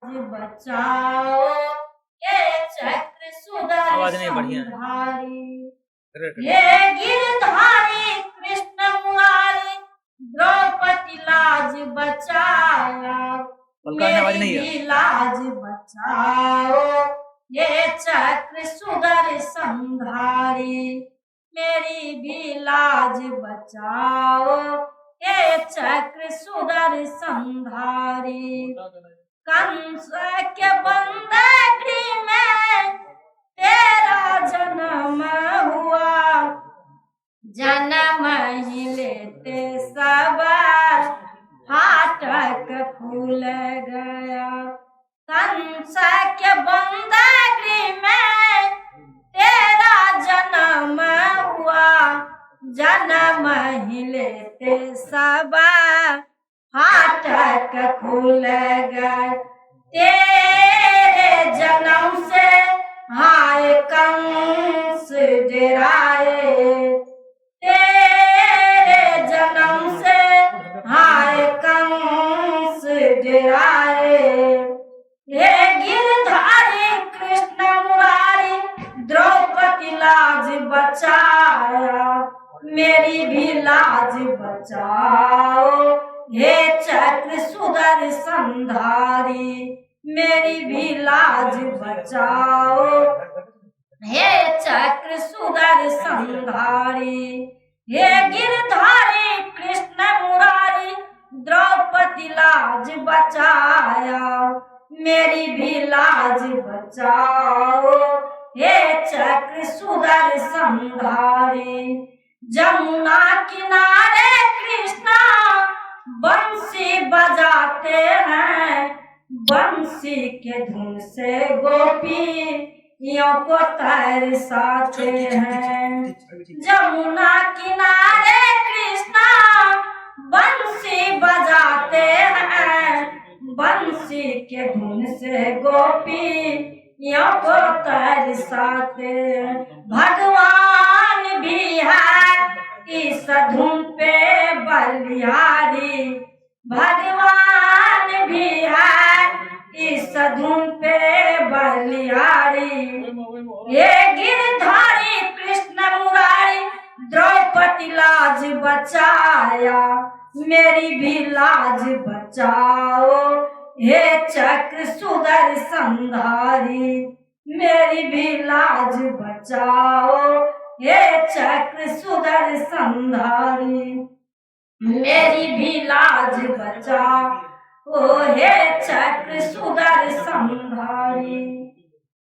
बचाओ हे चक्र आवाज नहीं बढ़िया है। सुदर्शन हे गिरधारी कृष्ण मुरारी, द्रौपदी लाज बचाया, पलका में आवाज नहीं है। मेरी लाज बचाओ ये चक्र सुदर्शन धारी, मेरी भी लाज बचाओ ये चक्र सुदर्शन धारी। कंस के बंदगी में तेरा जन्म हुआ, जन्म ही लेते सब फाटक फूल गया। कंस के बंदगी में तेरा जन्म हुआ, जन्म ही लेते सब फाटक खुल गए। तेरे जन्म से हाय कंस डराए, तेरे जन्म से हाय कंस डराए। हे गिरधारी कृष्ण मुरारी, द्रौपदी लाज बचाया, मेरी भी लाज बचाओ हे चक्र सुदर्शन धारी, मेरी भी लाज बचाओ हे चक्र सुदर्शन धारी। हे गिरधारी कृष्ण मुरारी, द्रौपदी लाज बचाया, मेरी भी लाज बचाओ हे चक्र सुदर्शन धारी। जमुना किनारे कृष्णा बंसी बजाते हैं, बंसी के धुन से गोपियों को तरसाते हैं। जमुना किनारे कृष्णा बंसी बजाते हैं, बंसी के धुन से गोपियों को तरसाते हैं। भगवान भी है इस धुन पे बलिहारी, भगवान भी है इस धुन पे बलिहारी। हे गिरधारी कृष्ण मुरारी, द्रौपदी लाज बचाया, मेरी भी लाज बचाओ हे चक्र सुदर्शन धारी, मेरी भी लाज बचाओ हे चक्र सुदर्शन धारी, मेरी भी लाज बचाओ हे चक्र सुदर्शन धारी।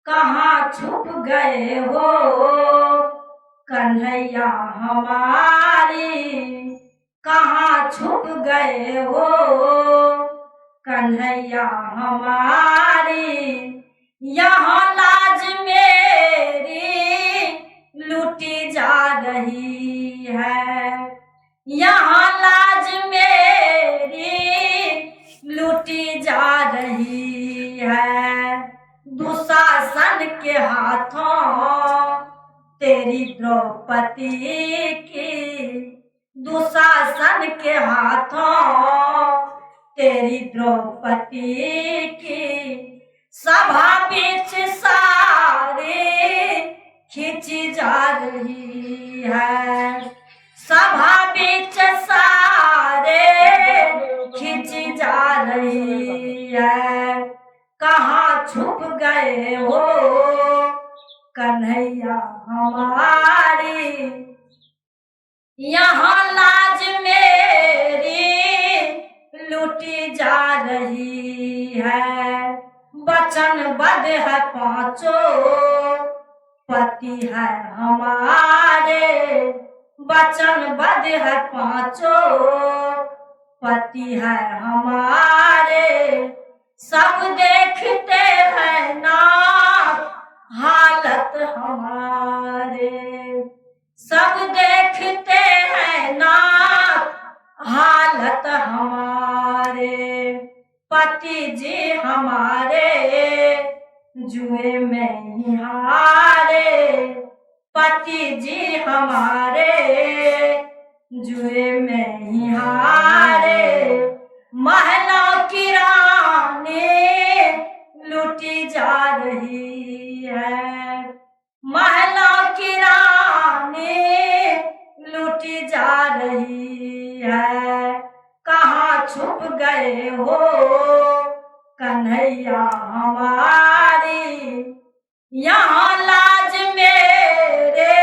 कहाँ छुप गए हो कन्हैया हमारी, कहाँ छुप गए हो कन्हैया हमारी, यहाँ लाज मेरी लूटी जा रही है, यहाँ लाज मेरी लूटी जा रही है। दुशासन के हाथों तेरी द्रौपदी की, दुशासन के हाथों तेरी द्रौपदी की, सभा बीच सारी खींची जा रही है, सभा बीच सारे खींची जा रही है। कहाँ छुप गए हो कन्हैया हमारी, यहाँ लाज मेरी लूटी जा रही है। वचन बद है पांचों पति है हमारे, वचन बद है पांचों पति है हमारे, सब देखते हैं ना हालत हमारे, सब देखते हैं ना हालत हमारे। पति जी हमारे जुए में ही हारे, पति जी हमारे जुए में ही हारे। महलों की रानी कन्हैया हमारी, यहाँ लाज मेरे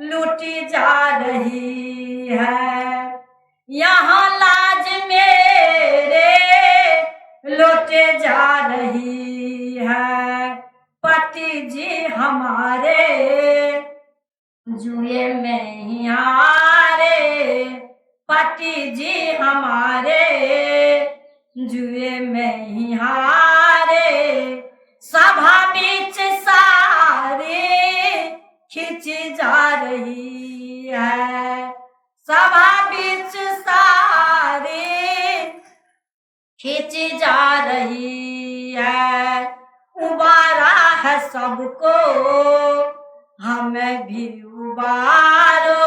लूटी जा रही है, यहाँ लाज मेरे लूटे जा रही है। पति जी हमारे जुए में ही हारे, पति जी हमारे जुए में ही हारे। सभा बीच सारी खींची जा रही है, सभा बीच सारी खींची जा रही है। उबारा है सबको हमें भी उबारो,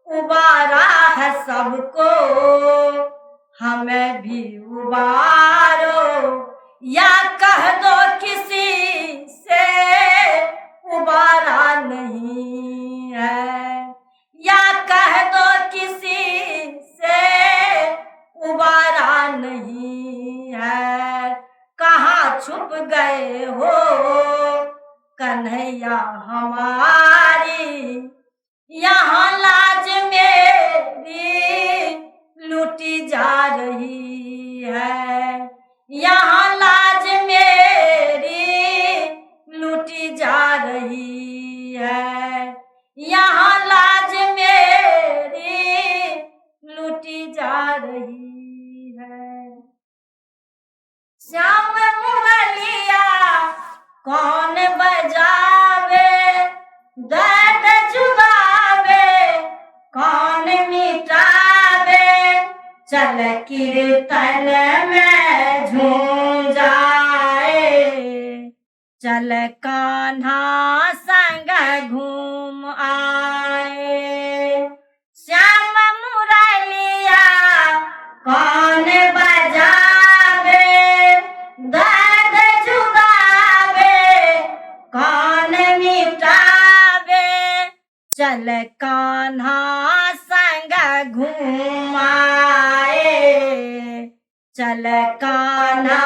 उबारा है सबको हमें भी उबारो। या कह दो किसी से उबारा नहीं है, या कह दो किसी से उबारा नहीं है। कहाँ छुप गए हो कन्हैया हमारी, यहाँ लाज मेरी लूटी जा रही है, यहाँ लाज मेरी लूटी जा रही है, यहाँ लाज मेरी लूटी जा रही है। श्याम मुरलिया कौन बजावे, दर्द जुदावे कौन मिटावे। चल कीर्तन में झूम जाए, चल कान्हा संग घूम आए। श्याम मुरलिया कौन बजावे, दर्द जुदावे कौन मिटावे। चल कान्हा संग घूम आए, चल कान्हा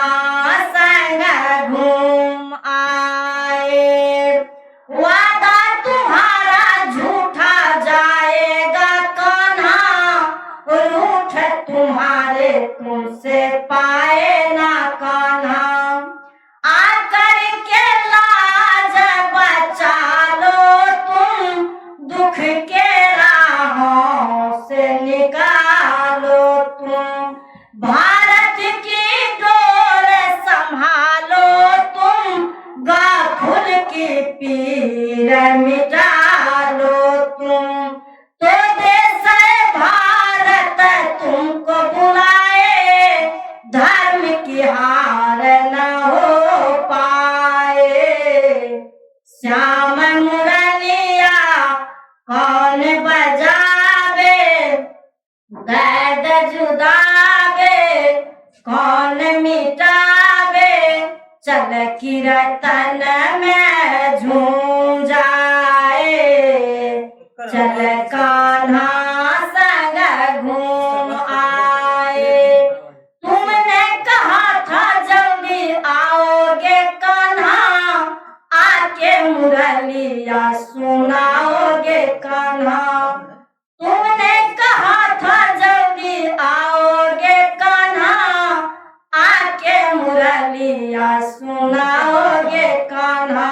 संग घूम आए। वादा तुम्हारा झूठा जाएगा कान्हा, रूठ तुम्हारे तुमसे पाए ना कान्हा। आकर के लाज बचा लो तुम, दुख के राहों से निकालो तुम। भारत की डोर संभालो तुम, गाफुल की पीर मिटा लो तुम। तो देश भारत तुमको बुलाए, धर्म की हार न हो पाए। श्याम मुरलिया कौन बजावे, दर्द जुदावे कौन मिटावे। चल कीर्तन में झूम जाए, चल कान्हा संग घूम आए। तुमने कहा था जल्दी आओगे कान्हा, आके मुरलिया सुनाओगे कान्हा। तुमने कहा था जल्दी आओगे कान्हा, आके मुरलिया सुनाओगे कान्हा।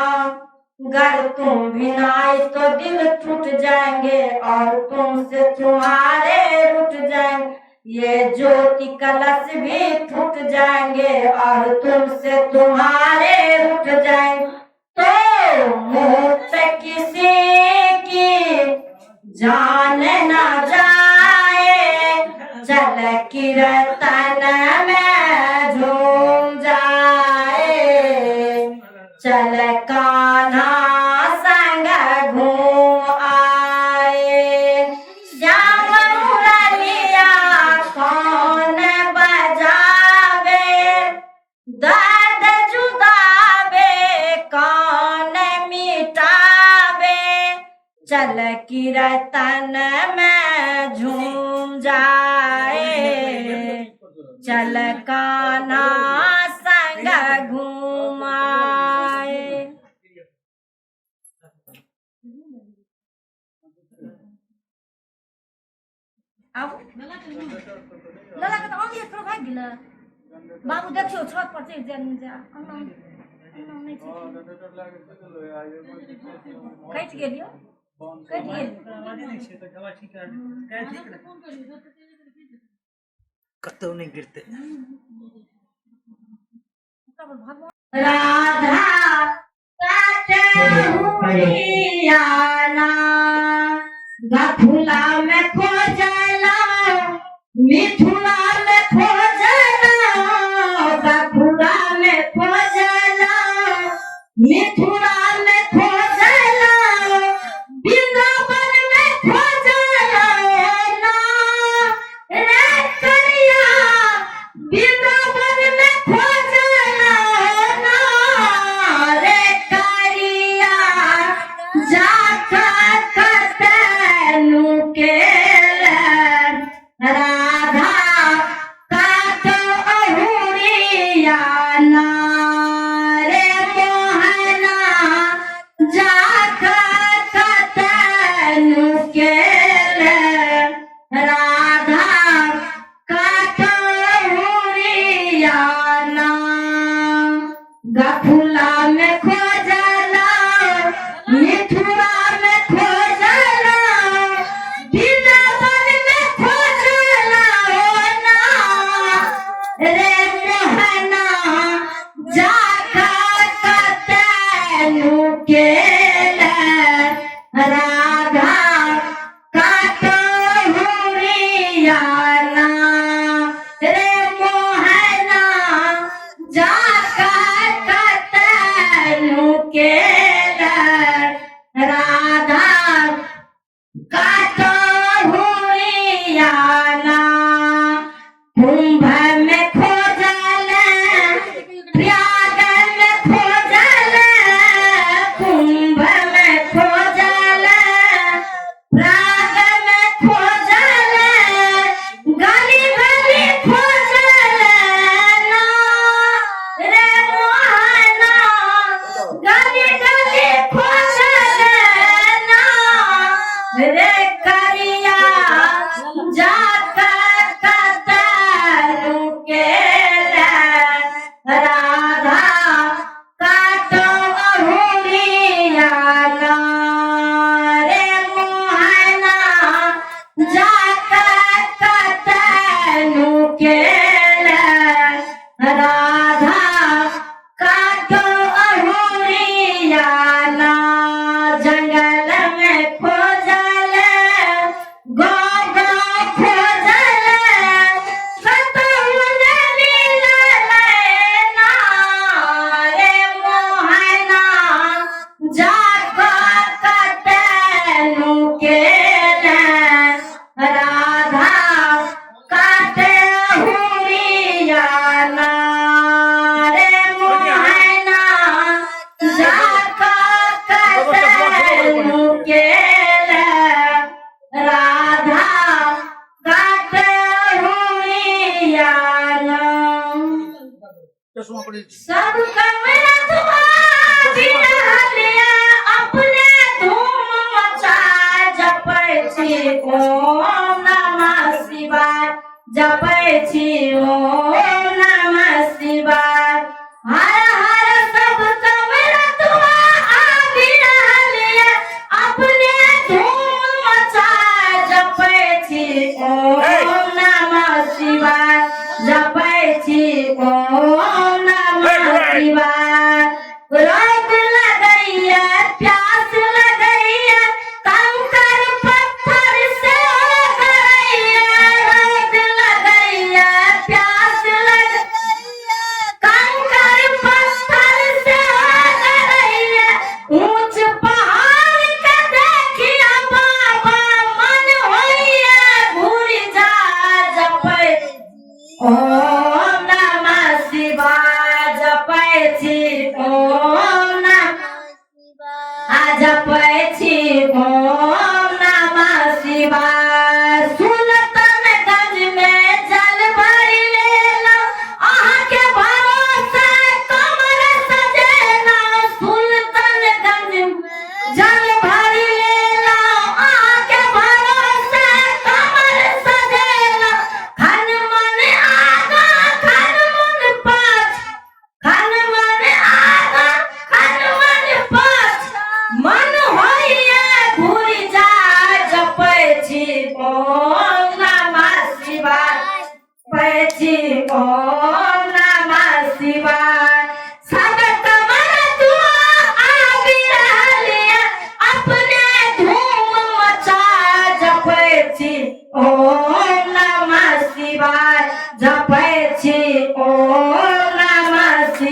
गर तुम भी ना आए तो दिल टूट जाएंगे, और तुमसे तुम्हारे रूठ जाएंगे। ये ज्योति कलश भी टूट जाएंगे, और तुमसे तुम्हारे रूठ जाएंगे। तो मुफ्त किसी की जान न जाए, चल कीर्तन में झूम जाए। चल कान्हा संग घूम आए। श्याम मुरलिया कौन बजावे, दर्द जुदावे कौन मिटावे। चल कीर्तन में झूम जाए, चल कान्हा लला के तऽ आँधी थोड़ा भागि गेलै। बाबू देखियौ छत पर चढ़ि जाय जा, अंगना अंगना नहि छै। कटि गेल यौ, कटि गेल। कतौ नहि गिरतै। भगवान राधा काटे गफुला में खोजला, मिथुना में खोजला, गफुला में खोजला, मिथुना में खोजला, वृंदावन में खोजला ना रे करिया, वृंदावन में खोजला ना रे करिया, जाका कतनु केल राधा काट अहुरिया ना रे मोहना, जाका कतनु केल राधा काट अहुरिया ना। गफुला में खोजला, मिथुरा में खोजला, वृंदावन में खोजला ना रे मोहना, जाका कतनु केल राधा काट हुरिया ना रे मोहना, जाका कतनु केल राधा काट हुरिया ना। कुंभ में खोजल, प्रयाग में खोजल, कुंभ में खोजल, प्राग में खोजल, गली गली खोजल ना रे मोहना, गली गली खोजल ना रे करिया, जाका कतनु केल राधा काट अहुरिया ना रे मोहना, जाका कतनु केल राधा काट अहुरिया ना। जंगल में खोजल, गाँव गाँव खोजल, कतहु ने मिलल ना रे मोहना, जाका कतनु केल राधा काटे हुरिया ना रे मोहना, जाका कतनु केल राधा काटे हुरिया ना। सब कमरा धुआ रहलिया, अपने धूम मचा जपै छी ओम नमः शिवाय, जपै छी ओम नमः शिवाय, हर हर। सब कमरा धुआ आबि रहलिया, अपने धूम मचा जपै छी ओम नमः शिवाय, जपै छी ओम नमः शिवाय। रोग लगैया, प्यास लगैया, कंकर पत्थर से करैया, रोग लगैया, प्यास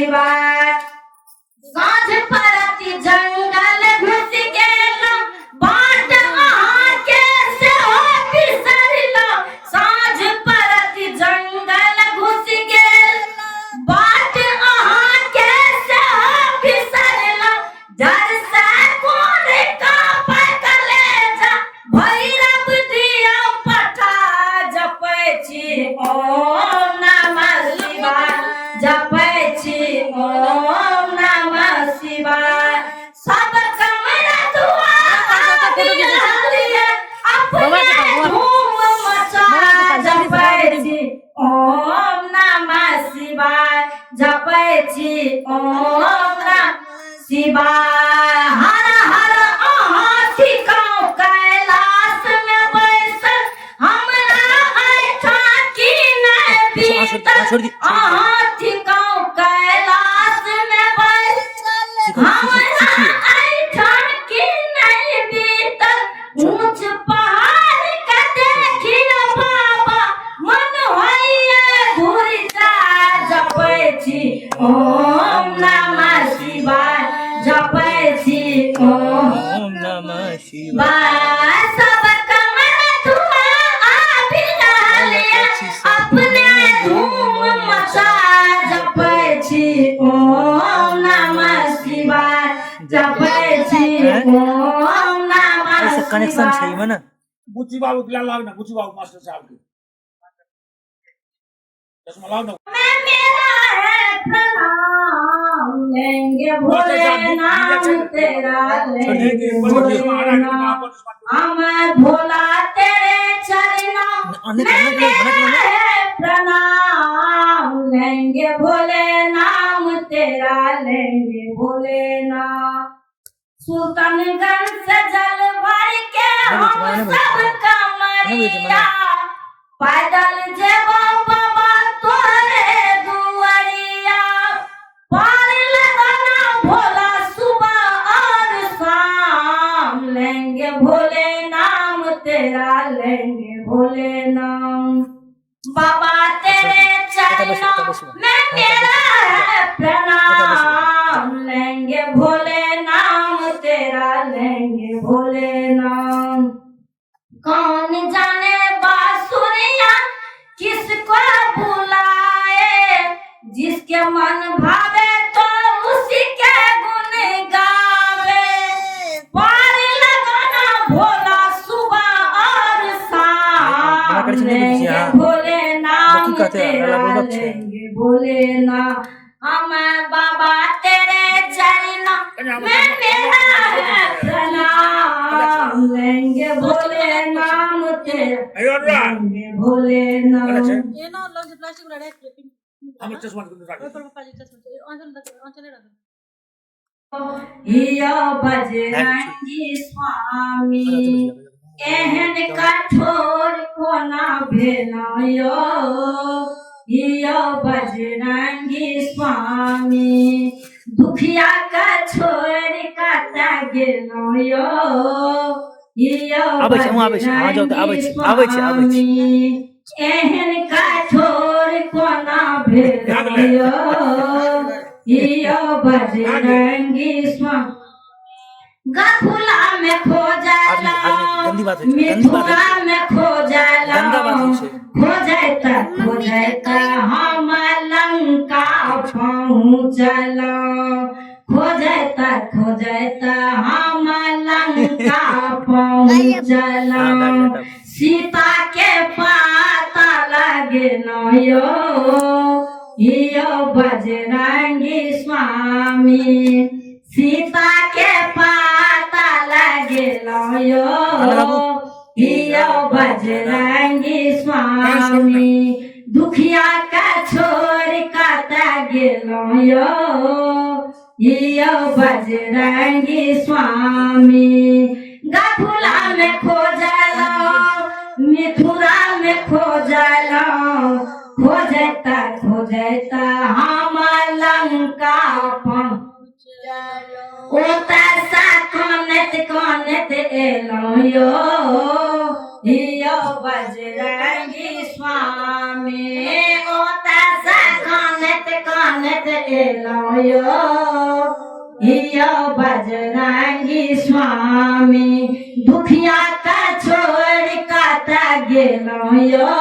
शिवाय। साँझ परति जंगल घुसि गेलहुँ, बाट अहाँके सेहो बिसरलहुँ। साँझ परति जंगल घुसि गेल, बाट अहाँके सेहो बिसरलहुँ। डर से कोन काँपै कलेजा, भैरव दिया पठा। जपै छी ओम नमः शिवाय, जपै छी ओम नमः शिवाय। सब कमरा दुआ फोटो खिचै छै। अपने बाबा के भगवान। धूम मचा। बाबा के पास जल्दी से जपै आओ। छी ओम नमः शिवाय, जपै छी ओम नमः शिवाय। हर हर अहाँ थिकहुँ कैलाश मे बैसल, हमरा एहिठाम की नहि बीतल। छोड़ दी, छोड़ दी। अहाँ थिकहुँ कैलाश मे बैसल, हमरा एहिठाम की नहि बीतल। ऊँच पहाड़ के देखियो बाबा, मन होइए घुरि जा। जपै छी ओम नमः शिवाय, जपै छी ओम ओम नमः शिवाय। बाय। सब कमर धुआं आबि रहल ये, अपने धूम मचा। जपै छी ओम नमः शिवाय, जपै छी ओम नमः ऐसे कनेक्शन छै शिवाय। एहिमे ने। बुच्ची बाबू के लाउ ने, बुच्ची बाबू मास्टर साहब के चश्मा लाओ ना। मैं मेरा है प्रणाम, लेंगे भोले नाम तेरा, लेंगे भोले नाम। हम भोला तेरे चरणों अनेक में अनेक मेरा अनेक अनेक है प्रणाम, लेंगे भोले नाम तेरा, लेंगे भोले नाम। सुल्तानगंज से जल भर के नहीं हम नहीं सब नहीं कमरिया, पैदल जेबो बाबा तोरे दुआरिया। पार लगाना भोला सुबह और शाम, लेंगे भोले नाम तेरा, लेंगे भोले नाम। बाबा तेरे चरणों में मेरा है प्रणाम, लेंगे भोले नाम तेरा, लेंगे भोले नाम। कौन जाने बांसुरिया किसको बुलाए, जिसके मन भावे तो उसी के गुण गावे। पार लगाना भोला सुबह और मना शाम, करै छै, नहि बुझै लेंगे छै, भोले नाम की कहते हैं, तेरा, अल्लाह बोलबक छै। लेंगे भोले नाम। हम बाबा तेरे चरणों में मेरा है प्रणाम, लेंगे भोले नाम तेरा, अयो अनुराग लेंगे भोले नाम। अच्छा। एना लग प्लास्टिक वाला राखि दियौ। हमर चश्मा राख। ओहि पर पप्पा जी चश्मा छै, अंचल अंचले राखू। हियो बजरंगी स्वामी, एहन कठोर कोना भेलौ यौ, हियो बजरंगी स्वामी। दुखिया के छोड़ि कतऽ गेलौ यौ, हियो आबै छी, हम आबै छी, अहाँ जाउ तऽ आबै छी, आबै छी, आबै छी। स्वामी, एहन कठोर कोना भेलौ यौ, हियो बजरंगी स्वामी। गफुला में खो आदमी जाला, आदमी गंदी बात होइ छै, गंदी बात होइ मिथुरा छै। में खो जाला, गंदा बात होइ छै। खो जाता खो जाता हम लंका पहुँचलौं, खो जाता खो जाता हम लंका पहुँचलौं। हाँ, भए गेलै। सीता के पाता लगेलौं यौ, यौ बजरंगी स्वामी। सीता के पाता लगेलौं यौ, बाबू। यौ बजरंगी स्वामी। दुखिया के छोड़ कतऽ गेलौं यौ, यौ बजरंगी स्वामी। गफुला में खो जालौं, मिथुरा में खो जालौं, खो जाता खो जाता हम लंका ओतऽ सँ कानैत कानैत एलौं यौ, यौ बजरंगी स्वामी। ओतऽ सँ कानैत कानैत एलहुँ यौ, यौ बजरंगी स्वामी। दुखिया के छोड़ कतऽ गेलहुँ यौ,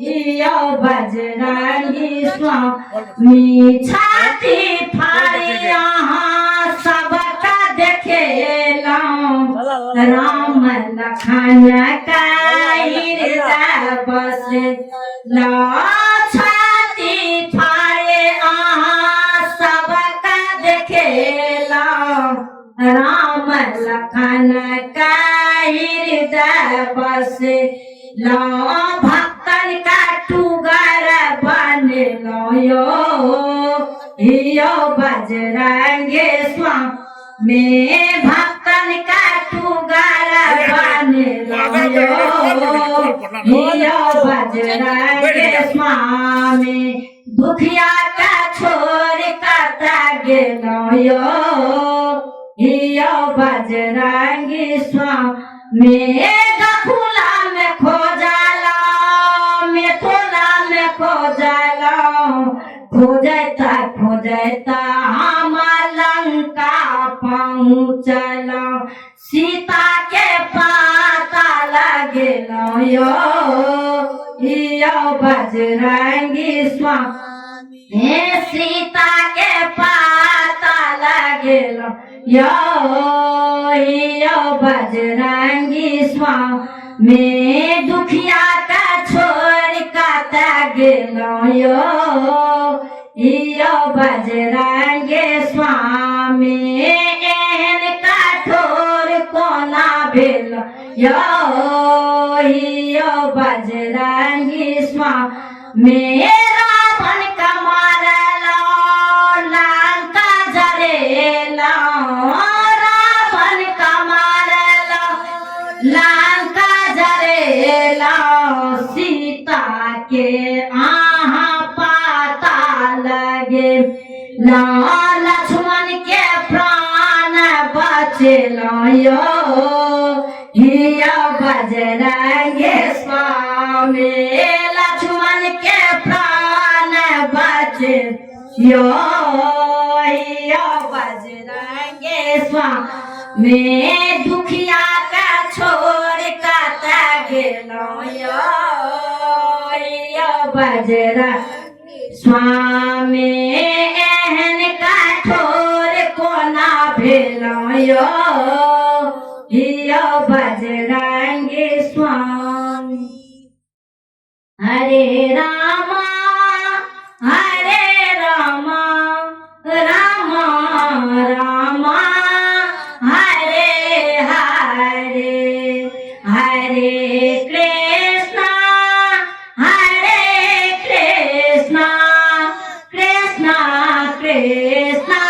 यौ बजरंगी स्वामी। छाती फाड़ि अहाँ सबके देखेलहुँ, राम लखन का हृदय बस छाती फाड़े अहाँ सबके देखेलहुँ, राम लखन का हृदय बस भक्तन का टुगर बनेलहुँ यौ, यौ बजरंगे स्वामी। भक्तन का टुगर बनेलहुँ यौ, यौ बजरंगे स्वामी। दुखिया का छोड़ कतऽ गेलहुँ यौ, यौ बजरंगी स्वामी। गफुला में खोजलहुँ, मिथुला में खोजलहुँ, खोजैता खोजैता हम लंका पहुँचलहुँ, सीता के पाता लगेलहुँ यौ, यौ बजरंगी स्वामी। हे सीता के पाता लगेलहुँ यौ, यौ बजरंगी स्वामी। दुखिया के छोड़ कतऽ गेलहुँ यौ, यौ बजरंगे स्वामी। एहन कठोर कोना भेल यौ, यौ बजरंगी स्वामी। रावण के मारलहुँ, लंका जरेलहुँ, रावण के मारलहुँ, लंका जरेलहुँ, सीता के अहाँ पाता लगे लक्ष्मण के प्राण बचेलहुँ यौ, यौ बजरंगे स्वामी। लक्ष्मण के प्राण बचे यौ, यौ बजरंगे स्वामी। दुखिया के छोड़ कतऽ गेलहुँ यौ, यौ बजरंग स्वामी। एहन कठोर कोना भेलहुँ यौ, यौ बजरंगी स्वामी। हरे रामा हरे रामा रामा रामा हरे हरे, हरे कृष्णा हरे कृष्णा कृष्णा कृष्णा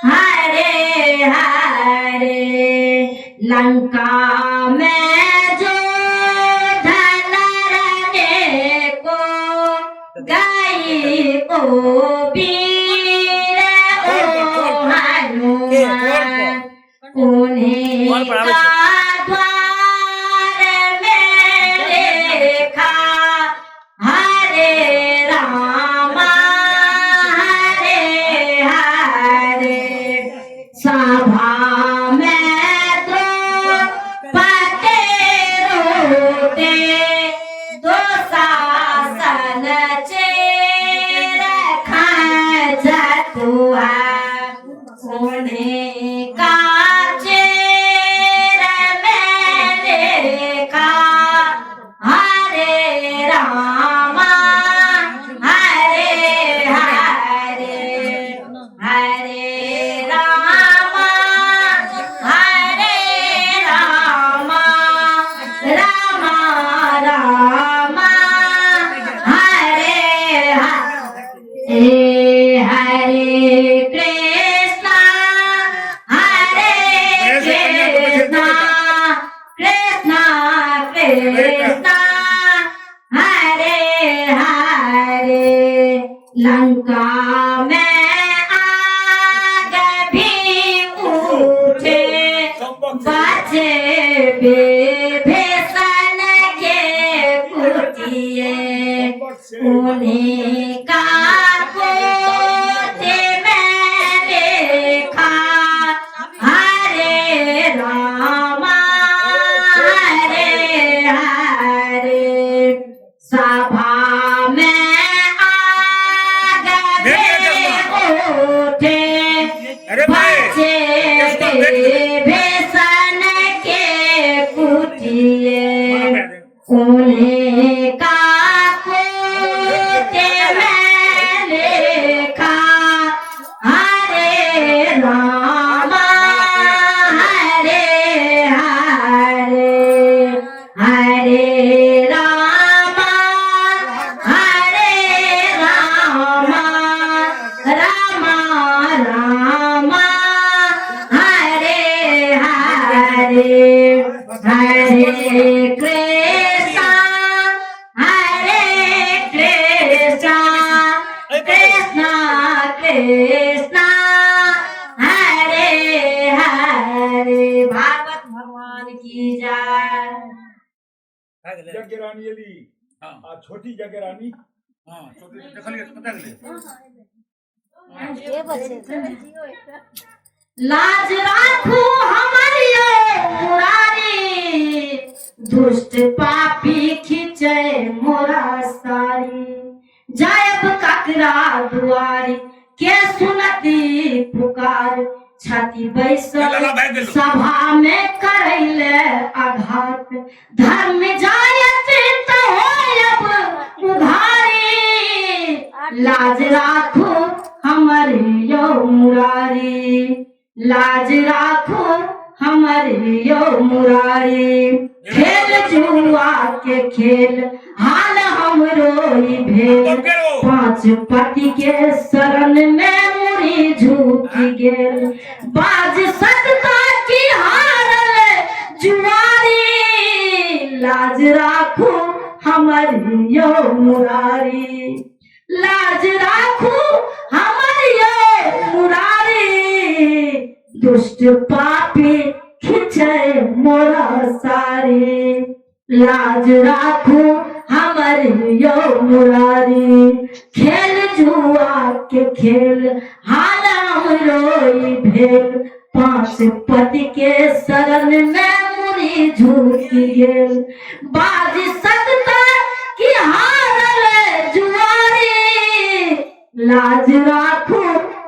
हरे हरे। लंका में जो धन रने को गई ओ वीर ओ हनुमान, उन्हीं कॉल पर आबै का छै। द्वार में लिखा हरे रामा हरे हरे। सभा में द्रौपदी रोते, दुःशासन चीर खचतुआ, उन्हीं का चीर में लिखा हरे रामा हरे हरे, हरे रामा हरे रामा रामा रामा हरे हरे, हरे कृष्णा हरे कृष्णा कृष्णा कृष्णा हरे हरे। लंका में आग भी उठे, बचे विभीषण के कुटिए, उन्हीं का कुटिया। झूठे अरे भाई बचे विभीषण के कुटिए उन्हें का कुटे में लिखा हरे रामा हरे हरे हरे रामा हरे रामा रामा रामा हरे हरे हरे कृष्णा हरे कृष्णा कृष्णा कृष्णा हरे हरे। भागवत भगवान की जय। भए गेलै। यज्ञ रानी एली हँ। आ छोटी यज्ञ रानी। हँ, छोटी देखलियै, कतऽ गेलै? के बचे? लाज राखू हमर यो मुरारी, दुष्ट पापी खींचे मोरा सारी। जायब ककरा दुआरी, के सुनती पुकार? छाती बैसल लला भागि गेलौ। सभा में करैले आघात। धर्म जायत त होयब उघारी। लाज राखू हमर यो मुरारी, लाज राखू हमर यो मुरारी। खेल जुआ के खेल हाल हमरो ई भेल। कब गेलो? पांच पति के शरण में मुड़ी झुकी गेल। बाज सत्ता की हारल जुआरी। लाज राखू हमर यो मुरारी, लाज राखू हमर यो मुरारी। दुष्ट पापी खिंचे मोरा सारी। लाज राखू हमर यो मुरारी। खेल जुआ के खेल हाल हमरो ई भेल। पांच पति के शरण में मुड़ी झुकी गेल। बाज सकता कि हारल जुआरी। लाज राखू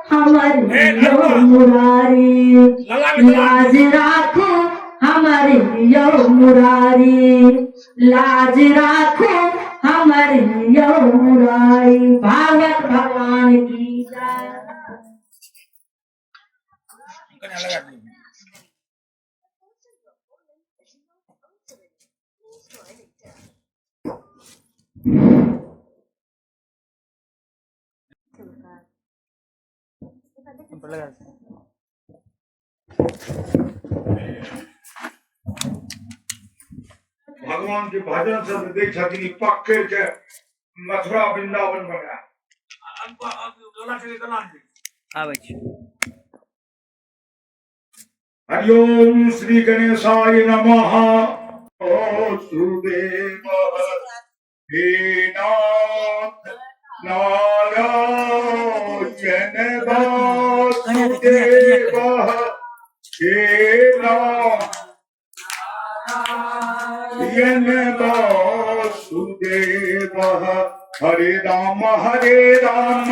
हमर यो मुरारी, लला के लाज राखू हमर यो मुरारी, लाज राखू हमर यो मुरारी। भागवत भगवान की जय। कन्या लगा दियौ। पर लगा दे। भगवान के भजन सब देख छथिन, ई पकड़ के मथुरा वृंदावन बना। लला के केना आनबै? आबै छी। हरिओम श्री गणेशाय नमः। ओ सुदेव हे नाथ नारायण वासुदेव हे नारायण वासुदेव हरे राम हरे राम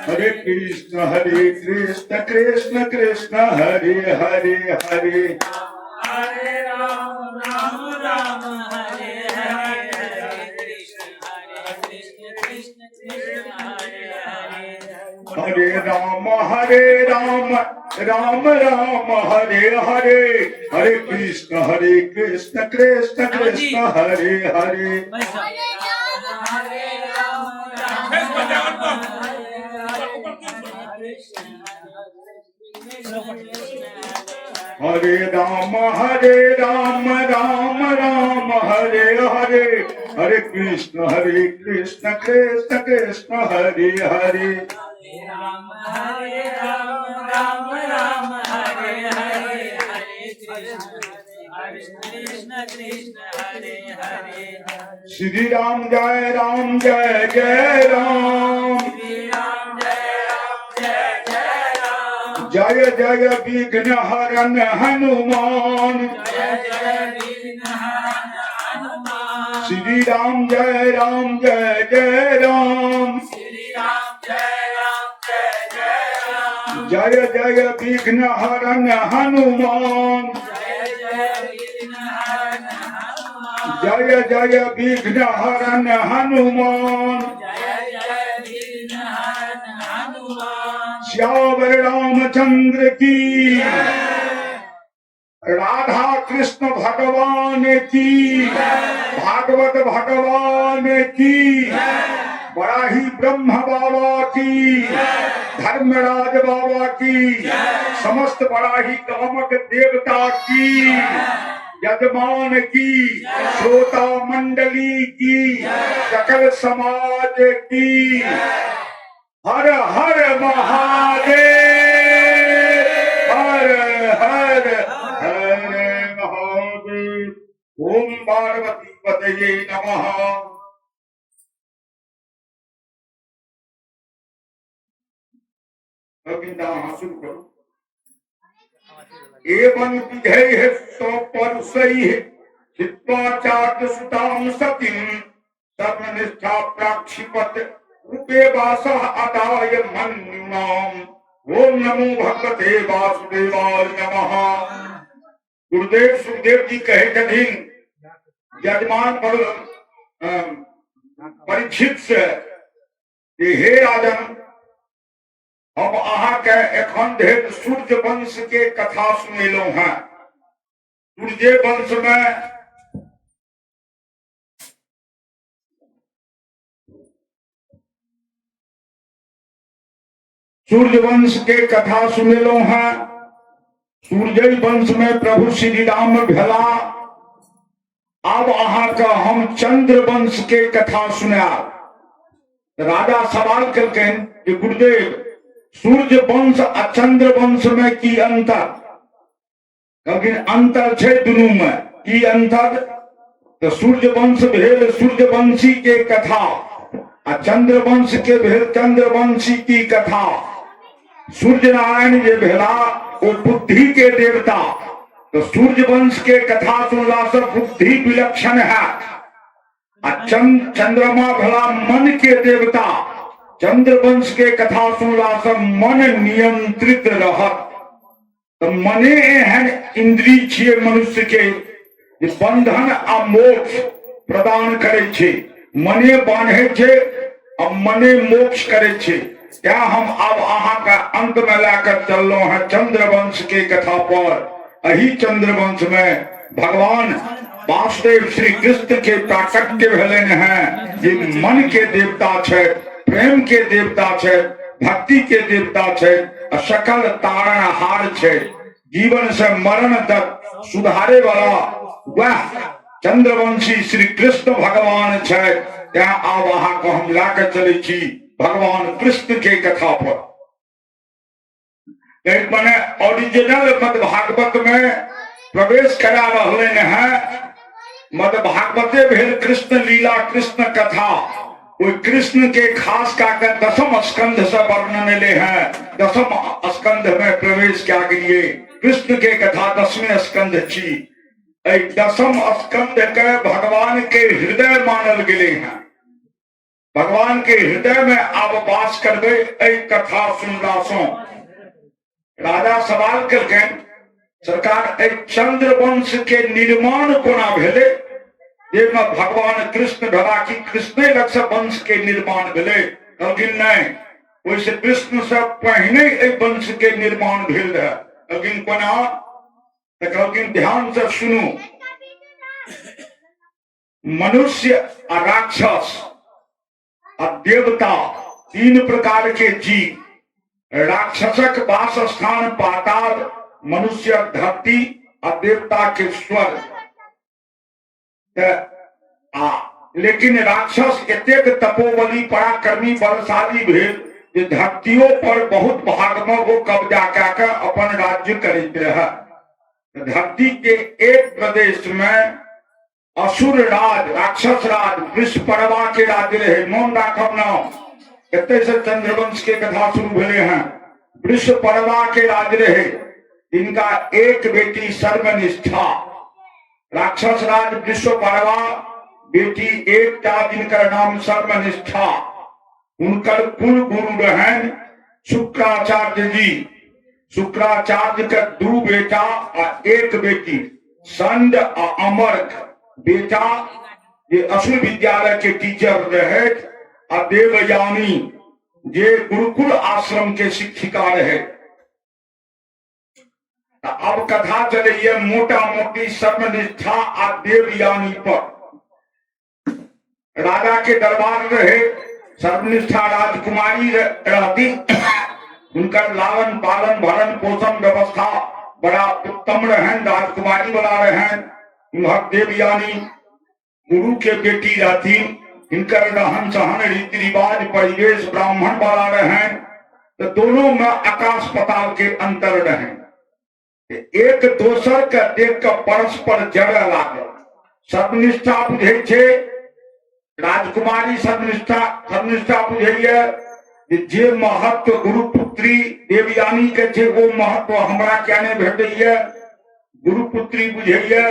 हरे कृष्ण हरे कृष्ण कृष्ण कृष्ण हरे हरे हरे हरे राम राम राम हरे हरे, हरे कृष्ण हरे कृष्ण कृष्ण कृष्ण हरे हरे। हरे राम हरे राम राम राम हरे हरे, हरे कृष्ण हरे कृष्ण कृष्ण कृष्ण हरे हरे। हरे राम राम फेस पर जाओ, ऊपर। हरे ऊपर, ऊपर। हरे राम राम राम हरे हरे, हरे कृष्ण कृष्ण कृष्ण हरे हरे। राम हरे राम राम राम हरे हरे, हरे कृष्ण हरे कृष्ण कृष्ण हरे हरे। श्री राम जय राम जय जय राम, श्री राम जय राम जय जय राम, जय जय विघ्न हरन हनुमान, जय जय विघ्न हरन हनुमान। श्री राम जय राम जय जय राम, श्री जय जय विघ्न हरण हनुमान, जय जय विघ्न हरण हनुमान, श्यावर रामचंद्र की, राधा कृष्ण भगवान की, भागवत भगवान की, बराही ब्रह्म बाबा की, धर्मराज बाबा की, समस्त बराही कामक देवता की, यजमान की, श्रोता मंडली की, सकल समाज की। हर हर महादेव, हर हर हर महादेव। ओम पार्वती पतये नमः। अभी शुरू करू। एवं विधेय है सो पर सही है छित्वाचार्य सुताम सतीम सर्वनिष्ठा प्राक्षिपत रूपे वासः अदाय मन्युनाम। ओम नमो भगवते वासुदेवाय नमः। गुरुदेव सुखदेव जी कहे छथिन यजमान पर परीक्षित से कि हे राजन, हम अहाँके एखन धरि सूर्य वंश के कथा सुनेलहुं हैं। सूर्य वंश में सूर्य वंश के कथा सुनेलहुं हैं। सूर्य वंश में प्रभु श्री राम भेला। आब अहाँके हम चंद्र वंश के कथा सुनायब। राजा सवाल केलकनि जे गुरुदेव, सूर्य वंश आ चंद्र वंश में की अंतर? कहलखिन अंतर छै दुनू में। की अंतर? तो सूर्य वंश भेल सूर्यवंशी के कथा आ चंद्र वंश के भेल चंद्रवंशी की कथा। सूर्य नारायण जे भेला ओ बुद्धि के देवता, तो सूर्य वंश के कथा सुनला से बुद्धि विलक्षण है। आ चंद्रमा भला मन के देवता, चंद्रवंश के कथा सुनला से मन नियंत्रित रहत। तो मने एहन इंद्री छियै मनुष्य के जे बंधन आ मोक्ष प्रदान करै छै। मने बांधै छै आ मने मोक्ष करै छै। तें हम आब अहाँके अंत में लए कऽ चललहुं हैं चंद्रवंश के कथा पर। एही चंद्रवंश में भगवान वासुदेव श्री कृष्ण के प्राकट्य भेलनि हैं, जे मन के देवता छै, प्रेम के देवता छै, भक्ति के देवता छै आ सकल तारणहार छै। जीवन से मरण तक सुधारे वाला वह चंद्रवंशी श्री कृष्ण भगवान छै। तें आब अहाँके हम लए कऽ चलै छी भगवान कृष्ण के कथा पर। एक मने ओरिजिनल मद भागवत में प्रवेश करा रहलनि हैं। मद भागवते भेल कृष्ण लीला, कृष्ण कथा। ओहि कृष्ण के खास कऽ के दसम स्कंध से वर्णन एले हैं। दसम स्कंध में प्रवेश कए गेलिए। कृष्ण के कथा दसवें स्कंध छी। एहि दसम स्कंध के भगवान के हृदय मानल गेले हैं। भगवान के हृदय में आब वास करबै एहि कथा सुनला सं। राजा सवाल केलकनि, सरकार एहि चंद्रवंश के निर्माण कोना भेलै, जाहिमे भगवान कृष्ण भेला? कि कृष्णे लग से वंश के निर्माण भेलै? कहलखिन नहि, ओहिसँ कृष्ण से पहिने एहि वंश के निर्माण भेल रहै। कहलखिन कोना? तऽ कहलखिन ध्यान से सुनू, मनुष्य आ राक्षस आ देवता तीन प्रकार के जीव। राक्षसक वास स्थान पाताल, मनुष्यक धरती आ देवता के स्वर्ग। आ लेकिन राक्षस एतेक तपोबली पराक्रमी बलशाली भेल जे धरतियों पर बहुत भाग में वो कब्जा कए के अपन राज्य करैत रहे। धरती के एक प्रदेश में असुर राज, राक्षस राज, वृषपर्वा के राज्य रहे। मोन राखब नाम, एतय से चंद्रवंश के कथा शुरू भेले हैं। वृषपर्वा के राज रहे, जिनका एक बेटी सर्वनिष्ठा। राक्षस राज वृषपर्वा, बेटी एकटा जिनकर नाम सर्वनिष्ठा। हुनकर कुल गुरु रहन शुक्राचार्य जी। शुक्राचार्य के 2 बेटा आ 1 बेटी, संड आ अमर्क। बेटा जे असुर विद्यालय के टीचर रहे आ देवयानी जे गुरुकुल आश्रम के शिक्षिका रहे। अब कथा चलैया मोटा मोटी सर्वनिष्ठा आ देवयानी पर। राजा के दरबार रहे, सर्वनिष्ठा राजकुमारी रहती, उनकर लालन पालन भरण पोषण व्यवस्था बड़ा उत्तम रहन, राजकुमारी बना रहन। उन्हर देवयानी गुरु के बेटी रहती, इनकर रहन सहन रीति रिवाज परिवेश ब्राह्मण वाला रहन। तो दोनों में आकाश पताल के अंतर रहे, एक दोसर के देख के परस्पर जरे लागल। सर्वनिष्ठा बुझे छे राजकुमारी, सर्वनिष्ठा सर्वनिष्ठा बुझैया जे महत्व गुरुपुत्री देवयानी के छे वो महत्व हमरा क्या नहीं भेटैया। गुरुपुत्री बुझैया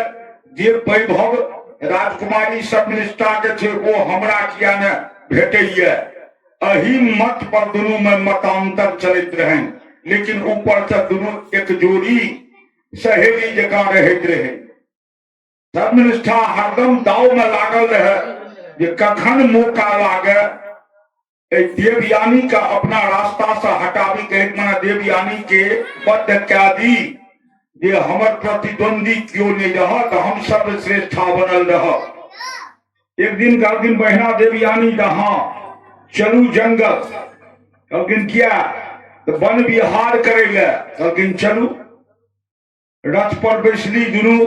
जे वैभव राजकुमारी सर्वनिष्ठा के छे वो हमरा किया ने भेटैया। अही मत पर दुनू में मतांतर चलैत रहन, लेकिन ऊपर से दुनू एक जोड़ी सहेली जकाँ रहैत रहे। सर्वनिष्ठा हरदम दाव में लागल रहे जे कखन मौका लागे देवयानी का अपना रास्ता से हटाबी के, मने देवयानी के बद्ध कए दी जे हमर प्रतिद्वंदी क्यों नहीं रहत, हम सर्वश्रेष्ठा बनल रहब। एक दिन कहलखिन बहिना देवयानी हाँ चलू जंगल। कहलखिन किया? तो वन विहार करे ले। कहलखिन चलू। रथ पर बैसली दुनू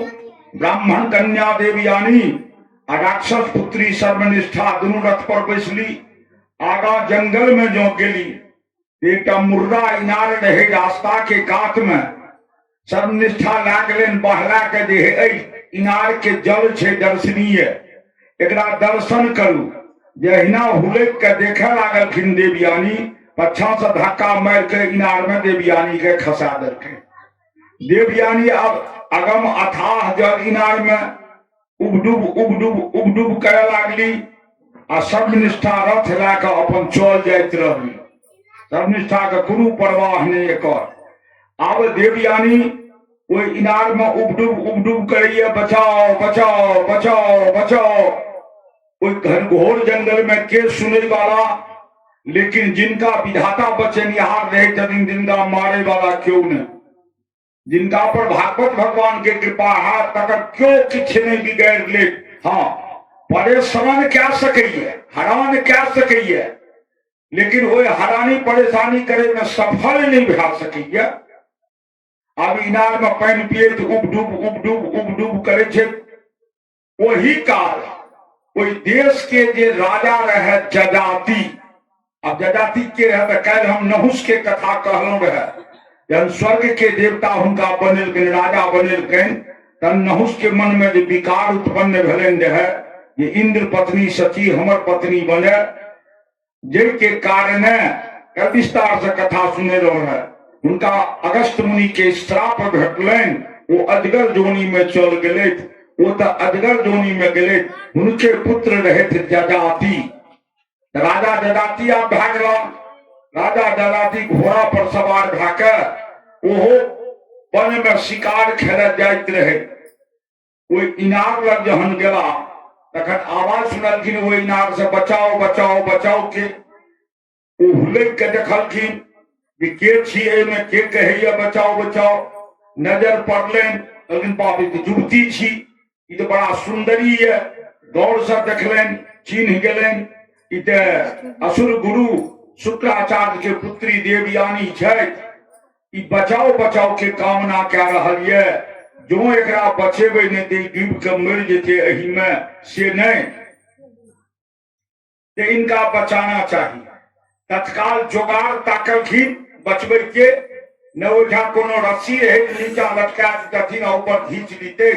ब्राह्मण कन्या देवयानी आ राक्षस पुत्री सर्वनिष्ठा दुनू रथ पर बैसली। आगा जंगल में जो गेली एकटा मुर्रा इनार रहे रास्ता के कात में। सर्वनिष्ठा लागलनि बहला के जे हे इनार के जल छे दर्शनीय, एकरा दर्शन करू। जहिना हुलक के देखे लागलखिन देवयानी, पछा से धक्का मार के इनार में देवयानी के खसा देलखिन। देवयानी अब अगम अथाह जल इनार में उबडुब उबडुब उबडुब करे लागली आ सर्वनिष्ठा रथ लए कऽ अपन चल जाइत रहली। सर्वनिष्ठा के कोनो परवाह नहि एकर। आब देवयानी ओहि इनार में उबडुब उबडुब करैया, बचाओ बचाओ बचाओ बचाओ। ओहि घनघोर जंगल में के सुनै वाला, लेकिन जिनका विधाता बचेनिहार रहे छथिन जिनका मारे वाला क्यों नहीं, जिनका पर भागवत भगवान के कृपा है तकर क्यों किछु नहीं बिगड़ ले। हाँ, परेशान क्या सकैया, हरान क्या सकैया, लेकिन ओहि हरानी परेशानी करे में सफल नहीं भए सकैया। आब इनार में पानि पियैत उबडुब उबडुब उबडुब करे छै। ओही काल ओहि देश के जे राजा रहे जजाति, अब जजाति के रहे तऽ काल्हि हम नहुष के कथा कहलहुँ रहे, जहन स्वर्ग के देवता हुनका बनेलकनि राजा बनेलकनि तहन नहुष के मन में जे विकार उत्पन्न भेलनि रहे जे इंद्र पत्नी सची हमर पत्नी बने, जाहिके कारणे विस्तार से कथा सुने रहे। हुनका अगस्त मुनि के श्राप भेटलनि, ओ अजगर जोनी में चल गेलथि। ओ तऽ अजगर जोनी में गेलथि, हुनके पुत्र रहथि जजाति। राजा जजाति आब भए गेला। राजा जजाति घोड़ा पर सवार भए के ओहो वन में शिकार खेले जाइत रहे। ओहि इनार लग जहन गेला तखन आवाज सुनलखिन ओहि इनार से बचाओ बचाओ बचाओ के। ओ हुलकि के देखलखिन जे के छी एहिमे, के कहैया बचाओ बचाओ। नजर पड़लनि, कहलखिन बाप ई तऽ युवती छी, ई तऽ बड़ा सुंदरी यऽ। गौर से देखलनि, चिन्ह गेलनि ई तऽ असुर गुरु शुक्राचार्य के पुत्री देवयानी छथि। ई बचाओ बचाओ के कामना कए रहल यऽ, जो एकरा बचेबै नहि तऽ ई डूबि कऽ मरि जेतै एहिमे, से नहि, तऽ इनका बचाना चाही। तत्काल जोगाड़ ताकलखिन बचबै के, न ओहिठाम कोनो रस्सी रहै नीचा लटका देथिन आ ऊपर घींच लीते,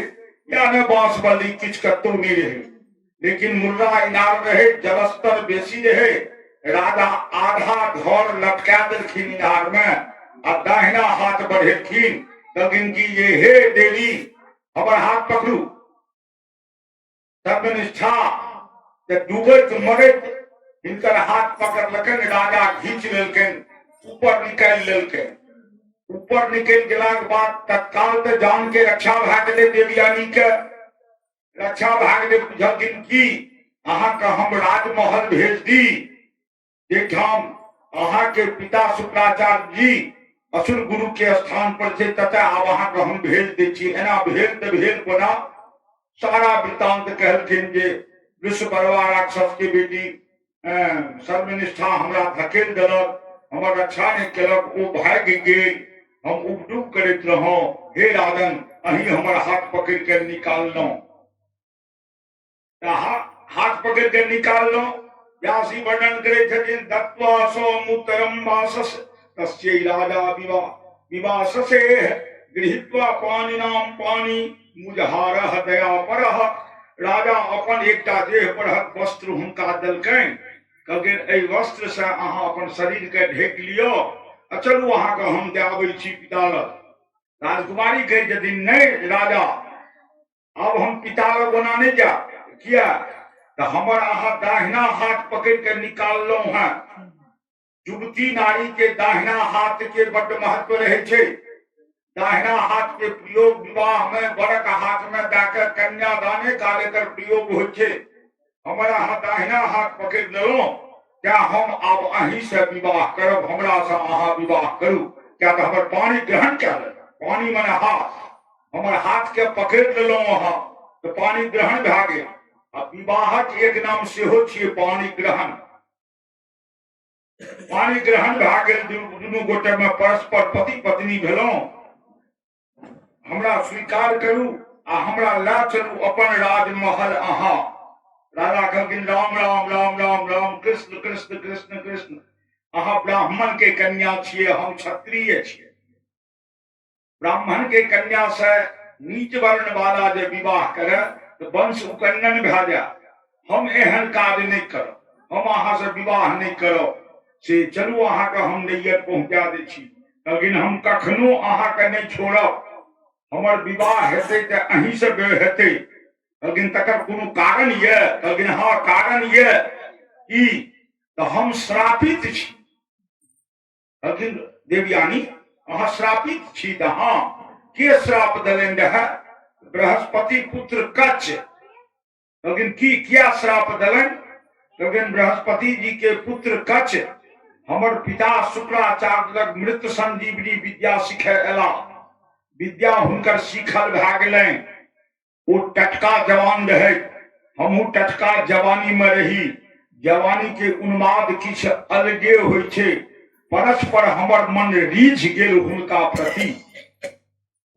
या ने बांस बल्ली किछु कतौ नहि रहै। लेकिन मुर्रा इनार रहे, जलस्तर बेसी रहे। राजा आधा घर लटका देलखिन इनार में आ दाहिना हाथ बढ़ेलखिन, कहलखिन कि ये हे देवी हमर हाथ पकड़ू। सर्वनिष्ठा डूबैत मरैत हिनकर हाथ पकड़लकनि, राजा घींच लेलकनि, ऊपर निकालि लेलकनि। ऊपर निकलि गेलाके बाद तत्काल तऽ जान के रक्षा भए गेलै देवयानी के रक्षा भए गेलै। बुझलखिन की अहाँके हम राजमहल भेज दी, जाहिठाम अहाँके पिता शुक्राचार्य जी असुर गुरु के स्थान पर छै, ततऽ आब अहाँके हम भेज दै छी। एना भेल तऽ भेल कोना, सारा वृत्तांत कहलखिन जे विश्वकर्मा राक्षस के बेटी सर्वनिष्ठा हमरा धकेल देलक, हमर रक्षा नहि केलक, ओ भागि गेल, हम उबडुब करैत रहौं, हे राजन अहीं हमर हाथ पकड़ि के निकाललहुँ। हाथ पकड़ के निकाललहुँ। व्यासी वर्णन करै छथिन, दत्वा सौमुत्तरम वासस तस्यै राजा विवाह विवाससे गृहीत्वा पानिनाम पानि मुजहारह दया परह। राजा अपन एकटा देह परहक वस्त्र हुनका देलकनि, कहलकनि एहि वस्त्र से अहाँ अपन शरीर के ढेक लिअ आ चलू अहाँके हम दए आबै छी पिता लग। राजकुमारी कहै छथिन नहि राजा, आब हम पिता लग ओना नहि जायब, किया तऽ हमर अहाँ दाहिना हाथ पकड़ि के निकाललहुँ हेँ। युवती नारी के दाहिना हाथ के बड्ड महत्व रहै छै। दाहिना हाथ के प्रयोग विवाह में वरक हाथ में दऽ के कन्यादाने काल एकर प्रयोग होइ छै। हमर अहाँ दाहिना हाथ पकड़ि लेलहुँ, तें हम आब अहीं से विवाह करब, हमरा से अहाँ विवाह करू, किया तऽ हमर पानि ग्रहण कए लेलहुँ। पानि मने हाथ, हमर हाथ के पकड़ि लेलहुँ अहाँ तऽ पानि ग्रहण भए गेल। आ विवाहक एक नाम सेहो छियै पानि ग्रहण। पानि ग्रहण भए गेल, दुनू गोटे में परस्पर पति पत्नी भेलहुँ। हमरा स्वीकार करू आ हमरा लए चलू अपन राजमहल अहाँ। राजा कहलखिन राम राम राम राम राम कृष्ण कृष्ण कृष्ण कृष्ण, अहाँ ब्राह्मण के कन्या छियै, हम क्षत्रिय छियै। ब्राह्मण के कन्या से नीच वर्ण वाला जे विवाह करे तो वंश उकन्नन भए जाय। हम एहन काज नहि करब, हम अहाँ से विवाह नहि करब, से चलू अहाँके हम नैयर पहुँचा दै छी। कहलखिन हम कखनो अहाँके नहि छोड़ब, हमर विवाह हेतै तऽ अहीं से हेतै। कहलखिन तकर कोनो कारण यऽ? कहलखिन हँ कारण यऽ ई तऽ हम श्रापित छी। कहलखिन देवयानी अहाँ श्रापित छी तऽ हँ। के श्राप देलनि रहए? बृहस्पति पुत्र कच्छ। कहलखिन की किया श्राप देलनि? कहलखिन बृहस्पति जी के पुत्र कच्छ हमर पिता शुक्राचार्य लग मृत संजीवनी विद्या सीखे एला, विद्या हुनकर सीखल भए गेलनि। ओ टटका जवान रहे, हमहूँ टटका जवानी में रही। जवानी के उन्माद किछु अलगे होइ छै। परस्पर हमर मन रीझ गेल हुनका प्रति,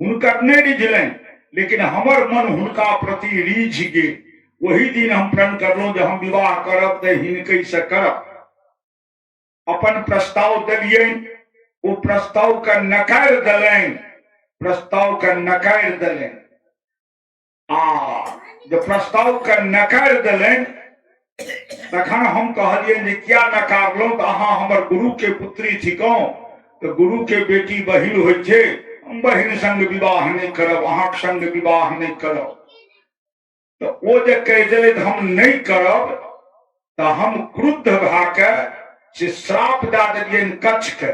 हुनकर नहि रिझलनि लेकिन हमर मन हुनका प्रति रीझ गेल। ओही दिन हम प्रण करलहुँ जे हम विवाह करब तऽ हिनके से करब। अपन प्रस्ताव देलियनि, ओ प्रस्ताव के नकारि देलनि, प्रस्ताव के नकारि देलनि। आ जे प्रस्ताव के नकारि देलनि तखन हम कहलियनि जे किया नकारलहुँ? तऽ अहाँ हमर गुरु के पुत्री थिकहुँ, तऽ गुरु के बेटी बहिन होइ छै, हम बहिन संग विवाह नहि करब, अहाँके संग विवाह नहि करब। तऽ ओ जे कहि देलथि हम नहि करब, तऽ हम क्रुद्ध भए के से श्राप दए देलियनि कच्छ के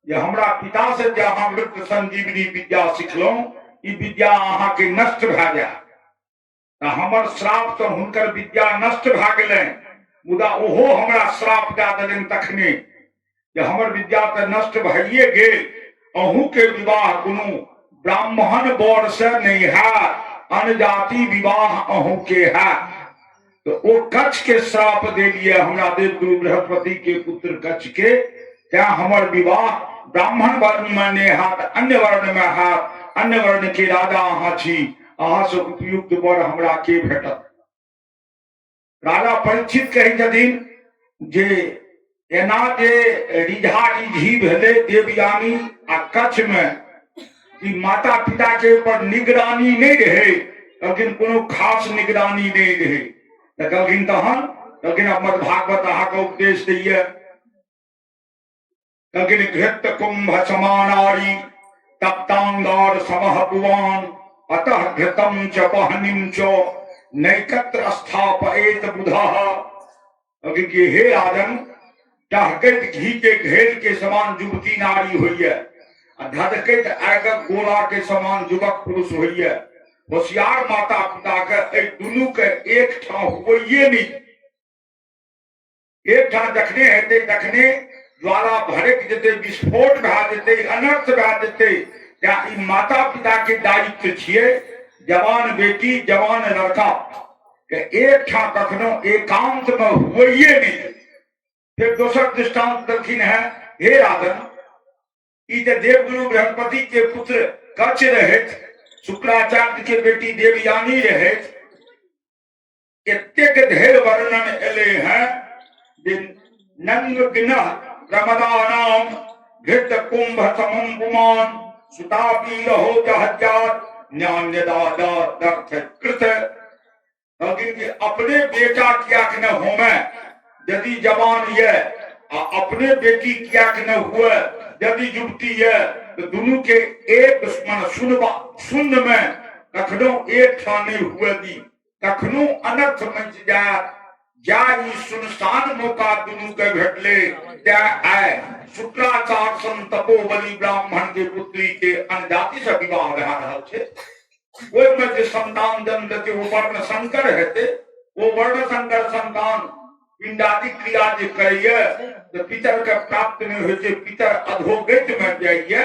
जे हमरा पिता से जे अहाँ मृत संजीवनी विद्या सिखलहुँ, ई विद्या अहाँके नष्ट भए जाय। तऽ हमर श्राप तऽ हुनकर विद्या नष्ट भए गेलनि, मुदा ओहो हमरा श्राप दए देलनि तखने जे हमर विद्या तऽ नष्ट भइए गेल, अहूँके विवाह कोनो ब्राह्मण वर से नहीं हैत, अनजाति विवाह अहूँके हैत। तऽ ओ कच्छ के श्राप देलिए हमरा देवगुरु बृहस्पति के पुत्र कच्छ के, तें हमर विवाह ब्राह्मण वर्ण में नहीं हैत, अन्य वर्ण में हैत। अन्य वर्ण के राजा अहाँ छी, अहाँ से उपयुक्त वर हमरा के भेटत? राजा परीक्षित कहै छथिन जे एना जे रिझा रिझी भेलै देवयानी आ कच्छ में कि माता पिता के ऊपर निगरानी नहीं रहे, कहलखिन कोनो खास निगरानी नहीं रहे। तऽ कहलखिन तहन कहलखिन हमर भागवत अहाँके उपदेश दैये। कहलखिन घृत कुंभ समानारी तप्तांगार समह पुवान अतः घृतम च वहनिम च नैकत्र स्थापयेत बुधः। कहलखिन कि हे राजन, टहकैत घी के घेर के समान युवती नारी होइए आ धधकैत आगिक गोला के समान युवक पुरुष होइए। होशियार माता पिता के एहि दुनू के एक ठाम हुए नहीं। एक ठाम जखने हेतै तखने ज्वाला भड़क जेतै, विस्फोट भए जेतै, अनर्थ भए जेतै। तें ई माता पिता के दायित्व छियै जवान बेटी जवान लड़का के एक ठाम कखनो एकांत में हुए नहीं। फिर दोसर दृष्टांत देलखिन है, हे राजन, ई तऽ देवगुरु बृहस्पति के पुत्र कच रहथि, शुक्राचार्य के बेटी देवयानी रहथि। एतेक ढेर वर्णन एलै हैं जे नंग गिनह प्रमदानाम घृत कुंभ समम पुमान सुतापी रहो जहजात न्यान्य दादा दर्थ कृत। कहलखिन कि अपने बेटा कियाक न होमे यदि जवान ये आ अपने बेटी कियाक न हुए यदि युवती ये, तो दुनू के एक मन सुनबा सुन में कखनो एक ठाम नहीं हुए दी, कखनो अनर्थ मचि जायत। जा ई सुनसान मौका दुनू के भेटले, तै आय शुक्राचार्य सन तपोबली ब्राह्मण के पुत्री के अनजाति से विवाह भए रहल छै। ओहिमे जे संतान जन्म देतै ओ वर्ण शंकर हेतै। ओ वर्ण शंकर संतान पिंडादि क्रिया जे करैया तऽ पितर के प्राप्त नहि होइ छै, पितर अधोगति में जाइया।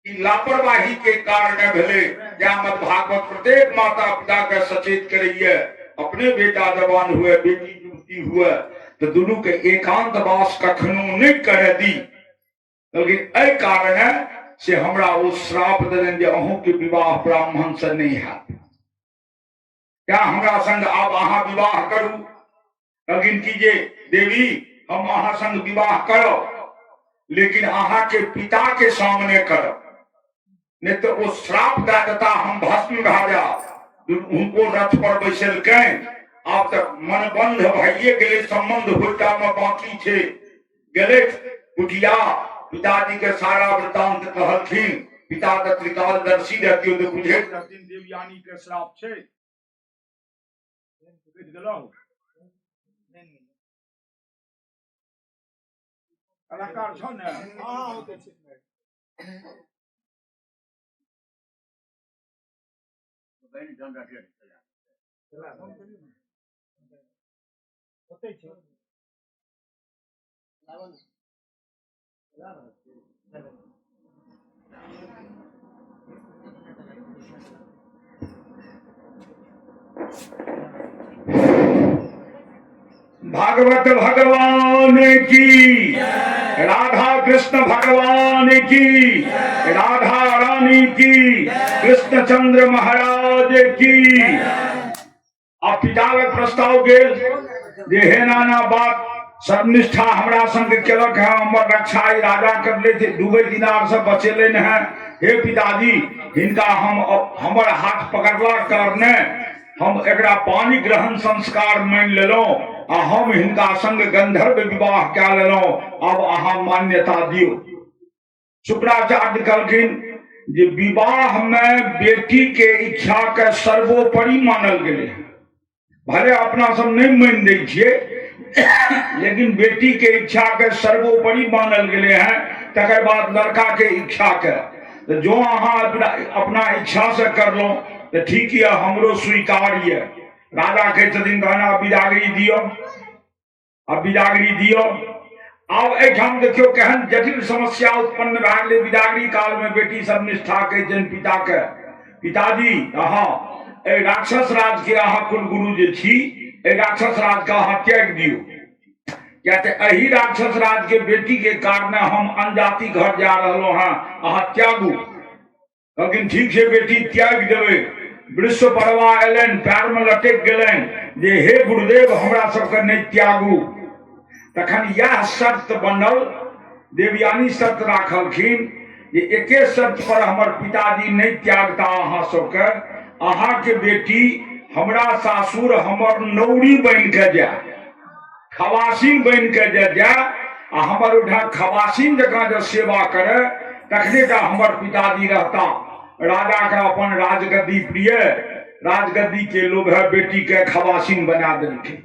ई लापरवाही के कारण भेलै। या मत भागवत प्रत्येक माता पिता के सचेत करैया, अपने बेटा जवान हुए बेटी युवती हुए तो दुनू के एकांत वास कखनो नहीं करे दी। लेकिन एहि कारण से हमरा ओ श्राप देलनि जे अहूँ के विवाह ब्राह्मण से नहीं हैत, तें हमरा संग आब अहाँ विवाह करू। कहलखिन कि जे देवी, हम अहाँ संग विवाह करब, लेकिन अहाँ के पिता के सामने करब, नहीं तो ओ श्राप दए देता, हम भस्म भए जायब। हुनको रथ पर बैसेलकनि। आब तक मनबंध भइए गेलै, संबंध होइटा में बाकी छै। गेलै कुटिया, पिताजी के सारा वृत्तांत कहलखिन। पिता तऽ त्रिकालदर्शी रहतियो तऽ बुझैत रहथिन देवयानी के श्राप छै। कलाकार छौ ने? भागवत भगवान की, राधा कृष्ण भगवान की, राधा रानी की, कृष्ण चंद्र महाराज की। आ पिता लग प्रस्ताव गेल जे हे नाना, बात सर्वनिष्ठा हमरा संग केलक है, हमर रक्षा ई राजा करले थे, डूबे दिनार से बचेलनि है। हे पिताजी, हिनका हम हमर हाथ पकड़ला कारणे हम एकरा पानी ग्रहण संस्कार मानि लेलहुँ आ हम हिनका संग गंधर्व विवाह कए लेलहुँ, आब अहाँ मान्यता दियौ। शुक्राचार्य कहलखिन जे विवाह में बेटी के इच्छा के सर्वोपरि मानल गेलै। भले अपना सब नहीं मान दै छियै, लेकिन बेटी के इच्छा के सर्वोपरि मानल गेलै हैं, तकर बाद लड़का के इच्छा के। तऽ जो अहाँ अपना अपना इच्छा से करलहुँ तऽ ठीक यऽ, हमरो स्वीकार यऽ। राजा कहै छथिन, तहन आब बिदागरी दियौ, आब बिदागरी दियौ। आब एहिठाम देखियौ केहन जटिल समस्या उत्पन्न भए गेलै। बिदागरी कालमे बेटी सब निष्ठा के जन पिताके, पिताजी, अहाँ एहि राक्षस राजके अहाँ कुलगुरु जे छी, एहि राक्षस राजके अहाँ त्यागि दियौ, किया तऽ एहि राक्षस राजके बेटीके कारणे हम अनजाति घर जा रहलहुँ हँ, अहाँ त्यागू। कहलखिन ठीक छै बेटी, त्यागि देबै। वृक्ष परवा एलनि, पैरमे लटकि गेलनि जे हे गुरुदेव, हमरा सबके नहि त्यागू। तखन इएह शर्त बनल, देवयानी शर्त राखलखिन जे एके शर्त पर हमर पिताजी नहि त्यागता अहाँ सबके, अहाँके बेटी हमरा सासुर हमर नौरी बनि कऽ जाय, खवासिन बनि कऽ जे जाय आ हमर ओहिठाम खवासिन जकाँ जे सेवा करे, तखने टा हमर पिताजी रहता। राजाके अपन राजगद्दी प्रिय, राजगद्दी के लोभ है बेटी के खवासिन बना देलखिन।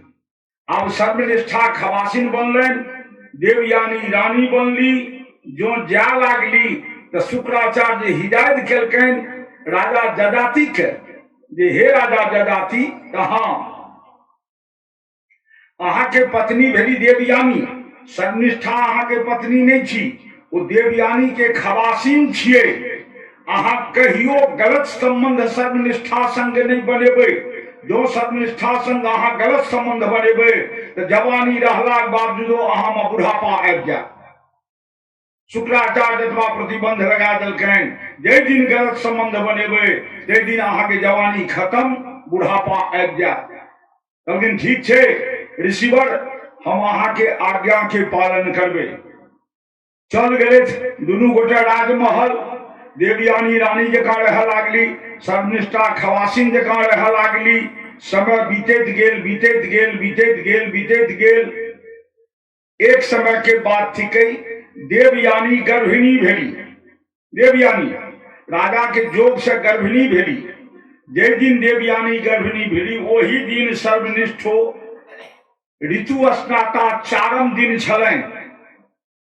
आब सर्वनिष्ठा खवासिन बनलनि, देवयानी रानी बनली। जो जाय लागली तऽ शुक्राचार्य हिदायत केलकनि राजा जजाति के जे हे राजा जजाति, तऽ हँ अहाँके पत्नी भेली देवयानी, शर्मिष्ठा अहाँके पत्नी नहि छी, ओ देवयानी के खवासिन छियै। अहाँ कहियो गलत संबंध शर्मिष्ठा संग नहि बनेबै। जो शर्मिष्ठा संग अहाँ गलत संबंध बनेबै तऽ जवानी रहलाक बावजूदो अहाँमे बुढ़ापा आबि जायत। शुक्राचार्य एतबा प्रतिबंध लगा देलकनि, जाहि दिन गलत संबंध बनेबै ताहि दिन अहाँके जवानी खत्म, बुढ़ापा आबि जायत। कहलखिन ठीक छै ऋषिवर, हम अहाँके आज्ञा के पालन करबै। चल गेलथि दुनू गोटे राजमहल। देवयानी रानी जकाँ रहय लागली, शर्मिष्ठा खवासिन जकाँ रहय लागली। समय बीतैत गेल, बीतैत गेल, बीतैत गेल, बीतैत गेल। एक समय के बात थिकै, देवयानी गर्भिणी भेली। देवयानी राजा के जोग से गर्भिणी भेली। जाहि दिन देवयानी गर्भिणी भेली ओही दिन सर्वनिष्ठो ऋतु स्नाता चारम दिन छलनि।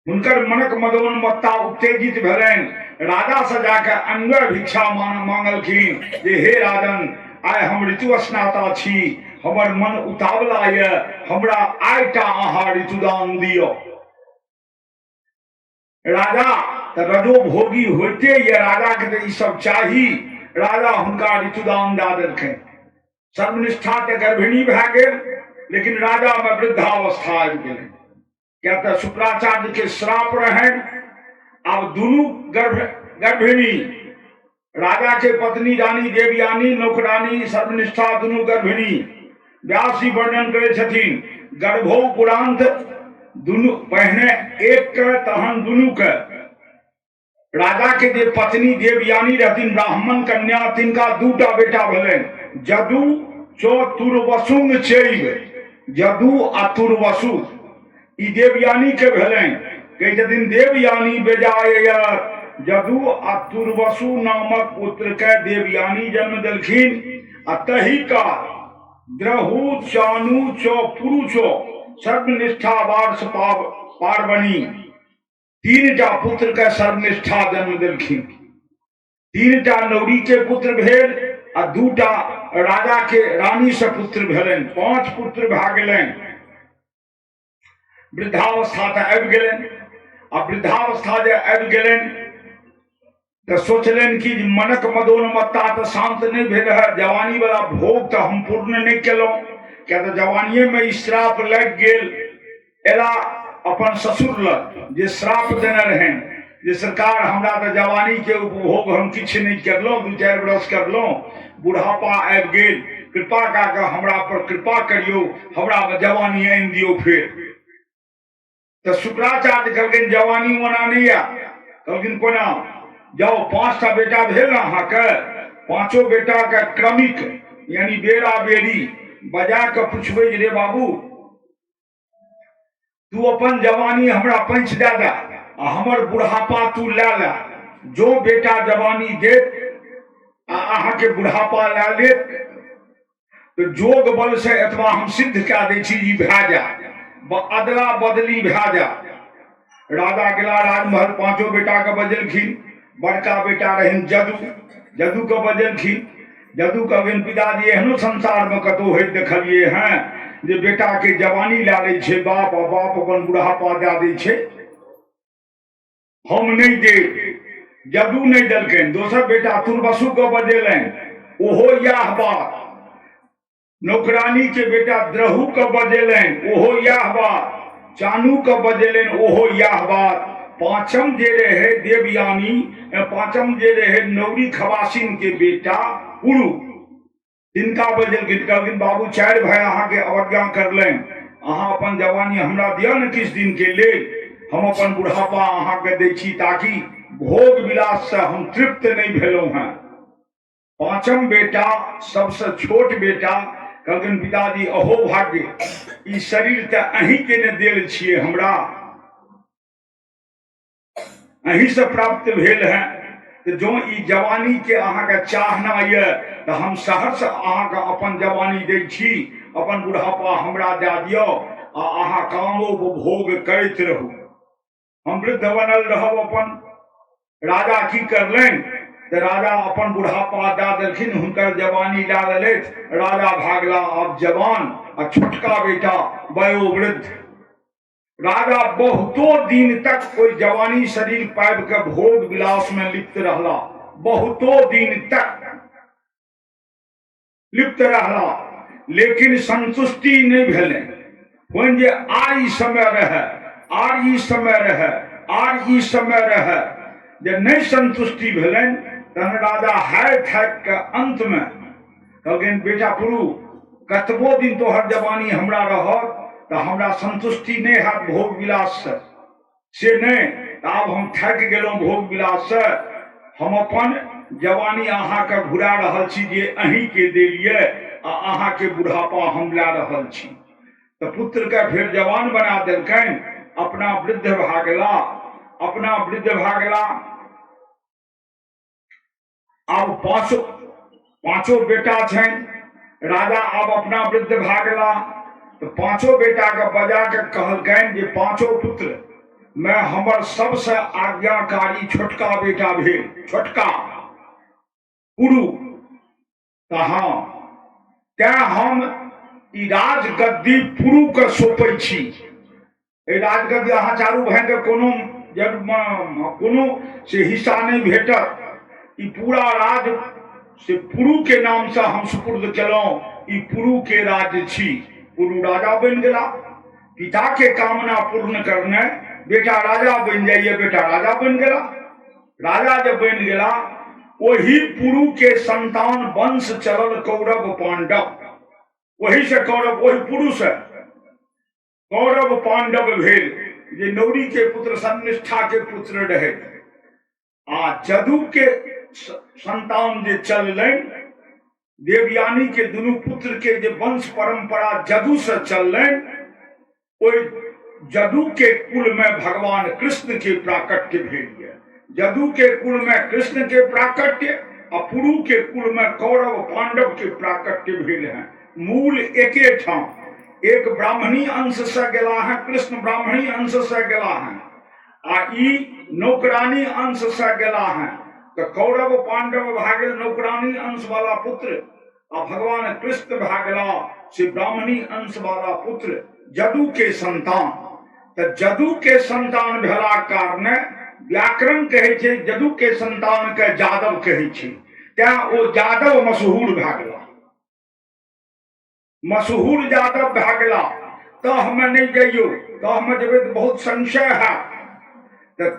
हुनकर मनक मदोन्मत्ता उत्तेजित भेलनि। राजा से जाके अन्वय भिक्षा मांगलखिन जे हे राजन, आइ हम ऋतु स्नाता छी, हमर मन उतावला यऽ, हमरा आइटा अहाँ ऋतुदान दिअ। राजा तऽ रजोभोगी होइते यऽ, राजा के तऽ ई सब चाही। राजा हुनका ऋतुदान दए देलखिन। सर्वनिष्ठा तऽ गर्भिणी भए गेल, लेकिन राजा मे वृद्धावस्था आबि गेलै, किया तऽ शुक्राचार्य के श्राप रहनि। आब दुनू गर्भिणी, राजा के पत्नी रानी देवयानी, नौकरानी सर्वनिष्ठा, दुनू गर्भिणी। व्यास जी वर्णन करै छथिन, गर्भो पुरांत दुनू, पहिने एक के तहन दुनू के। राजा के जे पत्नी देवयानी रहथिन, ब्राह्मण कन्या, तिनका दूटा बेटा भेलनि, जदु चतुर्वसुंग चैव, जदु आ तुर्वसु, ई देवयानी के भेलनि। कहै छथिन देवयानी बेजाय जदु आ तुर्वसु नामक पुत्र के देवयानी जन्म देलखिन। आ तही का द्रहु चानु चौ पुरुषो सर्वनिष्ठा वार्ष पार्वणी, तीनटा पुत्र के सर्वनिष्ठा जन्म देलखिन। तीनटा नौरी के पुत्र भेल आ दूटा राजा के रानी से पुत्र भेलनि, 5 पुत्र भए गेलनि। वृद्धावस्था तऽ आबि गेलनि। आ वृद्धावस्था जे आबि गेलनि तऽ सोचलनि कि मनक मदोन्मत्ता तऽ शान्त नहि भेल है, जवानी वाला भोग तऽ हम पूर्ण नहि केलहुँ, किया तऽ जवानिएमे ई श्राप लागि गेल। एला अपन ससुर लग जे श्राप देने रहनि जे सरकार हमरा तऽ जवानी के उपभोग हम किछु नहि करलहुँ, 2-4 बरस करलहुँ, बुढ़ापा आबि गेल, कृपा कए कऽ हमरा पर कृपा करियौ, हमरा जवानी आनि दियौ फेर। तऽ शुक्राचार्य कहलखिन जवानी ओना नहि आयत। कहलखिन कोना? जाउ, 5टा बेटा भेल ने अहाँके, 5 बेटाके क्रमिक यानी बेरा बेरी बजा कऽ पुछबै जे रे बाबू, तू अपन जवानी हमरा पैंच दए दे आ हमर बुढ़ापा तू लए ले। जो बेटा जवानी देत आ अहाँके बुढ़ापा लए लेत तऽ जोग बल से एतबा हम सिद्ध कए दै छी, ई भए जाय, अदला बदली भए जाय। राजा गेला राजमहल, 5 बेटाके बजेलखिन। बड़का बेटा रहनि जदू, जदूके बजेलखिन। जदू कहलखिन पिताजी, एहनो संसारमे कतहु होइत देखलियै हेँ जे बेटाके जवानी लए लै छै बाप आ बाप अपन बुढ़ापा दए दै छै, हम नहि देब। जदू नहि देलकनि। दोसर बेटा तुर्वसुके बजेलनि, ओहो इएह बात। नौकरानी के बेटा द्रहु के बजेलनि, ओहो इएह बात। चानू के बजेलनि, ओहो इएह बात। पांचम जे रहे देवयानी, पांचम जे रहे नौरी खवासिन के बेटा पुरु, तिनका बजेलखिन। कहलखिन बाबू, 4 भाई अहाँके अवज्ञा करलनि, अहाँ अपन जवानी हमरा दिअ ने किछु दिन के लेल, हम अपन बुढ़ापा अहाँके दै छी ताकि भोग विलास से हम तृप्त नहि भेलहुँ हेँ। पांचम बेटा सबसे छोट बेटा कहलखिन पिताजी, अहो भाग्य, ई शरीर तऽ अहीं के ने देल छियै, हमरा अहीं से प्राप्त भेल है, तऽ जँ ई जवानी के अहाँके चाहना यऽ तऽ हम सहर्ष अहाँके अपन जवानी दै छी, अपन बुढ़ापा हमरा दए दियौ आ अहाँ कामोपभोग करैत रहू, हम वृद्ध बनल रहब अपन। राजा की करलनि तऽ राजा अपन बुढ़ापा दए देलखिन, हुनकर जवानी लए लेलथि। राजा भागला आब जवान आ छोटका बेटा वयोवृद्ध। राजा बहुतो दिन तक ओहि जवानी शरीर पाबि कऽ भोग विलास में लिप्त रहला, बहुतो दिन तक लिप्त रहला, लेकिन संतुष्टि नहि भेलनि। होइन जे आर ई समय रहै, आर ई समय रहै, आर ई समय रहै। जे नहि संतुष्टि भेलनि तहन राजा हारि थाकि कऽ अंतमे कहलखिन, बेटा पुरु, कतबो दिन तोहर जवानी हमरा रहत तऽ हमरा संतुष्टि नहि हैत भोग विलाससँ, से नहि तऽ आब हम थाकि गेलहुँ भोग विलाससँ। हम अपन जवानी अहाँके घुरा रहल छी जे अहीँके देलियै, आ अहाँके बुढ़ापा हम लए रहल छी। तऽ पुत्रके फेर जवान बना देलकनि, अपना वृद्ध भए गेला, अपना वृद्ध भए गेला। आब पांचो पांचो बेटा छनि। राजा आब अपना वृद्ध भए गेला तऽ पांचो बेटाके बजा के कहलकनि जे पांचो पुत्र मे हमर सबसँ आज्ञाकारी छोटका बेटा भेल, छोटका पुरु। तऽ हँ, तें हम ई राजगद्दी पुरुके सौंपै छी। एहि राजगद्दी अहाँ चारू भाइके कोनो कोनो से हिस्सा नहि भेटत। ई पूरा राज से पुरु के नाम से हम सुपुर्द केलहुँ। ई पुरु के राज्य छी। पुरु राजा बनि गेला। पिता के कामना पूर्ण करने बेटा राजा बनि जाइए, बेटा राजा बनि गेला। राजा जब बनि गेला, ओही पुरु के संतान वंश चलल कौरव पांडव। ओही से कौरव, ओही पुरु से कौरव पांडव भेल, जे नौरी के पुत्र सन्निष्ठा के पुत्र रहे। आ जदु के संतान जे चललनि, देवयानी के दुनू पुत्र के जे वंश परंपरा जदु से चललनि, ओहि जदु के कुल में भगवान कृष्ण के प्राकट्य भेल। जदु के कुल में कृष्ण के प्राकट्य आ पुरु के कुल में कौरव पांडव के प्राकट्य भेल है। मूल एके ठाम, एक ब्राह्मणी अंश से गेला है, कृष्ण ब्राह्मणी अंश से गेला है, आ ई नौकरानी अंश से गेला है। तो कौरव पांडव भए गेल नौकरानी अंश वाला पुत्र, आ भगवान कृष्ण भए गेला से ब्राह्मणी अंश वाला पुत्र, जदु के संतान। तऽ जदु के संतान भेला कारणे व्याकरण कहै छै जदु के संतान के जादव कहै छै, तें ओ जादव मशहूर भए गेला, मशहूर जादव भए गेला। तऽ हमे नहि जइयौ, तऽ हमे जेबै तऽ बहुत संशय है। तऽ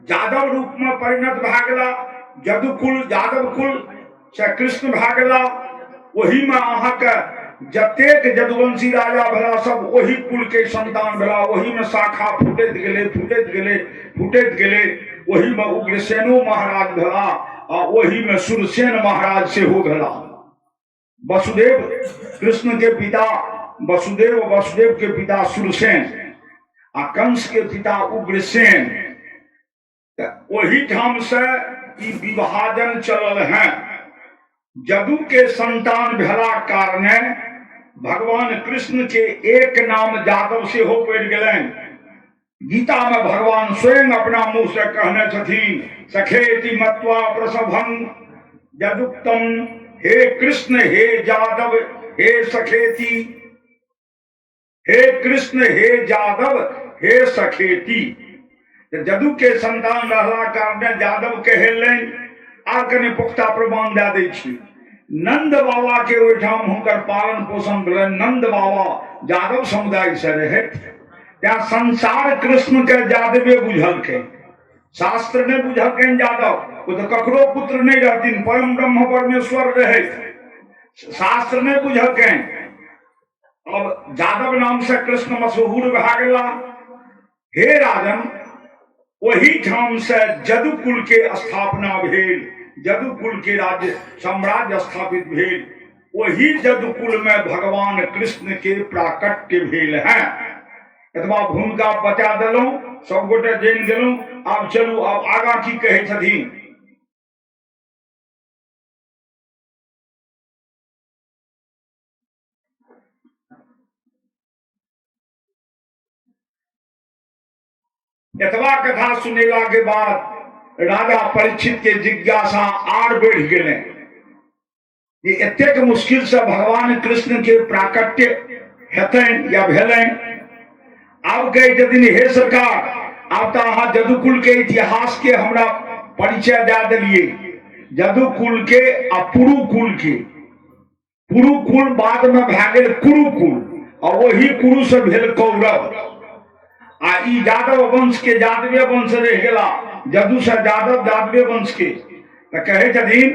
जादव रूपमे परिणत भए गेला। जदुकुल जादव कुल से कृष्ण भए गेला। ओहीमे अहाँके जतेक जदुवंशी राजा भेला सब ओही कुल के संतान भेला। ओहीमे शाखा फूटैत गेलै, फूटैत गेलै, फूटैत गेलै। ओहीमे उग्रसेनो महाराज भेला आ ओहीमे सुरसेन महाराज सेहो भेला। वसुदेव कृष्ण के पिता वसुदेव, वसुदेव के पिता सुरसेन आ कंस के पिता उग्रसेन। ओही ठाम से ई विभाजन चलल है। जदु के संतान भेला कारणे भगवान कृष्ण के एक नाम जादव सेहो पड़ि गेलनि। गीता में भगवान स्वयं अपना मुंह से कहने छथिन, सखेति मत्वा प्रसभं यदुक्तम, हे कृष्ण हे जादव हे सखेति, हे कृष्ण हे जादव हे सखेति। जदु के संतान रहला कारणे जादव कहेलनि। आ कनि पुख्ता प्रमाण दए दै छी। नंद बाबा के ओहिठाम हुनकर पालन पोषण भेलनि। नंद बाबा जादव समुदाय से रहथि, तें संसार कृष्ण के जादवे बुझलकै, शास्त्र नहि बुझलकनि जादव। ओ तऽ ककरो पुत्र नहि रहथिन, परम ब्रह्म परमेश्वर रहथि, शास्त्र नहि बुझलकनि। अब जादव नाम से कृष्ण मशहूर भए गेला। हे राजन, ओही ठाम से जदुकुल के स्थापना भेल, जदुकुल के राज्य साम्राज्य स्थापित भेल। ओही जदुकुल में भगवान कृष्ण के प्राकट्य भेल है। एतबा भूमिका बता देलहुं, सब गोटे जानि गेलहुं। आब चलू, आब आगाँ की कहै छथिन। एतबा कथा सुनेला के बाद राजा परीक्षित के जिज्ञासा आर बढ़ि गेलै जे एतेक मुश्किल से भगवान कृष्ण के प्राकट्य हेतनि या भेलनि। आब कहै छथिन हे सरकार, आब तऽ अहाँ जदुकुल के इतिहास के हमरा परिचय दए देलियै, जदुकुल के आ पुरुकुल के। पुरुकुल बाद में भए गेल कुरुकुल, आ ओही कुरु से भेल कौरव। आ ई यादव वंश के यादवे वंश रहि गेला, जदू से यादव यादवे वंश के। तऽ कहै छथिन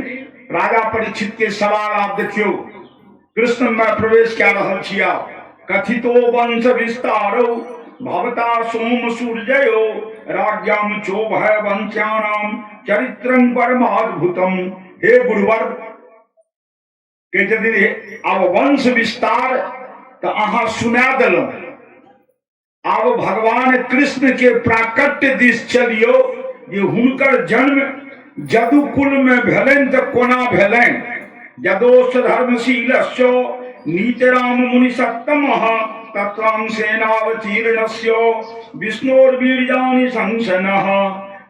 राजा परीक्षित के सवाल आप देखियौ, कृष्ण में प्रवेश कए रहल छी आप। कथितो वंश विस्तारो भवता सोम सूर्ययो राज्ञाम चोभय वंश्यानाम चरित्रं परमाद्भुतम। हे गुरुवर, कहै छथिन आब वंश विस्तार तऽ अहाँ सुना देलहुँ, आब भगवान कृष्ण के प्राकट्य दिस चलियौ जे हुनकर जन्म जदुकुल में भेलनि तऽ कोना भेलनि। जदोष धर्मशीलस्य नीतराम मुनि सत्तम तत्रांशेनावतीर्णस्य विष्णोर्वीर्याणि संसनः।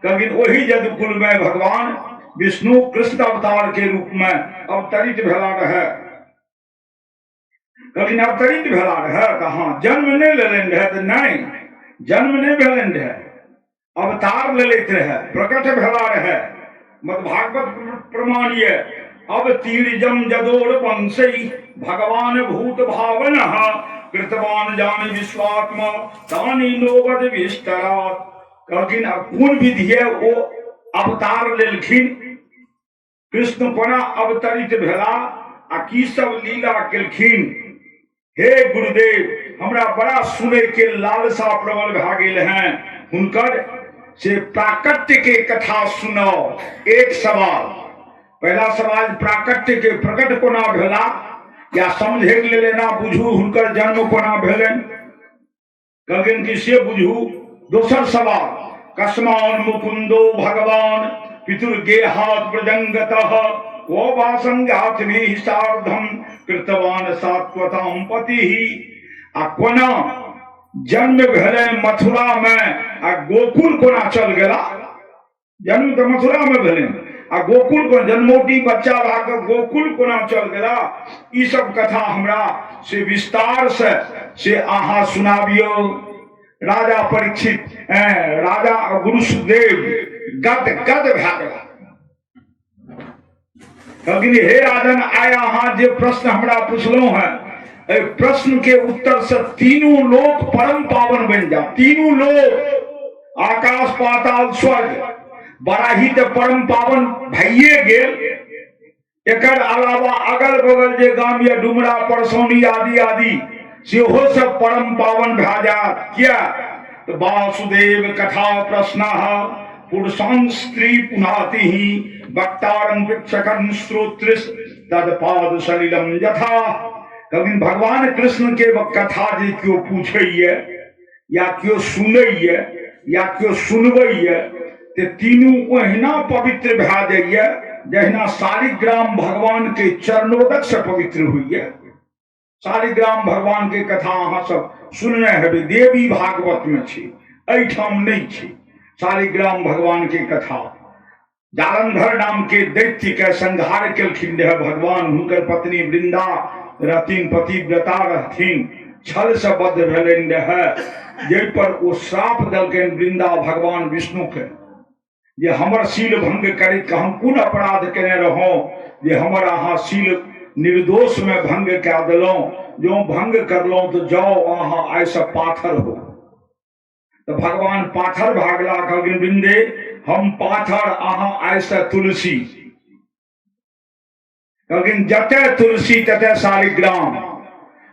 कहलखिन ओहि जदुकुल में भगवान विष्णु कृष्ण अवतार के रूप में अवतरित भेला रहे। कहलखिन अवतरित भेला रहे तऽ हँ, जन्म नहि लेलनि रहे तऽ नहि, जन्म नहि भेलनि रहे, अवतार लेलैत रहे, प्रकट भेला रहे। मत भागवत प्रमाण ये अवतीर्जम जदोर वंशई भगवान भूत भावन कृतवान जान विश्वात्मा तानी नोवद विस्तरात। कहलखिन आब कोन विधि है ओ अवतार लेलखिन, कृष्ण कोना अवतरित भेला आ की सब लीला केलखिन। हे गुरुदेव, हमरा बड़ा सुनै के लालसा प्रबल भए गेल हैं, हुनकर से प्राकट्य के कथा सुनाओ। एक सवाल, पहला सवाल प्राकट्य के प्रकट कोना भेला, या समझे के लेल एना बुझू हुनकर जन्म कोना भेलनि। कहलखिन कि से बुझू। दोसर सवाल, कस्मान मुकुंदो भगवान पितुर्गेहात् प्रजंगतः वो वासंगात्भिः सार्धम कृतवान सात्वतां पतिः। आ कोना जन्म भेलै मथुरा में आ गोकुल कोना चल गेला? जन्म तऽ मथुरा में भेलै आ गोकुल को जन्मौटी बच्चा भए कऽ गोकुल कोना चल गेला, ई सब कथा हमरा से विस्तार से से अहाँ सुनाबियौ। राजा परीक्षित राजा गुरु सुखदेव गद गद भए गेला। कहलखिन हे राजन, आइ अहाँ जे प्रश्न हमरा पुछलहुँ हेँ, एहि प्रश्न के उत्तर से तीनू लोक परम पावन बनि जाओ। तीनू लोक आकाश पाताल स्वर्ग बराही तऽ परम पावन भइए गेल। एकर अलावा अगल बगल जे गाम यऽ डुमरा परसौनी आदि आदि सेहो सब परम पावन भए जायत। किया तऽ वासुदेव कथा प्रश्न पुरुषां स्त्री पुनाति ही वक्तारं प्रेक्षकं श्रोतृष तदपाद सलिलम यथा। कभी भगवान कृष्ण के कथा जे केओ पूछैए या केओ सुनैए या केओ सुनबैए ते तीनू ओहिना पवित्र भए जाइए जहिना शालिग्राम भगवान के चरणोदक से पवित्र होइए। शालिग्राम भगवान के कथा अहाँ सब सुनने हेबै, देवी भागवत में छै, एहिठाम नहि छै शालिग्राम भगवान के कथा। जालंधर नाम के दैत्य के संहार केलखिन रहे भगवान, हुनकर पत्नी वृंदा रहथिन, पतिव्रता रहथिन, छल से बद्ध भेलनि रहे, जाहि पर ओ श्राप देलकनि वृंदा भगवान विष्णु के जे हमर शील भंग करैत हम कोन अपराध केने रहौं जे हमर अहाँ शील निर्दोष में भंग कए देलहुँ, जँ भंग करलहुँ तऽ जाउ अहाँ आइसँ पाथर हो। तऽ भगवान पाथर भागला, कहलखिन वृंदे हम पाथर, अहाँ आइसँ तुलसी। कहलखिन जतय तुलसी ततय शालिग्राम,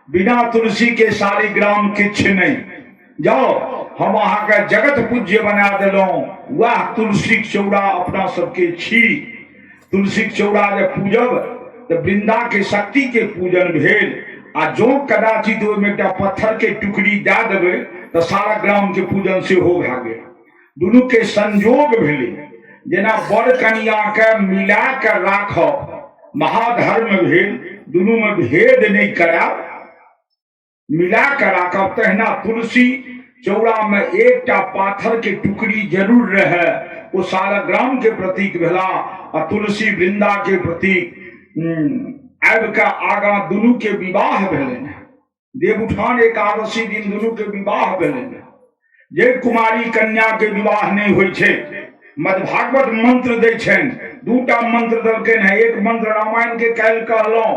बिना तुलसी के शालिग्राम किछु नहि। जाओ हम अहाँके जगत पूज्य बना देलहुँ। वएह तुलसीक चौरा अपना सबके छी। तुलसीक चौरा जे पूजब तऽ वृंदा के शक्ति के पूजन भेल, आ जो कदाचित ओहिमे एकटा पत्थर के टुकड़ी दए देबै तऽ शालिग्राम के पूजन सेहो भए गेल। दुनू के संयोग भेलै। जेना वर कनिया के मिला के राखब महाधर्म भेल, दुनू में भेद नहीं करायब, मिला के राखब, तहिना तुलसी चौरा में एकटा पाथर के टुकड़ी जरूर रहे ओ सालग्राम के प्रतीक भेला आ तुलसी वृंदा के प्रतीक। आबि कऽ आगाँ दुनू के विवाह भेलनि हेँ। देवउठान एकादशी दिन दुनू के विवाह भेलनि हेँ। जे कुमारी कन्या के विवाह नहि होइ छै, मधभागवत मंत्र दै छनि, दूटा मंत्र देलकनि हेँ। एक मंत्र रामायण के काल्हि कहलहुँ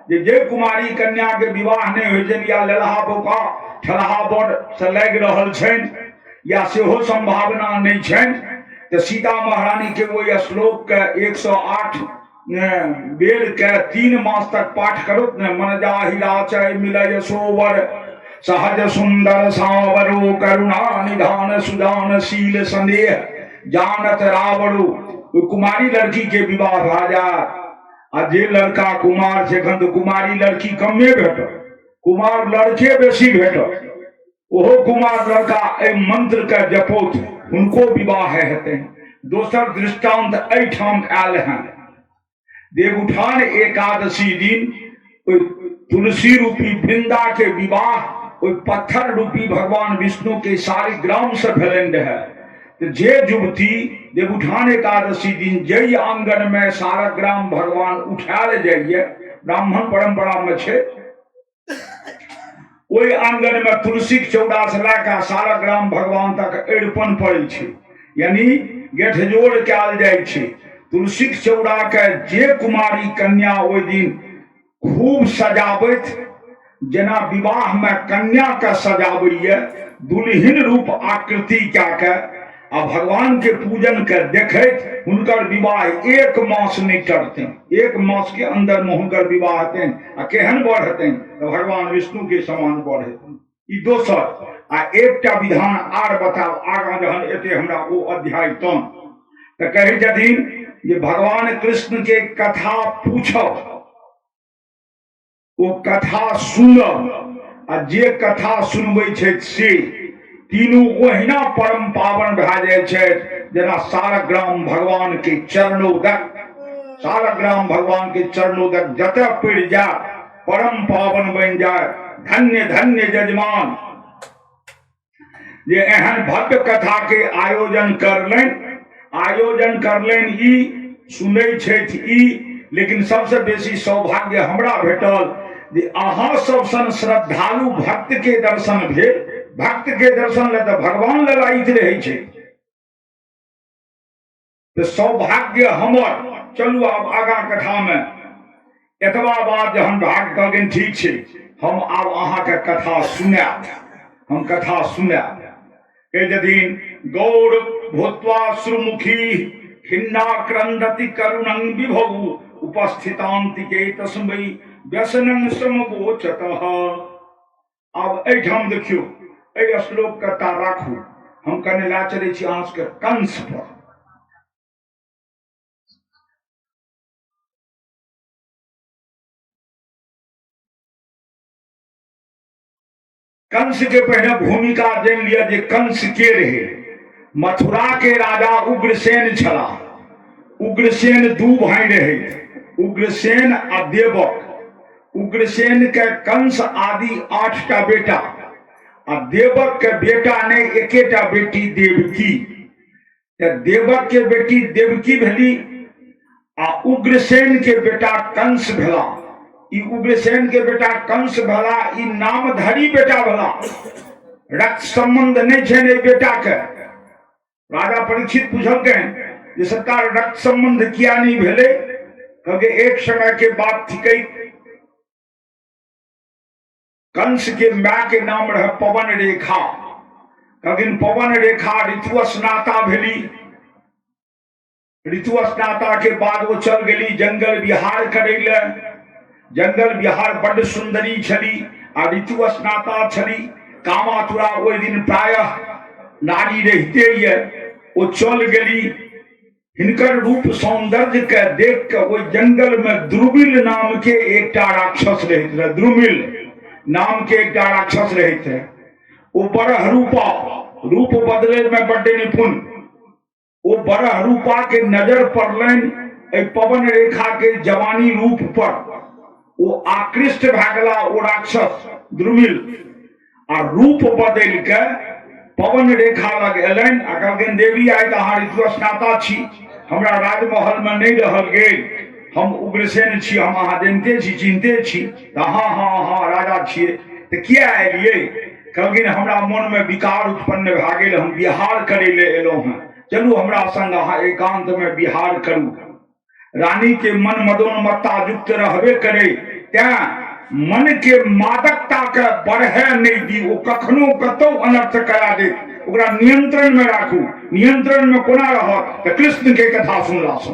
जे जे कुमारी कन्या के विवाह नहि होइ छनि या लेलहा बौका ठेलहा बर से लागि रहल छनि या सेहो संभावना नहि छनि, तऽ सीता महारानी के ओहि श्लोक के 108 बेर के 3 मास तक पाठ करो ने, मन जाहि राचय मिलय सोवर सहज सुंदर सावरो करुणा निधान सुजान शील स्नेह जानत रावणु, कुमारी लड़की के विवाह भए जायत। आ जे लड़का कुमार छै, एखन तऽ कुमारी लड़की कमे भेटत, कुमार लड़के बेसी भेटत, ओहो कुमार लड़का एहि मंत्र के जपोत हुनको विवाह हेतनि। दोसर दृष्टांत एहिठाम आयल हैं, देवउठान एकादशी दिन ओहि तुलसी रूपी वृंदा के विवाह ओहि पत्थर रूपी भगवान विष्णु के शालिग्राम से भेलनि रहे। तऽ जे युवती देवउठान एकादशी दिन जै आंगन में शालिग्राम भगवान उठायल जाइए, ब्राह्मण परंपरा में छै, ओहि आंगन में तुलसीक चौड़ा से लए कऽ शालिग्राम भगवान तक अरिपन पड़ै छै, यानी गेठजोड़ कयल जाइ छै। तुलसीक चौड़ा के जे कुमारी कन्या ओहि दिन खूब सजाबैत, जेना विवाह में कन्या के सजाबैए दुल्हिन रूप आकृति कए के आ भगवान के पूजन के देखैत, हुनकर विवाह 1 मास नहीं टरतनि, 1 मास के अंदर में हुनकर विवाह हेतनि। आ केहन बर हेतनि तऽ भगवान विष्णु के समान बर हेतनि। ई दोसर आ एकटा विधान आर बताब आगाँ जहन एते हमरा ओ अध्याय तहन तऽ कहै छथिन जे भगवान कृष्ण के कथा पूछब, ओ कथा सुनब आ जे कथा सुनबै छथि से तीनू ओहिना परम पावन भए जाइ छथि जेना सालग्राम भगवान के चरणोदक। सालग्राम भगवान के चरणोदक जतय पड़ि जाय परम पावन बनि जाय। धन्य धन्य यजमान जे एहन भव्य कथा के आयोजन करलनि। आयोजन करलनि ई सुनै छथि ई, लेकिन सबसे बेसी सौभाग्य हमरा भेटल जे अहाँ सब सन श्रद्धालु भक्त के दर्शन भेल। भक्त के दर्शन लए तऽ भगवान ललायित रहै छै, तऽ सौभाग्य हमर। चलू आब आगाँ कथा में। एतबा बात जहन भाग कहलखिन ठीक छै, हम आब अहाँके कथा सुनायब, हम कथा सुनायब। कहै छथिन गौर भूत्वा श्रुमुखी खिन्ना क्रन्दति करुणं विभौ उपस्थितान्तिके तस्मै व्यसनं समवोचतः। आब एहिठाम देखियौ, एहि श्लोक के ता राखू, हम कने लए चलै छी अहाँ सबके कंस पर। कंस के पहले भूमिका जानि लिअ जे कंस के रहे। मथुरा के राजा उग्रसेन छला। उग्रसेन दू भाई रहे, उग्रसेन आ देवक। उग्रसेन के कंस आदि 8टा बेटा आ देवक के बेटा ने एकेटा बेटी देवकी। तऽ देवक के बेटी देवकी भेली आ उग्रसेन के बेटा कंस भेला। ई उग्रसेन के बेटा कंस भेला, ई नामधारी बेटा भेला, रक्त संबंध नहीं छै एहि बेटा के। राजा परीक्षित पूछलकनि जे सरकार रक्त संबंध किया नहीं भेलै? कहलकै एक समय के बात थिकै, कंस के my के नाम रहे पवन रेखा। कहलखिन पवन रेखा ऋतु स्नाता भेली, ऋतु स्नाता के बाद वो चल गेली जंगल विहार करे ले। जंगल विहार बड्ड सुंदरी छली आ ऋतु स्नाता छली। कामातुरा ओहि दिन प्रायः नारी रहिते ये, ओ चल गेली। हिनकर रूप सौंदर्य के देख के ओहि जंगल में द्रुमिल नाम के एकटा राक्षस रहैत रहे। द्रुमिल नाम के एकटा राक्षस रहैत रहे। ओ बरहरूपा, रूप बदले में बड्ड निपुण। ओ बरहरूपा के नजर पड़लनि एहि पवन रेखा के जवानी रूप पर। ओ आकृष्ट भए गेला ओ राक्षस द्रुमिल आ रूप बदलि के पवन रेखा लग एलनि आ कहलखिन देवी, आइ तऽ अहाँ ऋतु स्नाता छी, हमरा राजमहलमे नहि रहल गेल। हम उग्रसेन छी, हम अहाँ जनिते छी, चिन्हते छी। तऽ हँ हँ हँ, राजा छियै, तऽ किया एलियै? कहलखिन हमरा मोनमे विकार उत्पन्न भए गेल, हम बिहार करै लए एलहुँ हेँ। चलू हमरा संग अहाँ एकान्तमे बिहार करू। रानी के मन मदोन्मत्ता युक्त रहबे करे, तैं मन के मादकता के बढ़े नहीं दी, ओ कखनो कतौ अनर्थ करा दे। ओकरा नियंत्रण में राखू। नियंत्रण में कोना रहत? तऽ कृष्ण के कथा सुनला सँ,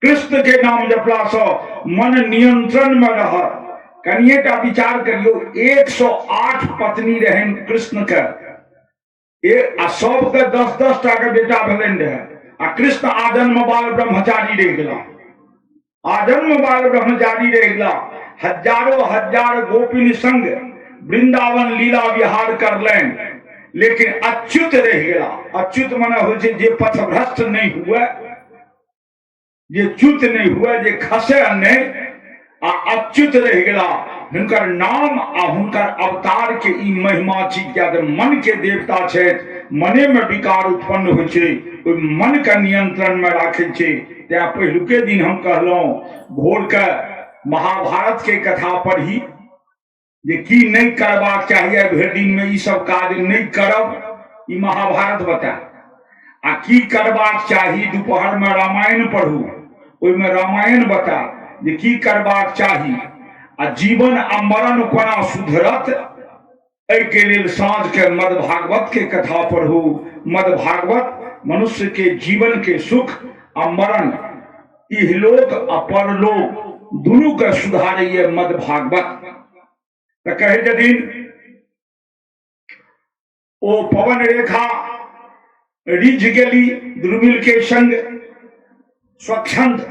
कृष्ण के नाम जपला सँ मन नियंत्रण में रहत। कनिएटा विचार करियौ, 108 पत्नी रहनि कृष्ण के आ सबके 10-10 टा के बेटा भेलनि रहे, आ कृष्ण आजन्म बाल ब्रह्मचारी रहि गेला, आजन्म बाल ब्रह्मचारी रहि गेला। हजारो हजार गोपिन संग वृंदावन लीला विहार करलनि, लेकिन अच्युत रहि गेला। अच्युत मने होइ छै जे पथभ्रष्ट नहि हुए, जे च्युत नहि हुए, जे खसे नहि, आ अच्युत रहि गेला। हुनकर नाम आ हुनकर अवतार के ई महिमा छी, किया तऽ मन के देवता छथि। मने में विकार उत्पन्न होइ छै, ओहि मन के नियंत्रण में राखै छै। तैं पहिलुके दिन हम कहलहुँ, भोर के महाभारत के कथा पढ़ी जे की नहि करबाक चाही, आइ भरि दिनमे ई सब काज नहि करब, ई महाभारत बतायत। आ की करबाक चाही, दुपहरमे रामायण पढ़ू, ओहिमे रामायण बतायत जे की करबाक चाही। आ जीवन आ मरण कोना सुधरत, एहिके लेल साँझके मद भागवत के कथा पढ़ू। मद भागवत मनुष्य के जीवन के सुख आ मरण, इहलोक आ परलोक दुनू के सुधारैए मद भागवत। तऽ कहै छथिन ओ पवन रेखा रिझ गेली द्रुमिल के संग, स्वच्छंद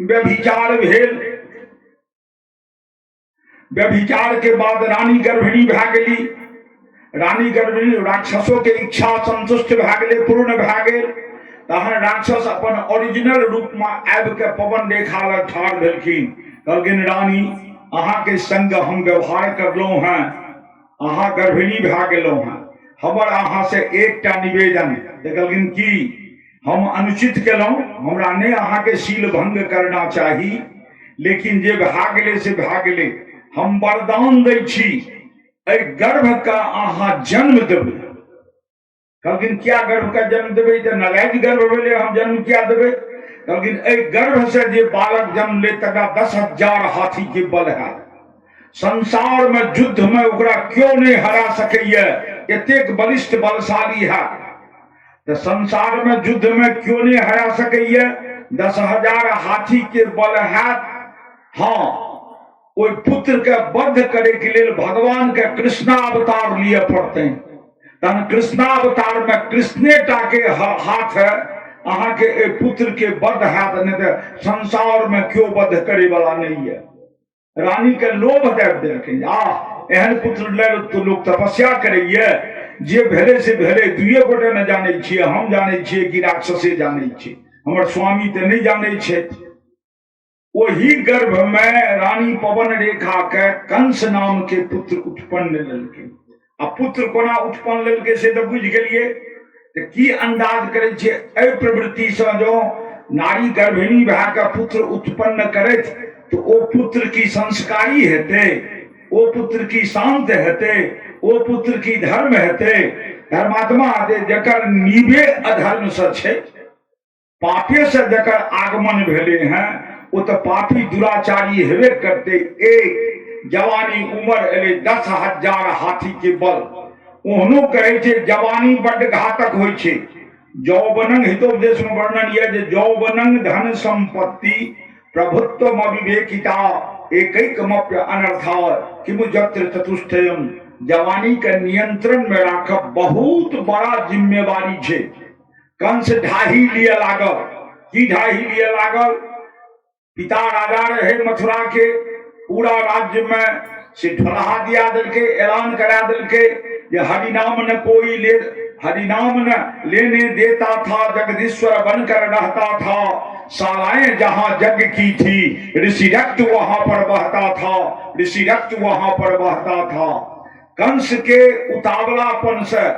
व्यभिचार भेल। व्यभिचार के बाद रानी गर्भिणी भए गेली। रानी गर्भिणी, राक्षसों के इच्छा संतुष्ट भए गेलै, पूर्ण भए गेल। तहन राक्षस अपन ओरिजिनल रूप में आबि के पवन रेखा लग ठाढ़ भेलखिन। कहलखिन रानी, अहाँके संग हम व्यवहार करलहुँ हेँ, अहाँ गर्भिणी भए गेलहुँ हेँ, हमर अहाँ से एकटा निवेदन। तऽ कहलखिन की? हम अनुचित केलहुँ, हमरा नहि अहाँके शील भंग करना चाही, लेकिन जे भए गेलै से भए गेलै। हम वरदान दै छी, एहि गर्भके अहाँ जन्म देबै। कहलखिन किया गर्भके जन्म देबै? तऽ नालायक गर्भ भेलै, हम जन्म किया देबै? कहलखिन एहि गर्भसँ जे बालक जन्म ले तकरा 10,000 हाथीके बल हैत, संसारमे युद्धमे ओकरा केओ नहि हरा सकैए, एतेक बलिष्ठ बलशाली हैत। तऽ संसारमे युद्धमे केओ नहि हरा सकैए, 10,000 हाथीके बल हैत। हँ, ओहि पुत्रके वध करैके लेल भगवानके कृष्णावतार लिअ पड़तनि। तहन कृष्णावतारमे कृष्णे टाके हाथ है अहाँके एहि पुत्रके वध हैत, नहि तऽ संसारमे केओ वध करैवला नहि यऽ। रानी के लोभ दाबि देलखिन, आ एहन पुत्र लेल तो लोक तपस्या करैए। जे भेलै से भेलै, दुइए गोटे ने जानै छियै, हम जानै छियै कि राक्षसे जानै छै, हमर स्वामी तऽ नहि जानै छथि। ओही गर्भ में रानी पवन रेखा के कंस नाम के पुत्र उत्पन्न लेलखिन। आ पुत्र कोना उत्पन्न लेलकै से तऽ बुझि गेलियै। तऽ की अंदाज करै छियै, एहि प्रवृत्तिसँ जँ नारी गर्भिणी भए कऽ पुत्र उत्पन्न करैत तऽ ओ पुत्र की संस्कारी हेतै? ओ पुत्र की शान्त हेतै? ओ पुत्र की धर्म हेतै, धर्मात्मा हेतै? जकर नीवे अधर्मसँ छै, पापे से जकर आगमन भेलै हैं, ओ तऽ पापी दुराचारी हेबे करतै। एक जवानी उमर एलै, 10,000 हाथी के बल। ओहनो कहै छै जवानी बड्ड घातक होइ छै। यौवनंग हितोपदेश में वर्णन यह जे यौवनंग धन संपत्ति प्रभुत्व अविवेकिता एकैकमप्य अनर्था किमु जत्र चतुष्टयम। जवानी के नियंत्रण में राखब बहुत बड़ा जिम्मेवारी छै। कंस ढाही लिए लागल। की ढाही लिए लागल? पिता राजा रहे मथुरा के, पूरा राज्य में से ढोलहा दिया देलकै, ऐलान करा देलकै जे हरिनाम न कोई ले, हरिनाम न लेने देता था, जगदीश्वर बनकर रहता था। शालाएं जहां यज्ञ की थी, ऋषि रक्त वहां पर बहता था, ऋषि रक्त वहां पर बहता था। कंस के उतावलापन से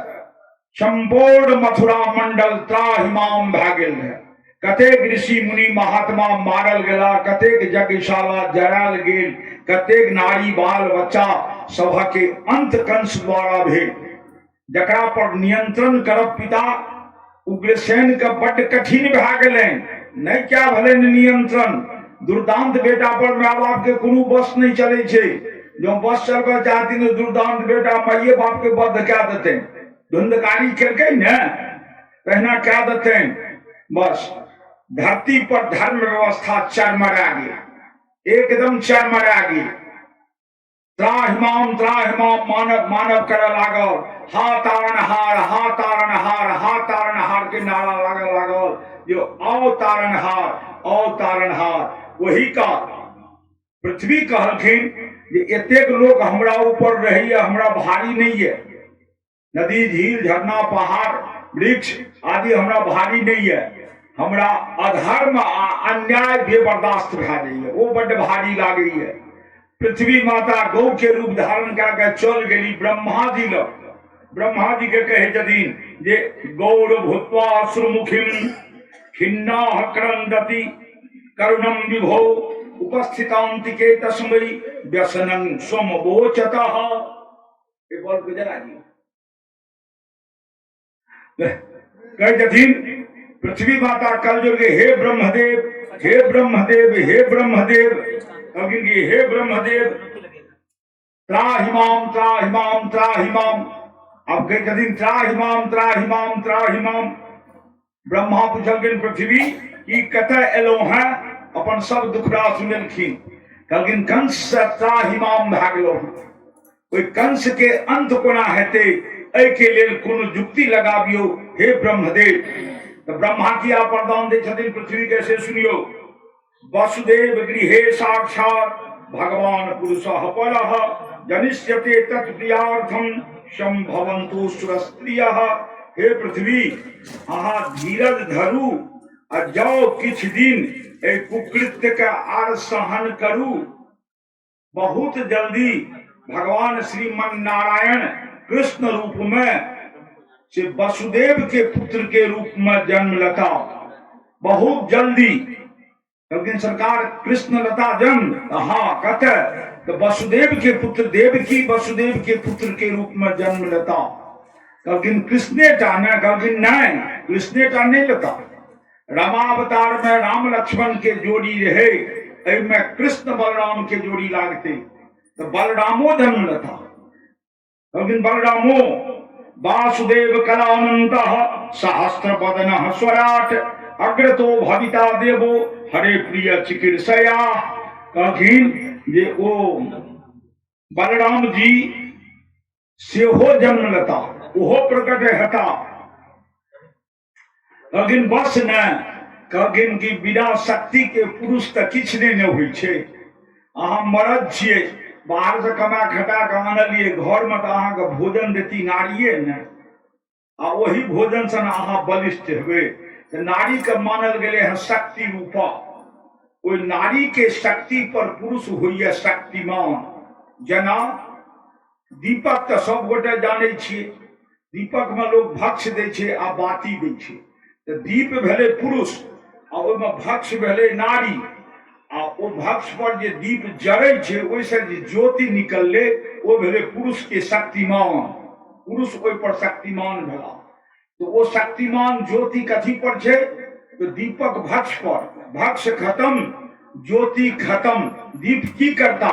सम्पूर्ण मथुरा मंडल त्राहिमाम भए गेल रहै। कतेक ऋषि मुनि महात्मा मारल गेला, कतेक यज्ञशाला जरायल गेल, कतेक नारी बाल बच्चा सभके अंत कंस द्वारा भेल, जकरा पर नियंत्रण करब पिता उग्रसेन के बड्ड कठिन भए गेलनि। नहि क्या भेलनि नियंत्रण। दुर्दांत बेटा पर माय बाप के कोनो बस नहि चलै छै। जँ बस चलबऽ चाहथिन तऽ दुर्दांत बेटा माइये बाप के बद्ध कए देतनि। धुंधकारी केलकै ने तहिना कए देतनि। बस धरती पर धर्म व्यवस्था चरमरा गेल, एकदम चरमरा गेल। त्राहिमाम त्राहिमाम मानव मानव करऽ लागल। हा तारणहार, हा तारणहार, हा तारणहार के नारा लागऽ लागल। जो आओ तारणहार, आओ तारणहार। वही का पृथ्वी कहलखिन जे एतेक लोक हमरा ऊपर रहैया, हमरा भारी नहि यऽ। नदी झील झरना पहाड़ वृक्ष आदि हमरा भारी नहि यऽ। हमरा अधर्म आ अन्याय बेबर्दाश्त भए जाइए, ओ बड्ड भारी लागैए। पृथ्वी माता गौ के रूप धारण कए के चल गेली ब्रह्मा जी लग। ब्रह्मा जी के कहै छथिन जे गौर भूत्वा सुमुखिम खिन्ना क्रन्दति करुणम विभो उपस्थितांतिके तस्मै व्यसनं स्वमवोचतः। एक बॉल को जरा दियौ। कहै छथिन पृथ्वी माता कल जोड़ के, हे ब्रह्मदेव, हे ब्रह्मदेव, हे ब्रह्मदेव। कहलखिन कि हे ब्रह्मदेव त्राहिमाम त्राहिमाम त्राहिमाम। आब कहै छथिन त्राहिमाम त्राहिमाम त्राहिमाम। ब्रह्मा पुछलखिन पृथ्वी ई कतऽ एलहुँ हैं? अपन सब दुखड़ा सुनेलखिन। कहलखिन कंस से त्राहिमाम भए गेलहुँ हँ। ओहि कंस के अंत कोना हेतै, एहिके लेल कोनो युक्ति लगाबियौ हे ब्रह्मदेव। तऽ ब्रह्मा किया वरदान दै छथिन पृथ्वी के से सुनियौ। वासुदेव गृहे साक्षात भगवान पुरुष परः जनिष्यते तत्प्रियार्थम संभवन्तु सुरस्त्रिय। हे पृथ्वी, अहाँ धीरज धरू आ जाओ किछु दिन एहि कुकृत्य के आर सहन करू। बहुत जल्दी भगवान श्रीमन नारायण कृष्ण रूप में से वसुदेव के पुत्र के रूप में जन्म लेता, बहुत जल्दी। कहलखिन सरकार कृष्ण लता जन्म? हाँ, कतऽ? तऽ वसुदेव के पुत्र देवकी वसुदेव के पुत्र के रूप में जन्म लेता। कहलखिन कृष्णे टा ने? कहलखिन नहीं, कृष्णे टा नहीं लेता। रामावतार में राम लक्ष्मण के जोड़ी रहे, एहिमे कृष्ण बलराम के जोड़ी लागते, तो बलरामो जन्म लेता। कहलखिन बलरामो वासुदेव कलानंत सहस्त्र बदन स्वराट अग्रतो भविता देवो हरे प्रिय चिकित्सया। कहलखिन जे ओ बलराम जी सेहो जन्म लेता, ओहो प्रकट हेता। कहलखिन बस ने? कहलखिन कि बिना शक्ति के पुरुष तऽ किछु नहि ने होइ छै। अहाँ मरद छियै, बाहरसँ कमा खटा कऽ आनलियै घरमे, तऽ अहाँके भोजन देती नारिये ने, आ ओही भोजनसँ ने अहाँ बलिष्ठ हेबै। तऽ नारीके मानल गेलै हँ शक्ति रूपा। ओहि नारीके शक्ति पर पुरुष होइए शक्तिमान। जेना दीपक तऽ सब गोटे जानै छियै, दीपकमे लोक भक्ष दै छै आ बाती दै छै। तऽ दीप भेलै पुरुष आ ओहिमे भक्ष भेलै नारी, आ ओ भक्ष पर जे दीप जरै छै ओहिसँ जे ज्योति निकललै ओ भेलै पुरुषके शक्तिमान। पुरुष ओहि पर शक्तिमान भेला। तऽ ओ शक्तिमान ज्योति कथी पर छै? तऽ दीपक भक्ष पर। भक्ष खत्म, ज्योति खत्म, दीप की करता?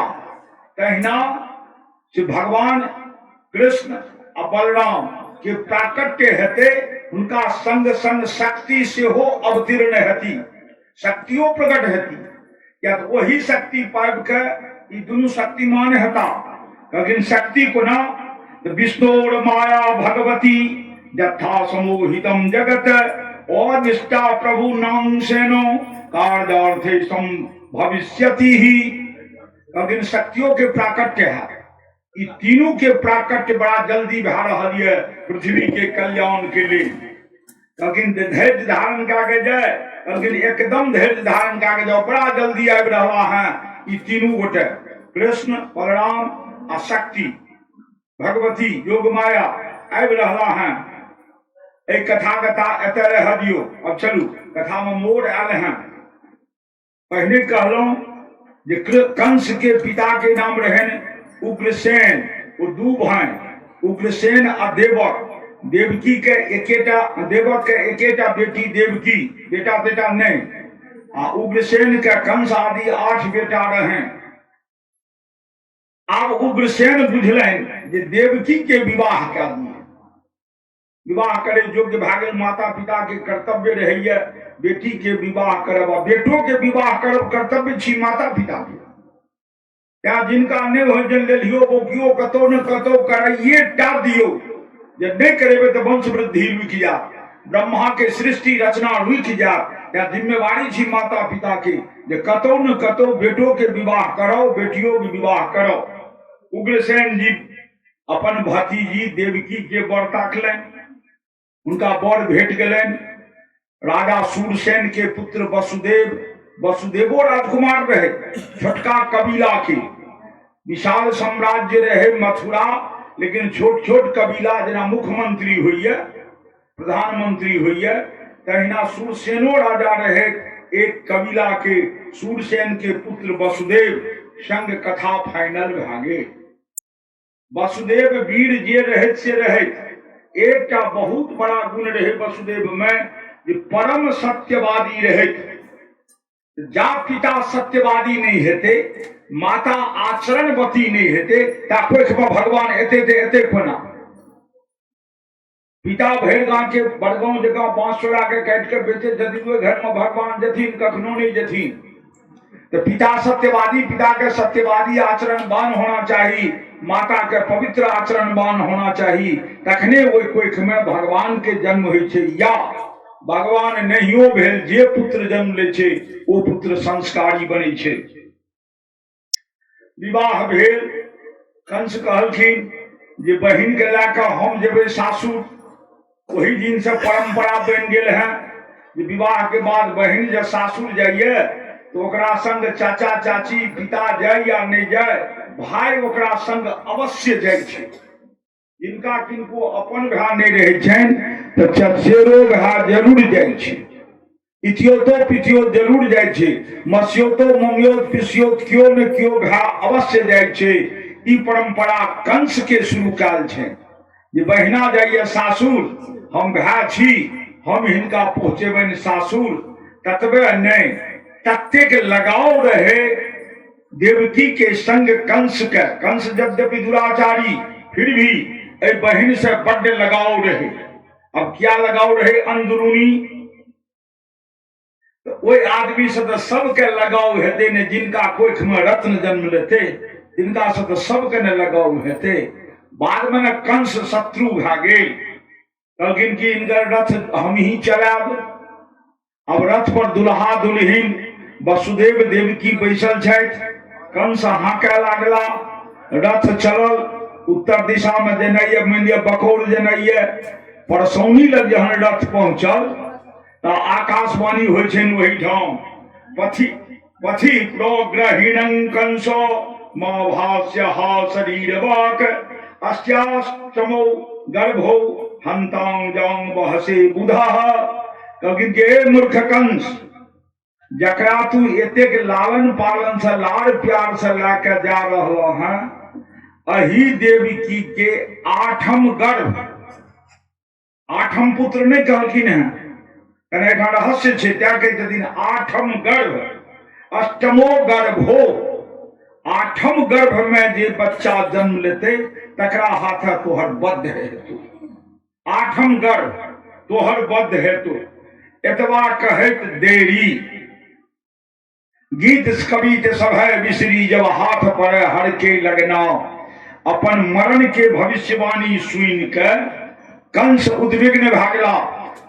तहिना से भगवान कृष्ण आ बलराम के प्राकट्य हेतै, हुनका संग संग शक्ति सेहो अवतीर्ण हेती, शक्तियो प्रकट हेती। किया तऽ ओही शक्ति पाबि के ई दुनू शक्तिमान हेता। कहलखिन शक्ति कोना? तऽ विष्णुर माया भगवती यथा समोहितम जगत अनिष्टा प्रभु नांशेनो कार्यार्थे सम भविष्यति ही। कहलखिन शक्तियों के प्राकट्य है। ई तीनू के प्राकट्य बड़ा जल्दी भए रहल यऽ पृथ्वी के कल्याण के लेल। कहलखिन धैर्य धारण कए के जाय। कहलखिन एकदम धैर्य धारण कए के जाओ, बड़ा जल्दी आबि रहला हैं ई तीनू गोटे, कृष्ण बलराम आ शक्ति भगवती योग माया आबि रहला हैं। एहि कथा कथा एतऽ रहऽ दियौ। अब चलू, कथामे मोड़ आयल हेँ। पहिने कहलहुँ जे कंस के पिता के नाम रहनि उग्रसेन। ओ दू भाई उग्रसेन आ देवक। देवकी के एकेटा, देवक के एकेटा बेटी देवकी, बेटा बेटा नहीं। आ उग्रसेन के कंस आदि 8 बेटा रहनि। आब उग्रसेन बुझलनि जे देवकी के विवाह कए दिए, विवाह करे योग्य भए गेल। माता पिता के कर्तव्य रहैया बेटी के विवाह करब, आ बेटो के विवाह करब कर्तव्य छी माता पिता के। तैं जिनका नहि होइ छनि लेलियो बौकियो कतौ ने कतौ कराइए टा दियौ, जे नहि करेबै तऽ वंश वृद्धि रुकि जायत, ब्रह्मा के सृष्टि रचना रुकि जायत। तैं जिम्मेवारी छी माता पिता के जे कतौ ने कतौ बेटो के विवाह कराउ, बेटियो के विवाह कराउ। उग्रसेन जी अपन भतीजी देवकी के वर ताकलनि, हुनका वर भेट गेलनि राजा सूरसेन के पुत्र वसुदेव। वसुदेवो राजकुमार रहे, छोटका कबीला के। विशाल साम्राज्य रहे मथुरा, लेकिन छोट छोट कबीला जेना मुख्यमंत्री होइए, प्रधानमंत्री होइए, तहिना सूरसेनो राजा रहे एक कबीला के। सूरसेन के पुत्र वसुदेव संग कथा फाइनल भए गेल। वसुदेव वीर जे रहैत से रहैत, एकटा बहुत बड़ा गुण रहे वसुदेव में जे परम सत्यवादी रहैत। जा पिता सत्यवादी नहीं हेते, माता आचरणवती नहीं हेते, ता कोखमे भगवान एते ते एते कोना। पिता भरि गाँव के बड़गांव जकाँ बांस चोरा के काटि के बेचे छथिन, ओहि घर में भगवान जथिन कखनो नहीं जथिन। तो पिता सत्यवादी, पिता के सत्यवादी आचरणवान होना चाही, माता के पवित्र आचरणवान होना चाही, तखने ओहि कोख में भगवान के जन्म होइ छै। या भगवान नहियो भेल, जे पुत्र जन्म लै छै ओ पुत्र संस्कारी बनै छै। विवाह भेल, कंस कहलखिन जे बहिन के लए कऽ हम जेबै सासुर। ओहि दिन से परंपरा बनि गेल है जे विवाह के बाद बहिन जब सासुर जाइए तो ओकरा संग चाचा चाची पिता जाय या नहीं जाय, भाई ओकरा संग अवश्य जाइ छै। जिनका किनको अपन भाय नहि रहै छनि तऽ चचेरो भाय जरूर जाइ छै, इतियोतो पितियोत जरूर जाइ छै, मसियोतो ममियोत पिसियोत केओ ने केओ भाय अवश्य जाइ छै। ई परंपरा कंस के शुरू कयल छै जे बहिना जाइए सासुर, हम भाय छी, हम हिनका पहुँचेबनि सासुर। ततबे नहि, ततेक लगाव रहे देवकी के संग कंस के। कंस यद्यपि दुराचारी, फिर भी ए बहिन से बड्ड लगाव रहे। अब क्या लगाव रहे अंदरूनी, तो ओहि आदमी से तो सबके लगाव हेतै ने, जिनका कोख में रत्न जन्म लेते तिनका से तो सबके ने लगाव हेतै। बाद में ने कंस शत्रु भए गेल, कहलखिन कि इनकर रथ हम ही चलायब। अब रथ पर दुल्हा दुल्हिन वसुदेव देवकी बैसल छथि। कंस हाँके लागला, रथ चलल उत्तर दिशा में जेनाइए, मानि लिअ बकौर जेनाइए। परसौनी लग जहन रथ पहुंचल तऽ आकाशवाणी होइ छनि ओहिठाम, पथि पथि प्रग्रहिणं कंस मा भास्य हा शरीर वाक अस्याष्टमौ गर्भौ हंतां जां बहसे बुधा। कहलखिन कि हे मूर्ख कंस, जकरा तू एतेक लालन पालन से लाड़ प्यार से लए के जा रहल हैं, अही देवकी के आठम गर्भ, आठम पुत्र नहि कहलखिन हेँ, कने एहिठाम रहस्य छै, तैं कहै छथिन आठम गर्भ, अष्टमो गर्भो, आठम गर्भ में जे बच्चा जन्म लेतै तकरा हाथ तोहर बद्ध हेतु, आठम गर्भ तोहर बद्ध हेतु। एतबा कहैत देरी गीत कवित सब है बिसरी, जब हाथ पड़े हर के लगना। अपन मरण के भविष्यवाणी सुन के कंस उद्विग्न भागला।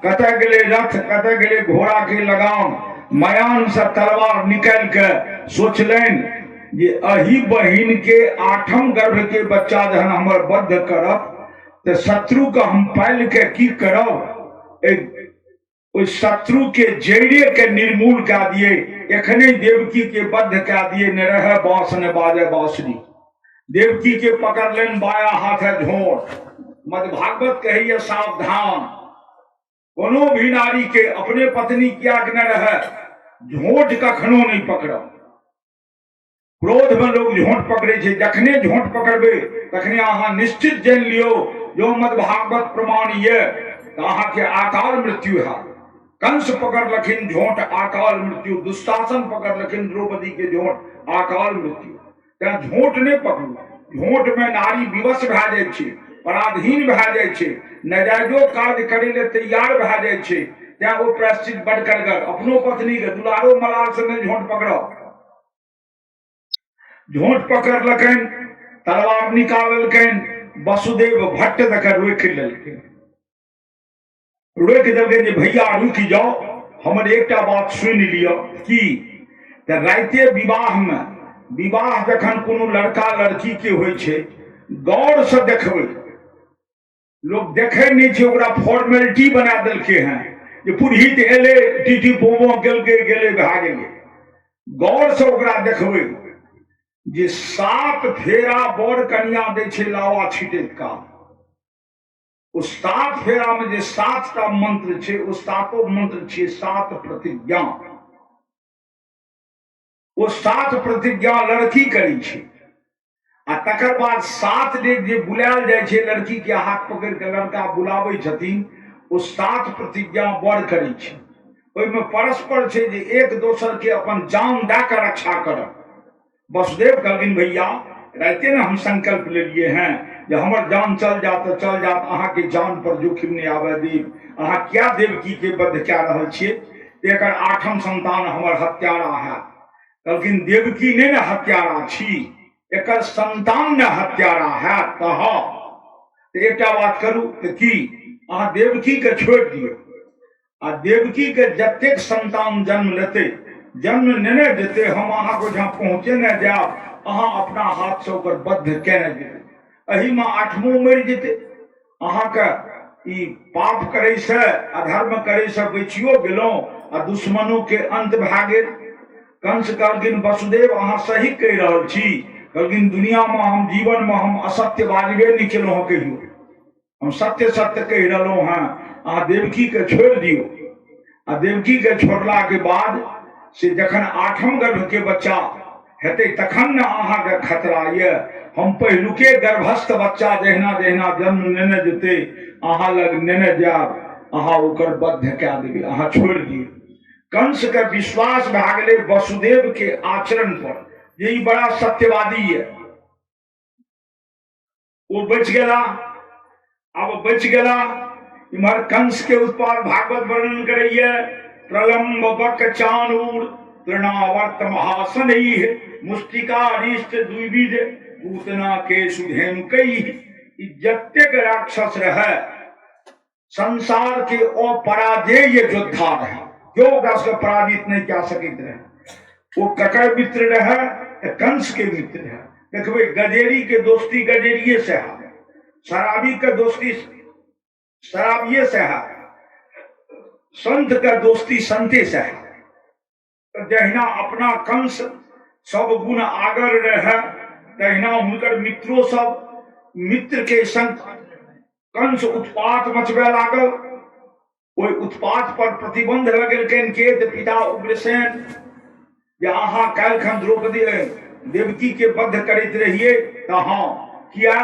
कतऽ गेलै रथ, कतऽ गेलै घोड़ा के लगाम, मयान से तलवार निकालि के सोचलनि जे अही बहिन के आठम गर्भ के बच्चा जहन हमर बद्ध करब तऽ शत्रु के हम पालि के की करब, ओहि शत्रु के जड़े के निर्मूल कए दिए, एखने देवकी के बद्ध कए दिए, ने रहे बांस ने बाजे बांसुरी। देवकी के पकड़लनि बाया हाथे झोर। मध्य भागवत कहैया सावधान, कोनो भी नारी के अपने पत्नी कियाक नहि रहै, झोंट कखनो नहि पकड़ब। क्रोध में लोग झोंट पकड़े छै, जखने झोंट पकड़बै तखने अहाँ निश्चित जानि लियौ, जो मत भागवत प्रमाण ये तऽ अहाँके अकाल मृत्यु हैत। कंस पकड़लखिन झोंट, अकाल मृत्यु। दुशासन पकड़लखिन द्रौपदी के झोंट, अकाल मृत्यु। तें झोंट नहि पकड़ू। झोंट में नारी विवश भए जाइ छै, पराधीन भए जाइ छै, नाजायजो कार्य करै लए तैयार भए जाइ छै। तें ओ प्रायश्चित बड करगर। अपनो पत्नी के दुलारो मलार से नहि झोंट पकड़ब। झोंट पकड़लकनि, तलवार निकाललकनि, वसुदेव भट्ट दऽ रोकि लेलखिन। रोकि देलकै जे भैया रुकि जाओ, हमर एकटा बात सुनि लिअ। की तऽ राइते विवाहमे, विवाह जखन कोनो लड़का लड़की के होइ छै, गौरसँ देखबै, लोक देखै नहि छै, ओकरा फॉर्मेलिटी बना देलकै हेँ जे पुरहित एलै, टीटी पोमो गेलकै, गेलै, भए गेलै। गौरसँ ओकरा देखबै जे 7 फेरा बर कनिया दै छै लावा छिटैत काल। ओ 7 फेरामे जे 7टा मंत्र छै, ओ 7 मंत्र छियै 7 प्रतिज्ञा। ओ 7 प्रतिज्ञा लड़की करै छै आ तकर बाद 7 डेग जे बुलायल जाइ छै, लड़की के हाथ पकड़ि के लड़का बुलाबै छथिन, ओ 7 प्रतिज्ञा बर करै छै। ओहिमे परस्पर छै जे एक दोसर के अपन जान दए कऽ रक्षा करब। वसुदेव कहलखिन भैया राइते ने हम संकल्प लेलिए हैं जे हमर जान चल जात तऽ चल जात, अहाँके जान पर जोखिम नहि आबय देब। अहाँ क्या देवकी के बद्ध कए रहल छियै? एकर 8म संतान हमर हत्यारा है। कहलखिन देवकी नहि ने हत्यारा छी, एकर संतान ने हत्यारा है। तऽ हँ, तऽ एकटा बात करू तऽ की, अहाँ देवकी के छोड़ि दियौ आ देवकी के जतेक संतान जन्म लेतै, जन्म नेने जेतै, हम अहाँके ओहिठाम पहुँचे ने जायब, अहाँ अपना हाथसँ ओकर बद्ध केने जेबै। एहिमे 8मो मरि जेतै। अहाँके ई पाप करैसँ, अधर्म करैसँ बचियो गेलहुँ आ दुश्मनों के अंत भए गेल। कंस कहलखिन वसुदेव अहाँ सही कहि रहल छी। कहलखिन दुनियामे हम जीवनमे हम असत्य बाजबे नहि केलहुँ हँ कहियो, हम सत्य सत्य कहि रहलहुँ हँ। अहाँ देवकी के छोड़ि दियौ आ देवकी के छोड़ला के बाद से जखन 8म गर्भ के बच्चा हेतै तखन ने अहाँके खतरा यऽ। हम पहिलुके गर्भस्थ बच्चा जहिना जहिना जन्म नेने जेतै अहाँ लग नेने जायब, अहाँ ओकर बद्ध कए देबै, अहाँ छोड़ि दियौ। कंस के विश्वास भए गेलै वसुदेव के आचरण पर जे ई बड़ा सत्यवादी यऽ। ओ बचि गेला। आब बचि गेला। इम्हर कंस के उत्पाद भागवत वर्णन करैया, प्रलम्ब बक चानूर तृणावर्त महासन मुष्टिकारिष्ट द्विविध पूतना के सुधेनु कई। जतेक राक्षस रहे संसार के अपराजेय योद्धा रहे, क्यों ओकरा सबके पराजित नहीं कए सकैत रहे। ओ ककर मित्र रहे? तऽ कंस के मित्र रहे। देखबै गजेरी के दोस्ती गजेरिये से है, शराबी के दोस्ती शराबिये से है, संत के दोस्ती संते से है। तऽ जहिना अपना कंस सब गुण आगर रहे तहिना हुनकर मित्रो सब मित्र के संग कंस उत्पात मचबे लागल। ओहि उत्पात पर प्रतिबंध लगेलकनि के? तऽ पिता उग्रसेन, जे अहाँ काल्हिखन द्रौपदी देवकी के बद्ध करैत रहियै तऽ हँ, किया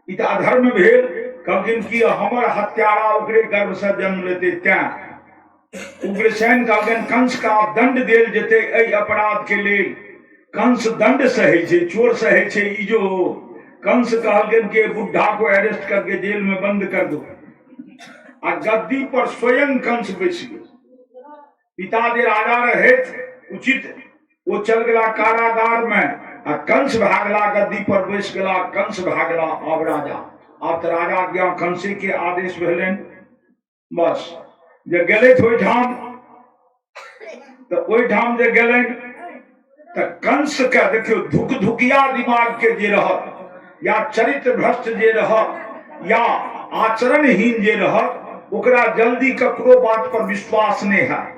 ई तऽ अधर्म भेल। कहलखिन कि हमर हत्यारा ओकरे गर्भ से जन्म लेतै। तैं उग्रसेन कहलखिन कंस का दंड देल जेतै एहि अपराध के लेल। कंस दंड सहै छै, चोर सहै छै ई जो। कंस कहलखिन कि बुढ़ा को अरेस्ट करके जेल में बंद कर दो। आ गद्दी पर स्वयं कंस बैस गेल। पिता जे राजा रहथि उचित, ओ चल गेला कारागार में आ कंस भए गेला गद्दी पर बैस गेला। कंस भए गेला आब राजा। आब तऽ राजा आज्ञा कंसे के आदेश भेलनि। बस जे गेलथि ओहिठाम, तऽ ओहिठाम जे गेलनि तऽ कंस के देखियौ धुक धुकिया दिमाग के जे रहत या चरित्र भ्रष्ट जे रहत या आचरणहीन जे रहत, ओकरा जल्दी ककरो बात पर विश्वास नहि हैत।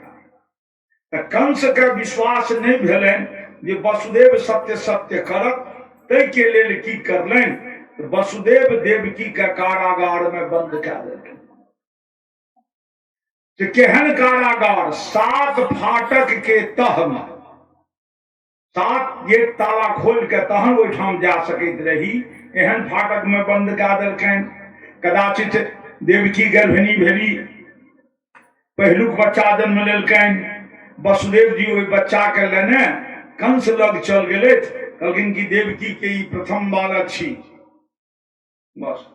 तऽ कंस के विश्वास नहि भेलनि जे वसुदेव सत्य सत्य करत, ताहिके लेल की करलनि? वसुदेव देवकी के कारागार में बंद कए देलखिन। से केहन कारागार, 7 फाटक के तह में 7 गेट ताला खोल के तहन ओहिठाम जा सकैत रही, एहन फाटक में बंद कए देलकनि। कदाचित देवकी गर्भिणी भेली, पहिलुक बच्चा जन्म लेलकनि। वसुदेव जी ओहि बच्चा के लेने कंस लग चल गेलथि, कहलखिन कि देवकी के ई प्रथम बालक छी। बस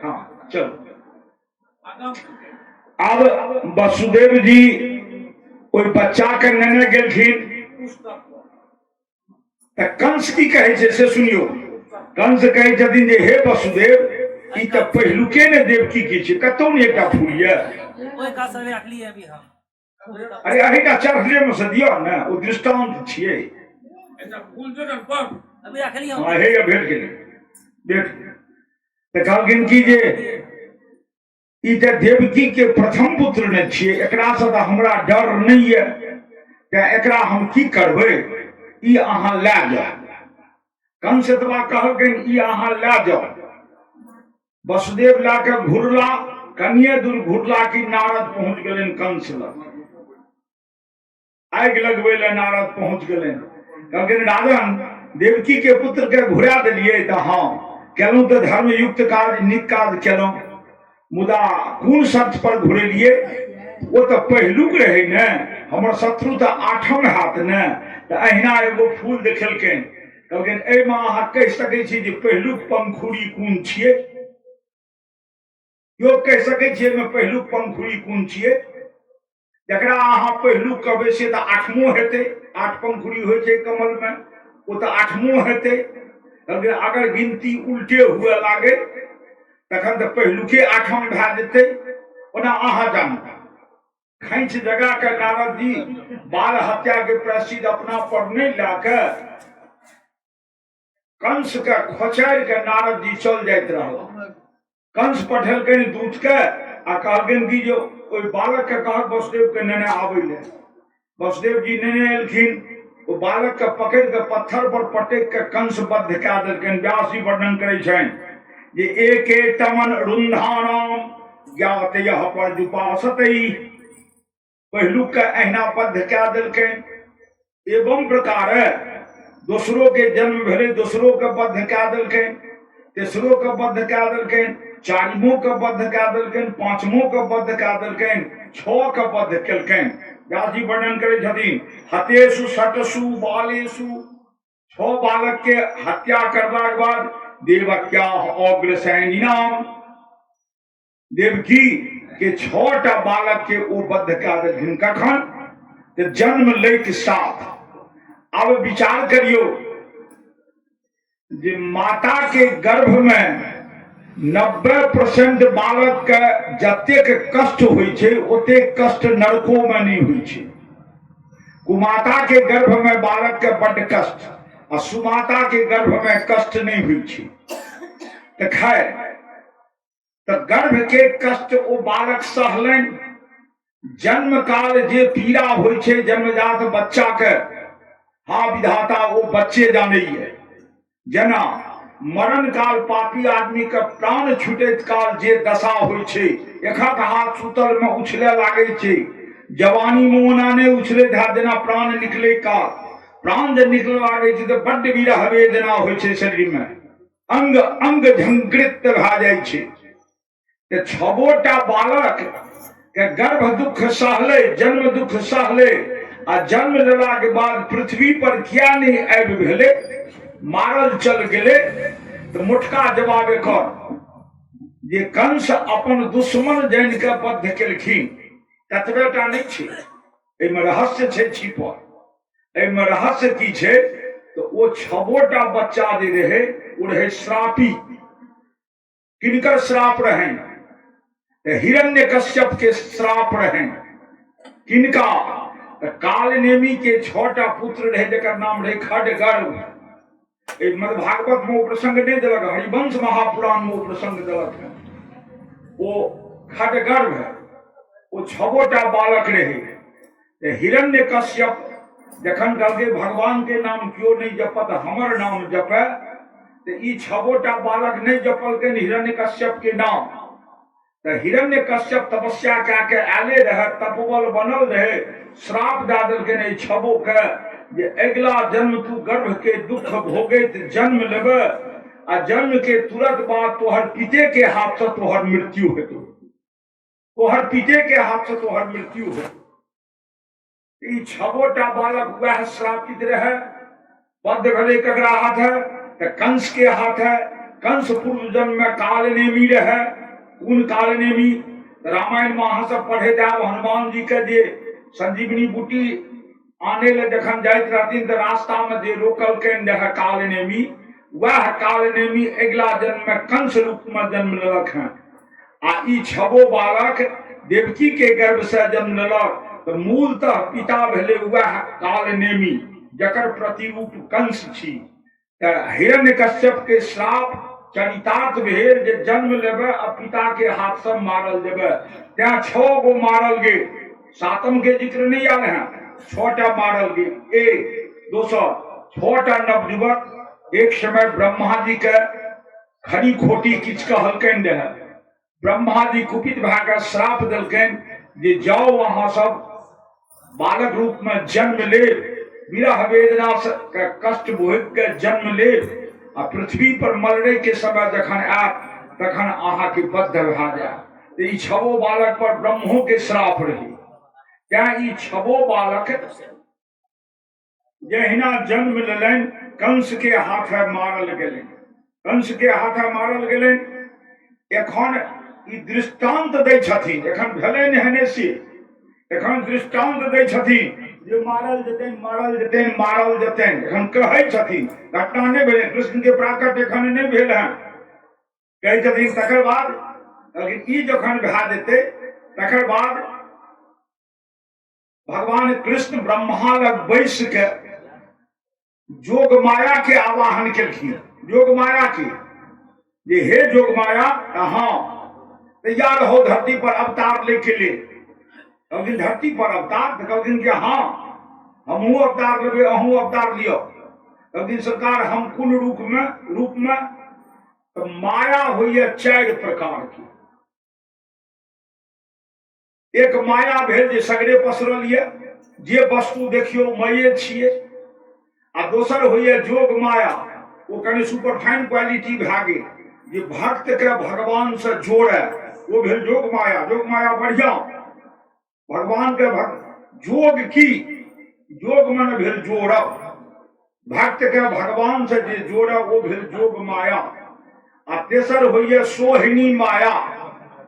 हाँ चलो। आब वसुदेव जी ओहि बच्चा के नेने गेलखिन। तऽ कंस की कहै छै से सुनियौ। कंस कहै छथिन जे हे वसुदेव, ई तऽ पहिलुके ने देवकी के छै, कतौ ने एकटा फूल यऽ। ओहि काज सब रखलियै अभी हम। अरे एहिटा चढ़ले में से दियौ ने, ओ दृष्टांत छियै। फूल जो पर अभी रखलियै हम। हाँ, हे भेट गेलै, भेट गेलै। तऽ कहलखिन की जे ई तऽ देवकी के प्रथम पुत्र ने छियै, एकरासँ तऽ हमरा डर नहि यऽ, तेँ एकरा हम की करबै, ई अहाँ लए जाउ। कंस एतबा कहलखिन, ई अहाँ लए जाउ। वसुदेव लए कऽ घुरला, कनिये दूर घुरला कि नारद पहुँच गेलनि कंस लग। आगि लगबै लए नारद पहुँच गेलनि। कहलखिन राजन, देवकी के पुत्र के घुरा देलियै तऽ हँ केलहुँ तऽ धर्मयुक्त काज, नीक काज केलहुँ, मुदा कोन शर्त पर घुरेलियै? ओ तऽ पहिलुक रहै ने, हमर शत्रु तऽ आठम हैत ने। तऽ अहिना एगो फूल देखेलकनि, कहलखिन एहिमे अहाँ कहि सकै छी जे पहिलुक पंखुड़ी कोन छियै? केओ कहि सकै छियै एहिमे पहिलुक पंखुड़ी कोन छियै? जकरा अहाँ पहिलुक कहबै से तऽ आठमो हेतै, 8 पंखुड़ी होइ छै कमलमे, ओ तऽ आठमो हेतै। कहलखिन अगर गिनती उल्टे हुए लागे तखन तऽ पहिलुके आठम भए जेतै, ओना अहाँ जानू। खैंच जगा के नारद जी बाल हत्या के प्रायश्चित अपना पर नहीं लए के कंस के खोचारि के नारद जी चल जाइत रहला। कंस पठेलकनि दूत के आ कहलकनि कि जे ओहि बालक के कहक वसुदेव के नेने आबै ले। वसुदेव जी नेने एलखिन, ओ बालक के पकड़ि के पत्थर पर पटकि के कंस बद्ध कए देलकनि। व्यास जी वर्णन करै छनि जे एके तमन रुन्धानाम ज्ञात यह पर जुपासतई, पहिलुक के अहिना बद्ध कए देलकनि। एवं प्रकार दोसरो के जन्म भेलै, दोसरो के बद्ध कए देलकनि, तेसरो के बद्ध कए देलकनि, चारिमो के बद्ध कए देलकनि, पांचमो के बद्ध कए देलकनि, 6 के बद्ध केलकनि। व्यास जी वर्णन करै छथिन हतेषु सटसु बालेषु, 6 बालक के हत्या करलाक बाद देवक्या अग्रसैनिनाम, देवकी के 6टा बालक के ओ बद्ध कए देलखिन। कखन? तऽ जन्म लैक साथ। आब विचार करियौ जे माता के गर्भ में 90% बालक के जतेक कष्ट होइ छै ओतेक कष्ट नरको में नहीं होइ छै। कुमाता के गर्भ में बालक के बड्ड कष्ट आ सुमाता के गर्भ में कष्ट नहीं होइ छै। तऽ खैर, तऽ गर्भ के कष्ट ओ बालक सहलनि। जन्म काल जे पीड़ा होइ छै जन्मजात बच्चा के, हा विधाता ओ बच्चे जानैए। जेना मरण काल पापी आदमी के प्राण छूटैत काल जे दशा होइ छै, एकहक हाथ सुतल में उछले लागै छै, जवानी में ओना नहि उछलैत हैत जेना प्राण निकलै काल। प्राण जे निकले लागै छै तऽ बड्ड विरह वेदना होइ छै शरीर में, अंग अंग झंकृत भए जाइ छै। तऽ 6 बालक के गर्भ दुख सहले, जन्म दुख सहले, आ जन्म लेला के बाद पृथ्वी पर किया नहीं आबि भेलै, मारल चल गेलै। तऽ मोटका जवाब एकर जे कंस अपन दुश्मन जानि के बद्ध केलखिन, ततबे टा नहि छै, एहिमे रहस्य छै छिपल। एहिमे रहस्य की छै तऽ ओ 6 बच्चा जे रहै ओ रहै श्रापी। किनकर श्राप रहनि? तऽ हिरण्यकश्यप के श्राप रहनि। किनका? तऽ कालनेमी के 6 पुत्र रहै जकर नाम रहै खड्गर्भ। एहि मद्भागवत में ओ प्रसंग नहि देलक, हरिवंश महापुराण में ओ प्रसंग देलक है। ओ खड्गर्भ है। ओ छबोटा बालक रहे। तऽ हिरण्य कश्यप जखन कहलकै भगवान के नाम केओ नहि जपत, हमर नाम जपे, तऽ ई छबोटा बालक नहि जपलकनि हिरण्य कश्यप के नाम। तऽ हिरण्य कश्यप तपस्या कए के आयले रहे, तपबल बनल रहे, श्राप दए देलकनि एहि छबो के जे अगिला जन्म तू गर्भ के दुख भोगैत जन्म लेबे आ जन्म के तुरंत बाद तोहर पिते के हाथ से तोहर मृत्यु हेतौ, तोहर पिते के हाथ से तोहर मृत्यु हेतौ। ई छबोटा बालक वएह श्रापित रहे। बद्ध भेलै ककरा हाथ है? तऽ कंस के हाथ है। कंस पूर्व जन्म में काल नेमी रहे। कोन काल नेमी? रामायण में अहाँ सब पढ़े जायब, हनुमान जी के जे संजीवनी बूटी आने ले जखन जाइत रहथिन तऽ रास्ता में जे रोकलकनि रहे काल नेमी, वएह काल नेमी अगिला जन्म में कंस रूप में जन्म लेलक हँ। आ ई छबो बालक देवकी के गर्भ से जन्म लेलक, तऽ मूलतः पिता भेलै वएह काल नेमी जकर प्रतिरूप कंस छी। तऽ हिरण्य कश्यप के श्राप चरितार्थ भेल जे जन्म लेबै आ पिता के हाथ से मारल जेबै। तैं 6 गो मारल गेल, सातम के जिक्र नहीं आयल है, 6टा मारल गेल। एक दोसर 6टा नवयुवक एक समय ब्रह्मा जी के खरी खोटी किछु कहलकनि रहए। ब्रह्मा जी कुपित भए कऽ श्राप देलकनि जे जाउ अहाँ सब बालक रूप में जन्म लेब, विरह वेदना के कष्ट भोगि के जन्म लेब आ पृथ्वी पर मरने के समय जखन आयत तखन अहाँके बद्ध भए जायत। ई छबो बालक पर ब्रह्मो के श्राप रही। तें ई छबो बालक जहिना जन्म लेलनि कंस के हाथे मारल गेलनि, कंस के हाथे मारल गेलनि। एखन ई दृष्टांत दै छथिन, एखन भेलनि हेने से एखन दृष्टांत दै छथिन जे मारल जेतनि, मारल जेतनि, मारल जेतनि। एखन कहै छथिन, घटना नहि भेलै, कृष्ण के प्राकट एखन नहि भेल हँ, कहै छथिन। तकर बाद कहलखिन ई जखन भए जेतै तकर बाद भगवान कृष्ण ब्रह्मा लग बैस के जोग माया के आवाहन केलखिन। जोग माया के जे हे जोग माया, हाँ तैयार हो धरती पर अवतार ले के लिए। कहलखिन धरती पर अवतार? तो कहलखिन कि हाँ हमहूँ अवतार लेबै, अहूँ अवतार लिअ। कहलखिन सरकार हम कोन रूप में? रूप में तो माया होइए 4 प्रकार के। एक माया भेल जे सगरे पसरल ये, जे वस्तु देखियो मये छियै। आ दोसर होइए जोग माया, ओ कनि सुपरफाइन क्वालिटी भए गेल जे भक्त के भगवान से जोड़े, ओ भेल जोग माया। जोग माया बढ़िया, भगवान के भक्त। जोग की? जोग मन भेल जोड़ब, भक्त के भगवान से जे जोड़े ओ भेल जोग माया। आ तेसर होइए सोहिनी माया,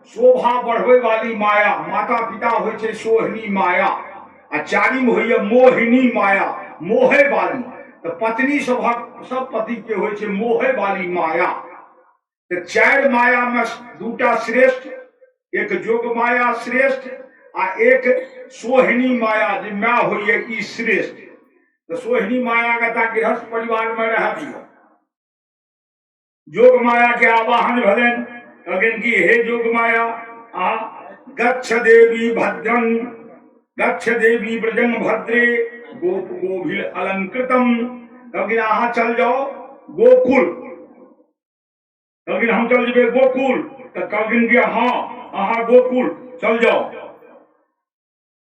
शोभा बढ़बै वाली माया, माता पिता होइ छै सोहिनी माया। आ चारिम होइए मोहिनी माया, मोहे वाली। तऽ पत्नी सभक सब पति के होइ छै मोहे वाली माया। तऽ 4 माया में 2टा श्रेष्ठ, एक जोग माया श्रेष्ठ आ एक सोहिनी माया जे माय होइए ई श्रेष्ठ। तऽ सोहिनी माया के ता गृहस्थ परिवार में रह दियौ। जोग माया के आवाहन भेलनि, कहलखिन कि हे जोग माया आ गच्छ देवी भद्रं गच्छ देवी ब्रजं भद्रे गोप गोभिल अलंकृतम। कहलखिन अहाँ चल जाओ गोकुल। कहलखिन हम चल जेबै गोकुल? तऽ कहलखिन कि हाँ अहाँ गोकुल चल जाओ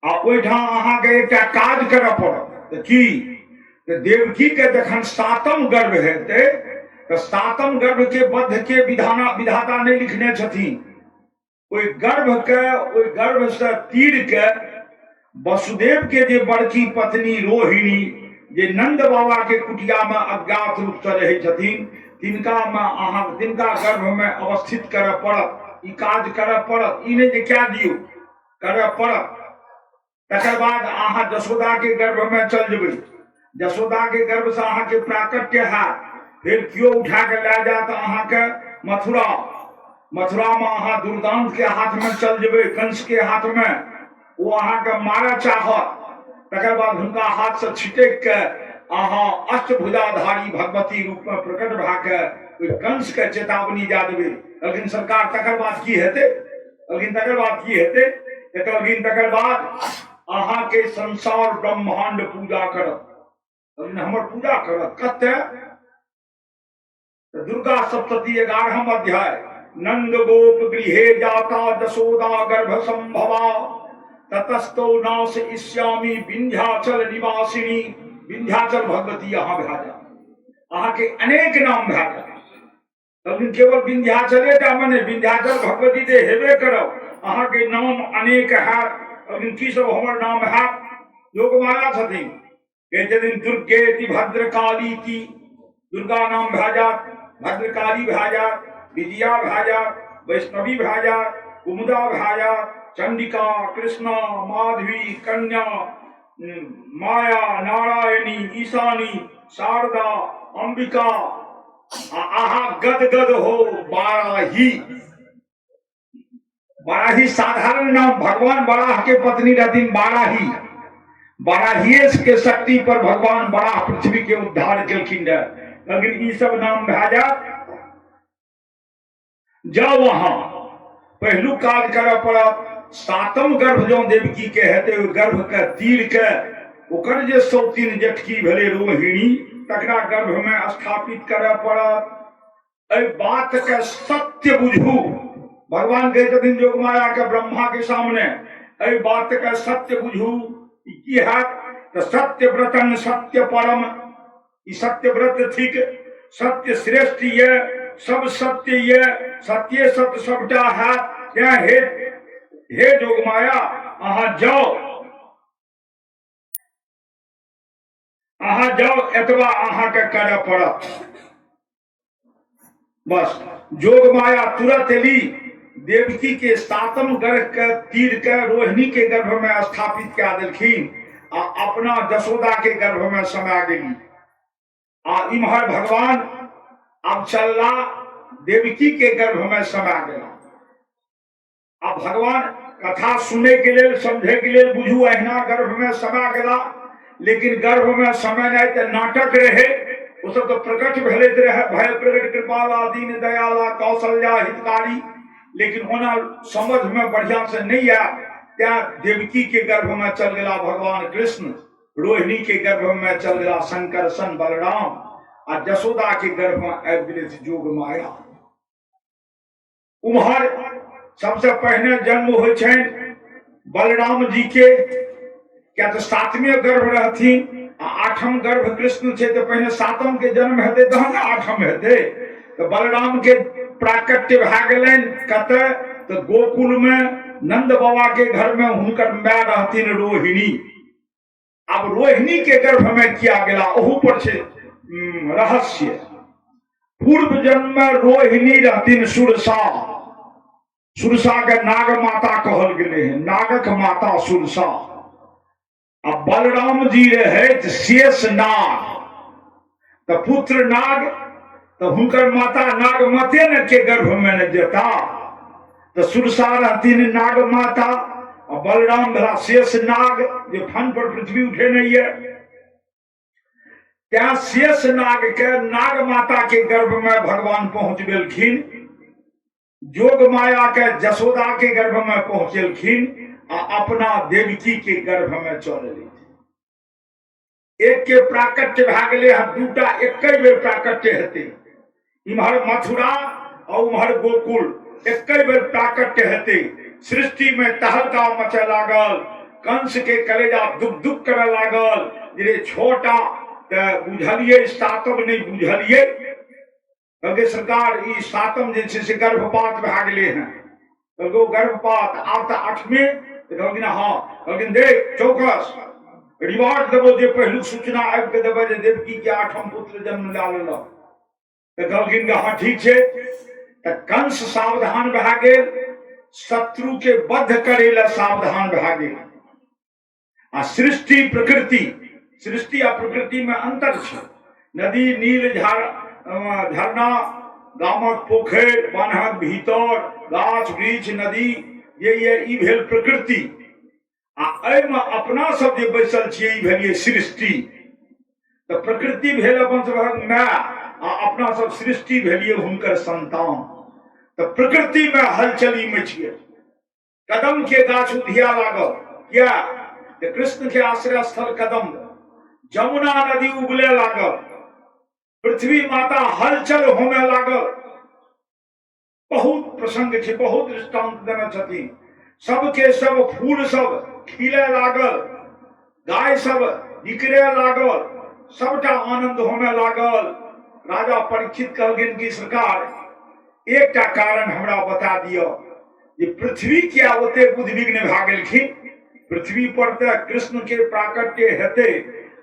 आ ओहिठाम अहाँके एकटा काज करऽ पड़त। तऽ की? तऽ देवकी के जखन 7म गर्भ हेतै तऽ 7म गर्भ के बद्ध के विधाना विधाता नहि लिखने छथिन। ओहि गर्भ के, ओहि गर्भ से तीर के वसुदेव के जे बड़की पत्नी रोहिणी जे नंद बाबा के कुटिया में अज्ञात रूप से रहै छथिन, तिनका में अहाँ तिनका गर्भ में अवस्थित करऽ पड़त। ई काज करऽ पड़त, ई नहि जे कए दियौ, करऽ पड़त। तकर बाद अहाँ जसोदा के गर्भ में चल जेबै, जसोदा के गर्भ से अहाँके प्राकट्य हैत। फिर केओ उठा के लए जायत अहाँके मथुरा, मथुरा में अहाँ दुर्दांत के हाथ में चल जेबै, कंस के हाथ में, ओ अहाँके मारऽ चाहत। तकर बाद हुनका हाथ से छिटक के अहाँ अष्टभुजाधारी भगवती रूप में प्रकट भए के ओहि कंस के चेतावनी दए देबै। कहलखिन सरकार तकर बाद की हेतै? कहलखिन तकर बाद की हेतै? तऽ कहलखिन तकर बाद अहाँके संसार ब्रह्मांड पूजा करत। कहलखिन हमर पूजा करत कते? तऽ दुर्गा सप्तती 11 अध्याय, नंद गोप गृहे जाता जसोदा गर्भ संभवा ततस्तो नाश इष्यामि विंध्याचल निवासिनी। विंध्याचल भगवती अहाँ भए जायब, अहाँके अनेक नाम भए जायत। लेकिन केवल विंध्याचले टा मने विंध्याचल भगवती जे हेबे करब, अहाँके नाम अनेक हैत। लेकिन की सब हमर नाम हैत? योगमाया छथिन, कहै छथिन दुर्गेति भद्रकाली की दुर्गा नाम भए जायत, भद्रकाली भए जायत, विजया भए जायत, वैष्णवी भए जायत, कुमुदा भए जायत, चंडिका, कृष्णा, माधवी, कन्या, माया, नारायणी, ईशानी, शारदा, अंबिका, आ आहा गदगद हो बाराही। बाराही साधारण नाम, भगवान बराह के पत्नी रहथिन बाराही। बाराहिये के शक्ति पर भगवान बराह पृथ्वी के उद्धार केलखिन रहे। लेकिन ई सब नाम भए जायत। जाउ अहाँ, पहिलुक काज करय पड़त। सातम गर्भ जँ देवकी के हेतै, ओहि गर्भ के तीर के ओकर जे सौतीन जेठकी भेलै रोहिणी, तकरा गर्भ में स्थापित करय पड़त। एहि बात के सत्य बुझू। भगवान कहै छथिन जोगमाया के ब्रह्मा के सामने, एहि बात के सत्य बुझू। ई की हैत? तऽ सत्य व्रतन सत्य परम, ई सत्य व्रत थिक, सत्य श्रेष्ठ ये, सब सत्य ये, सत्ये सत्य सबटा हैत। तें हे हे जोगमाया, अहाँ जाउ, अहाँ जाउ, एतबा अहाँके करय पड़त बस। जोग माया तुरंत एली, देवकी के सातम गर्भ के तीर के रोहिणी के गर्भ में स्थापित कए देलखिन आ अपना जसोदा के गर्भ में समा गेली। आ इम्हर भगवान अब चलला देवकी के गर्भ में समा गेला। आ भगवान कथा सुने के लेल, समझे के लेल बुझू अहिना गर्भ में समा गेला। लेकिन गर्भ में समेनाइ तऽ नाटक रहे, ओ सब तऽ प्रकट भेलैत रहे, भय प्रकट कृपाला दीन दयाला कौशल्या हितकारी। लेकिन ओना समझ में बढ़िया से नहीं आयल, तैं देवकी के गर्भ में चल गेला भगवान कृष्ण, रोहिणी के गर्भ में चल गेला शंकर सन बलराम, आ जसोदा के गर्भ में आबि गेलै जोग माया। उम्हर सबसे पहिने जन्म होइ छनि बलराम जी के, किया तऽ सातवें गर्भ रहथिन आ आठम गर्भ कृष्ण छै, तऽ पहिने सातम के जन्म हेतै तहन ने आठम हेतै। तऽ बलराम के प्राकट्य भए गेलनि कतऽ? तऽ गोकुल में नंद बाबा के घर में हुनकर माय रहथिन रोहिणी। आब रोहिणी के गर्भ में किया गेला, ओहू पर छै रहस्य। पूर्व जन्म में रोहिणी रहथिन सुरसा। सुरसा के नाग माता कहल गेलै हन, नागक माता सुरसा। आ बलराम जी रहैत शेष नाग, तऽ पुत्र नाग, तऽ हुनकर माता नागमते ने के गर्भ में ने जेता। तऽ सुरसा रहथिन नाग माता आ बलराम भेला शेष नाग, जे फन पर पृथ्वी उठेने ये। तैं शेष नाग के नाग माता के गर्भ में भगवान पहुंच गेलखिन, जोग माया के जसोदा के गर्भ में पहुंचेलखिन आ अपना देवकी के गर्भ में चल एलखिन। एक के प्राकट्य भए गेलै आ दूटा एके बेर प्राकट्य हेतै। इम्हर मथुरा आ उम्हर गोकुल एके बेर प्राकट्य हेतै। सृष्टि में तहलका मचे लागल, कंस के कलेजा दुख दुख करे लागल जे रे छटा तऽ बुझलियै, सातम नहि बुझलियै। कहलकै सरकार ई सातम जे छै से गर्भपात भए गेलै हँ। कहलकै ओ गर्भपात आब तऽ आठमे? तऽ कहलखिन हँ। कहलखिन देख चौकस रिवार्ड देबो जे पहिलुक सूचना आबि कऽ देबै जे देवकी के आठम पुत्र जन्म लए लेलक। तऽ कहलखिन कि हँ ठीक छै। तऽ कंस सावधान भए गेल, शत्रु के वध करे लए सावधान भए गेल। आ सृष्टि प्रकृति, सृष्टि आ प्रकृति में अंतर छै। नदी नील झरना, गामक पोखरि, बान्हक भीतर गाछ वृक्ष नदी जे ये ई भेल प्रकृति। आ एहिमे अपना सब जे बैसल छियै ई भेलियै सृष्टि। तऽ प्रकृति भेल अपन सभक माय आ अपना सब सृष्टि भेलियै हुनकर संतान। तऽ प्रकृति में हलचली मचि गेल। कदम के गाछ उधिया लागल। किया? तऽ कृष्ण के आश्रय स्थल कदम। जमुना नदी उबले लागल, पृथ्वी माता हलचल होमे लागल। बहुत प्रसंग छै, बहुत दृष्टांत देने छथिन। सबके सब फूल सब खिले लागल, गाय सब निकले लागल, सबटा आनंद होमे लागल। राजा परीक्षित कहलखिन कि सरकार, एकटा कारण हमरा बता दिअ जे पृथ्वी किया ओते उद्विग्न भए गेलखिन। पृथ्वी पर तऽ कृष्ण के प्राकट्य हेतै,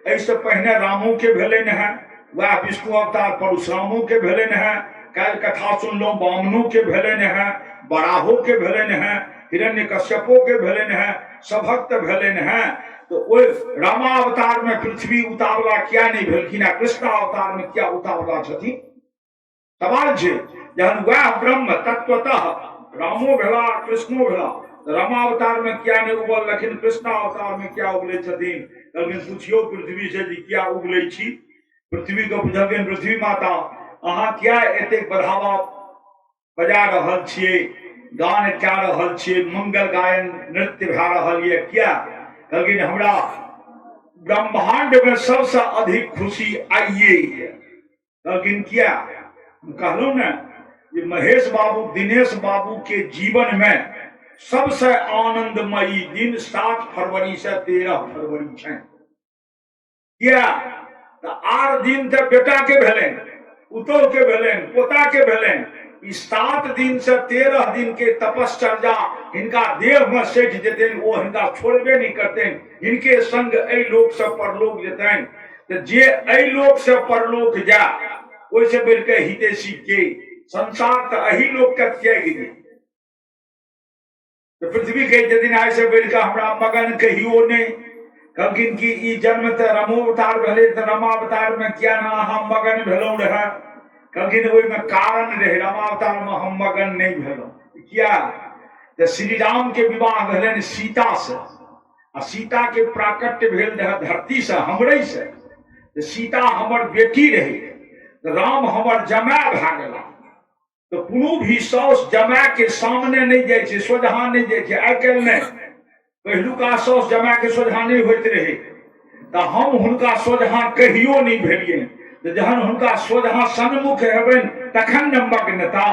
एहिसँ पहिने रामो के भेलनि हेँ, वएह विष्णु अवतार परशुरामो के भेलनि हेँ, काल्हि कथा सुनलहुँ वामनो के भेलनि हेँ, बराहो के भेलनि हेँ, हिरण्य कश्यपो के भेलनि हेँ, सभक तऽ भेलनि हेँ। तऽ ओहि रामावतार में पृथ्वी उतावला किया नहि भेलखिन आ कृष्णावतार में किया उतावला छथिन? सवाल छै। जहन वएह ब्रह्म तत्वतः रामो भेला कृष्णो भेला, रामावतार में किया नहि उबलखिन, कृष्णावतार में किया उबलै छथिन? कहलखिन पुछियौ पृथ्वी से जे किया उबलै छी। पृथ्वी के पुछलखिन, पृथ्वी माता, अहाँ किया एतेक बढ़ावा बजा रहल छियै, गान कए रहल छियै, मंगल गायन नृत्य भए रहल यऽ किया? कहलखिन हमरा ब्रह्मांड में सबसे अधिक खुशी आइए यऽ। कहलखिन किया? हम कहलहुँ ने जे महेश बाबू दिनेश बाबू के जीवन में सबसे आनंदमयी दिन 7 फरवरी से 13 फरवरी छै। किया? तऽ आर दिन तऽ बेटा के भेलनि, पुतोह के भेलनि, पोता के भेलनि, ई 7 दिन से 13 दिन के तपश्चर्या हिनका देह में सठि जेतनि, ओ हिनका छोड़बे नहि करतनि, हिनके संग एहि लोक से परलोक जेतनि। तऽ जे एहि लोक से परलोक जाय ओहिसँ बढ़िकऽ हितेशी के? संसार तऽ एहि लोक के त्यागि दे। तऽ पृथ्वी कहै छथिन आइ से बढ़िकऽ हमरा मगन कहियो नहि। कहलखिन कि ई जन्म तऽ रमोवतार भेलै, तऽ रमावतारमे किया ने अहाँ मगन भेलहुँ रहए? कहलखिन ओहिमे कारण रहै, रमावतारमे हम मगन नहि भेलहुँ। किया? तऽ श्रीरामके विवाह भेलनि सीतासँ आ सीताके प्राकट्य भेल रहए धरतीसँ, हमरेसँ। तऽ सीता हमर बेटी रहै, तऽ राम हमर जमाय भए गेला। तऽ कोनो भी साउस जमायके सामने नहि जाइ छै, सोझाँ नहि जाइ छै। आइ काल्हि नहि, पहिलुका साउस जमायके सोझाँ नहि होइत रहै। तऽ हम हुनका सोझाँ कहियो नहि भेलियनि। तऽ जहन हुनका सोझाँ सन्मुख हेबनि तखन ने मग्नता।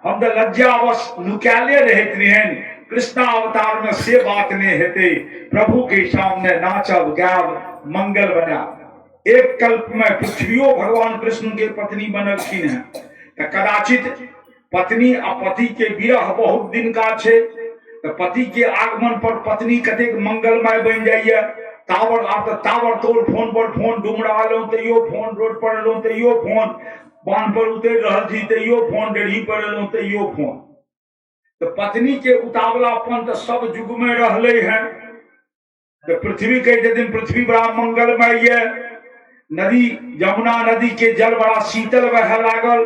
हम तऽ लज्जावश नुकायले रहैत रहियनि। कृष्णावतारमे से बात नहि हेतै, प्रभुके सामने नाचब गायब मंगल बनायब। एक कल्प में पृथ्वियो भगवान कृष्ण के पत्नी बनलखिन हैं। तऽ कदाचित पत्नी आ पति के विरह बहुत दिन का छै, तऽ पति के आगमन पर पत्नी कतेक मंगलमय बनि जाइए। तावर आब तऽ तावर तोड़ फोन पर फोन, डुमरा एलहुँ तैयो फोन, रोड पर एलहुँ तैयो फोन, बान्ह पर उतरि रहल छी तैयो फोन, डेढ़ी पर एलहुँ तैयो फोन। तऽ पत्नी के उतावलापन तऽ सब युग में रहलै हैं। तऽ पृथ्वी कहै छथिन पृथ्वी बड़ा मंगलमय यऽ। नदी यमुना नदी के जल बड़ा शीतल बहय लागल।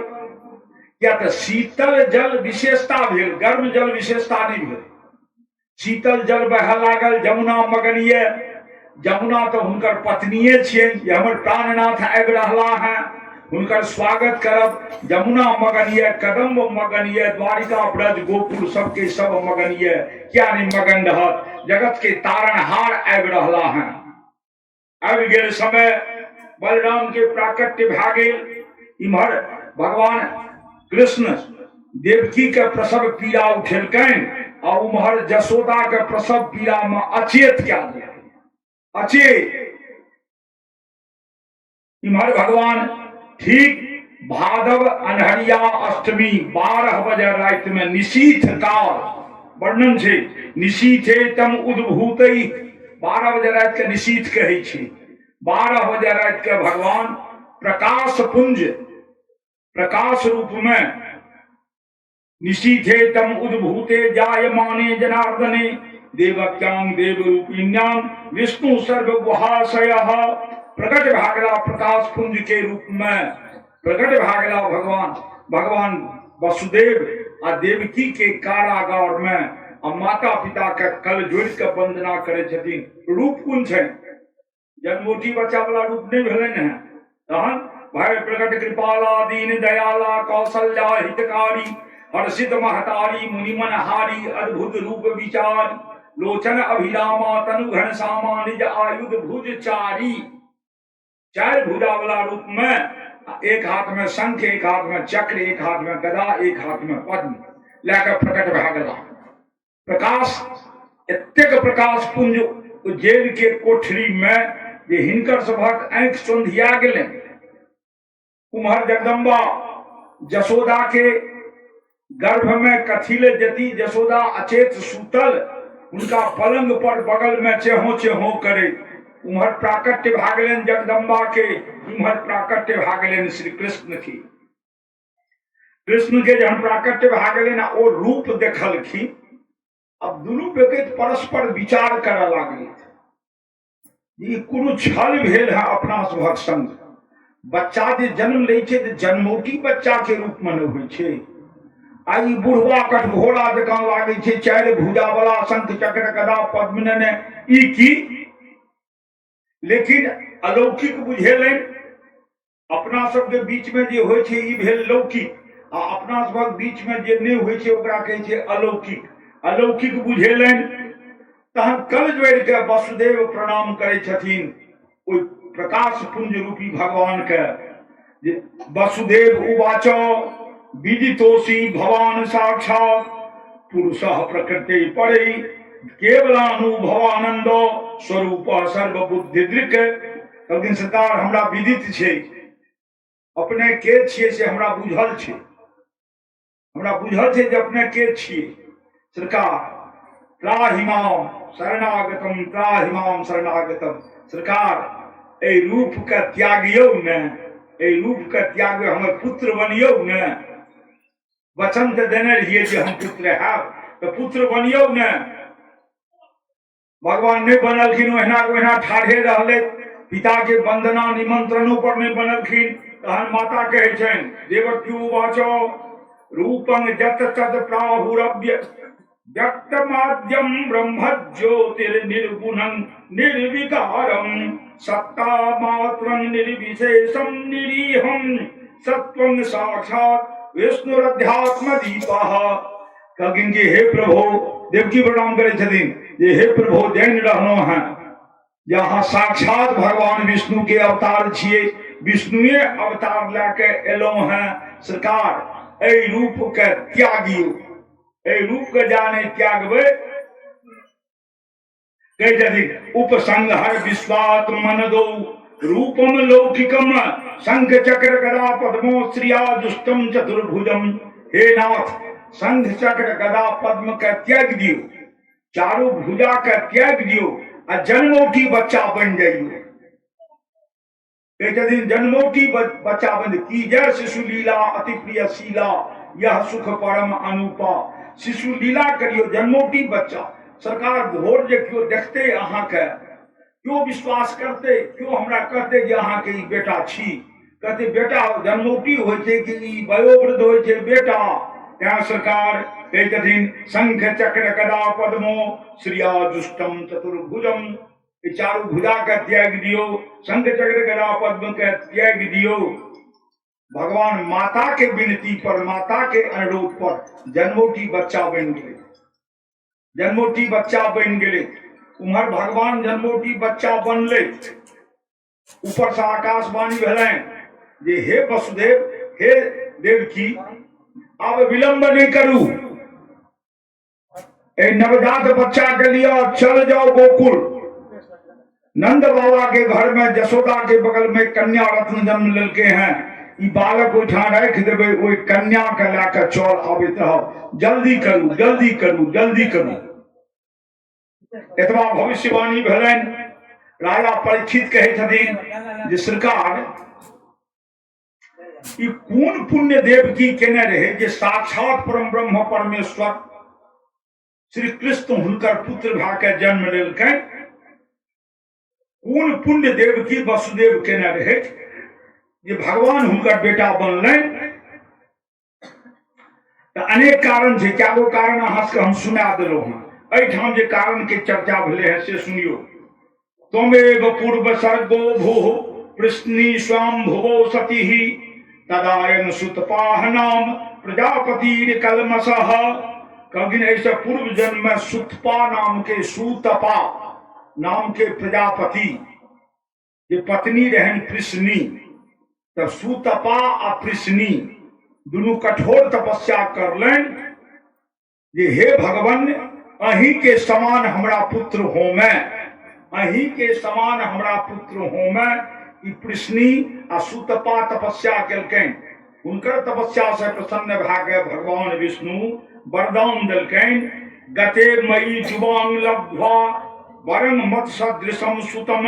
किया? तऽ शीतल जल विशेषता भेल, गर्म जल विशेषता नहि भेल। शीतल जल बहय लागल, यमुना मगन यऽ। यमुना तऽ हुनकर पत्निये छियनि जे हमर प्राणनाथ आबि रहला हैं, हुनकर स्वागत करब। यमुना मगन यऽ, कदम्ब मगन यऽ, द्वारिका ब्रज गोकुल सबके सब मगन यऽ। किया नहि मगन रहत? जगत के तारणहार आबि रहला हैं। आबि गेल समय, बलराम के प्राकट्य भए गेल। इम्हर भगवान कृष्ण देवकी के प्रसव पीड़ा उठेलकनि आ उम्हर जसोदा के प्रसव पीड़ा में अचेत कए देलकनि, अचेत। इम्हर भगवान ठीक भादव अन्हरिया अष्टमी 12 बजे राति में निशीथ काल वर्णन छै, निशीथे तम उद्भूत, 12 बजे राति के निशीथ कहै छै। 12 बजे राति के भगवान प्रकाश पुंज प्रकाश रूप में निशीथे तम उद्भूते जायमाने जनार्दने देवक्यां देवरूपिण्यां विष्णु सर्व गुहाशय। प्रकट भागला प्रकाश पुंज के रूप में प्रकट भागला भगवान। भगवान वसुदेव आ देवकी के कारागार में आ माता पिता के कल जोड़ के वंदना करे छथिन। रूप कोन छै? जन्मोठी बच्चा वाला रूप नहीं भेलनि हैं। तहन भय प्रकट कृपाला दीन दयाला कौशल्या हितकारी हर्षित महतारी मुनिमन हारी अद्भुत रूप विचार लोचन अभिरामा तनु घन सामा निज आयुध भुज चारी। चारि भुजा वाला रूप में एक हाथ में शंख, एक हाथ में चक्र, एक हाथ में गदा, एक हाथ में पद्म लए कऽ प्रकट भए गेला। प्रकाश एतेक प्रकाश पुंज जेल के कोठरी में जे हिनकर सभक आँखि सोंधिया गेलनि। उम्हर जगदम्बा जसोदा के गर्भ में कथी ले जती, जसोदा अचेत सुतल, हुनका पलंग पर बगल में चेहो चेहो करे। उम्हर प्राकट्य भए गेलनि जगदम्बा के, उम्हर प्राकट्य भए गेलनि श्री कृष्ण के। कृष्ण के जहन प्राकट्य भए गेलनि आ ओ रूप देखलखिन, अब दुनू बेकैत परस्पर विचार करऽ लागलै, ई कोनो छल भेल है अपना सभक संग। बच्चा जे जन्म लै छै तऽ जन्मौटी बच्चा के रूप मे नहि होइ छै, आ ई बुढ़वा कठघोड़ा जकाँ लागै छै, चारि भुजा वाला शंख चक्र गदा पद्म नेने, ई की? लेकिन अलौकिक बुझेलनि। अपना सबके बीच मे जे होइ छै ई भेल लौकिक, आ अपना सबक बीच मे जे नहि होइ छै ओकरा कहै छै अलौकिक। अलौकिक बुझेलनि। तहन कल जोड़ि के वसुदेव प्रणाम करै छथिन ओहि प्रकाश पुंज रूपी भगवान के, जे वसुदेव उवाच विदितोषी भवान साक्षात पुरुष प्रकृति परे केवलानुभवानंद स्वरूप सर्वबुद्धिदृक्। कहलखिन सरकार हमरा विदित छै, अपने के छियै से हमरा बुझल छै, हमरा बुझल छै जे अपने के छियै। सरकार त्राहिमाम शरणागतम, त्राहिमाम शरणागतम। सरकार एहि रूप के त्यागियौ ने, एहि रूप के त्यागियौ, हमर पुत्र बनियौ ने। वचन तऽ देने रहियै जे हम पुत्र हैब, तऽ पुत्र बनियौ ने। भगवान नहि बनलखिन, ओहिना ओहिना ठाढ़े रहलै, पिता के वंदना निमंत्रणो पर नहि बनलखिन। तहन माता कहै छनि देवक्यू वाचो रूपं जत तद प्राहुरव्य व्यक्त माध्यम ब्रह्म ज्योतिर्निर्गुणं निर्विकारं सत्ता मात्रं निर्विशेषं निरीहं सत्वं साक्षात् विष्णुरध्यात्म दीपः। कहलखिन कि हे प्रभु, देवकी प्रणाम करै छथिन जे हे प्रभु जैन रहलहुँ हैं जे अहाँ साक्षात भगवान विष्णु के अवतार छियै, विष्णुए अवतार लए के एलहुँ हैं। सरकार एहि रूप के त्यागियौ, एहि रूप के जा नहि त्यागबै। कहै छथिन उपसंहर विश्वात्मन दौ रूपम लौकिकम शंख चक्र गदा पद्मो श्रिया जुष्टम चतुर्भुजम। हे नाथ, शंख चक्र गदा पद्म के त्याग दियौ, चारू भुजा के त्याग दियौ आ जन्मौटी बच्चा बनि जाइयौ। कहै छथिन जन्मौटी बच्चा बनि की जय शिशु लीला अति प्रिय शीला यह सुख परम अनुपा। शिशु लीला करियौ, जन्मौटी बच्चा। सरकार भोर जे केओ देखते अहाँके, केओ विश्वास करते, केओ हमरा कहते जे अहाँके ई बेटा छी, कहते बेटा जन्मौटी होइ छै कि ई वयोवृद्ध होइ छै बेटा? तैं सरकार कहै छथिन शंख चक्र गदा पद्मो श्रिया जुष्टम चतुर्भुजम। ई चारू भुजा के त्याग दियौ, शंख चक्र गदा पद्म के त्याग दियौ। भगवान माता के विनती पर, माता के अनुरोध पर जन्मौटी बच्चा बनि गेलै, जन्मौटी बच्चा बनि गेलै। उम्हर भगवान जन्मौटी बच्चा बनलै, ऊपर से आकाशवाणी भेलनि जे हे वसुदेव, हे देवकी, आब विलंब नहि करू, एहि नवजात बच्चा के लिए चल जाओ गोकुल। नंद बाबा के घर में जसोदा के बगल में कन्या रत्न जन्म लेलके हैं, ई बालक ओहिठाम राखि देबै, ओहि कन्या के लए कऽ चल आबैत रहब। जल्दी करू, जल्दी करू, जल्दी करू। एतबा भविष्यवाणी भेलनि। राजा परीक्षित कहै छथिन जे सरकार ई कोन पुण्य देव की केने रहे जे साक्षात परम ब्रह्म परमेश्वर श्री कृष्ण हुनकर पुत्र भए के जन्म लेलकनि? कोन पुण्य देव की वसुदेव केने रहे जे भगवान हुनकर बेटा बनलनि? तऽ अनेक कारण छै, कए गो कारण अहाँ सबके हम सुना देलहुँ हँ। एहिठाम जे कारण के चर्चा भेलै हँ से सुनियौ। त्वमेव पूर्व सर्गो भूः पृश्नि स्वाम भुवो सतिः तदायन सुतपाह नाम प्रजापति कलमसह। कहलखिन एहिसँ पूर्व जन्म में सुतपा नाम के, सुतपा नाम के प्रजापति जे पत्नी रहनि पृष्णी, तऽ सुतपा आ पृष्णी दुनू कठोर तपस्या करलनि जे हे भगवान अहीं के समान हमरा पुत्र होमे, अहीं के समान हमरा पुत्र होमे। ई पृष्णी आ सुतपा तपस्या केलकनि। हुनकर तपस्या से प्रसन्न भए के भगवान विष्णु वरदान देलकनि, गते मयि जुबांग लब्ध्वा वरंग मत सदृशम सुतम,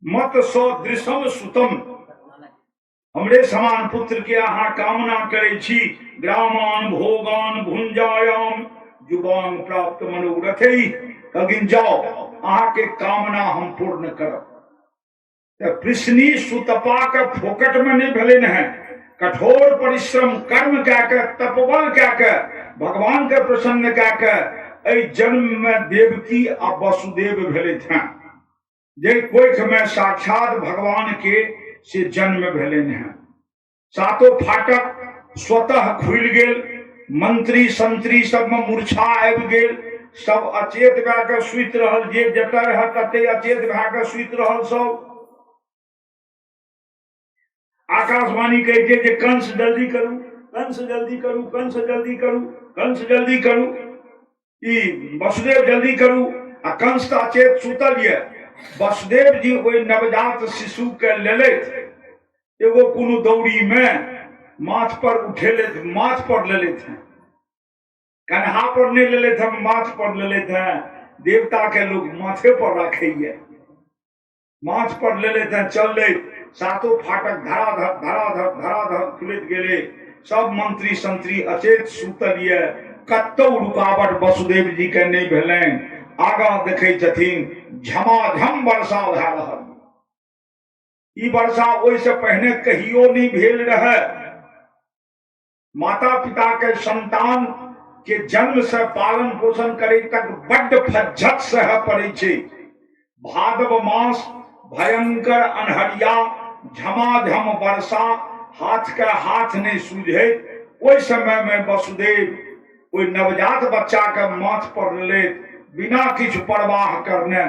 मत सदृशम सुतम। हमरे समान पुत्र के अहाँ कामना करै छी। ग्रामान भोगान भुंजायाम जुबान प्राप्त मनोरथे। कहलखिन जाओ अहाँके कामना हम पूर्ण करब। तऽ पृष्णी सुतपा के फोकट में नहीं भेलै हैं, कठोर परिश्रम कर्म कए के तपबल कए के भगवान के प्रसन्न कए के एहि जन्म में देवकी आ वसुदेव भेलै हैं, जे कोख में साक्षात भगवान के से जन्म भेलनि हैं। सातो फाटक स्वतः खुलि गेल, मंत्री संत्री सबमे मूर्छा आबि गेल, सब अचेत भए कऽ सुति रहल, जे जतऽ रहए तते अचेत भए कऽ सुति रहल सब। आकाशवाणी कहै छै जे कंस जल्दी करू, कंस जल्दी करू, कंस जल्दी करू, कंस जल्दी करू, ई वसुदेव जल्दी करू। आ कंस तऽ अचेत सुतल यऽ। वसुदेव जी ओहि नवजात शिशु के लेलथि, एगो कोनो दौरी में माथ पर उठेलथि, माथ पर लेलथि हैं, कन्हा पर नहीं लेलथि हैं, माथ पर लेलथि हैं। देवता के लोग माथे पर राखैया, माथ पर लेलथि हैं, चललै। सातो फाटक धराधर धराधर धराधर खुलैत गेलै। सब मंत्री संत्री अचेत सुतल यऽ, कतौ रुकावट वसुदेव जी के नहि भेलनि। आगाँ देखै छथिन झमाझम वर्षा भए रहल। ई वर्षा ओहिसँ पहिने कहियो नहि भेल रहै। माता पिता के संतान के जन्म से पालन पोषण करे तक बड्ड फज्झत सह पड़े छै। भादव मास, भयंकर अन्हरिया, झमाझम वर्षा, हाथ के हाथ नहीं सूझे। ओहि समय में वसुदेव ओहि नवजात बच्चा के माथ पर लेत बिना किछु परवाह करने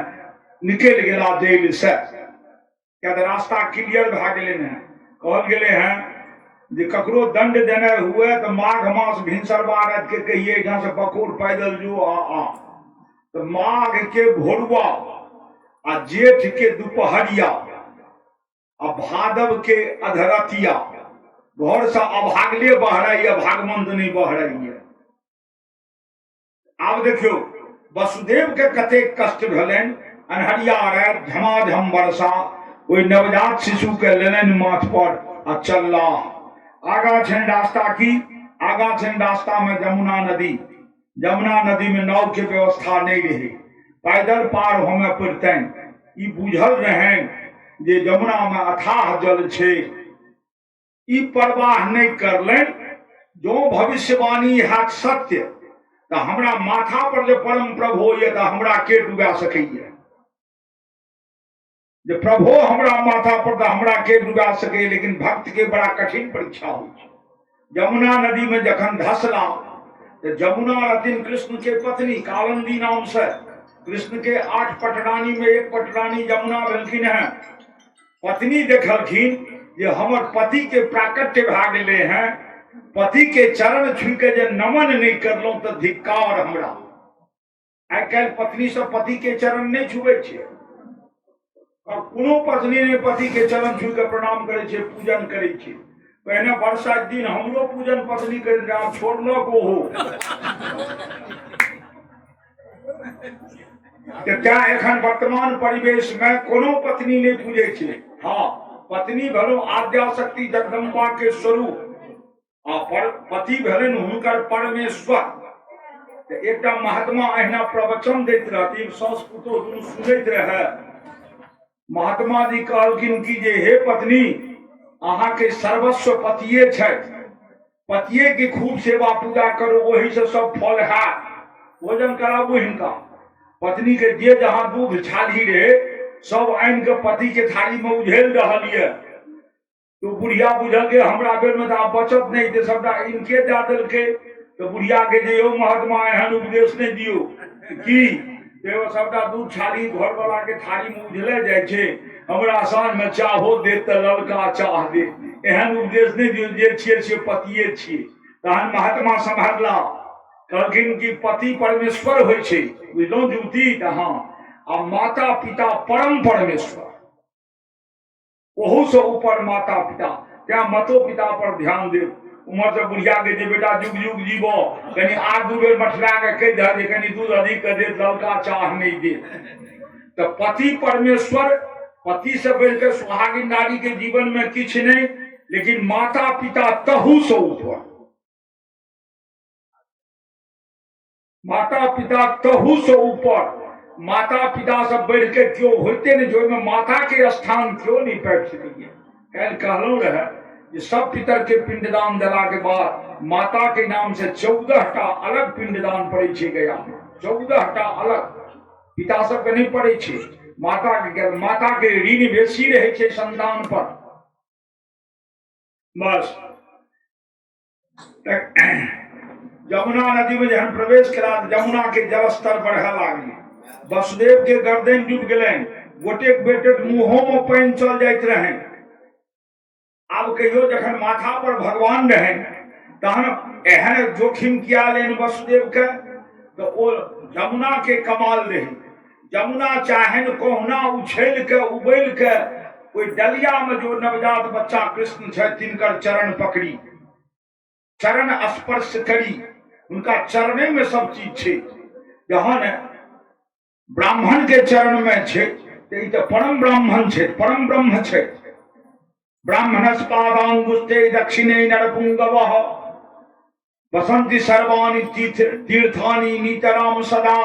निकलि गेला जेल से, किया तऽ रास्ता क्लियर भए गेलै हैं। कहल गेलै हैं जे ककरो दंड देने हुए तऽ माघ मास भिनसरवा राति के कहिए एहिठाम से बकोर पैदल जो आ आ। तऽ माघ के भोरुआ आ जेठ के दुपहरिया आ भादव के अधरतिया घर से अभागले बहराइए, भागमंद नहीं बहराइए। आब देखियौ वसुदेव के कतेक कष्ट भेलनि। अन्हरिया राति, झमाझम वर्षा, ओहि नवजात शिशु के लेलनि माथ पर आ चलला। आगा छनि रास्ता की? आगा छनि रास्ता में जमुना नदी। जमुना नदी में नाव के व्यवस्था नहीं रहे, पैदल पार होमे पड़तनि। ई बुझल रहनि जे जमुना में अथाह जल छै। ई परवाह नहि करलनि, जो भविष्यवाणी हैत सत्य तऽ हमरा माथा पर जे परम प्रभु होइए तऽ हमरा के डुबा सकैए। जे प्रभु हमरा माथा पर तऽ हमरा के डुबा सकैए। लेकिन भक्त के बड़ा कठिन परीक्षा होइ छै। यमुना नदी में जखन धसला तऽ जमुना रहथिन कृष्ण के पत्नी कालंदी नाम से। कृष्ण के 8 पटरानी में 1 पटरानी यमुना भेलखिन हैं। पत्नी देखलखिन जे हमर पति के प्राकट्य भए गेलै हैं, पति के चरण छू के जे नमन नहि करलहुँ तऽ धिक्कार हमरा। आइ काल्हि पत्नी सब पति के चरण नहि छुबै छै, और कोनो पत्नी नहि पति के चरण छू के प्रणाम करै छै, पूजन करै छै। पहिने बरसात दिन हमरो पूजन पत्नी करैत रहै, आब छोड़लक ओहो। तें एखन वर्तमान परिवेश में कोनो पत्नी नहीं पूजे छै। हाँ, पत्नी भेलहुँ आद्याशक्ति जगदम्बा के स्वरूप आ पर पति भेलनि हुनकर परमेश्वर। तऽ एकटा महात्मा अहिना प्रवचन दैत रहथिन, सास पुतोह दुनू सुनैत रहै। महात्मा जी कहलखिन कि जे हे पत्नी, अहाँके सर्वस्व पतिये छथि, पतिये के खूब सेवा पूजा करू, ओही से सब फल हैत। भोजन कराबू हिनका। पत्नी के जे जहाँ दूध छाली रहे सब आनि के पति के थाली में उझेल रहल ये। तो बुढ़िया बुझलकै हमरा बेरमे तऽ आब बचत नहि तऽ सबटा इनके दए देलकै। तऽ बुढ़िया के जे यौ महात्मा एहन उपदेश नहि दियौ की एगो सबटा दूध छाली घरवला के थारी मे उझले जाइ छै, हमरा साँझ मे चाहो देत तऽ ललका चाह देत, एहन उपदेश नहि दियौ, जे छियै से पतिये छियै। तहन महात्मा सम्हारला, कहलखिन कि पति परमेश्वर होइ छै, बुझलहुँ युवती? तऽ हँ। आ माता पिता परम परमेश्वर, ओहूसँ ऊपर माता पिता, तें मातो पिता पर ध्यान देब। उम्हर से बुढ़िया के जे बेटा जुग जुग जीबो, कनि आर दू बेर मठरा के कहि दह जे कनि दूध अधिक के देत, ललका चाह नहि देत। तऽ पति परमेश्वर, पति से बढ़ि के सुहागिन नारी के जीवन में किछु नहि, लेकिन माता पिता तहू से ऊपर, माता पिता तहू से ऊपर, माता पिता से बढ़ि के केओ होइते नहि छै, ओहिमे माता के स्थान केओ नहि पाबि सकैए। काल्हि कहलहुँ रहए जे सब पितर के पिंडदान देला के बाद माता के नाम से 14 टा अलग पिंडदान पड़ै छै गया में, 14 टा अलग, पिता सबके नहि पड़ै छै, माता के, माता के ऋण बेसी रहै छै संतान पर। बस यमुना नदी में जहन प्रवेश केला यमुना के जलस्तर बढ़े लागल, वसुदेव के गर्दन डूब गेलनि, गोटेक बेटेक मुँहो में पानि चल जाइत रहनि। आब कहियो जखन माथा पर भगवान रहनि तहन एहन जोखिम किया लेन वसुदेव के? तऽ ओ यमुना के कमाल रही, यमुना चाहन कहुना उछल के उबल के ओहि डलिया में जो नवजात बच्चा कृष्ण छै तिनकर चरण पकड़ी, चरण स्पर्श करी, हुनका चरणे में सब चीज छै। जहन ब्राह्मण के चरण में छै तऽ ई तऽ परम ब्राह्मण छै, परम ब्रह्म छै। ब्राह्मणस्पादांगुष्ठे दक्षिणे नरपुंगवः बसंती सर्वाणि तीर्थानि नितराम सदा।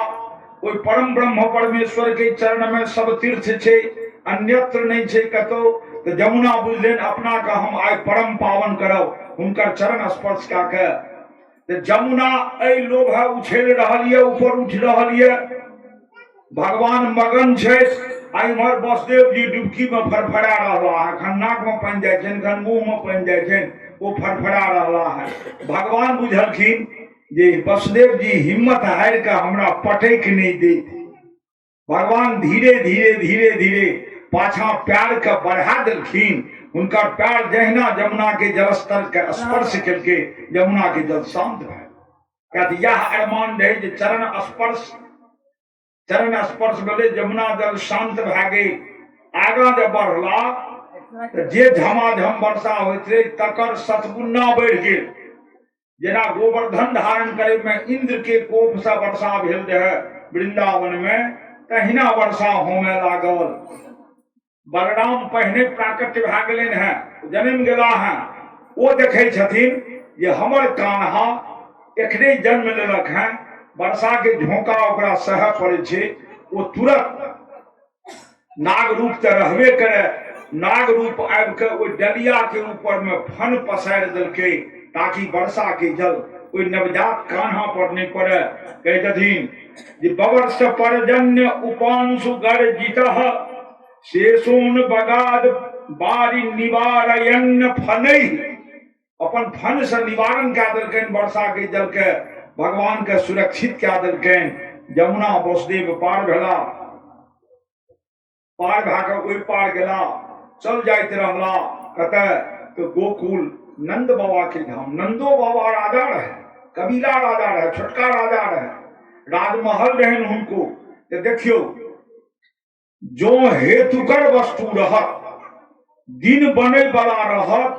ओहि परम ब्रह्म परमेश्वर के चरण में सब तीर्थ छै, अन्यत्र नहीं छै कतौ। तऽ जमुना बुझलनि अपना के हम आइ परम पावन करब हुनकर चरण स्पर्श कए के। तऽ जमुना एहि लोभ है उछलि रहल यऽ, ऊपर उठि रहल यऽ, भगवान मगन छथि, आ इम्हर वसुदेव जी डुबकी में फड़फड़ा रहला है, खन नाक में पानि जाइ छनि, खन मुंह में पानि जाइ छनि, ओ फड़फड़ा रहला है। भगवान बुझलखिन जे वसुदेव जी हिम्मत हारि के हमरा पटैक नहि देत। भगवान धीरे धीरे धीरे धीरे पाछा पैर के बढ़ा देलखिन, हुनकर पैर जहिना जमुना के जलस्तर के स्पर्श केलकै, जमुना के जल शांत भए गेल। यह अरमान रहे जे चरण स्पर्श, चरण स्पर्श भेलै, जमुना जल शांत भए गेल। आगाँ जब बढ़ला तऽ जे झमाझम वर्षा होइत रहै तकर सतगुना बढ़ि गेल। जेना गोवर्धन धारण करे में इंद्र के कोप से वर्षा भेल रहे वृंदावन में, तहिना वर्षा होमे लागल। बलराम पहिने प्राकट्य भए गेलनि हेँ, जन्म गेला हेँ। ओ देखै छथिन जे हमर कान्हा एखने जन्म लेलक हेँ, वर्षा के झोंका ओकरा सहय पड़ै छै। ओ तुरंत नाग रूप तऽ रहबे करे, नाग रूप आबि कऽ ओहि डलिया के ऊपर में फन पसारि देलकै ताकि वर्षा के जल ओहि नवजात कान्हा पर नहि पड़े। कहै छथिन जे बवर्ष परजन्य उपांशु गर्जितः शेषोन बगाद बारि निवारयन्न फनैः। अपन फन से निवारण कए देलकनि वर्षा के जल के, भगवान के सुरक्षित कए देलकनि। यमुना वसुदेव पार भेला, पार भए कऽ ओहि पार गेला, चल जाइत रहला कतऽ तऽ गोकुल नंद बाबा के धाम। नंदो बाबा राजा रहे, कबीला राजा रहे, छोटका राजा रहे, राजमहल रहनि हुनको। तऽ देखियौ जो हेतुकर वस्तु रहत, दिन बनै वाला रहत,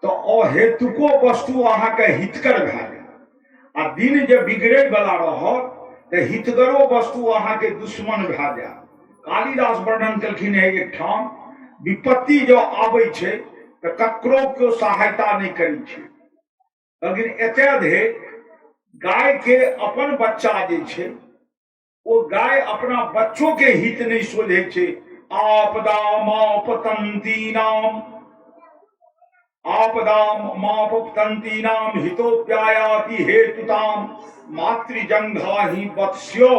तऽ अहेतुको वस्तु अहाँके हितकर भए जायत, आ दिन जे बिगड़ै वाला रहत तऽ हितगरो वस्तु अहाँके दुश्मन भए जायत। कालिदास वर्णन केलखिन हे एकठाम, विपत्ति जँ आबै छै तऽ ककरो केओ सहायता नहि करै छै। लेकिन एतय धरि गाय के अपन बच्चा जे छै ओ गाय अपना बच्चो के हित नहि सोझै छै। आपदा मापतंती नाम, आपदा मापतंती नाम हितोप्यायाति हेतुताम मातृजंघा ही वत्स्यो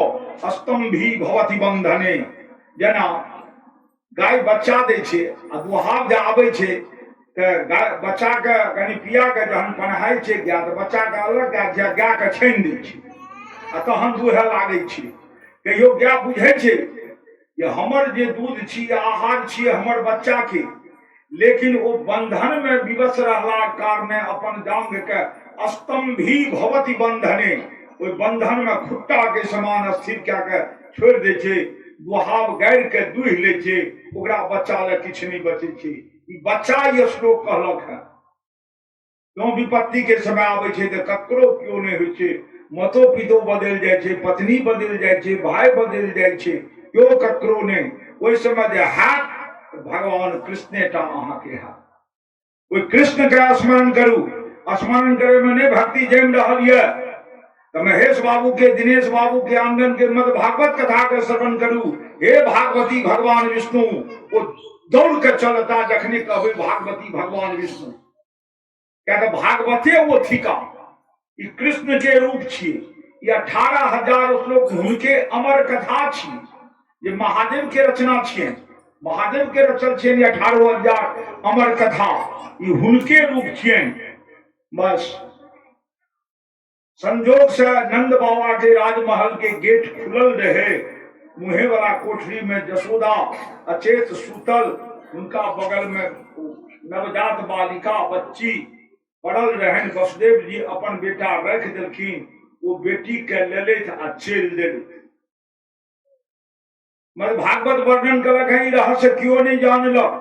स्तंभी भवति बंधने। जेना गाय बच्चा दै छै आ दुहाब जे आबै छै तऽ बच्चाके कनि पियाके जहन पन्हाइ छै गाय, तऽ बच्चाके अलग गाय छै, गायके छानि दै छै आ तहन दुहै लागै छै। कहियो गाय बुझै छै जे हमर जे दूध छी, आहार छी हमर बच्चाके, लेकिन ओ बंधन में विवश रहलाक कारणे अपन जांघ के स्तंभी भवति बंधने, ओहि बंधन में खुट्टा के समान स्थिर कए के छोड़ि दै छै, दुहाव गाड़ि के दुहि लै छै, ओकरा बच्चा लए किछु नहि बचै छै। ई बच्चा ई श्लोक कहलक हेँ। जँ विपत्ति के समय आबै छै तऽ ककरो केओ नहि होइ छै, मतो पितो बदलि जाइ छै, पत्नी बदलि जाइ छै, भाय बदलि जाइ छै, केओ ककरो नहि। ओहि समय जे हैत भगवान कृष्णे टा अहाँके हैत। ओहि कृष्ण के स्मरण करू। स्मरण करे में नहि भक्ति जमि रहल यऽ तऽ महेश बाबू के, दिनेश बाबू के आंगन के मत भागवत कथा के श्रवण करू। हे भागवती भगवान विष्णु, ओ दौड़ के चलता जखने कहबै भागवती भगवान विष्णु, किया तऽ भागवते ओ थिका। ई कृष्ण के रूप छी। ई 18,000 श्लोक हुनके अमर कथा छी जे महादेव के रचना छियनि, महादेव के रचल छियनि 18,000 अमर कथा, ई हुनके रूप छियनि। बस संजोग से नंद बाबा के राजमहल के गेट खुलल रहे, मुहे वाला कोठरी में जसोदा अचेत सुतल, उनका बगल में नवजात बालिका बच्ची पड़ल रहन। वसुदेव जी अपन बेटा रख देलखिन, वो बेटी के लेलथि आ चलि देलथि। मगर भागवत वर्णन कलक है, ई रहस्य क्यों नहीं जानलक?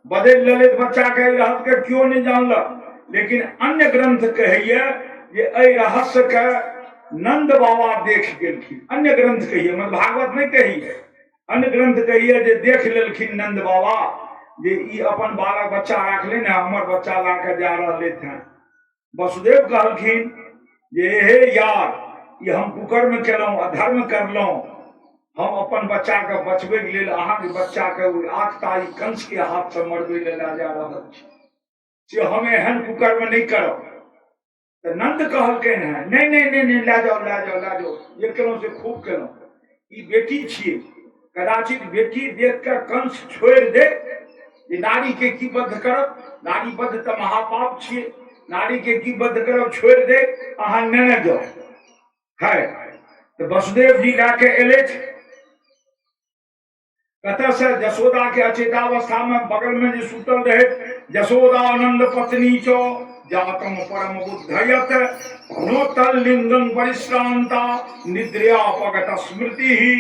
बदलि लेलथि बच्चा के, ई रहस्य के क्यों नहीं जानलक? लेकिन अन्य ग्रंथ कहैया जे एहि रहस्य के नंद बाबा देख गेलखिन। अन्य ग्रंथ कहिए, मतलब भागवत नहीं कहिए, अन्य ग्रंथ कहिए जे देख लेलखिन नंद बाबा जे ई अपन बालक बच्चा राखले ने, हमर बच्चा ला के जा रहले थे। वसुदेव कहलखिन जे हे यार, ई हम कुकर्म केलहुँ, अधर्म करलहुँ। हम अपन बच्चाके बचबैके लेल अहाँके बच्चाके ओहि आतताई कंसके हाथसँ मरबै लए लए जा रहल छी, से हम एहन कुकर्म नहि करब। तऽ नंद कहलखिन हेँ, नहि नहि नहि नहि, लए जाउ, लए जाउ, लए जाउ, जे केलहुँ से खूब केलहुँ। ई बेटी छियै, कदाचित बेटी देख कऽ कंस छोड़ि दे जे नारी के की बद्ध करब, नारी बद्ध तऽ महापाप छियै, नारी के की बद्ध करब, छोड़ि दे, अहाँ नेने जाउ। है तऽ वसुदेव जी लए के एलथि कतऽ से? जसोदा के अचेतावस्था में बगल में जे सुतल रहे, जसोदानंद पत्नी चो जातम परम बुद्धयत नो तल्लिंगं परिश्रांता निद्रियापगत स्मृति ही।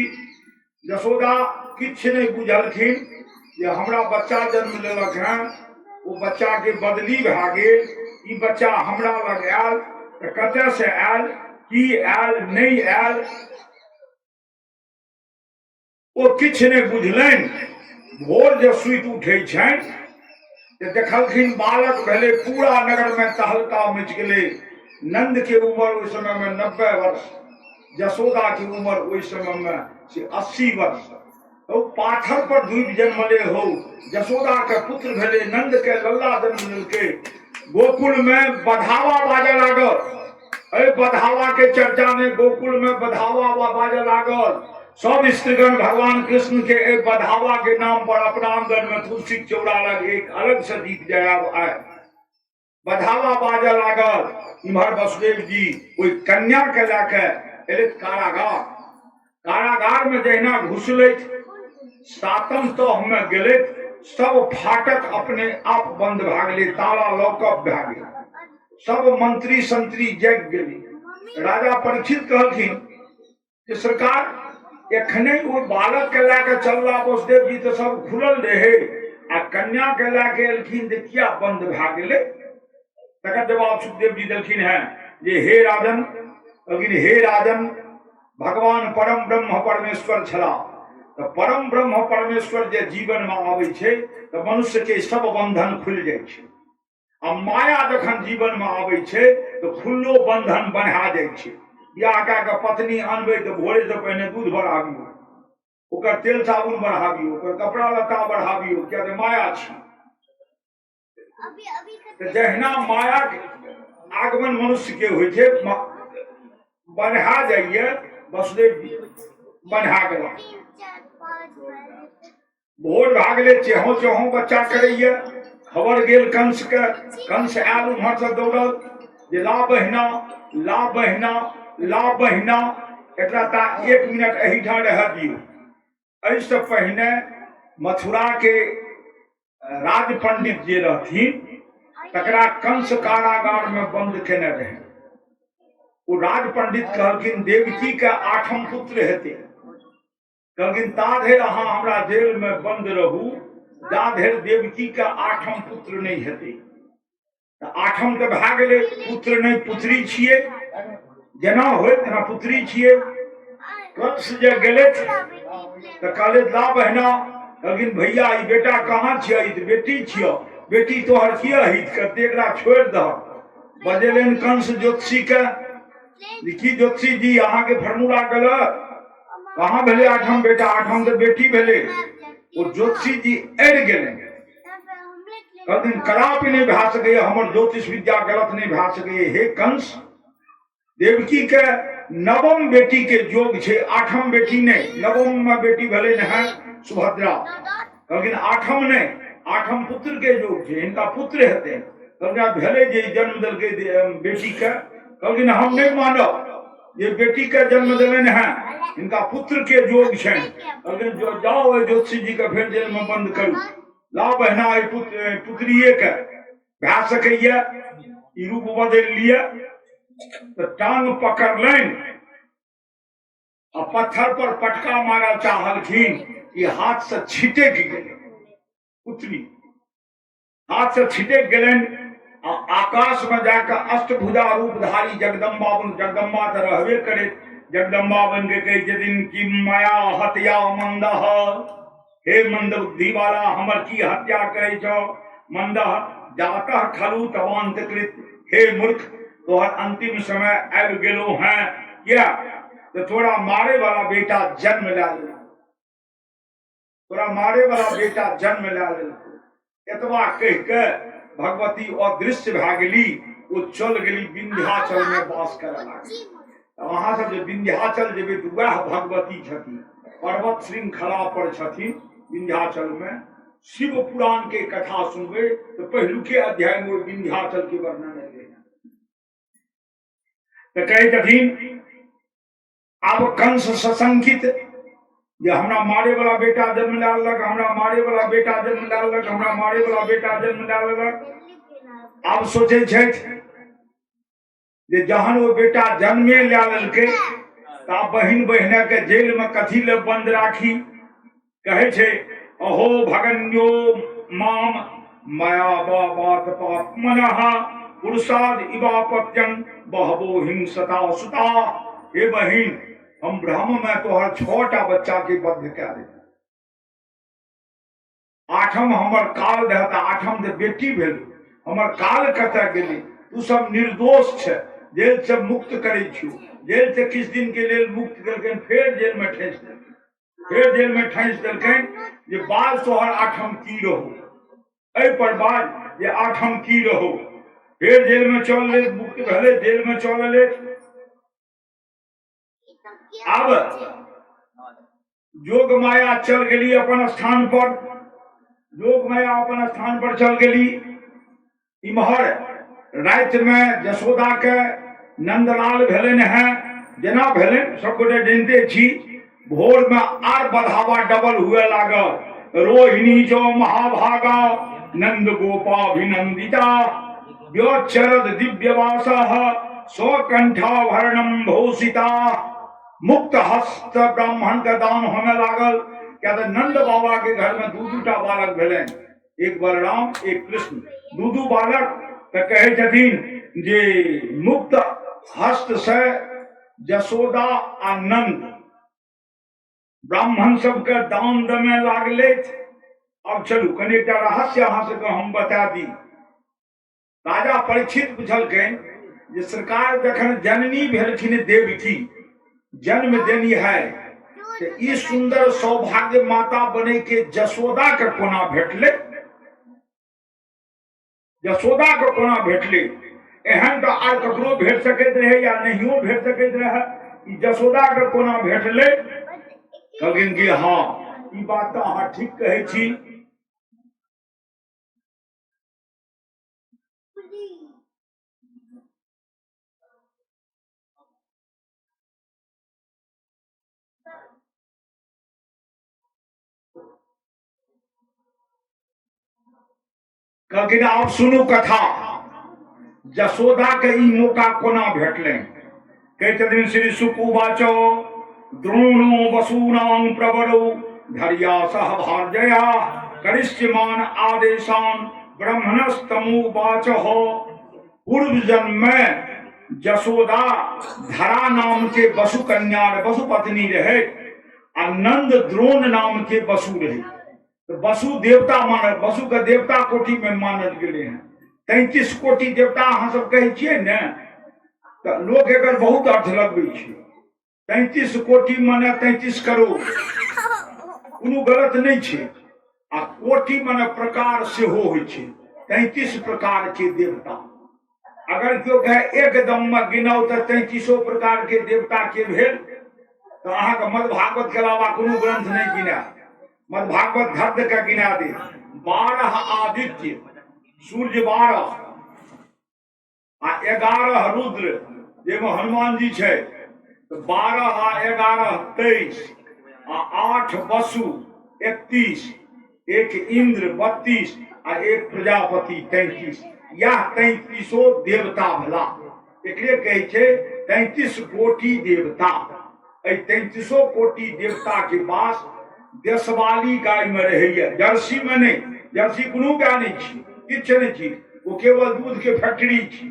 जसोदा किछु नहि बुझलखिन जे हमरा बच्चा जन्म लेलक हेँ, ओ बच्चा के बदली भए गेल, ई बच्चा हमरा लग आयल तऽ कतयसँ आयल, की आयल, नहि आयल, ओ किछु नहि बुझलनि। भोर जे सुति उठै छनि तऽ देखलखिन बालक भेलै, पूरा नगरमे तहलका मचि गेलै। नंद के उम्र ओहि समयमे 90 वर्ष, जसोदा के उम्र ओहि समयमे से 80 वर्ष। ओ पाथर पर डूबि जन्मले हो, जसोदा के पुत्र भेलै, नंद के लल्ला जन्म लेलकै। गोकुल में बधावा बाजऽ लागल। एहि बधावा के चर्चा में गोकुल में बधावा बाजऽ लागल। सब स्त्रीगण भगवान कृष्ण के एहि बधावा के नाम पर अपना आंगन में तुलसी चौरा लग एक अलग से दीप जराब आए, बधावा बाजऽ लागल। इम्हर वसुदेव जी ओहि कन्या के लए के एलथि कारागार। कारागार में जहिना घुसलथि, सातम तह में गेलथि, सब फाटक अपने आप बंद भए गेलै, ताला लॉकअप भए गेल, सब मंत्री संत्री जागि गेलै। राजा परीक्षित कहलखिन जे सरकार, एखने ओ बालक के लए के चलला वसुदेव जी तऽ सब खुलल रहे, आ कन्या के लए के एलखिन तऽ किया बंद भए गेलै? तकर जवाब सुखदेव जी देलखिन हेँ जे हे राजन, कहलखिन हे राजन, भगवान परम ब्रह्म परमेश्वर छलाह, तऽ परम ब्रह्म परमेश्वर जे जीवनमे आबै छै तऽ मनुष्य के सब बंधन खुलि जाइ छै, आ माया जखन जीवनमे आबै छै तऽ खुल्लो बंधन बन्हा जाइ छै। बियाह कए कऽ पत्नी अनबै तऽ भोरेसँ पहिने दूध बढ़ाबियौ, ओकर तेल साबुन बढ़ाबियौ, ओकर कपड़ा लत्ता बढ़ाबियौ, किया तऽ माया छी। तऽ जहिना मायाके आगमन मनुष्यके होइ छै, बन्हा जाइए, वसुदेव जी बन्हा गेला। भोर भए गेलै, चेहो चेहो बच्चा करैए। खबर गेल कंसके, कंस आयल उम्हरसँ दौड़ल जे ला बहिना, ला बहिना, ला बहिना। एकरा ता 1 मिनट एहिठाम रहऽ दियौ। एहिसँ पहिने मथुराके राज पंडित जे रहथिन तकरा कंस कारागार में बंद केने रहे। ओ राज पंडित कहलखिन देवकी के 8म पुत्र हेतै। कहलखिन ता धरि अहाँ हमरा जेल में बंद रहू जा धरि देवकी के 8म पुत्र नहीं हेतै। तऽ 8म तऽ भए गेलै, पुत्र नहि पुत्री छियै, जेना होय तेना पुत्री छियै। कंस जे गेलथि तऽ कहले ला बहिना। कहलखिन भैया ई बेटा कहाँ छियै, ई तऽ बेटी छियौ, बेटी तोहर किया हित करते, एकरा छोड़ि दह। बजेलनि कंस ज्योतिषी के, की ज्योतिषी जी अहाँके फॉर्मूला गलत, कहाँ भेलै 8म बेटा, 8म तऽ बेटी भेलै। ओ ज्योतिषी जी अड़ि गेलनि, कहलखिन कदापि नहि भए सकैए, हमर ज्योतिष विद्या गलत नहि भए सकैए। हे कंस, देवकी के 9म बेटी के योग छै, 8म बेटी नहि, 9म में बेटी भेलै ने सुभद्रा। कहलखिन 8म नहि, 8म पुत्र के योग छै, हिनका पुत्र हेतै। कहलखिन भेलै जे जन्म देलकै बेटी के। कहलखिन हम नहि मानब जे बेटी के जन्म देलनि हैं, हिनका पुत्र के योग छनि। कहलखिन जाओ ओहि ज्योतिषी जी के फेर जेल में बंद करू, ला बहिना एहि पुत्रिये के भए सकैए ई रूप बदलि लिअ। तऽ टांग पकड़लनि आ पत्थर पर पटका मारऽ चाहलखिन कि हाथ से छिटकि गेलै पुत्री, हाथ से छिटकि गेलनि आ आकाश में जाके अष्टभुजा रूपधारी जगदम्बा बन, जगदम्बा तऽ रहबे करे, जगदम्बा बन के कहै छथिन कि माया हत्या मंद, हे मंद बुद्धि वाला हमर की हत्या करै छौ। मंद जातः खलु तवांतकृत, हे मूर्ख तोहर अंतिम समय आबि गेलो हैं, किया तऽ तोरा मारे वाला बेटा जन्म लए लेलको, तोरा मारे वाला बेटा जन्म लए लेलको। एतबा कहि के भगवती अदृश्य भए गेली, ओ चल गेली विंध्याचल में वास करऽ लागली। अहाँ सब जे विंध्याचल जेबै तऽ वएह भगवती छथिन, पर्वत श्रृंखला पर छथिन विंध्याचल में। शिव पुराण के कथा सुनबै तऽ पहिलुके अध्याय में विंध्याचल के वर्णन एलै। तऽ कहै छथिन आब कंस सशंकित जे हमरा मारे वाला बेटा जन्म लए लेलक, हमरा मारे वाला बेटा जन्म लए लेलक, हमरा मारे वाला बेटा जन्म लए लेलक। आब सोचै छथि जे जहन ओ बेटा जन्मे लए लेलकै तऽ आब बहिन बहिना के जेल में कथी ले बंद राखी। कहै छै अहो भगन्यो माम माया बात पाप मनः पुरुषाद इवापत्यं बहबो हिंसता सुता। हे बहिन हम ब्रह्म में तोहर 6टा बच्चा के बद्ध कए देब, 8म हमर काल रहत, 8म जे बेटी भेल हमर काल कतऽ गेलै, तू सब निर्दोष छै, जेल से मुक्त करै छियौ। जेल से किछु दिन के लेल मुक्त केलकनि, फेर जेल में ठेस देलकनि, फेर जेल में ठेस देलकनि जे बाज तोहर 8म की रहो, एहि पर बाज जे 8म की रहो। फेर जेल में चल ले, मुक्त भेलै, जेल में चल एलै। आब जोग माया चल गेली अपन स्थान पर, जोग माया अपन स्थान पर चल गेली। इम्हर राति में जसोदा के नंदलाल भेलनि हैं, जेना भेलनि सबगोटे जानते छी। भोर में आर बढ़ावा डबल हुए लागल। रोहिणी जो महाभागा नंद गोपाभिनंदिता व्योचरद दिव्यवासः स्वकंठाभरणम भूषिता। मुक्त हस्त ब्राह्मण के दान होने लागल, क्या तऽ नंद बाबा के घर में दू दूटा बालक भेलनि, एक बलराम एक कृष्ण, दू दू बालक। तऽ कहै छथिन जे मुक्त हस्त से जसोदा आ नंद ब्राह्मण सबके दान देमे लागले। अब चलू कनि एकटा रहस्य अहाँ सबके हम बता दी। राजा परीक्षित पुछलखिन जे सरकार जखन जननी भेलखिन देवकी, जन्म देनी है, तऽ ई सुंदर सौभाग्य माता बने के जसोदा के कोना भेटले, जसोदा के कोना भेटले? एहन तऽ आर ककरो भेट सकैत रहे या नहियो भेट सकैत रहे, ई जसोदा के कोना भेटले? कहलखिन कि हाँ, ई बात तऽ अहाँ ठीक कहै छी। कहलखिन आब सुनू कथा, जसोदा के ई मौका कोना भेटलनि। कहै छथिन श्री सुकुवाचो द्रोणो वसूनां प्रवरो धर्या सह भार्जया करिष्यमान आदेशान ब्रह्मणस्तमुवाच। पूर्व जन्म में जसोदा धरा नाम के वसु कन्या वसु पत्नी रहे आ नंद द्रोण नाम के वसु रहे। तो वसु देवता मानल, वसु के देवता कोटि में मानल गेलै हँ। 33 कोटि देवता अहाँ सब कहै छियै ने, तऽ लोक एकर बहुत अर्थ लगबै छै। 33 कोटि माने 33 करोड़, कोनो गलत नहि छै। आ कोटि माने प्रकार सेहो होइ छै, 33 प्रकार के देवता। अगर केओ कहे एकदम में गिनाउ तऽ 33 प्रकार के देवता के भेल, तऽ अहाँके मद्भागवत के अलावा कोनो ग्रंथ नहि गिनायत। मद्भागवत धर्द के गिना दे। 12 आदित्य, सूर्य 12 आ 11 रुद्र, जाहिमे हनुमान जी छै, तऽ 12 आ 11 23 आ 8 वसु 31, 1 इंद्र 32 आ 1 प्रजापति 33। यह 33 देवता भेला। एकरे कहै छै 33 कोटि देवता। एहि 33 कोटि देवता के वास देशवाली गाय में रहैया, जर्सी में नहीं। जर्सी कोनो गाय नहीं छी, किछु नहीं छी, ओ केवल दूध के फैक्ट्री छी।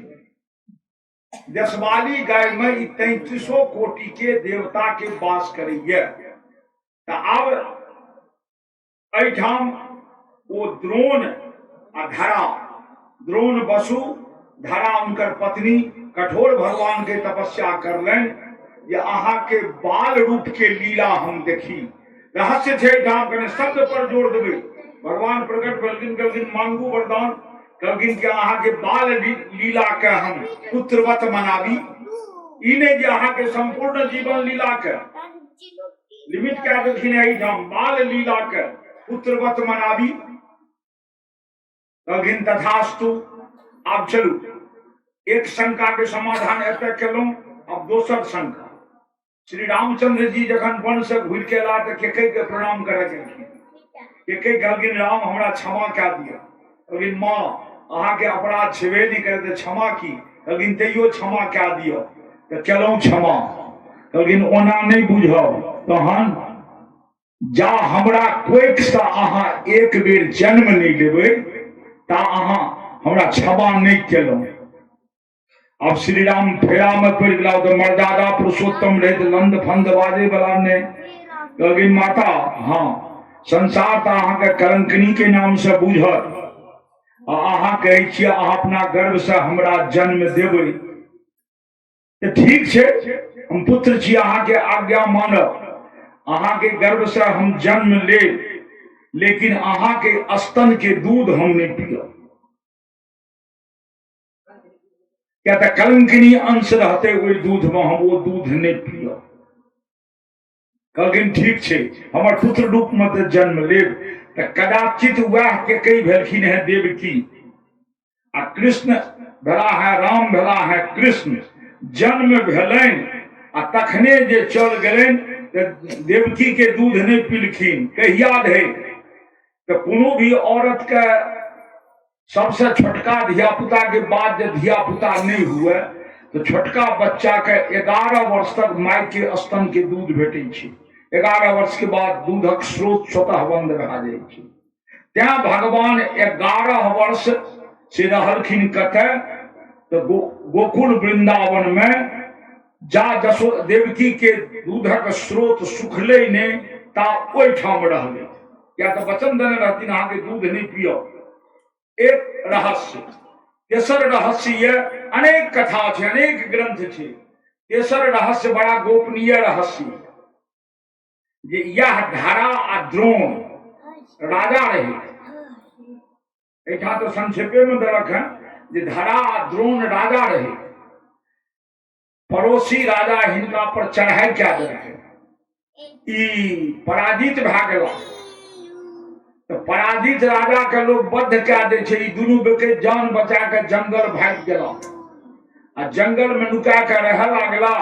देशवाली गाय में ई 33 कोटि के देवता के वास करैया। तऽ आब एहिठाम ओ द्रोण आ धरा, द्रोण वसु, धरा उनकर पत्नी, कठोर भगवान के तपस्या करलनि जे अहाँ के बाल रूप के लीला हम देखी। रहस्य छै एहिठाम, कने शब्द पर जोर देबै। भगवान प्रकट भेलखिन, कहलखिन मांगू वरदान। कहलखिन कि अहाँ के बाल लीला के हम पुत्रवत मनाबी। ई नहि जे अहाँ के संपूर्ण जीवन लीला के लिमिट कए देलखिन एहिठाम, बाल लीला के पुत्रवत मनाबी। कहलखिन तथास्तु। आब चलू, एक शंका के समाधान एतऽ केलहुँ, आब दोसर शंका। श्री रामचंद्र जी जखन वन से घुरि के एला तऽ केकई के प्रणाम करऽ गेलखिन। केकई कहलखिन राम हमरा क्षमा कए दिअ। कहलखिन माँ अहाँके अपराध छेबे नहि करे तऽ क्षमा की? कहलखिन तैयो क्षमा कए दिअ। तऽ केलहुँ क्षमा। कहलखिन ओना नहि बुझब तहन जा हमरा कोखिसँ अहाँ एक बेर जन्म नहि लेबै ता अहाँ हमरा क्षमा नहि केलहुँ। अब श्री राम फेरा में पड़ गया तो मर्यादा पुरुषोत्तम रहे तो लंद फंद बाजे वाला नहीं। कहलखिन माता हाँ, संसार तो अहाँ के कलंकनी के नाम से बुझत आ अहाँ कहै छियै अहाँ अपना गर्भ से हमरा जन्म देबै तऽ ठीक छै, हम पुत्र छी, अहाँ के आज्ञा मानब, अहाँ के गर्भ से हम जन्म लेब, लेकिन अहाँ के स्तन के दूध हम नहीं पियब। किया तऽ कलंकिनी अंश रहते ओहि दूध में, हम ओ दूध नहीं पियब। कहलखिन ठीक छै, हमर पुत्र रूप में तऽ जन्म लेब। तऽ कदाचित वएह के कई भेलखिन है देवकी आ कृष्ण भेला है, राम भेला है कृष्ण। जन्म भेलनि आ तखने जे चल गेलनि तऽ देवकी के दूध नहि पीलखिन। कहिया धरि? तऽ कोनो भी औरत के सबसे छोटका धियापुता के बाद जब धियापुता नहीं हुए तो छोटका बच्चा के 11 वर्ष तक माय के स्तन के दूध भेटै छै। 11 वर्ष के बाद दूधक स्रोत स्वतः बंद भए जाइ छै। तैं भगवान 11 वर्ष से रहलखिन कतऽ? तऽ गोकुल वृंदावन में। जा जसो देवकी के दूधक स्रोत सुखलै नहि ता ओहिठाम रहलै। किया तऽ वचन देने रहथिन अहाँके दूध नहि पियब। एक रहस्य। तेसर रहस्य ये, अनेक कथा छै, अनेक ग्रंथ छै। तेसर रहस्य बड़ा गोपनीय रहस्य जे यह धारा आ द्रोण राजा रहे। एहिठाम तऽ संक्षेपे में देलक हन जे धारा आ द्रोण राजा रहे। पड़ोसी राजा हिनका पर चढ़ाई कए देलकै। ई पराजित भए गेला। तऽ पराजित राजा के लोग बद्ध कए दै छै। ई दुनू बेटे जान बचा के जंगल भागि गेला आ जंगल में नुका के रह लागला।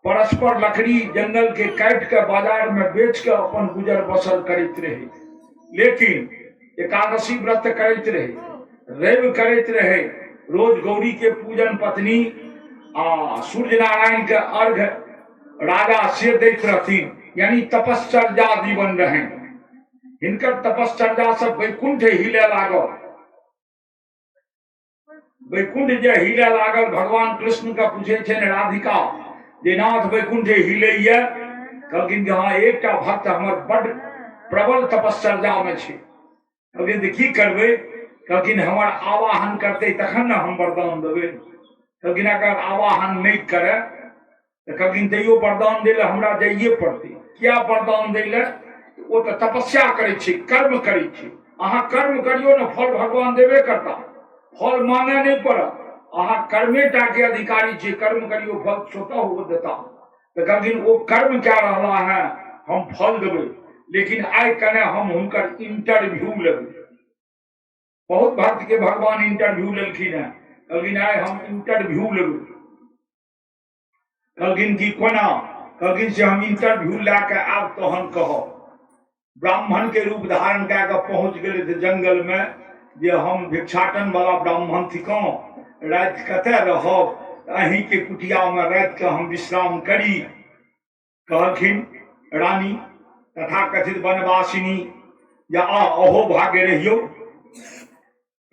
परस्पर लकड़ी जंगल के काटि के बाजार में बेच के अपन गुजर बसर करैत रहे, लेकिन एकादशी व्रत करैत रहे, रवि करैत रहे, रोज गौरी के पूजन पत्नी आ सूर्य नारायण के अर्घ राजा से दैत रहथिन, यानी तपश्चर्या जीवन रहे। हिनकर तपश्चर्या से वैकुंठ हिले लागल। वैकुंठ जे हिले लागल, भगवान कृष्ण के पूछे छनि राधिका जे नाथ वैकुंठ हिले? कहलखिन जे हाँ, एकटा भक्त हमर बड प्रबल तपश्चर्या में छै। कहलखिन जे की करबै? कहलखिन हमर आवाहन करतै तखन ने हम वरदान देबै। कहलखिन अगर आवाहन नहि करे? तऽ कहलखिन तैयो वरदान दै लए हमरा जाइए पड़तै। किया वरदान दै लए? ओ तऽ तपस्या करै छै, कर्म करै छै। अहाँ कर्म करियौ ने, फल भगवान देबे करता, फल मांगे नहि पड़त। अहाँ कर्मे टा के अधिकारी छियै, कर्म करियौ, फल स्वतः ओ देता। तऽ कहलखिन ओ कर्म कए रहला हैं, हम फल देबै, लेकिन आइ कने हम हुनकर इंटरव्यू लेबै। बहुत भक्त के भगवान इंटरव्यू लेलखिन हेँ। कहलखिन आइ हम इंटरव्यू लेबै। कहलखिन कि कोना? कहलखिन से हम इंटरव्यू लए कऽ आब तहन कहब। ब्राह्मण के रूप धारण कए कऽ पहुँच गेलै तऽ जंगल मे जे हम भिक्षाटन वाला ब्राह्मण थिकहुँ, राति कतय रहब? अहींके कुटिया मे राति के हम विश्राम करी। कहलखिन रानी तथा कथित वनवासिनी जे आ अहो भाग्य रहियौ।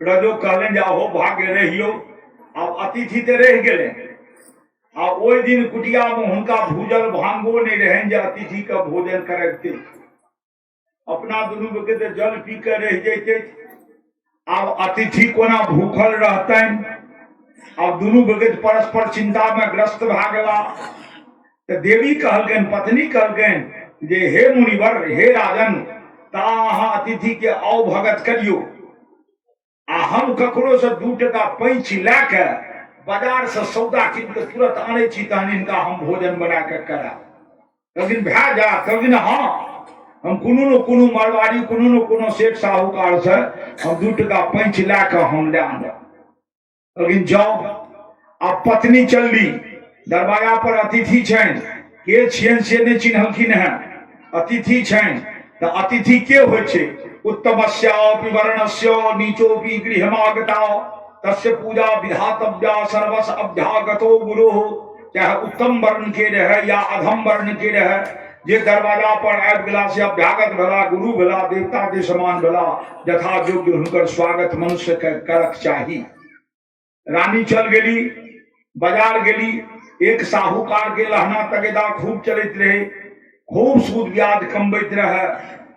रजो कहलनि जे अहो भाग्य रहियौ। आब अतिथि तऽ रहि गेलै आ ओहि दिन कुटियामे हुनका भूजल भांगो नहि रहनि जे अतिथिके भोजन करबिते। अपना दुनू गोटे तऽ जल पी कऽ रहि जैते, आब अतिथि कोना भूखल रहतनि? आब दुनू गोटे परस्पर चिन्तामे ग्रस्त भए गेला। तऽ देवी कहलकनि, पत्नी कहलकनि जे हे मुनिवर, हे राजन, ता अहाँ अतिथिके आओ भगत करियौ आ हम ककरोसँ 2 टका पैंच लए कऽ बाजारसँ सौदा कीन कऽ तुरंत आनै छी, तहन हिनका हम भोजन बना कऽ करायब। कहलखिन भए जा? कहलखिन हँ, हम कोनो ने कोनो मारवाड़ी, कोनो ने कोनो सेठ साहूकारसँ हम 2 टका पैंच लए कऽ हम लए आनब। कहलखिन जाउ। आब पत्नी चलली, दरवाजा पर अतिथि छनि, के छियनि से नहि चिन्हलखिन हेँ, अतिथि छनि। तऽ अतिथि के होइ छै? उत्तमस्यापि वर्णस्य नीचोपि गृहमागता तस्य पूजा विधातव्या सर्वस अभ्यागतो गुरुः। चाहे उत्तम वर्ण के रहे या अधम वर्ण के रहे, जे दरवाजा पर आबि गेला से अभ्यागत भेला, गुरु भेला, देवता के समान भेला। यथा योग्य हुनकर स्वागत मनुष्य के करक चाही। रानी चल गेली, बाजार गेली। एक साहूकार के लहना तगेदा खूब चलैत रहे, खूब सूद ब्याज कमबैत रहे।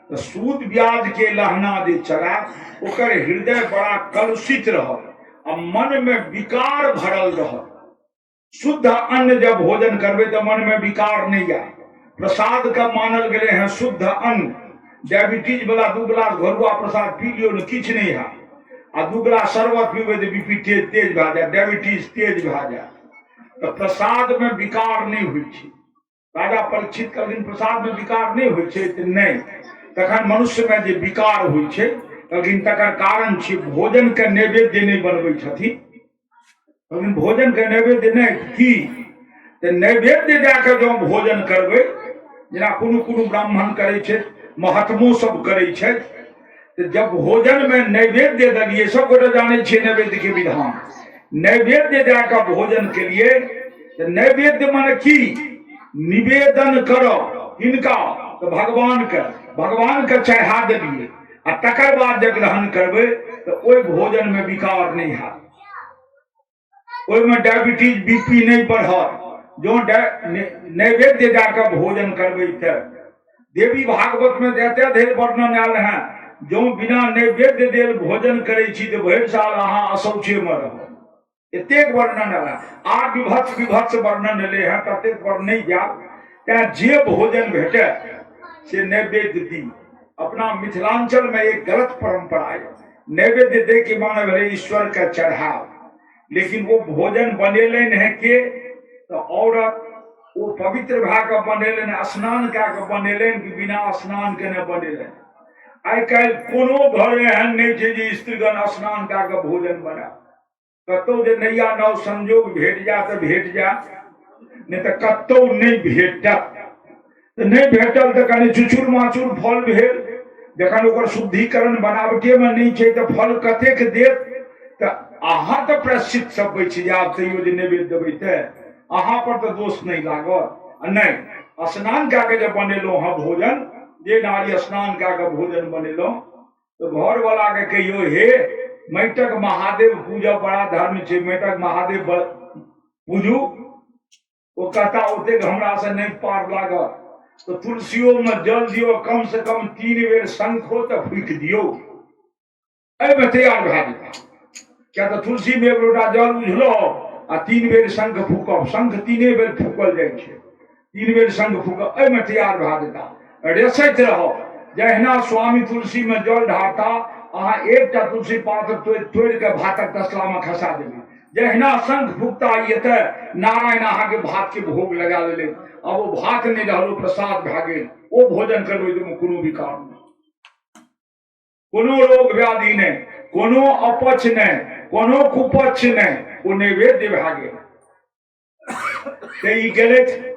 तऽ सूद ब्याज के लहना जे चला, ओकर हृदय बड़ा कलुषित रहल आ मन में विकार भरल रहल। शुद्ध अन्न जब भोजन करबै तऽ मन में विकार नहीं आए। प्रसाद के मानल गेलै हैं शुद्ध अन्न। डायबिटीज वाला 2 गिलास घरुआ प्रसाद पी लियौ ने, किछु नहीं है, आ 2 गिलास शरबत पीबै तऽ बीपी तेज तेज भए जाए, डायबिटीज तेज भए जाए। तऽ प्रसाद में विकार नहीं होइ छै। राजा परीक्षित कहलखिन प्रसाद में विकार नहीं होइ छै? तऽ नहि। तखन मनुष्य में जे विकार होइ छै? कहलखिन तकर कारण छै भोजन के नैवेद्य नहि बनबै छथिन। कहलखिन भोजन के नैवेद्य नहि की? तऽ नैवेद्य दए कऽ जँ भोजन करबै, जेना कोनो कोनो ब्राह्मण करै छथि, महात्मो सब करै छथि, तऽ जब भोजन में नैवेद्य देलियै, सब गोटे जानै छियै नैवेद्य के विधान, नैवेद्य दए कऽ भोजन केलियै तऽ नैवेद्य माने की? निवेदन करब। किनका? तऽ भगवान के। भगवान के चढ़ा देलियै आ तकर बाद जे ग्रहण करबै तऽ ओहि भोजन में विकार नहि हैत, ओहिमे डायबिटीज बीपी नहि बढ़त। जँ नैवेद्य दए कऽ भोजन करबै तऽ देवी भागवत में एते धरि वर्णन आयल हैं, जँ बिना नैवेद्य देल भोजन करै छी तऽ भरि साल अहाँ अशौचे में रहब। एतेक वर्णन आयल है। आ विभत्स विभत्स वर्णन एलै हैं, ततेक पर नहि जायब। तें जे भोजन भेटय से नैवेद्य दी। अपना मिथिलांचल में एक गलत परंपरा है, नैवेद्य दे के माने भेलै ईश्वर के चढ़ाव, लेकिन वो भोजन बनेलनि है के? तऽ औरत ओ पवित्र भए कऽ बनेलनि, स्नान कए कऽ बनेलनि कि बिना स्नान केने बनेलनि? आइ काल्हि कोनो घर एहन नहि छै जे स्त्रीगण स्नान कए कऽ भोजन बनायब। कतौ जे नैया नाव संजोग भेट जाय तऽ भेट जाय, नहि तऽ कतौ नहि भेटत। तऽ नहि भेटल तऽ कनि चुचुर माचुर फल भेल। जखन ओकर शुद्धिकरण बनावटेमे नहि छै तऽ फल कतेक देत? तऽ अहाँ तऽ प्रायश्चित सब बचि जायब, तैयो जे नैवेद्य देबै तऽ अहाँ पर तऽ दोष नहि लागत। आ नहि स्नान कए कऽ जे बनेलहुँ हँ भोजन, जे नारी स्नान कए कऽ भोजन बनेलहुँ तऽ घरवलाके कहियौ, हे माटिक महादेव पूजब बड़ा धर्म छै, माटिक महादेव पूजू। ओ कहता ओतेक हमरा से नहि पार लागत, तऽ तुलसियोमे जल दियौ, कम से कम 3 बेर शंखो तऽ फूकि दियौ, एहिमे तैयार भए जेता। किया तऽ तुलसीमे 1 लोटा जल उझलो आ 3 बेर शंख फूकब, शंख 3 बेर फूकल जाइ छै, 3 बेर शंख फूकब, एहिमे तैयार भए जेता। रेसैत रहब, जहिना स्वामी तुलसीमे जल ढारता, अहाँ एकटा तुलसी पात तोड़ि कऽ भातक तसलामे खसा देबै, जहिना शंख फूकता एतऽ नारायण अहाँके भातके भोग लगा लेलै। आब ओ भात नहि रहल, ओ प्रसाद भए गेल, ओ भोजन करबै तऽ ओहिमे कोनो विकार नहि, कोनो रोग व्याधि नहि, कोनो अपच नहि, कोनो कुपच नहि, ओ नैवेद्य भए गेल। तऽ ई गेलथि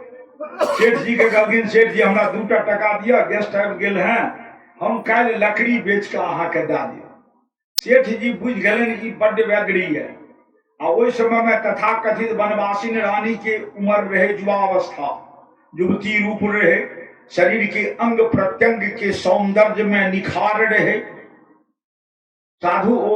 सेठ जी के कहलखिन, सेठ जी हमरा 2 टाका दिअ, गेस्ट आबि गेल हैं, हम काल्हि लकड़ी बेच कऽ अहाँके दए देब। सेठ जी बुझि गेलनि ई बड्ड व्यग्री यऽ। आ ओहि समयमे तथाकथित वनवासिन रानी के उम्र रहे युवावस्था, युवती रूप रहे, शरीर के अंग प्रत्यंग के सौंदर्य में निखार रहे। साधु ओ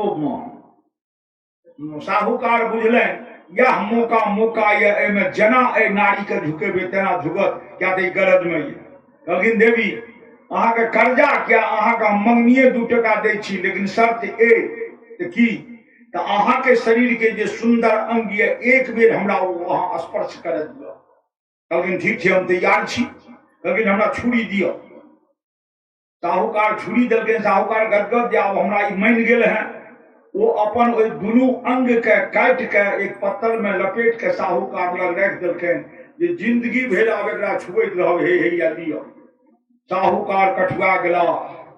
साहूकार बुझलनि यह मौका मौका यऽ, एहिमे जेना एहि नारी के झुकेबै तेना झुकत, किया तऽ ई गरजमे यऽ। कहलखिन देवी अहाँके कर्जा किया, अहाँके हम मंगनिए 2 टका दै छी, लेकिन शर्त ए तऽ की, तऽ अहाँके शरीर के जे सुंदर अंग यऽ एक बेर हमरा ओ अहाँ स्पर्श करऽ दिअ। कहलखिन ठीक छै, हम तैयार छी। कहलखिन हमरा छुरी दिअ। साहूकार छुरी देलखिन। साहूकार गदगद जे आब हमरा ई मानि गेल हेँ। ओ अपन ओहि दुनू अंग के काटि के एक पत्तल में लपेट के साहूकार लग राखि देलखिन जे जिंदगी भरि आब एकरा छुबैत रहब, हे हे या लिअ। साहूकार कठुआ गेला,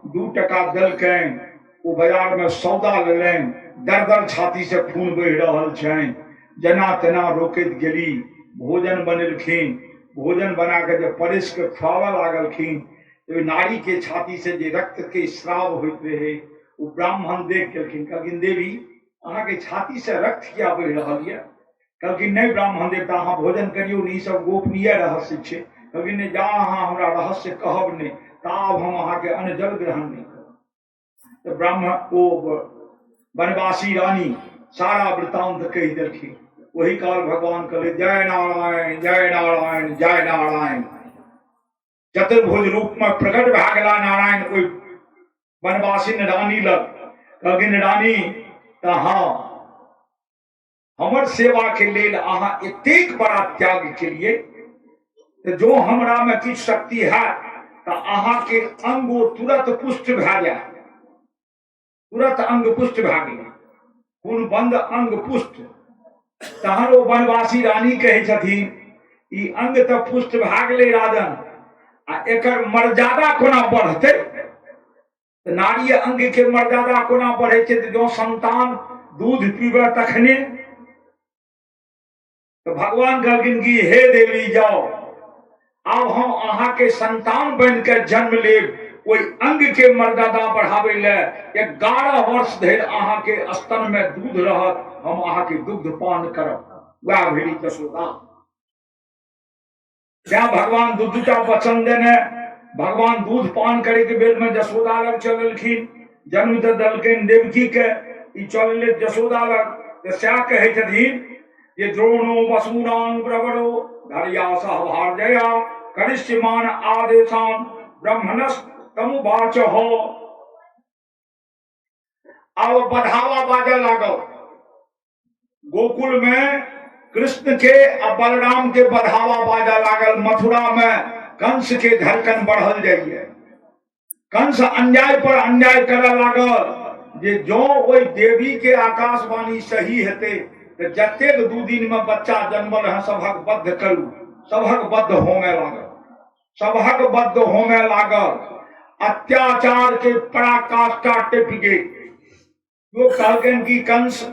2 टका देलकनि, ओ बाजार में सौदा लेलनि, दर दर छाती से खून बहि रहल छनि, जेना तेना रोकैत गेली। भोजन बनेलखिन, भोजन बना के जब परसि के खुआबऽ लागलखिन, ओहि नारी के छाती से जे रक्त के स्राव होइत रहे ओ ब्राह्मण देख गेलखिन। कहलखिन देवी अहाँके छाती से रक्त किया बहि रहल यऽ? कहलखिन नहि ब्राह्मण देवता, अहाँ भोजन करियौ ने, ई सब गोपनीय रहस्य छै। कहलखिन नहि, जा अहाँ हमरा रहस्य कहब नहि ता आब हम अहाँके अन्न जल ग्रहण नहि करब। तऽ ब्राह्मण ओ वनवासी रानी सारा वृतांत कहि देलखिन। ओही काल भगवान कहले जय नारायण जय नारायण जय नारायण। चतुर्भुज रूप में प्रकट भए गेला नारायण ओहि वनवासिन रानी लग। कहलखिन रानी तऽ हँ, हमर सेवा के लेल अहाँ एतेक बड़ा त्याग केलिए, तऽ जो हमरा में किछु शक्ति है तऽ अहाँ के अंग ओ तुरंत पुष्ट भए जाए। तुरंत अंग पुष्ट भए गेल, खून बंद अंग पुष्ट। तहन ओ वनवासी रानी कहै छथिन ई अंग तऽ पुष्ट भए गेलै राजन, आ एकर मर्यादा कोना बढ़तै? तऽ नारी अंग के मर्यादा कोना बढ़ै छै? तऽ जँ संतान दूध पीबे तखने। तऽ भगवान कहलखिन कि हे देवी जाओ, आब हम अहाँके संतान बनि के जन्म लेब, ओहि अंग के मर्यादा बढ़ाबै लए 11 वर्ष धरि अहाँके स्तन में दूध रहत, हम अहाँके दुग्ध पान करब। वएह भेली जसोदा। तैं भगवान दू दूटा वचन देने। भगवान दूध पान करे के बेर में जसोदा लग चललखिन, जन्म तऽ देलकनि देवकी के, ई चलले जसोदा लग। तऽ सएह कहै छथिन जे द्रोणो वसूनां प्रवरो धरिया सह भारजया करिष्यमान आदेशान ब्रह्मणस तमुवाच हो। आब बढ़ावा बाजऽ लागल गोकुल में कृष्ण के आ बलराम के बढ़ावा बाजऽ लागल। मथुरा में कंस के धड़कन बढ़ल जाइए। कंस अन्याय पर अन्याय करऽ लागल जे जँ ओहि देवी के आकाशवाणी सही हेतै तऽ जतेक 2 दिन में बच्चा जन्मल है सभक वध करू। सभक बद्ध होमय लागल, सभक बद्ध होमय लागल। अत्याचार के पराकाष्ठा टिप गेल। लोग कहलकनि कि कंस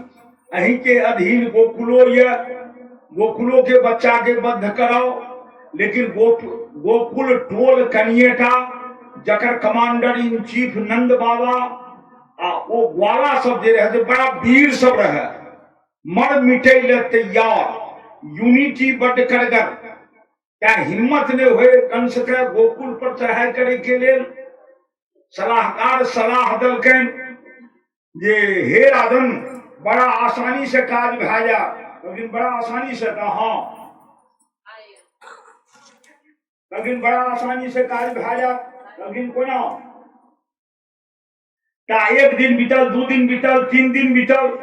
अहीं के अधीन गोकुलो ये, गोकुलो के बच्चा के बद्ध कराओ, लेकिन गोकुल टोल कनिएटा जकर कमांडर इन चीफ नंद बाबा आ ओ ग्वाला सब जे रहे से बड़ा वीर सब रहे, मर मिटे ले तैयार, यूनिटी बड करगर। क्या हिम्मत नहीं हुए कंस के गोकुल पर चढ़ाई करे के लेल। सलाहकार सलाह देलकनि जे हे राजन, बड़ा आसानी से काज भए जाए। लेकिन बड़ा आसानी से? तऽ हाँ। लेकिन बड़ा आसानी से काज भए जाए, लेकिन कोना? ता एक दिन बीतल, 2 दिन बीतल, 3 दिन बीतल।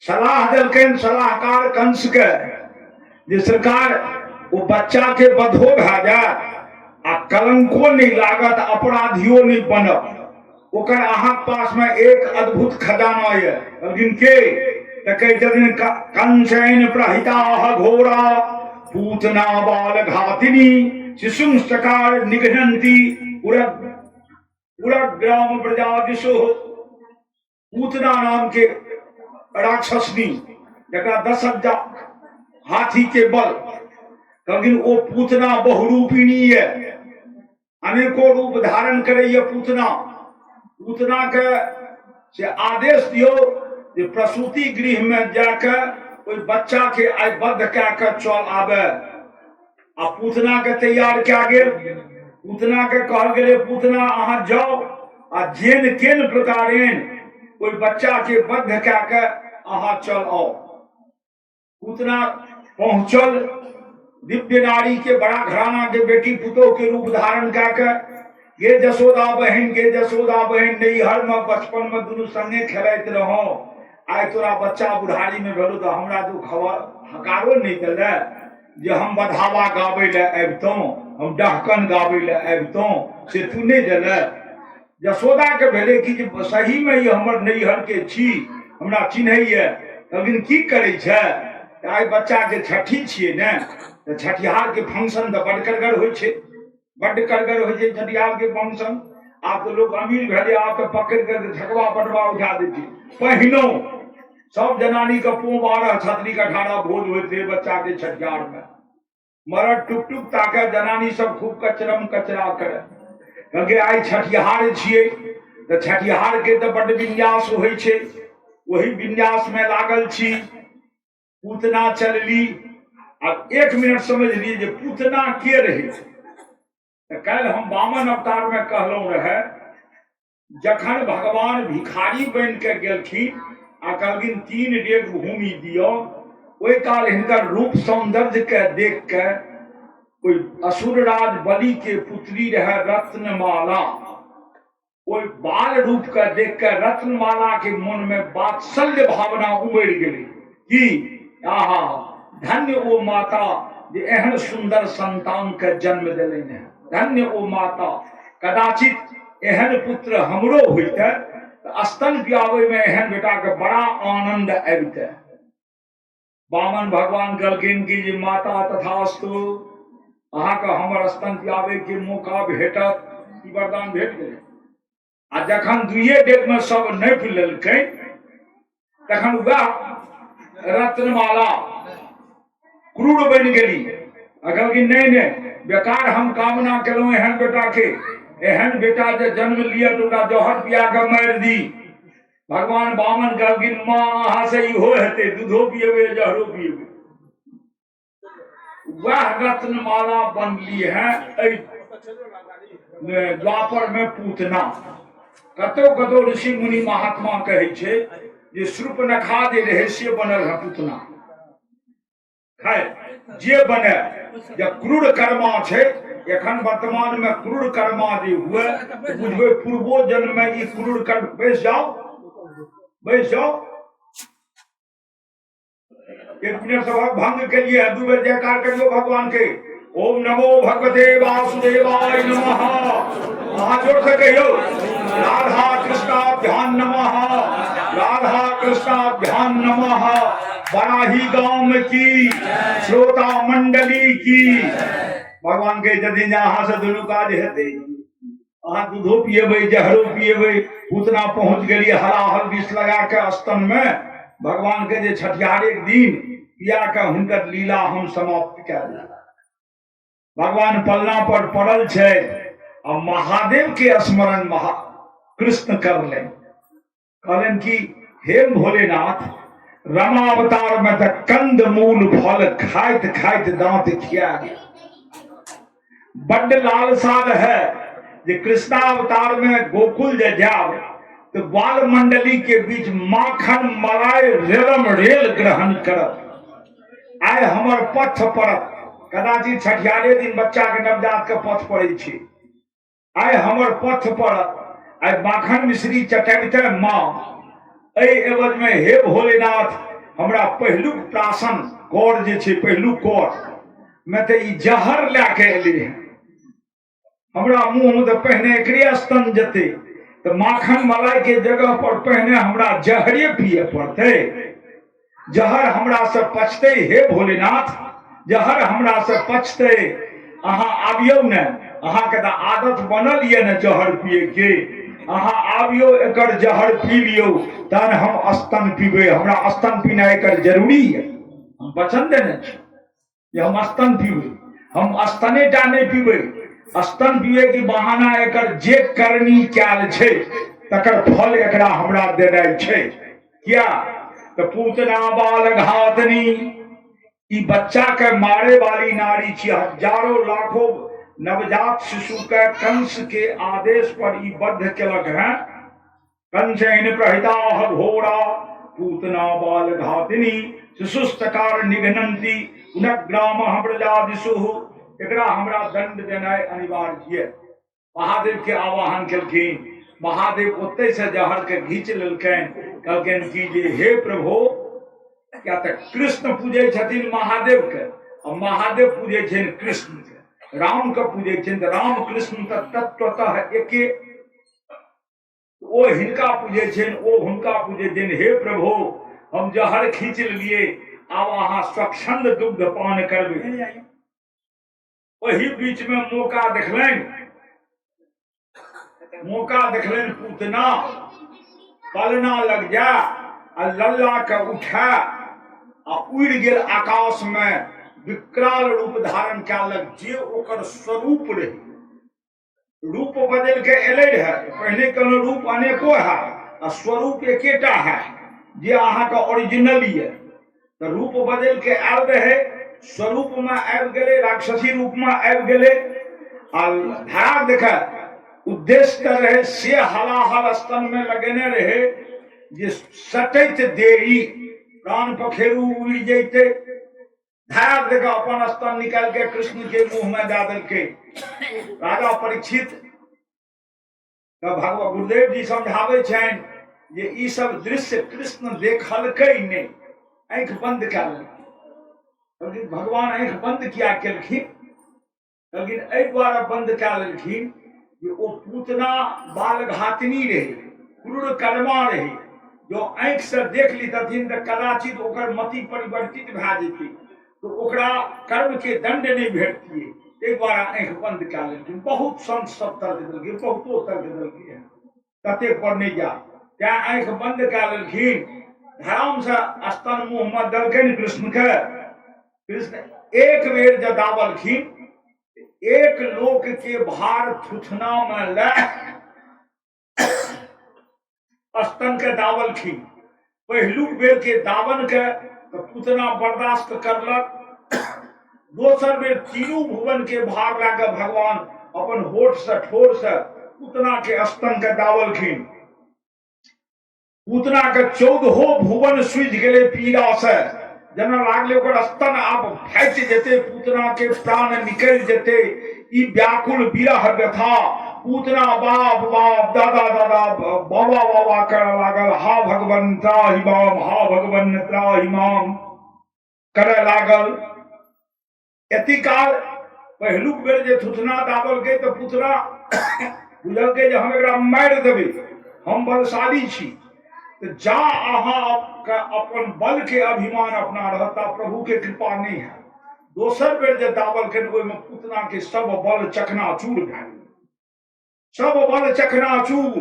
सलाह देलकनि सलाहकार कंस के जे सरकार ओ बच्चा के बधो भए जायत आ कलंको नहीं लागत, अपराधियो नहीं बनत। ओकर अहाँ पास में एक अद्भुत खजाना ये। कहलखिन के? तऽ कहै छथिन कंसैन प्रहिताह घोरा पूतना बाल घातिनी शिशुं सकार निघनंती उरग्राम प्रजादिशो। पूतना नाम के राक्षसनी जकरा 10,000 हाथी के बल, कहलखिन ओ पूतना बहुरूपिणी ये, अनेको रूप धारण करैए पूतना। पूतना के से आदेश दियौ जे प्रसूति गृह में जाके ओहि बच्चा के आइ बद्ध कए के चल आबे। आ पूतना के तैयार कए गेल। पूतना के कहल गेलै पूतना अहाँ जाओ आ जेन केन प्रकारेण ओहि बच्चा के बद्ध कए के अहाँ चल आउ। पूतना पहुंचल दिव्य नारी के बड़ा घराना के बेटी पुतोह के रूप धारण कए के, गे जसोदा बहन, गे जसोदा बहन, नैहर में बचपन में दुनू संगे खेलाइत रहौ, आइ तोरा बच्चा बुढ़ारी में भेलो तऽ हमरा तो खबर हकारो नहीं देले जे हम बधावा गाबै लए अबितहुँ, हम डहकन गाबै लए अबितहुँ, से तू नहीं देले। यशोदा के भेलै कि जे सही में ई हमर नैहर के छी, हमरा चिन्हैए। लेकिन की करै छै तऽ आइ बच्चा के छठी छियै ने, तऽ छठिहार के फंक्शन तऽ बड्ड करगर होइ छै, बड्ड करगर होइ छै छठिहार के फंक्शन। आब तऽ लोक अमीर भेलै, आब तऽ पकड़ि कऽ ठकवा पटवा उठा दै छै। पहिनो सब जनानी के पो 12 छतरी के 18 भोज होइत रहै बच्चा के छठिहार में। मरद टुक टुक ताके, जनानी सब खूब कचरम कचरा करे। कहलकै आइ छठिहार छियै तऽ छठिहार के तऽ बड्ड विन्यास होइ छै, ओही विन्यास में लागल छी। पूतना चलली। आब 1 मिनट समझ लिए जे पूतना के रहे। तऽ काल्हि हम वामन अवतार में कहलहुं रहे, जखन भगवान भिखारी बनि के गेलखिन आ कहलखिन 3 डेग भूमि दियौ, ओहि काल हिनकर रूप सौंदर्य के देख के कोई असुरराज बलि के पुत्री रहे रत्नमाला, ओहि बाल रूप के देख के रत्नमाला के मन में वात्सल्य भावना उमड़ गेलै कि आहा धन्य ओ माता जे एहन सुंदर संतान के जन्म देलनि हैं, धन्य ओ माता, कदाचित एहन पुत्र हमरो होइते तऽ स्तन पियाबै में एहन बेटा के बड़ा आनंद आबिते। वामन भगवान कहलखिन कि जे माता तथास्तु, अहाँके हमर स्तन पियाबै के मौका भेटत, ई वरदान भेट गेलै। आ जखन दुइये डेग में सब नापि लेलकै तखन वएह रत्नमाला क्रूर बनि गेली आ कहलखिन नहि नहि, बेकार हम कामना केलहुँ एहन बेटा के, एहन बेटा जे जन्म लिअ तऽ ओकरा जहर पिया कऽ मारि दी। भगवान वामन कहलखिन माँ अहाँ से इहो हेतै, दूधो पिएबै जहरो पिएबै। वह रत्नमाला बनली है एहि द्वापर में पूतना। कतौ कतौ ऋषि मुनि महात्मा कहै छै जे शूर्पणखा जे रहै से बनल है पूतना। खैर जे बने, जे क्रूर कर्मा छै एखन वर्तमान में क्रूर कर्मा जे हुए तऽ बुझबै पूर्वो जन्म में ई क्रूर कर्म। बैस जाओ, बैस जाओ। एक मिनट सभक भंग के लिए दू बेर जयकार करियो भगवान के। ओम नमो भगवते वासुदेवाय नमः। अहाँ जोर से कहियो, राधा कृष्णाभ्याम नमः, राधा कृष्णाभ्याम नमः। बराही गाम की श्रोता मंडली की। भगवान के यदि अहाँ से दुनू काज हेतै, अहाँ दूधो पिएबै जहरो पिएबै। पूतना पहुंच गेली हलाहल विष लगा के स्तन में। भगवान के जे छठिहारे दिन पिया के हुनकर लीला हम समाप्त कए देब। भगवान पलना पर पड़ल छै आ महादेव के स्मरण महा कृष्ण करलनि। कहलनि कि हे भोलेनाथ, रामावतार में तऽ कंद मूल फल खाइत खाइत दांत खिया गेल। बड्ड लालसा रहे जे कृष्णावतार में गोकुल जे जाब तऽ बाल मंडली के बीच माखन मलाई रेलम रेल ग्रहण करब। आइ हमर पथ पड़त, कदाचित छठियारे दिन बच्चा के नवजात के पथ पड़ै छै। आइ हमर पथ पड़त, आइ माखन मिश्री चटबिते माँ, एहि एवज में हे भोलेनाथ हमरा पहिलुक प्राशन कर जे छै, पहिलुक कर में तऽ ई जहर लए के एलै हँ, हमरा मुँह में तऽ पहिने एकरे स्तन जेतै, तऽ माखन मलाई के जगह पर पहिने हमरा जहरे पिए पड़तै। जहर हमरा से पचतै हे भोलेनाथ, जहर हमरा से पचतै। अहाँ आबियौ ने, अहाँके तऽ आदत बनल यऽ ने जहर पिए के, अहाँ आबियौ एकर जहर पी लियौ तहन हम स्तन पीबै। हमरा स्तन पीनाइ एकर जरूरी यऽ, हम वचन देने छी जे हम स्तन पीबै। हम स्तने टा नहि पीबै, स्तन पीबै के बहाना एकर जे करनी कयल छै तकर फल एकरा हमरा देनाइ छै। किया तऽ पूतना बाल घातनी, ई बच्चा के मारे वाली नारी छी। हजारों लाखों नवजात शिशु के कंस के आदेश पर ई बद्ध केलक हैं। कंसेन प्रहिताः घोरा पूतना बाल घातिनी शिशुस्तकार निघनंती पुनग्राम प्रजादिषु। एकरा हमरा दंड देनाइ अनिवार्य यऽ। महादेव के आवाहन केलखिन, महादेव ओतै से जहर के घींच लेलकनि। कहलकनि कि जे हे प्रभु, किया तऽ कृष्ण पूजै छथिन महादेव के आ महादेव पूजै छथिन कृष्ण के, राम के पूजै छथिन, तऽ राम कृष्ण तऽ तत्वतः एके। ओ हिनका पूजै छनि, ओ हुनका पूजै छनि। हे प्रभु, हम जहर खींच लेलियै, आब अहाँ स्वच्छंद दुग्ध पान करबै। ओही बीच में मौका देखलनि, मौका देखलनि पूतना पलना लग जा आ लल्ला के उठा आ उड़ि गेल आकाश में, विकराल रूप धारण कए लग जे ओकर स्वरूप रहे। रूप बदलि के एलै रहए, पहिने कहलहुँ रूप अनेको है आ स्वरूप एकेटा है जे अहाँके ओरिजिनल यऽ। तऽ रूप बदलि के आयल रहै, स्वरूपमे आबि गेलै, राक्षसी रूपमे आबि गेलै आ धरा देखे उद्देश्य तऽ रहै से हलाहल स्तनमे लगेने रहै जे सटैत देरी प्राण पखेरु उड़ि जैतै। धार दे अपन स्तन निकाल के कृष्ण के मुंह में दए देलकै। राजा परीक्षित भगवान गुरुदेव जी समझाबै छनि जे ई सब दृश्य कृष्ण देखलकै नहि, आँखि बंद कए लेलकै। भगवान आँखि बंद किया केलखिन? लेकिन एहि दुआरे बंद कए लेलखिन जे ओ पूतना बालघातिनी रहै, क्रूर कर्मा रहै, जो आँखिसँ देख लितथिन तऽ कदाचित ओकर मति परिवर्तित भए जेतै, तऽ ओकरा कर्मके दंड नहि भेटतियै, ताहि दुआरे आँखि बंद कए लेलखिन। बहुत संत सब तर्क देलखिन, बहुतो तर्क देलखिन हँ, ततेक पर नहि जा, तैं आँखि बंद कए लेलखिन। धरामसँ स्तन मुँहमे देलकनि कृष्णके। कृष्ण एक बेर जब दाबलखिन, एक लोक के भार थुथना में ले स्तन के दाबलखिन। पहिलुक बेर के दाबन के तो पूतना बर्दाश्त करलक, दोसर बेर तीनू भुवन के भार लए के भगवान अपन होठ से ठोर से पूतना के स्तन के दाबलखिन। पूतना के चौदहो भुवन सूझि गेलै पीड़ा से, जेना लागलै ओकर स्तन आब फाटि जेतै, पूतना के प्राण निकलि जेतै। ई व्याकुल विरह व्यथा पूतना बाप बाप दादा दादा बाबा बाबा करऽ लागल, हा भगवान त्राहि माम, हा भगवान त्राहि माम। करय लागल। एती काल पहिलुक बेर जे थुथना दाबलकै तऽ पुतना बुझलकै जे हम एकरा मारि देबै, हम बलशाली छी। तऽ जा अहाँ अपन बल के अभिमान अपना रहत ता प्रभु के कृपा नहीं है। दोसर बेर जे दाबलखिन ओहिमे पुतना के सब बल चकनाचूर भए गेल, सब बल चकनाचूर।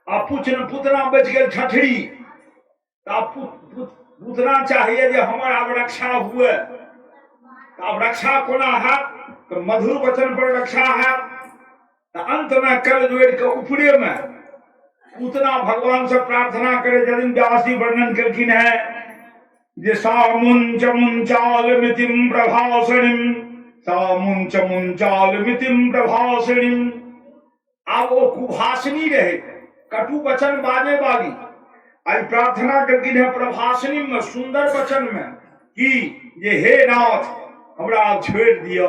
आ पुतना बचि गेल ठठरी। तऽ पुतना चाहिए जे हमर आब रक्षा हुए। तऽ आब रक्षा कोना हैत? तऽ मधुर वचन पर रक्षा हैत। तऽ अंत में कल जोड़ि कऽ ऊपरे में पूतना भगवान से प्रार्थना करे छथिन। व्यास जी वर्णन केलखिन है जे सामुंच मुंचाल मितिम प्रभासणिम, सामुंच मुंचाल मितिम प्रभासणिम। आब ओ कुभाषिणी रहे, कटु वचन बाजे वाली। आई प्रार्थना केलखिन है प्रभाषिणी में, सुंदर वचन में कि जे हे नाथ हमरा आब छोड़ि दिअ,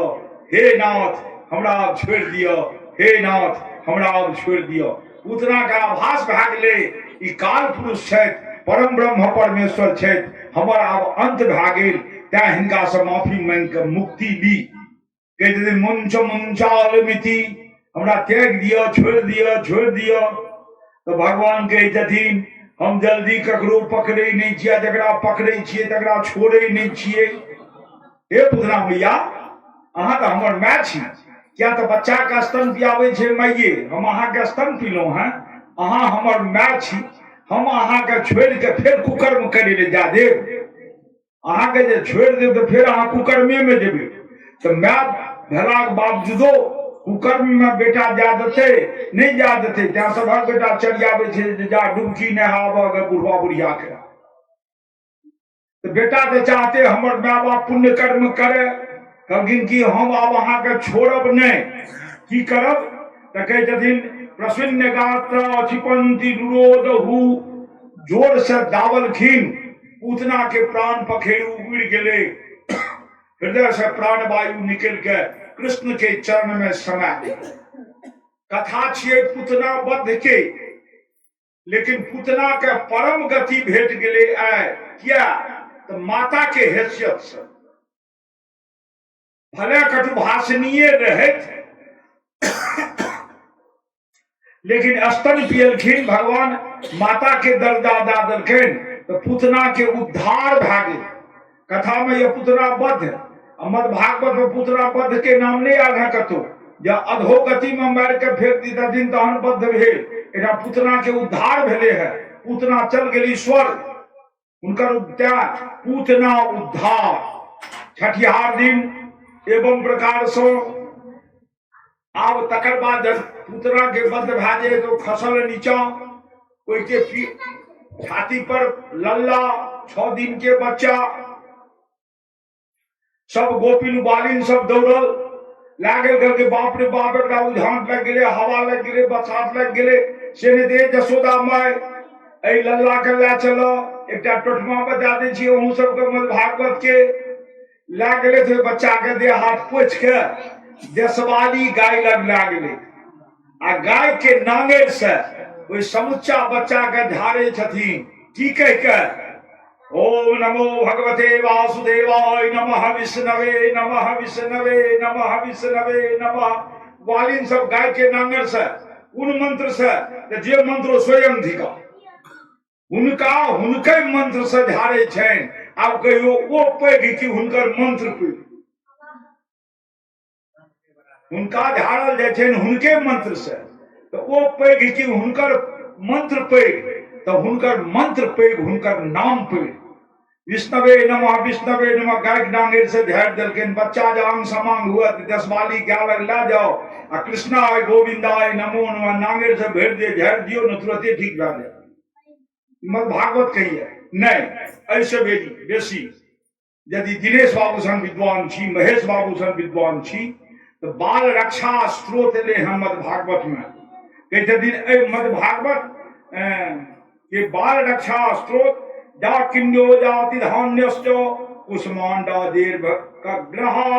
हे नाथ हमरा आब छोड़ि दिअ, हे नाथ हमरा आब छोड़ि दिअ। पूतना के आभास भए गेलै ई काल पुरुष छथि, परम ब्रह्म परमेश्वर छथि, हमर आब अंत भए गेल, तैं हिनका से माफी मांगि कऽ मुक्ति ली। कहै छथिन मुंच मुंचाल मिति, हमरा त्यागि दिअ, छोड़ि दिअ, छोड़ि दिअ। तऽ भगवान कहै छथिन हम जल्दी ककरो पकड़ै नहि छियै, जकरा पकड़ै छियै तकरा छोड़ै नहि छियै। हे पुतना मैया, अहाँ तऽ हमर माय छी, किया तऽ बच्चाके स्तन पियाबै छै माइये, हम अहाँके स्तन पीलहुँ हेँ, अहाँ हमर माय छी, हम अहाँके छोड़ि कऽ फेर कुकर्म करै लए जा देब? अहाँके जे छोड़ि देब तऽ फेर अहाँ कुकर्मेमे जेबै। तऽ माय भेलाके बावजूदो कुकर्ममे बेटा जा देतै? नहि जा देतै। तैं सभक बेटा चरियाबै छै जे जा डुबकी नहाबऽ गे बुढ़वा बुढ़ियाके। तऽ बेटा तऽ चाहते हमर माय बाप पुण्य कर्म करे। कहलखिन कि हम आब अहाँके छोड़ब नहि, की करब? तऽ कहै छथिन प्रसन्न गात्र क्षिपन्ति रुरोदहु, जोर से दाबलखिन, पूतना के प्राण पखेरु उड़ि गेलै, हृदय से प्राण वायु निकलि के कृष्ण के चरण में समा गेल। कथा छियै पूतना बद्ध के, लेकिन पूतना के परम गति भेट गेलै आइ। किया? तऽ माता के हैसियत से भले कटुभाषणीय रहैत, लेकिन स्तन पियलखिन, भगवान माता के दर्जा दऽ देलखिन, तऽ पूतना के उद्धार भए गेल। कथा में यह पूतना बद्ध, आ मद भागवत में पूतना बद्ध के नाम नहीं आयल है कतौ। जब अधोगति में मारि के फेंक दितथिन तहन बद्ध भेल। एकटा पूतना के उद्धार भेले है, पूतना चल गेली स्वर्ग, हुनकर त्याग पूतना उद्धार। छठिहार दिन एवं प्रकार से आब तकर बाद जब पूतना के बद्ध भए जाय तो खसल नीचा, ओहिके छाती पर लल्ला 6 दिन के बच्चा, सब गोपिन बालिन सब दौड़ल लागल, कहलकै बाप रे बाप, एकरा उझांट लागि गेलै, हवा लागि गेलै, बसात लागि गेलै। से नहि दे जसोदा माय, एहि लल्ला के लए चल। एकटा टोटमा बता दै छी अहूँ सबके, मद भागवत के लए गेलै तऽ बच्चा के देह हाथ पोछि के देशवाली गाय लग लए गेलै, आ गाय के नांगरि से ओहि समुच्चा बच्चा के झाड़े छथिन। की कह के? ओम नमो भगवते वासुदेवाय नमः विष्णवे नमः विष्णवे नमः विष्णवे नमः। ग्वालिन सब गाय के नांगर से कोन मंत्र से? तऽ जे मंत्र स्वयं धिका हुनका हुनके मंत्र से झाड़े छनि। आब कहियो ओ पैघ कि हुनकर मंत्र पैघ? हुनका झाड़ल जाइ छनि हुनके मंत्र से, तऽ ओ पैघ कि हुनकर मंत्र पैघ? तऽ हुनकर मंत्र पैघ, हुनकर नाम पैघ। विष्णवे नमः विष्णवे नमः गायक डांगेर से झाड़ि देलखिन। बच्चा जे अंग समांग हुए तऽ दसवाली गाय लग लए जाओ आ कृष्णाय गोविंदाय नमो नमः नांगेर से भरि दे झाड़ि दियौ ने, तुरते ठीक भए जायत। भागवत कहिए नहि, एहिसँ बेसी यदि दिनेश बाबू सन विद्वान छी, महेश बाबू सन विद्वान छी, तऽ बाल रक्षा स्त्रोत एलै हँ मद भागवत में। कहै छथिन एहि मद भागवत के बाल रक्षा स्त्रोत, जा किन्यो जाति धान्यश्च कुष्मांडा दीर्घ कग्रहा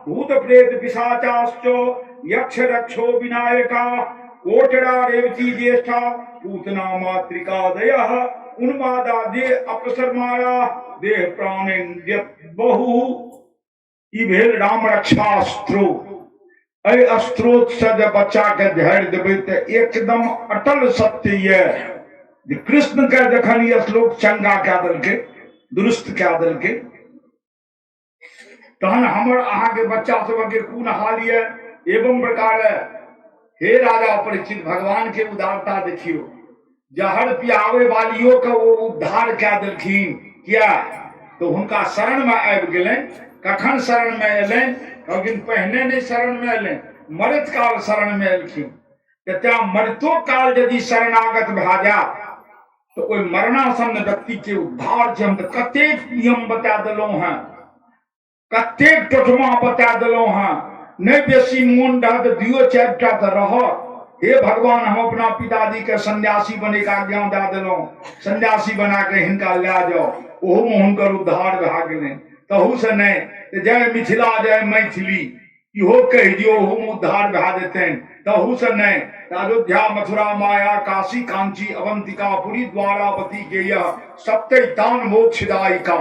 भूत प्रेत पिशाचाश्च यक्ष रक्षो विनायका कोटरा रेवती ज्येष्ठा पूतना मातृकादयः उन्मादा दे अपसरमाया। देह प्राण बहु। ई भेल राम रक्षा स्त्रोत। एहि स्त्रोत से जे बच्चा के झाड़ि देबै तऽ एकदम अटल सत्य यऽ जे कृष्ण के जखन ई श्लोक चंगा कए देलकै, दुरुस्त कए देलकै, तहन हमर अहाँके बच्चा सबके कोन हाल यऽ। एवं प्रकार हे राजा परीक्षित, भगवान के उदारता देखियौ, जहर पियाबै वालियो के ओ उद्धार कए देलखिन। किया तऽ हुनका शरणमे आबि गेलनि। कखन शरणमे एलनि? कहलखिन पहिने नहि शरणमे एलनि, मरैत काल शरणमे एलखिन। तऽ तें मरितो काल यदि शरणागत भए जाय तऽ ओहि मरणासन्न व्यक्ति के उद्धार छै। हम तऽ कतेक नियम बता देलहुँ हेँ, कतेक टोटमा बता देलहुँ हेँ, नहि बेसी मोन रहत दुइयो चारि टा तऽ रहत। हे भगवान, हम अपना पिताजी के सन्यासी बने के आज्ञा दए देलहुँ, सन्यासी बना के हिनका लए जाओ, ओहूमे हुनकर उद्धार भए गेलनि। तहूसँ नहि तऽ जय मिथिला जय मैथिली इहो कहि दियौ, ओहूमे उद्धार भए जेतनि। तहूसँ नहि तऽ अयोध्या मथुरा माया काशी कांची अवंतिका पुरी द्वारावती गेय सप्तै तान मोक्षदायिका,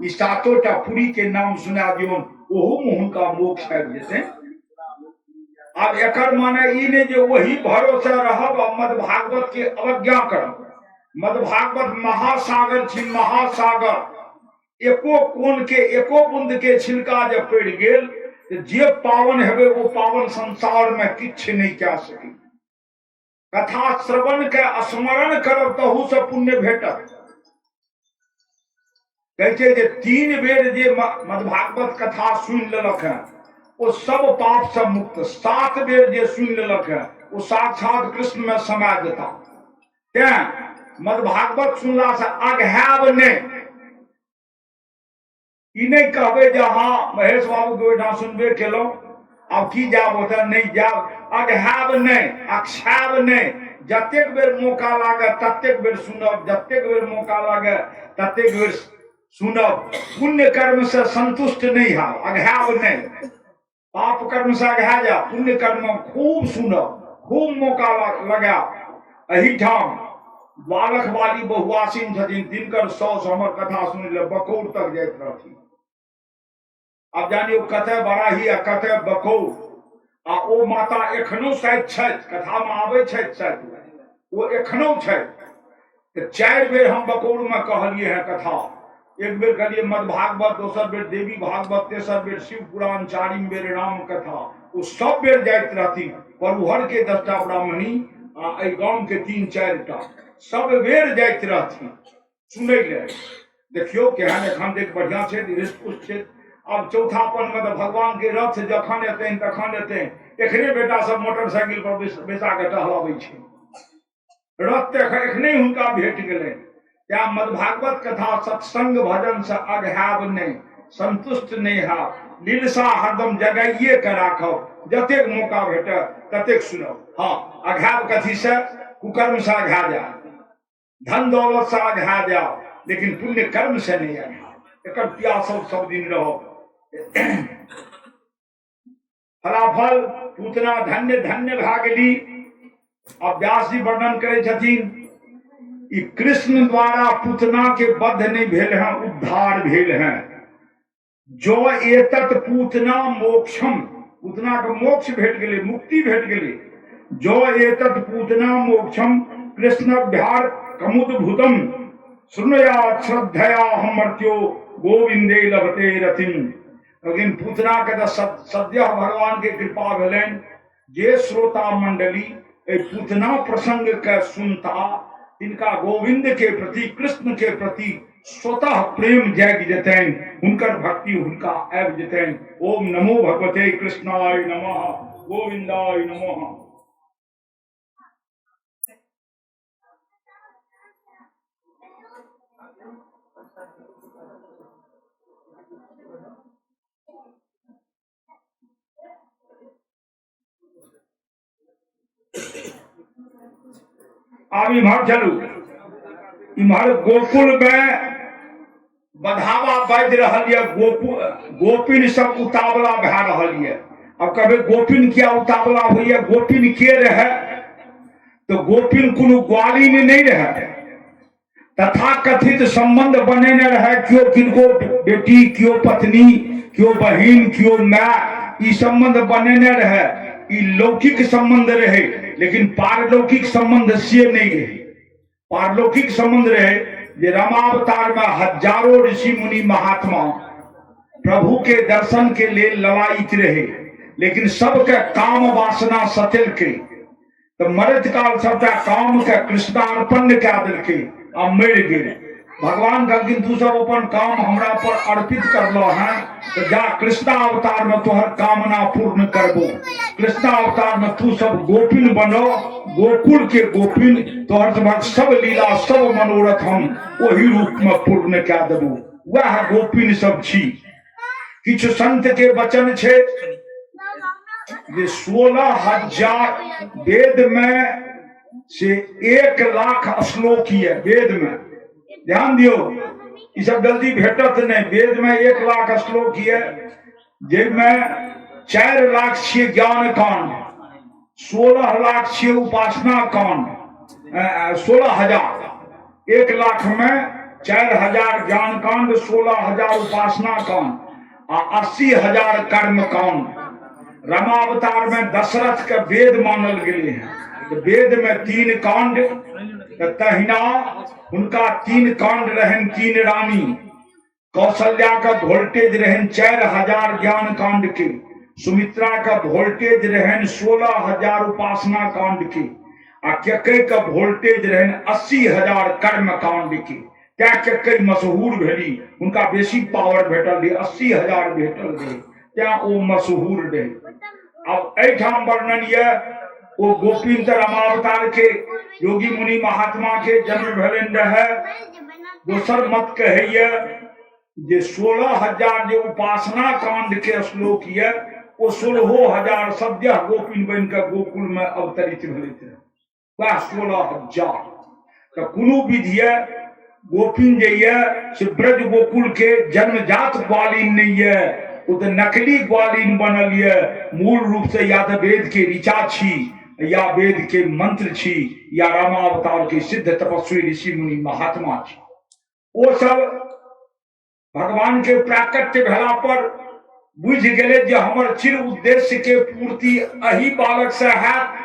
ई सातो टा पुरी के नाम सुना दियौन, ओहूमे हुनका मोक्ष आबि जेतनि। आब एकर माने ई नहि जे ओही भरोसे रहब आ मद्भागवत के अवज्ञा करब। मद्भागवत महासागर छी, महासागर एको कोन के एको बूंद के छिलका जे पड़ि गेल तऽ जे पावन हेबै ओ पावन संसार में किछु नहि कए सकै। कथा श्रवण के स्मरण करब तहू से पुण्य भेटत। कहै छै जे 3 बेर जे मद्भागवत कथा सुनि लेलक हेँ ओ सब पाप से मुक्त, 7 बेर जे सुनि लेलक हेँ ओ साक्षात कृष्ण में समा जेता। तें मद्भागवत सुनला से अघायब नहि। ई नहि कहबै जे हँ महेश बाबू के ओहिठाम सुनबे केलहुँ, आब की जायब ओतऽ, नहि जायब। अघायब नहि, अक्षायब नहि। जतेक बेर मौका लागे ततेक बेर सुनब, जतेक बेर मौका लागे ततेक बेर सुनब। पुण्य कर्म से संतुष्ट नहीं हैब, अघायब नहीं। पाप कर्म से अघा जाओ, पुण्य कर्म खूब सुनब, खूब मौका लगायब। एहिठाम बालक वाली बहुआसिन छथिन, तिनकर साउस हमर कथा सुनै लए बकौर तक जाइत रहथिन। आब जानियो कतय बराही आ कतय बकौर। आ ओ माता एखनो शायद छथि, कथामे आबै छथि शायद, ओ एखनो छथि। तऽ 4 बेर हम बकौरमे कहलियै हेँ कथा। एक बेर कहलियै मद्भागवत, दोसर बेर देवी भागवत, तेसर बेर शिव पुराण, 4 बेर राम कथा। ओ सब बेर जाइत रहथिन। परुहर के 10टा ब्राह्मणी आ एहि गाम के 3-4 टा सब बेर जाइत रहथिन सुनै लए। देखियौ केहन एखन देख बढ़िया छै, हृष्टपुष्ट छै। आब चौथापन में तऽ भगवान के रथ जखन एतनि तखन एतनि। एखने बेटा सब मोटरसाइकिल पर बैसा कऽ टहलाबै छै। रथ तऽ एखने हुनका भेट गेलनि। तैं मद्भागवत कथा सत्संग भजन से अघायब नहि, संतुष्ट नहि हैब। लीलसा हरदम जगाइए के राखब, जतेक मौका भेटत ततेक सुनब। हाँ, अघायब कथी से? कुकर्म से अघा जायब, धन दौलत से अघा जायब, लेकिन पुण्य कर्म से नहीं अघायब। एकर प्यासल सब दिन रहब। फलाफल पूतना धन्य धन्य भए गेली। अब व्यास जी वर्णन करै छथिन ई कृष्ण द्वारा पूतना के बध नहीं भेल हैं, उद्धार भेल हैं। जो एतत पूतना मोक्षम, पूतना के मोक्ष भेट गेलै, मुक्ति भेट गेलै। जो एतत पूतना मोक्षम कृष्ण भ्यार कमुद्भुतम शृणुया श्रद्धया हम मर्त्यो गोविंदे लभते रतिम। लेकिन पूतना के तऽ सद्यः भगवान के कृपा भेलनि जे श्रोता मंडली एहि पूतना प्रसंग के सुनता तिनका गोविंद के प्रति, कृष्ण के प्रति स्वतः प्रेम जागि जेतनि, हुनकर भक्ति हुनका आबि जेतनि। ओम नमो भगवते कृष्णाय नमः, गोविंदाय नमः। आब इम्हर चलू, इम्हर गोकुल में बधावा बाजि रहल यऽ, गोपिन सब उतावला भए रहल यऽ। अब कहबै गोपिन किया उतावला होइए, गोपिन के रहे? तऽ गोपिन कोनो ग्वालिन नहि रहे। तथा कथित संबंध बनेने रहे केओ किनको बेटी, केओ पत्नी, केओ बहिन, केओ my, ई संबंध बनेने रहे। ई लौकिक संबंध रहे, लेकिन पारलौकिक संबंध से नहीं रहे। पारलौकिक संबंध रहे जे रामावतार में हजारों ऋषि मुनि महात्मा प्रभु के दर्शन के लिए ललायित रहे, लेकिन सबके काम वासना सतेलकै, तऽ मरैत काल सबटा काम के कृष्णार्पण कए देलकै आ मरि गेल। भगवान कहलखिन तू सब अपन काम हमरा पर अर्पित करलो हैं, तऽ जा कृष्णा अवतार में तोहर कामना पूर्ण करबो। कृष्णा अवतार में तू सब गोपिन बनो, गोकुल के गोपिन, तोहर सबक सब लीला सब मनोरथ हम ओही रूप में पूर्ण कए देबो। वएह गोपिन सब छी। किछु संत के वचन छै जे 16,000 वेद में से 1 लाख श्लोक ये वेद में, ध्यान दियो, ई सब जल्दी भेटत नहीं। वेद में 1 लाख श्लोक ये, जाहिमे 4 लाख छियै ज्ञान कांड, 16 लाख छियै उपासना कांड, 16,000, 1 लाख में 4,000 ज्ञान कांड, 16,000 उपासना कांड आ 80,000 कर्म कांड। रामावतार में दशरथ के वेद मानल गेले हैं, तो वेद में 3 कांड, तो तहिना हुनका 3 कांड रहन, 3 रानी। कौशल्या का वोल्टेज रहन 4,000 ज्ञान कांड के, सुमित्रा का वोल्टेज रहन 16,000 उपासना कांड के, आ केकई का वोल्टेज रहन 80,000 कर्म कांड के। तैं केकई मशहूर भेली, हुनका बेसी पावर भेटल रहे, 80,000 भेटल रहे, तैं ओ मशहूर रहे। अब एहिठाम वर्णन यऽ ओ गोपिन तऽ रामावतार के योगी मुनि महात्मा के जन्म भेलनि रहे। दोसर मत कहैया जे 16,000 जे उपासना कांड के श्लोक यऽ ओ 16,000 सद्यः गोपिन बनि कऽ गोकुल में अवतरित भेलैत रहे, वएह 16,000। तऽ कोनो विधि यऽ गोपिन जे यऽ से ब्रज गोकुल के जन्मजात ग्वालिन नहीं यऽ, ओ तऽ नकली ग्वालिन बनल यऽ। मूल रूप से या तऽ वेद के ऋचा छी, या वेद के मंत्र छी, या रामावतार के सिद्ध तपस्वी ऋषि मुनि महात्मा छी। ओ सब भगवान के प्राकट्य भेला पर बुझि गेलै जे हमर चिर उद्देश्य के पूर्ति एही बालक से हैत।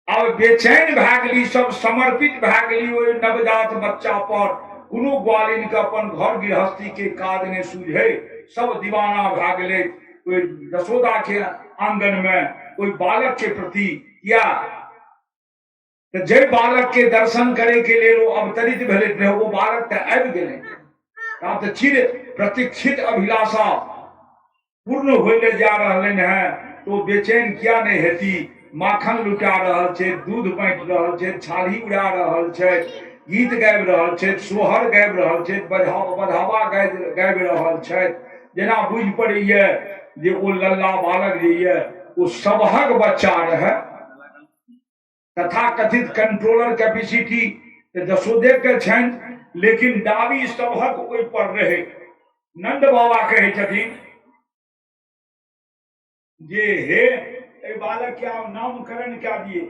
आब बेचैन भए गेली, सब समर्पित भए गेली ओहि नवजात बच्चा पर। कोनो ग्वालिन के अपन घर गृहस्थी के काज नहि सूझे, सब दीवाना भए गेलै ओहि यशोदा के आंगन में ओहि बालक के प्रति। किया तऽ जाहि बालक के दर्शन करे के लेल ओ अवतरित भेलै रहे, ओ बालक तऽ आबि गेलै। आब तऽ चिर प्रतीक्षित अभिलाषा पूर्ण होय लए जा रहलनि हेँ, तऽ ओ बेचैन किया नहि हेती? माखन लुटा रहल छै, दूध बाँटि रहल छै, छाली उड़ा रहल छै, गीत गाबि रहल छै, सोहर गाबि रहल छै, बधावा गाबि रहल छथि। जेना बुझि पड़ैए जे ओ लल्ला बालक जे यऽ ओ सबहक बच्चा रहए। तथाकथित कंट्रोलर कैपेसिटी तऽ जसोदे के छनि, लेकिन दाबी सबहक ओहि पर रहै। नंद बाबा कहै छथिन जे हे एहि बालक के आब नामकरण कए दिए।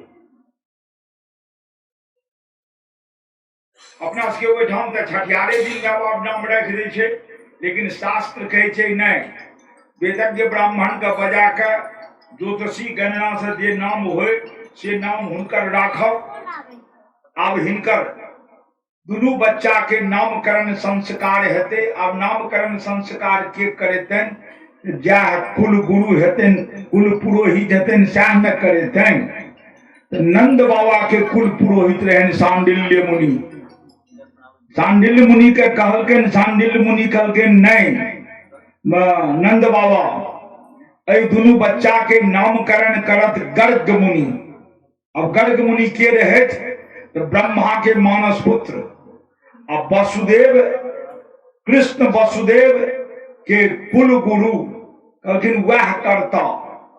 अपना सबके ओहिठाम तऽ छठियारे दिन माय बाप नाम राखि दै छै, लेकिन शास्त्र कहै छै नहि, वेदज्ञ ब्राह्मणके बजा कऽ ज्योतिषी गणनासँ जे नाम होय से नाम हुनकर राखब। आब हिनकर दुनू बच्चाके नामकरण संस्कार हेतै। आब नामकरण संस्कार के करेतनि? जएह कुल गुरु हेतनि, कुल पुरोहित हेतनि, सएह ने करेतनि। नंद बाबा के कुल पुरोहित रहनि शांडिल्य मुनि। शांडिल्य मुनि के कहलकनि, शांडिल्य मुनि कहलकनि नहीं नंद बाबा, एहि दुनू बच्चा के नामकरण करत गर्ग मुनि। अब गर्ग मुनि के रहथि? तऽ ब्रह्मा के मानस पुत्र आ वसुदेव, कृष्ण वसुदेव के कुल गुरु। कहलखिन वएह करता।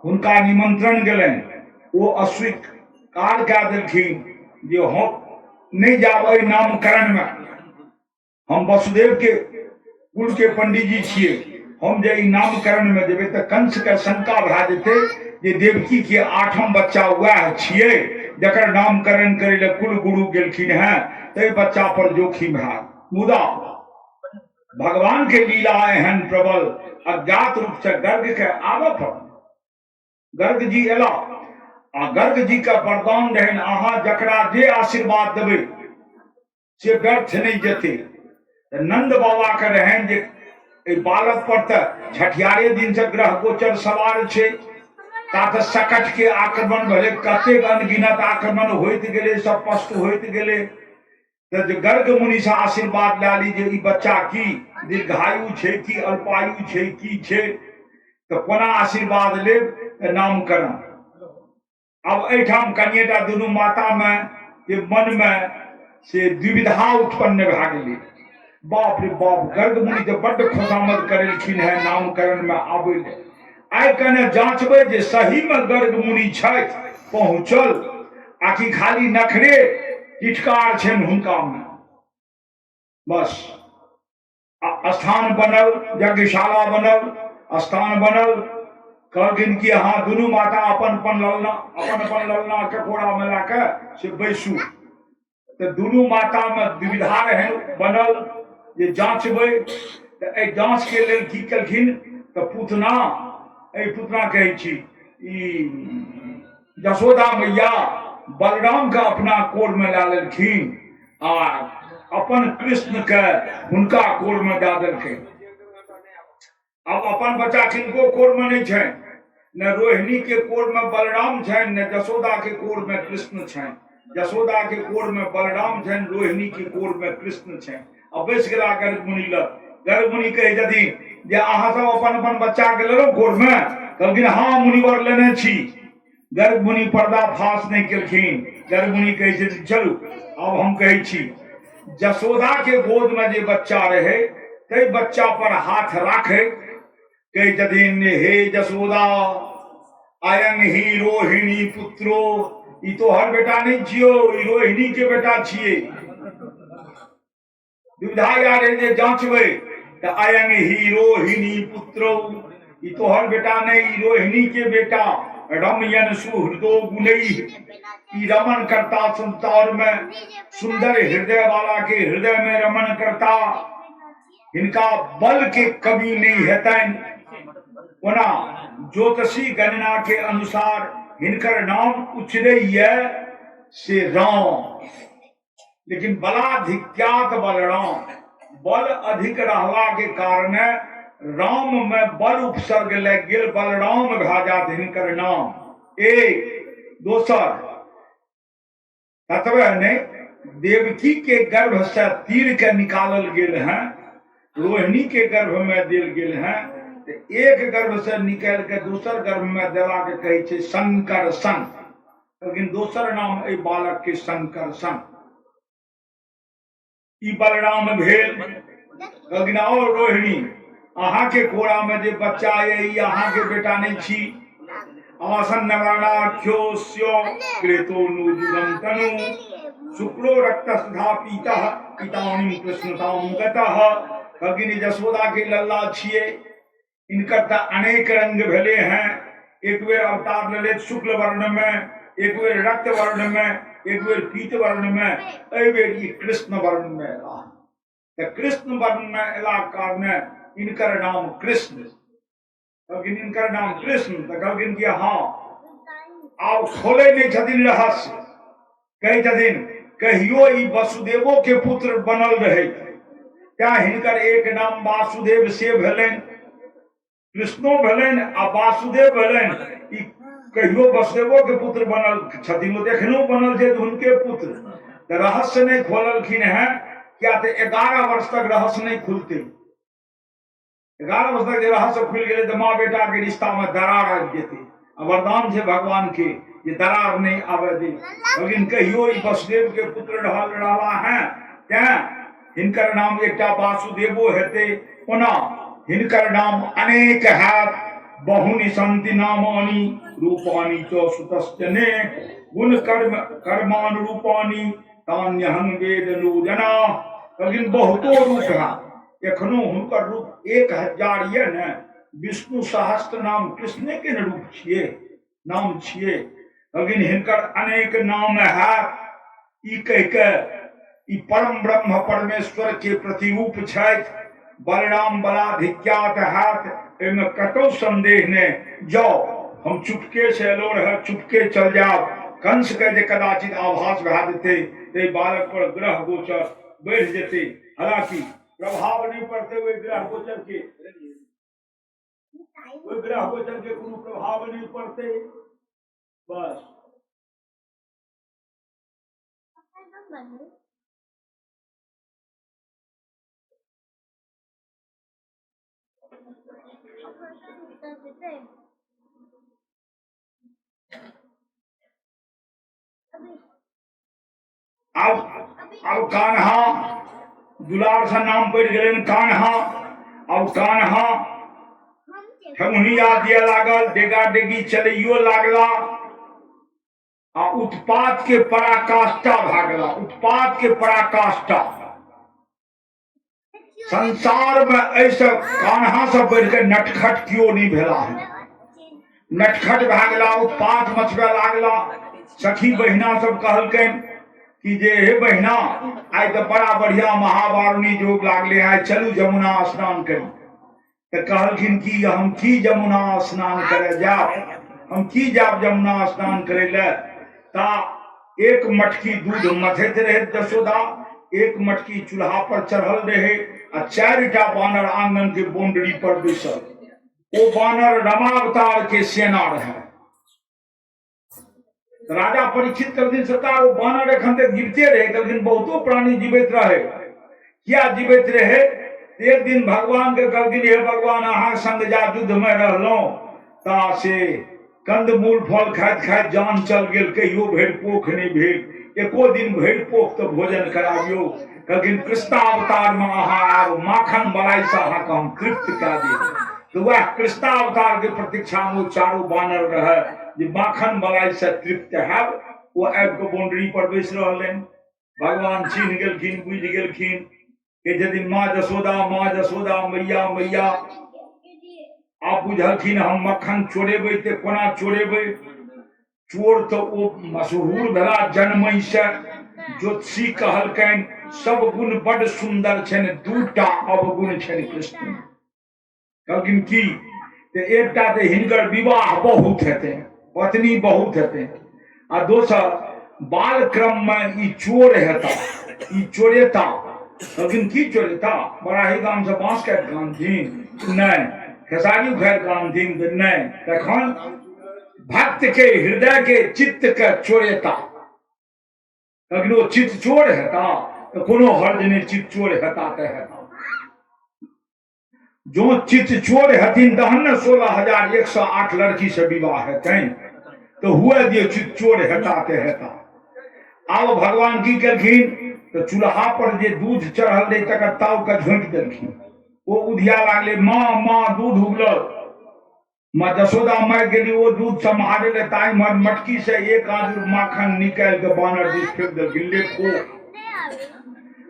हुनका निमंत्रण गेलनि, ओ अस्वीकार कए देलखिन जे हम नहि जायब एहि नामकरण मे, हम वसुदेव के कुल के पंडित जी छियै, हम जे ई नामकरण मे जेबै तऽ कंस के शंका भए जेतै जे देवकी के 8म बच्चा वएह छियै, जकर नामकरण करै लए कुल गुरु गेलखिन हेँ, ताहि बच्चा पर जोखिम हैत। मुदा भगवान के लीला एहन प्रबल, अज्ञात रूप से गर्ग के आबऽ पड़ल। गर्ग जी एला आ गर्ग जी के वरदान रहनि, अहाँ जकरा जे आशीर्वाद देबै से व्यर्थ नहि जेतै। तऽ नंद बाबा के रहनि जे एहि बालक पर तऽ छठियारे दिन से ग्रह गोचर सवार छै, ता तऽ सकट के आक्रमण भेलै, कतेक अनगिनत आक्रमण होइत गेलै, सब पस्त होइत गेलै। तऽ जे गर्ग मुनि से आशीर्वाद लए ली जे ई बच्चा की दीर्घायु छै की अल्पायु छै की छै, तऽ कोना आशीर्वाद लेब, तऽ नामकरण। आब एहिठाम कनिएटा दुनू मातामे के मनमे से द्विविधा उत्पन्न भए गेलै। बाप रे बाप, गर्ग मुनि तऽ बड्ड खुशामद करेलखिन हेँ नामकरणमे आबै लए, आइ कने जाँचबै जे सहीमे गर्ग मुनि छथि पहुँचल आकि खाली नखरे टिटकार छनि हुनकामे। बस स्थान बनल, यज्ञशाला बनल, स्थान बनल। कहलखिन कि अहाँ दुनू माता अपन अपन ललना, अपन अपन ललना के कोरा में लए के से बैसू। तऽ दुनू माता में दुविधा रहनि बनल जे जाँचबै। तऽ एहि जाँच के लेल की केलखिन तऽ पूतना, एहि पूतना कहै छी, ई यशोदा मैया बलराम के अपना कोर में लए लेलखिन आ अपन कृष्ण के हुनका कोर में दए देलखिन। अब अपन बच्चा किनको कोर में नहीं छनि, न रोहिणी के कोर में बलराम छनि, न यशोदा के कोर में कृष्ण छनि। यशोदा के कोर में बलराम छनि, रोहिणी के कोर में कृष्ण छनि। अब बैस गेला गर्ग मुनि लग। गर्ग मुनि कहै छथिन जे अहाँ सब अपन अपन बच्चा के लेलहुँ कोर में? कहलखिन हाँ मुनिवर लेने छी। गर्ग मुनि पर्दाफाश नहि केलखिन। गर्ग मुनि कहै छथिन चलू अब हम कहै छी, जसोदा के गोद में जे बच्चा रहे ताहि बच्चा पर हाथ राखे कहै छथिन हे जसोदा अयं ही रोहिणी पुत्रो, ई तोहर बेटा नहि छियौ, ई रोहिणी के बेटा छियै। दुविधा या रहे जे जांचबै तऽ अयं ही रोहिणी पुत्रो, ई तोहर बेटा नहि, ई रोहिणी के बेटा। रमयन सुहृदो गुणै, ई रमन करता संसार में, सुंदर हृदय वाला के हृदय में रमन करता, हिनका बल के कमी नहीं हेतनि। ओना ज्योतिषी गणना के अनुसार हिनकर नाम उचरैया से राम, लेकिन बलाधिक्यात बलराम, बल अधिक रहला के कारण राम में बल उपसर्ग लग गेल, बलराम भए जात हिनकर नाम। एक दोसर ततबे नहीं, देवकी के गर्भ से तीर के निकालल गेल हैं, रोहिणी के गर्भ में देल गेल हैं, तो एक गर्भ से निकाल के दोसर गर्भ में देला के कहै छै शंकर सन, लेकिन दोसर नाम एहि बालक के शंकर सन। ई बलराम भेल। कहलखिन आओ रोहिणी, अहाँके कोरा में जे बच्चा ये ई अहाँके बेटा नहीं छी। आसन नवरणाख्यो स्यो क्रेतो नो जुगम तनु शुक्रो रक्त सुधा पीता पितानि कृष्णताम गतः। कहलखिन यशोदा के लल्ला छिए, इनकर तऽ अनेक रंग भेले हैं। एक बेर अवतार लेले शुक्ल वर्ण में, एक बेर रक्त वर्ण में, एक बेर पीत वर्ण में, एहि बेर ई कृष्ण वर्ण में एला। तऽ कृष्ण वर्ण में एला कारण इनकर नाम कृष्ण। कहलखिन इनकर नाम कृष्ण, तऽ कहलखिन कि हाँ। आब खोले नहि छथिन रहस्य, कहै छथिन कहियो ई वसुदेवो के पुत्र बनल रहे, तें हिनकर एक नाम वासुदेव से भेलनि, कृष्णो भेलनि आ वासुदेव भेलनि। ई कहियो वसुदेवो के पुत्र बनल छथिन, ओ देखनो बनल छै हुनके पुत्र। तऽ रहस्य नहि खोललखिन हेँ, किया तऽ 11 वर्ष तक रहस्य नहि खुलतै। 11 वर्ष तक जे रहस्य खुलि गेलै तऽ माँ बेटा के रिश्ता में दरार आबि जेतै। आ वरदान छै भगवान के जे दरार नहि आबे दे। लेकिन कहियो ई वसुदेव के पुत्र रहल रहला हैं, तें हिनकर नाम एकटा वासुदेवो हेतै। ओना हिनकर नाम अनेक हैत। बहुनि सन्ति नामानि रूपाणि च सुतश्चने गुण कर्म कर्मानुरूपाणि तान्यहं वेद नो जना। लेकिन बहुतो रूप है, एखनो हुनकर रूप 1000 ये ने। विष्णु सहस्त्र नाम कृष्णे के ने रूप छिए, नाम छिए। कहलखिन हिनकर अनेक नाम हैत। ई कहि के ई परम ब्रह्म परमेश्वर के प्रतिरूप छथि, बलराम बलाधिक्यात हैत, एहिमे कतौ संदेह नहि। जाओ, हम चुपके से एलो रहे, चुपके चल जाओ। कंस के जे कदाचित आभास भए जेतै ताहि बालक पर ग्रह गोचर बढ़ि जेतै, हालांकि प्रभाव नहि पड़तै ओहि ग्रह गोचर के, ओहि ग्रह गोचर के कोनो प्रभाव नहि पड़तै। बस आब कान्हा दुलार से नाम पड़ि गेलनि कान्हा। आब कान्हा ठेहुनिया दिया लागल, डेगा डेगी चलैयो लागला आ उत्पात के पराकाष्ठा भए गेला। उत्पात के पराकाष्ठा संसार में ऐसे कान्हा से बढ़िके नटखट क्यों नहीं भेला है। नटखट भए गेला, उत्पात मचबे लागला। सखी बहिना सब कहलकनि कि जे हे बहिना, आइ तऽ बड़ा बढ़िया महावारुणी जोग लागले, आइ चलू जमुना स्नान करी। तऽ कहलखिन कि हम की जमुना स्नान करे जायब, हम की जायब जमुना स्नान करे ले। ता एक मटकी दूध मथैत रहे जसोदा, एक मटकी चूल्हा पर चढ़ल रहे आ 4टा बानर आंगन के बाउंड्री पर बैसल। ओ बानर रमावतार के सेना रहे। राजा परीक्षित कहलखिन सरकार ओ बानर एखन तक जीविते रहे। कहलखिन बहुतो प्राणी जीवित रहे। किया जीवित रहे? एक दिन भगवान के कहलखिन हे भगवान, अहाँ संग जा युद्ध में रहलहुँ ता से कंद मूल फल खाइत खाइत जान चल गेल, कहियो भरि पोख नहीं भेल, एको दिन भरि पोख तो भोजन कराबियो। कहलखिन कृष्णावतार में अहाँ आब माखन मलाई से अहाँके हम तृप्त कए देब। तो वह कृष्णावतार के प्रतीक्षा में चारू बानर रहे जे माखन मलाई से तृप्त हैब। ओ आबि कऽ बाउंड्री पर बैस रहलनि। भगवान चिन्ह गेलखिन, बुझि गेलखिन कि यदि माँ जसोदा, माँ जसोदा, मैया मैया। आब बुझलखिन हम मक्खन चोरेबै तऽ कोना चोरेबै। चोर तऽ ओ मशहूर भेला जन्मै से। ज्योतिषी कहलकनि सब गुण बड सुन्दर छनि, दूटा अवगुण छनि कृष्ण। कहलखिन की? तऽ एकटा तऽ हिनकर विवाह बहुत हेतै, पत्नी बहुत हेतै, आ दोसर बाल क्रम में ई चोर हेता, ई चोरेता। कहलखिन की चोरेता? बराही गाम से बांस काटि कऽ आनथिन? नहि। खेसारी उखाड़ि कऽ आनथिन? तऽ नहि। तखन भक्त के हृदय के चित्त के चोरेता। कहलखिन ओ चित्त चोर हेता तऽ कोनो हर्ज नहि, चित्त चोर हेता तऽ हेता। जो चित्त चोर हेथिन तहन ने 16,108 लड़की से विवाह हेतनि, तो हुए दियौ, चित्त चोर हेता तऽ हेता। आब भगवान की केलखिन तऽ चूल्हा पर जे दूध चढ़ल रहै तकर ताव के झोंकि देलखिन। ओ उधिया लागलै, माँ माँ दूध उबलल। माँ जसोदा माय गेली ओ दूध सम्हारे ले, ताहि इम्हर मटकी से एक आदुर माखन निकालि के बानर दिस फेंक देलखिन, ले खो।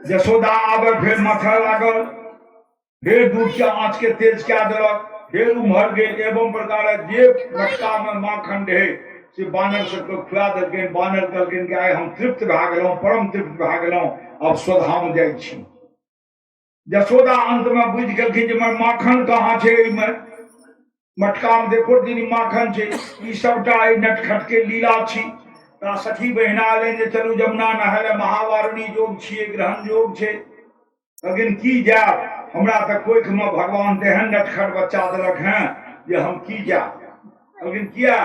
जसोदा आबे फेर मथऽ लागल, फेर दूध के आँच के तेज कए देलक, फेर उम्हर गेल। एवं प्रकार जे मटका में माखन रहे से बानर सबके खुआ देलखिन। बानर कहलखिन कि आइ हम तृप्त भए गेलहुँ, परम तृप्त भए गेलहुँ, आब स्वधाम जाइ छी। जसोदा अंत में बुझि गेलखिन जे माखन कहाँ छै, एहिमे मटका में देखो दिन माखन छै, ई सबटा एहि नटखट के लीला छी। ता सखी बहिना एलनि जे चलू जमुना नहाय लए, महावारुणी योग छियै, ग्रहण योग छै। कहलखिन की जायब, हमरा तऽ कोखि में भगवान तेहन नटखट बच्चा देलक हेँ जे हम की जायब। कहलखिन किया?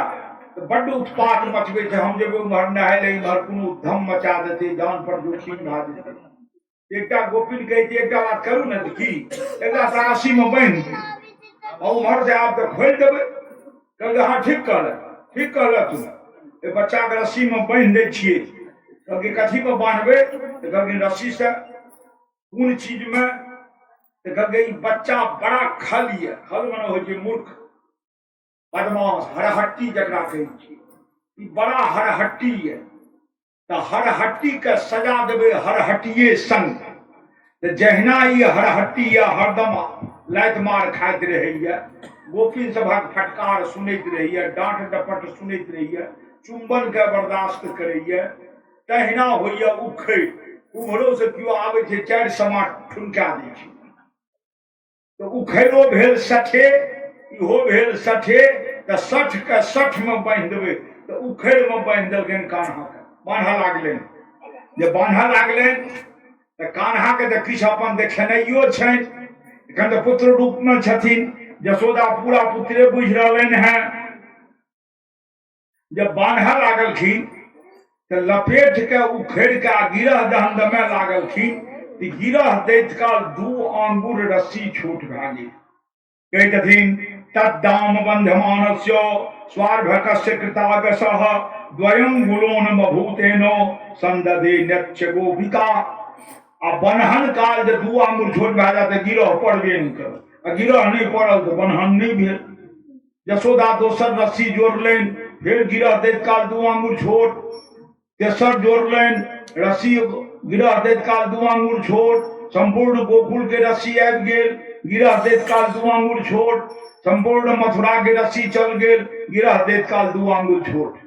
तऽ बड्ड उत्पात मचबै छै, हम जेबै उम्हर नहाय लए, इम्हर कोनो उद्धम मचा देतै, जान पर जोखिम भए जेतै। एकटा गोपिन कहै छै एकटा बात करू ने, तऽ की? एकटा सरासी में बान्हि दियौ आ उम्हर से आब तऽ खोलि देबै। कहलकै हँ ठीक कहलक, ठीक कहलक तू, एहि बच्चाके रस्सी में बान्हि दै छियै। कहलकै कथी में बान्हबै? तऽ कहलकै रस्सी से। कोन चीज में? तऽ कहलकै ई बच्चा बड़ा खल यऽ, खल मने होइ छै मूर्ख, बदमाश, हरहट्टी जकरा कहै छियै, ई बड़ा हरहट्टी यऽ, तऽ हरहट्टी के सजा देबै हरहट्टिए संग। तऽ जहिना ई हरहट्टी यऽ हरदम लाति मार खाइत रहैए, गोपिन सभक फटकार सुनैत रहैए, डाँट डपट सुनैत रहैए, चुम्बन के बर्दाश्त करैया, तहिना होइया उखड़ि। कुम्हरो से केओ आबै छै 4 समा ठुनका दै छै। तऽ उखैरो भेल सठे, इहो भेल सठे, तऽ 60 के 60 में बान्हि देबै। तऽ उखैड़ में बान्हि देलकनि कान्हा के, बान्हऽ लागलनि। जे बान्हऽ लागलनि तऽ कान्हा के तऽ किछु अपन देखेनाइयो छनि, एखन तऽ पुत्र रूप में छथिन। यशोदा पूरा पुत्रे बुझि रहलनि हेँ। जब बान्हऽ लागलखिन तऽ लपेट के उखड़ि के आ गिरह जहन दमे लागलखिन तऽ गिरह दैत काल 2 आंगुर रस्सी छोट भए गेल। कहै छथिन तद्दाम बन्धमानस्य स्वार्भकस्य कृतागसः द्वयं गुलोन भूतेनो संददे नच्च गोपिका। आ बन्हन काल जे 2 आंगुर छोट भए जाय तऽ गिरह पड़बे नहि करत, आ गिरह नहि पड़ल तऽ बन्हन नहि भेल। यशोदा दोसर रस्सी जोड़लनि, फेर गिरह दैत काल 2 आंगुर छोट, तेसर जोड़लनि रस्सी, गिरह दैत काल 2 आंगुर छोट, संपूर्ण गोकुल के रस्सी आबि गेल, गिरह दैत काल 2 आंगुर छोट, संपूर्ण मथुरा के रस्सी चल गेल, गिरह दैत काल 2 आंगुर छोट।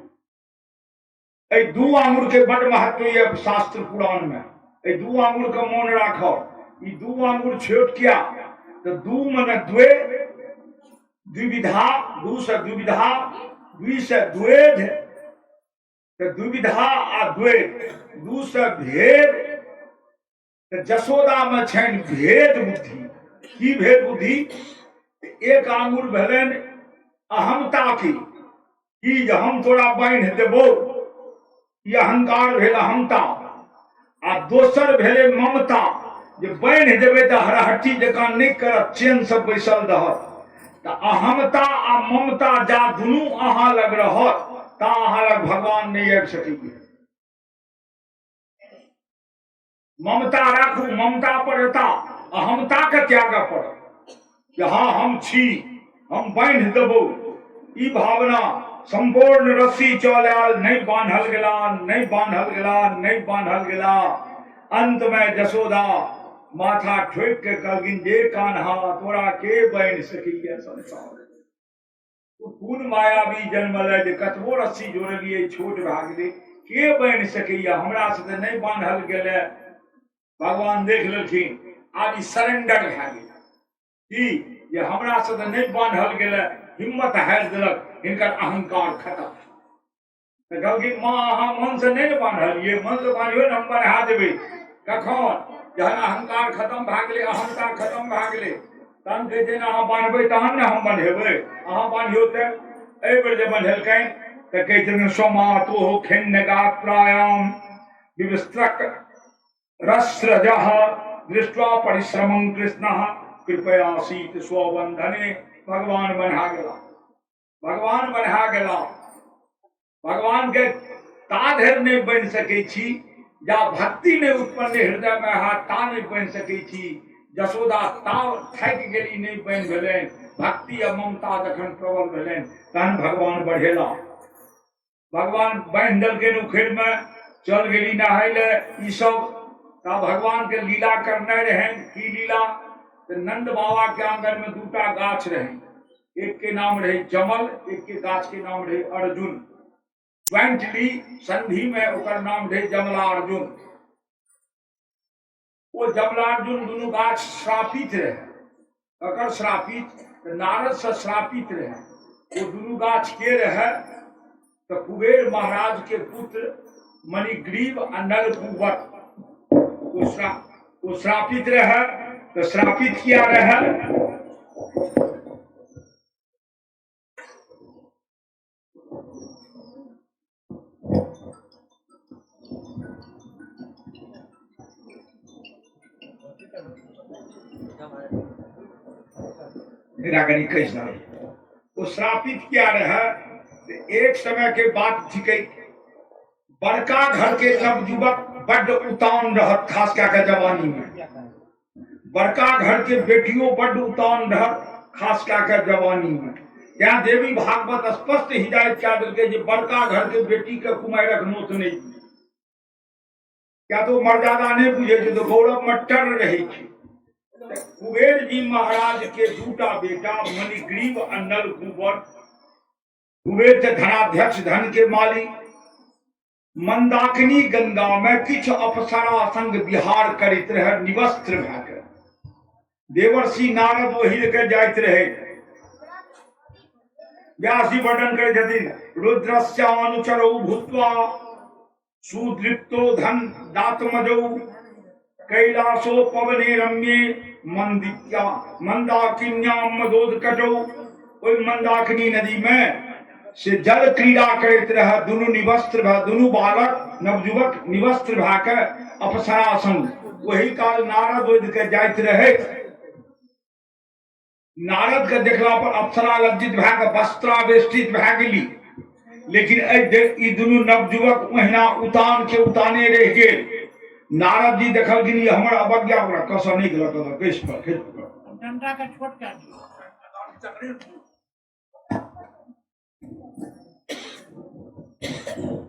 एहि 2 आंगुर के बड महत्व यऽ शास्त्र पुराण में। एहि 2 आंगुर के मोन राखब। ई 2 आंगुर छोट किया? तऽ 2 मने द्वे, द्विविधा, 2 से द्विविधा, 2 से द्वेध, तऽ द्विविधा आ द्वेध, 2 से भेद। तऽ जसोदा में छनि भेद बुद्धि। की भेद बुद्धि? 1 आंगुर भेलनि अहमता की, की जे हम तोरा बान्हि देबौ, ई अहंकार भेल अहमता। आ दोसर भेलै ममता, जे बान्हि देबै तऽ हरहट्टी जकाँ नहि करत, चेन से बैसल रहत। तऽ अहमता आ ममता जा दुनू अहाँ लग रहत ता अहाँ लग भगवान नहि आबि सकैए। ममता राखू, ममता पर एता, अहमता के त्याग पड़त जे हाँ हम छी, हम बान्हि देबौ, ई भावना। संपूर्ण रस्सी चल आयल, नहीं बान्हल गेला, नहीं बान्हल गेला, नहीं बान्हल गेला। अंत में जसोदा माथा ठोकि के कहलखिन जे कान्हा तोरा के बान्हि सकैया संसार, तू कोन मायावी जन्मल जे कतबो रस्सी जोड़लियै छोट भए गेलै, के बान्हि सकैया, हमरा से तऽ नहि बान्हल गेलै। भगवान देख लेलखिन, आब ई सरेंडर भए गेल, की जे हमरा से तऽ नहि बान्हल गेलै, हिम्मत हारि देलक, हिनकर अहंकार खतम। तऽ कहलखिन माँ अहाँ मन से नहि ने बान्हलियै, मन से बान्हियो ने हम बन्हा देबै। कखन? जहन अहंकार खतम भए गेलै, अहंकार खतम भए गेलै, तहन कहै छै ने अहाँ बान्हबै तहन ने हम बन्हेबै, अहाँ बान्हियौ। तऽ एहि बेर जे बन्हेलकनि तऽ कहै छथिन स्वमातुः खिन्न गात्रायाम विविस्त्रक रस्रजः दृष्ट्वा परिश्रमं कृष्णः कृपया शीत स्वबंधने। भगवान बन्हा गेला, भगवान बन्हा गेला। भगवान के ता धरि नहीं बनि सकै छी जा भक्ति नहीं उत्पन्न हृदय में हा, ता नहीं बनि सकै छी। जसोदा ता थाकि गेली, नहीं बनि भेलनि। भक्ति आ ममता जखन प्रबल भेलनि तहन भगवान बढ़ेला। भगवान बान्हि देलकनि उखड़ि में, चल गेली नहाय ले ई सब। ता भगवान के लीला करने रहनि। की लीला? तऽ नंद बाबा के आंगन में 2 गाछ रहनि, एक के नाम रहे जमल, एक के गाछ के नाम रहे अर्जुन। ज्वाइंटली संधि में ओकर नाम रहे जमला अर्जुन। ओ जमलार्जुन दुनू गाछ श्रापित रहे। ककर श्रापित? तऽ नारद से श्रापित रहे। ओ दुनू गाछ के रहे? तऽ कुबेर महाराज के पुत्र मणिग्रीव आ नलकुबर। ओ श्रापित रहे। तऽ श्रापित किया रहे? एकरा कनि कहि सकै। ओ श्रापित किया रहे? एक समय के बात छिकै, बड़का घर के नवयुवक बड्ड उतान रहत, खास कए कऽ जवानी में। बड़का घर के बेटियों बड्ड उतान रहत, खास कए कऽ जवानी में। तैं देवी भागवत स्पष्ट हिदायत कए देलकै जे बड़का घर के बेटी के कुमारिक नोत नहि दियौ, किया तऽ ओ मर्यादा नहि बुझै छै, तऽ गौरव में टर रहै छै। कुबेर जी महाराज के 2 बेटा मणिग्रीव आ नलकुबर। कुबेर तऽ धनाध्यक्ष, धन के मालिक। मंदाकिनी गंगा में किछु अप्सरा संग विहार करैत रहे निवस्त्र भए के। देवर्षि नारद ओहि लऽ जाइत रहे। व्यासी वर्णन करै छथिन, रुद्रस्यानुचरौ भूत्वा सुदृप्तो धन दातमजौ कैलासो पवने रम्ये मंदित्या मंदाकिन्याम मदोदकटौ। ओहि मंदाकिनी नदी में से जल क्रीड़ा करैत रहे दुनू निवस्त्र भए, दुनू बालक नवयुवक निवस्त्र भए के अप्सरा संग। ओही काल नारद ओहि के जाइत रहे। नारद के देखला पर अप्सरा लज्जित भए के वस्त्रावेष्टित भए गेली, लेकिन एहि ई दुनू नवयुवक ओहिना उतान के उताने रहि गेल। नारद जी देखलखिन ई हमर अवज्ञा, ओकरा कसऽ नहि गेलक, कहलक कैस पर खसि पड़। डंडा के छोट कए दियौ।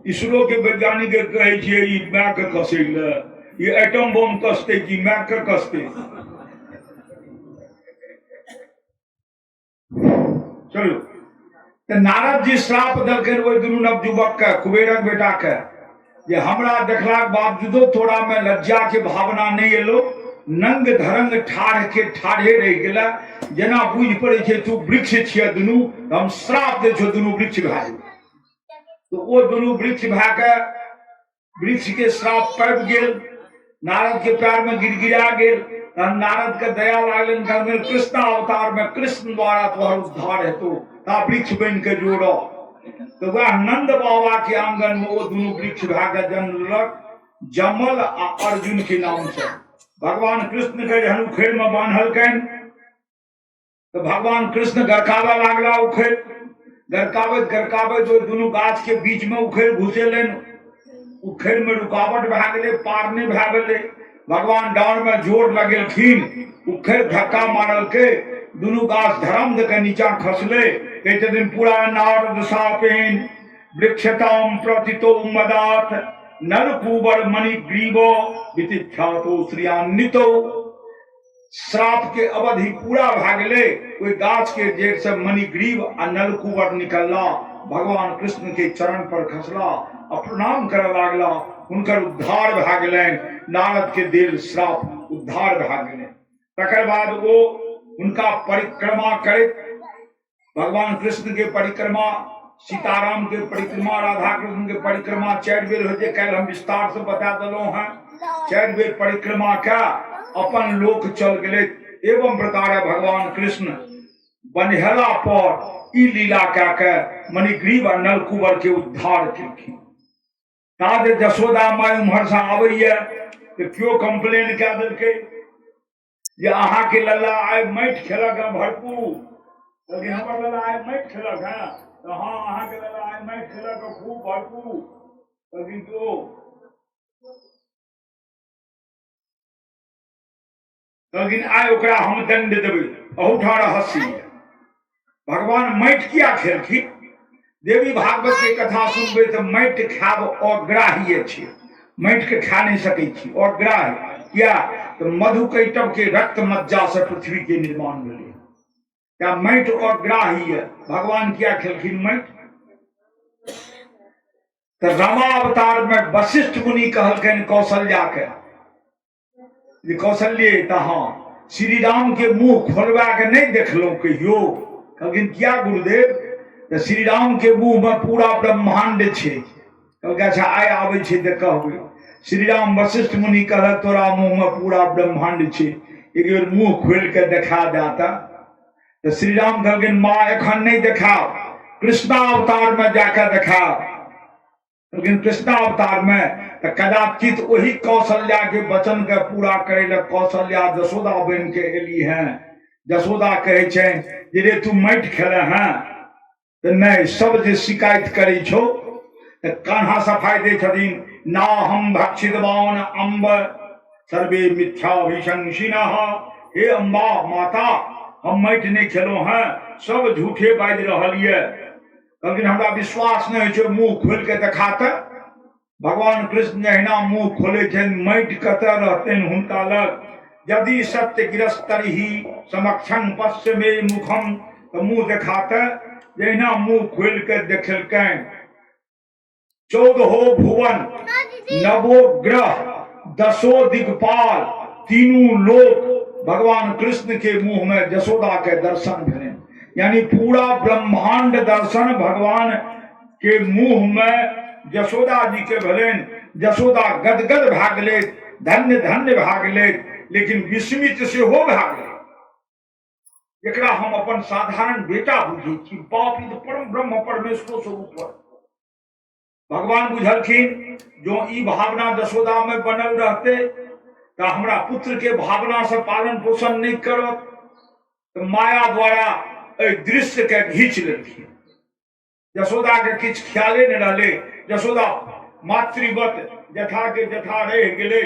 इसरो के वैज्ञानिक के कहै छियै ई my के कसै लए, ई एटम बम कसतै कि my के कसतै? चलू, तऽ नारद जी श्राप देलखिन ओहि दुनू नवयुवक के, कुबेरक बेटा के, जे हमरा देखलाक बावजूदो तोरा में लज्जा के भावना नहीं एलो, नंग धरंग ठाढ़ के ठाढ़े रहि गेला, जेना बुझि पड़ै छै तू वृक्ष छियै दुनू, हम श्राप दै छौ दुनू वृक्ष भए जेबै। तऽ ओ दुनू वृक्ष भए के वृक्ष के श्राप पाबि गेल, नारद के पैर में गिड़गिड़ा गेल। तहन नारद के दया लागलनि, कहलखिन कृष्ण अवतार में कृष्ण द्वारा तोहर उद्धार हेतौ, ता वृक्ष बनि के जोड़। तऽ वएह नंद बाबा के आंगन में ओ दुनू वृक्ष भए के जन्म लेलक, जमल आ अर्जुन के नाम से। भगवान कृष्ण के जहन उखड़ि में बान्हलकनि तऽ भगवान कृष्ण गरकाबऽ लागला उखड़ि। गरकाबैत गरकाबैत ओहि दुनू गाछ के बीच में उखड़ि घुसेलनि। उखड़ि में रुकावट भए गेलै, पार नहि भए गेलै। भगवान डाँड़ में जोर लगेलखिन, उखड़ि धक्का मारलकै, दुनू गाछ धड़म दऽ के नीचा खसलै। कहै छथिन पूरा नारद सापेन वृक्षताम प्रतितो मदात नलकूबर मणिग्रीवो वितिख्यातो श्रियान्वितो। श्राप के अवधि पूरा भए गेलै, ओहि गाछ के जड़ि से मणिग्रीव आ नलकुबर निकलला, भगवान कृष्ण के चरण पर खसला आ प्रणाम करऽ लागला। हुनकर उद्धार भए गेलनि, नारद के देल श्राप उद्धार भए गेलनि। तकर बाद ओ हुनका परिक्रमा करैत, भगवान कृष्ण के परिक्रमा, सीताराम के परिक्रमा, राधा कृष्ण के परिक्रमा 4 बेर होइ छै। काल्हि हम विस्तार से बता देलहुँ हेँ। 4 बेर परिक्रमा कए अपन लोक चल गेलै। एवं प्रकार भगवान कृष्ण बन्हेला पर ई लीला कए के मणिग्रीव आ नलकुबर के उद्धार केलखिन। ता जे जसोदा माय उम्हर से आबैया तऽ केओ कंप्लेन कए देलकै जे अहाँके लल्ला आइ माटि खेलक हँ भरपूर। कहलखिन हमर लल्ला आइ माटि खेलक हँ? तऽ हँ, अहाँके लल्ला आइ माटि खेलक हँ खूब भरपूर। कहलखिन जो, कहलखिन आइ ओकरा हम दंड देबै। अहूठाम रहस्य यऽ, भगवान माटि किया खेलखिन? देवी भागवत के कथा सुनबै तऽ माटि खायब अग्राह्य छै, माटि के खा नहि सकै छी, अग्राह्य। किया तऽ मधु कैटव के रक्त मज्जा से पृथ्वी के निर्माण भेलै, त्या माटि अग्राह्य। भगवान किया खेलखिन माटि? तऽ रामावतार में वशिष्ठ मुनि कहलखिन कौशल्या के जे कौशल्ये, तऽ हँ, श्री राम के मुंह खोलबा के नहि देखलहुँ कहियो। कहलखिन किया गुरुदेव? तऽ श्री राम के मुंह में पूरा ब्रह्मांड छै। कहलकै अच्छा, आइ आबै छै तऽ कहबै। श्री राम वशिष्ठ मुनि कहलक तोरा मुंह में पूरा ब्रह्मांड छै, एक बेर मुंह खोलि के देखा दे। तऽ श्री राम कहलखिन माँ एखन नहि देखाब, कृष्णावतार में जाके देखाब। लेकिन कृष्णावतार में तऽ कदाचित ओही कौशल्या के वचन के पूरा करे लए कौशल्या जसोदा बन के एली हैं। जसोदा कहै छनि जे रे तू माटि खेले हैं तऽ नहि, सब जे शिकायत करै छौ। तऽ कान्हा सफाई दै छथिन, ना हम भक्षितवान अम्ब सर्वे मिथ्याभिशंसिनः। हे अम्बा माता, हम माटि नहि खेलहुँ हैं, सब झूठे बाजि रहल यऽ। कहलखिन हमरा विश्वास नहि होइ छै, मुँह खोलि के देखा। तऽ भगवान कृष्ण जहिना मुँह खोलै छनि, माटि कतऽ रहतनि हुनका लग? यदि सत्य गिरस्तरही समक्षं पश्य मे मुखम। तऽ मुँह देखा। तऽ जहिना मुंह खोलि के देखेलकनि, 14 भुवन, नवो ग्रह, दसो दिगपाल, तीनू लोक भगवान कृष्ण के मुंह में जसोदा के दर्शन भेलनि। यानी पूरा ब्रह्मांड दर्शन भगवान के मुंह में जसोदा जी के भेलनि। जसोदा गदगद भए गेलै, धन्य धन्य भए गेलै, लेकिन विस्मित सेहो भए गेलै। एकरा हम अपन साधारण बेटा बुझै छी, बाप ई परम ब्रह्म परमेश्वर से ऊपर। भगवान बुझलखिन जो ई भावना जसोदा में बनल रहते तऽ हमरा पुत्र के भावना से पालन पोषण नहीं करत, तऽ माया द्वारा एहि दृश्य के घींच लेलखिन। यशोदा के किछु ख्याले नहि रहलै। यशोदा मातृवत जथा के जथा रहि गेलै।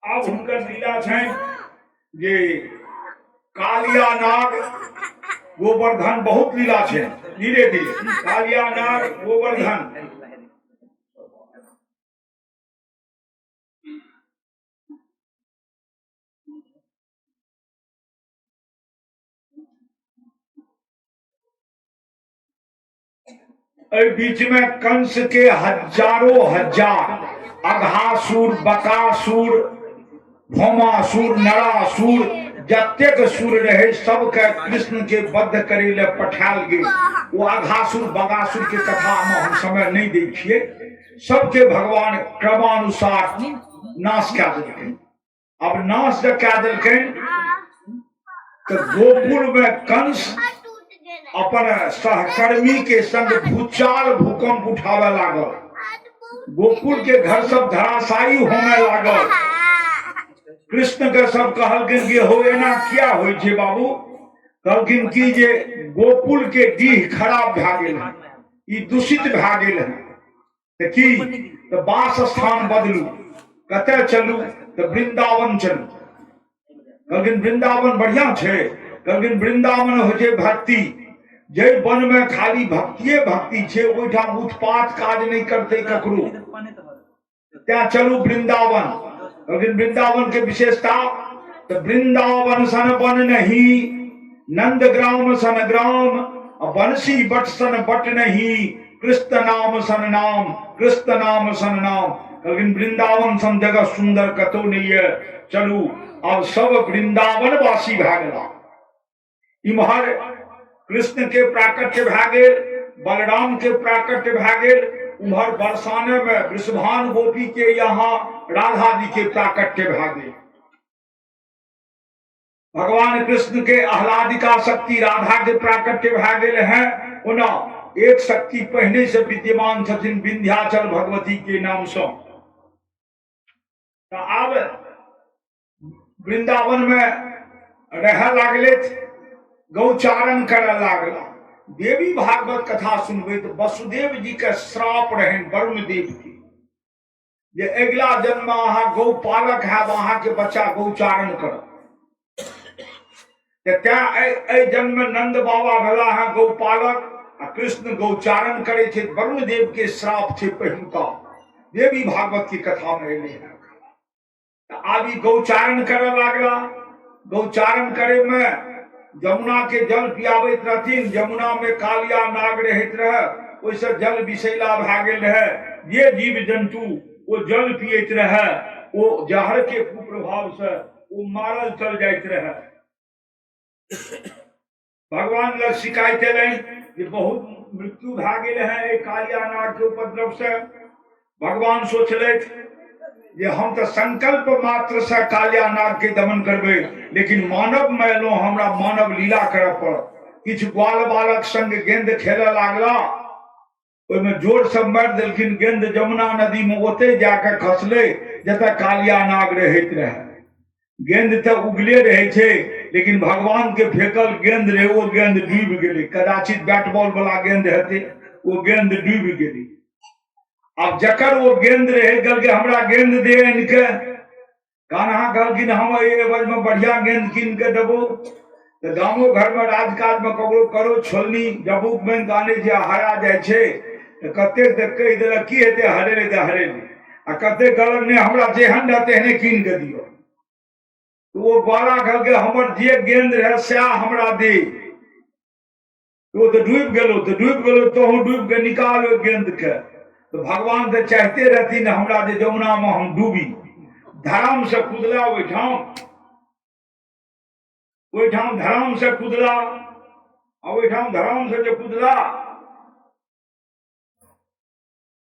आब हुनकर लीला छनि जे कालिया नाग गोवर्धन, बहुत लीला छै, धीरे धीरे कालिया नाग गोवर्धन। एहि बीच में कंस के हजारों हजार अघासुर, बकासुर, भौमासुर, नरासुर, जतेक सुर रहे सबके कृष्ण के बद्ध करे ले पठायल गेल। ओ अघासुर बकासुर के कथा में हम समय नहीं दै छियै। सबके भगवान क्रमानुसार नाश कए देलखिन। अब नाश जब कए देलखिन तऽ गोकुल में कंस अपन सहकर्मी के संग भूचाल भूकंप उठावे लागल। गोकुल के घर सब धराशायी होने लागल। कृष्ण के सब कहलखिन कि हो एना किया होइ छै बाबू? कहलखिन कि जे गोकुल के डीह खराब भए गेल है, ई दूषित भए गेल है, तऽ की तऽ वास स्थान बदलू। कतय चलू? तऽ वृंदावन चलू। कहलखिन वृंदावन बढ़िया छै? कहलखिन वृंदावन होइ छै भक्ति। जे वन में खाली भक्तिये भक्ति छै, ओहिठाम उत्पात काज नहि करतै ककरो, तैं चलू वृंदावन। कहलखिन वृंदावन के विशेषता? तऽ वृंदावन सन वन नहीं, नंदग्राम सन ग्राम, बंसी बट सन बट नहीं, कृष्ण नाम सन नाम, कृष्ण नाम सन नाम। कहलखिन वृंदावन सन जगह सुंदर कतौ नहीं है, चलू। अब सब वृंदावन वासी भए गेला। इम्हर कृष्ण के प्राकट्य भए गेल, बलराम के प्राकट्य भए गेल, उम्हर बरसाने में वृषभान गोपी के यहाँ राधा जी के प्राकट्य भए गेल। भगवान कृष्ण के आह्लादिका शक्ति राधा के प्राकट्य भए गेल है। ओना एक शक्ति पहिने से विद्यमान छथिन विंध्याचल भगवती के नाम से। तऽ आब वृंदावन में रह लागले, गौचारण करऽ लागला। देवी भागवत कथा सुनबै तऽ वसुदेव जी के श्राप रहनि वरुण देव के जे अगिला जन्म अहाँ गौपालक हैब, अहाँके बच्चा गौचारण करत। तऽ तें एहि जन्म में नंद बाबा भेला हैं गौपालक आ कृष्ण गौचारण करै छै। वरुण देव के श्राप छै, पहिलुका देवी भागवत की कथा में एलै हैं। तऽ आब ई गौचारण करऽ लागला। गौचारण करे में जमुना के जल पियाबैत रहथिन। जमुना में कालिया नाग रहैत रहे, ओहिसँ जल विषैला भए गेल रहे। जे जीव जंतु ओ जल पियैत रहे, ओ जहर के कुप्रभाव से ओ मारल चल जाइत रहे। भगवान लग शिकायत एलनि जे बहुत मृत्यु भए गेल है एहि कालिया नाग के उपद्रव से। भगवान सोचलथि जे हम तऽ संकल्प मात्र से कालिया नाग के दमन करबै, लेकिन मानव में एलहुँ, हमरा मानव लीला करऽ पड़त। किछु ग्वाल बालक संग गेंद खेलऽ लागला, ओहिमे जोर से मारि देलखिन, गेंद जमुना नदी में ओते जाके खसलै जतऽ कालिया नाग रहैत रहे। गेंद तऽ उगले रहै छै, लेकिन भगवान के फेकल गेंद रहे, ओ गेंद डूबि गेलै। कदाचित बैट बॉल वाला गेंद हेतै, ओ गेंद डूबि गेलै। आब जकर ओ गेंद रहे, कहलकै हमरा गेंद दे आनि के। कान्हा कहलखिन हम एहि एवज में बढ़िया गेंद कीन के देबो। तऽ गामो घर में राजकाज में ककरो करो छोलनी जबूक बनि कऽ आनै छै, हरा जाइ छै, तऽ कतेक तऽ कहि देलक की हेतै, हरेलै तऽ हरेलै, आ कतेक कहलक नहि, हमरा जेहन रहत तेहने कीन कऽ दियौ। तऽ ओ ग्वाला कहलकै हमर जे गेंद रहै सएह हमरा दे। ओ तऽ डूबि गेलो, तऽ डूबि गेलो, तोहूँ डूबि के निकाल ओहि गेंद के। तऽ भगवान तऽ चाहते रहथिन हमरा जे जमुना में हम डूबी। धराम से कुदला ओहिठाम, ओहिठाम धराम से कुदला, आ ओहिठाम धराम से जे कुदला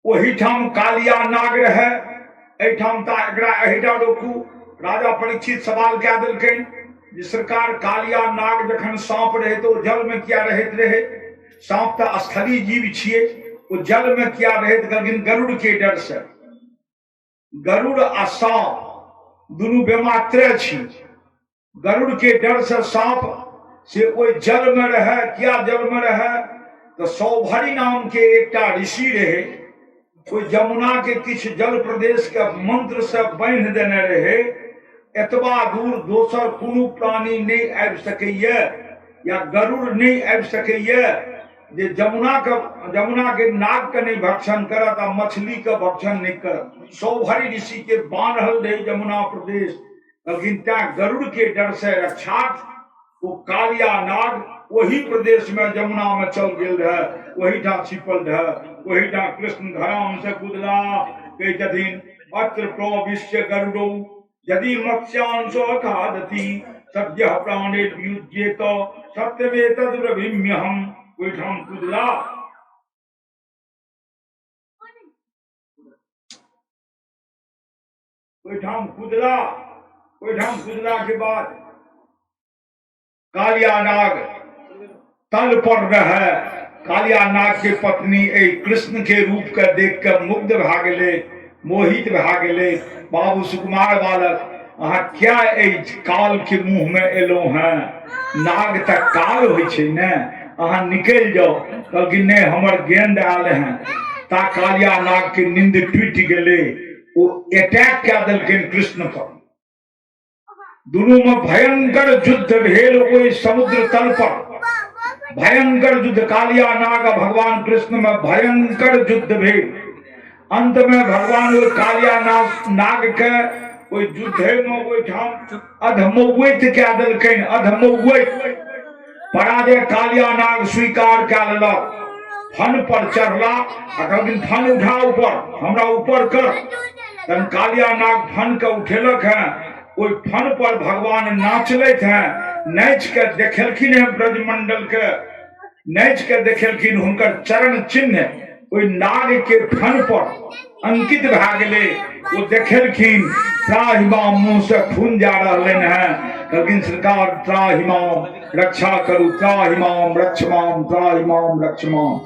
ओहिठाम कालिया नाग रहे। एहिठाम ता एकरा एहिठाम रोकू। राजा परीक्षित सवाल कए देलकनि जे सरकार कालिया नाग जखन साँप रहे तऽ ओ जलमे किया रहैत रहे? साँप तऽ स्थली जीव छियै, ओ जलमे किया रहैत? कहलखिन गरुड़ के डर से। गरुड़ आ साँप दुनू बेमात्रे छी। गरुड़ के डर से साँप से ओहि जल में रहे। किया जल में रहे? तऽ सौभरी नाम के एकटा ऋषि रहे, ओहि जमुना के किछु जल प्रदेश के मंत्र से बान्हि देने रहे, एतबा दूर दोसर कोनो प्राणी नहि आबि सकैए या गरुड़ नहि आबि सकैए जे जमुना के जमुना के नाग के नहीं भक्षण करत आ मछली के भक्षण नहीं करत। सौभरी ऋषि के बान्हल रहे जमुना प्रदेश। कहलखिन तैं गरुड़ के डर से रक्षार्थ ओ कालिया नाग ओही प्रदेश में जमुना में चल गेल रहे, ओहीठाम छिपल रहे। ओहीठाम कृष्ण धराम से कुदला। कहै छथिन अत्र प्रविश्य गरुड़ो यदि मत्स्यांशो खादति सद्य प्राणे वियुज्येत सत्यमेतद् ब्रवीम्यहम्। ओहिठाम कुदला। ओहिठाम कुदला। ओहिठाम कुदला के बाद कालिया नाग तल पर रहे। कालिया नाग के पत्नी एहि कृष्ण के रूप के देख के मुग्ध भए गेलै, मोहित भए गेलै। बाबू सुकुमार बालक, अहाँ क्या एहि काल के मुंह में एलहुँ हैं? नाग तऽ काल होइ छै ने, अहाँ निकलि जाउ। कहलखिन नहि, हमर गेंद आयल हैं। ता कालिया नाग के नींद टूटि गेलै, ओ अटैक कए देलखिन कृष्ण पर। दुनू में भयंकर युद्ध भेल ओहि समुद्र तल पर। भयंकर युद्ध, कालिया नाग आ भगवान कृष्ण में भयंकर युद्ध भेल। अंत में भगवान ओहि कालिया नाग नाग के ओहि युद्धे में ओहिठाम अधमौत कए देलकनि। अधमौत पराजय कालिया नाग स्वीकार कए लेलक। फन पर चढ़ला आ कहलखिन फन उठा ऊपर, हमरा ऊपर कर। तहन कालिया नाग फन के उठेलक हैं। ओहि फन पर भगवान नाचलथि हैं। नाचि के देखेलखिन हैं, ब्रजमंडल के नाचि के देखेलखिन। हुनकर चरण चिन्ह ओहि नाग के फन पर अंकित भए गेलै। ओ देखेलखिन, त्राहिमाम, मुँह से खून जा रहलनि हैं। कहलखिन सरकार त्राहिमाम, रक्षा करू, त्राहिमाम रक्षमाम, त्राहिमाम रक्षमाम।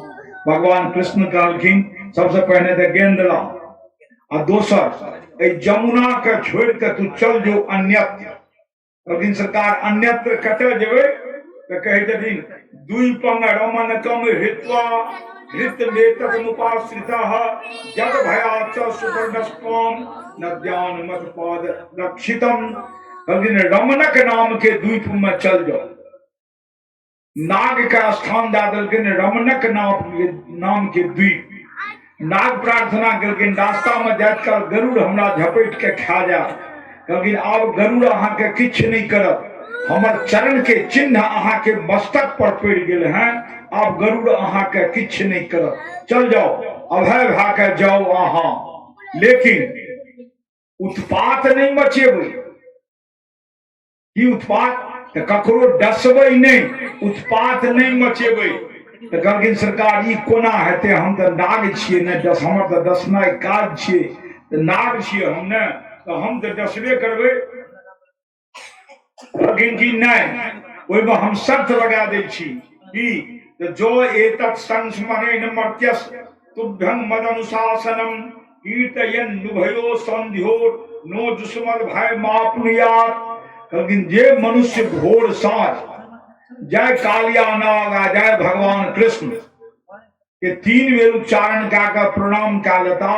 भगवान कृष्ण कहलखिन सबसे पहिने तऽ गेंद ला आ दोसर एहि जमुना के छोड़ि के तू चल जो अन्यत्र। कहलखिन सरकार अन्यत्र कतऽ जेबै? तऽ कहै छथिन दुई पंग रमन कम हृत्वा हृत मेतक मुपाश्रितः जग भया च सुवर्णस्त्वाम नद्यान मत पाद रक्षितम। कहलखिन रमनक नाम के द्वीप में चल जाओ। नाग के स्थान दए देलखिन रमनक नाम के द्वीप। नाग प्रार्थना केलखिन रास्ता में जाइत काल गरुड़ हमरा झपटि के खा जायत। कहलखिन आब गरुड़ अहाँके किछु नहि करत, हमर चरण के चिन्ह अहाँके मस्तक पर पड़ि गेल हैं, आब गरुड़ अहाँके किछु नहि करत, चल जाओ, अभय भए के जाओ अहाँ, लेकिन उत्पात नहि मचेबै। की उत्पात? तऽ ककरो डसबै नहि, उत्पात नहि मचेबै। तऽ कहलखिन सरकार ई कोना हेतै, हम तऽ नाग छियै ने, डस हमर तऽ डसनाइ काज छियै, तऽ नाग छियै हम ने, तऽ हम तऽ डसबे करबै। कहलखिन कि नहि, ओहिमे हम शर्त लगा दै छी की तऽ जो एतत् संस्मरेण मर्त्यस तुभ्यं मदनुशासनम कीर्तयन नुभयो संध्यो नो दुश्मन भय मापनुयात। कहलखिन जे मनुष्य भोर साँझ जय कालिया नाग आ जय भगवान कृष्ण के 3 बेर उच्चारण कए कऽ प्रणाम कए लेता,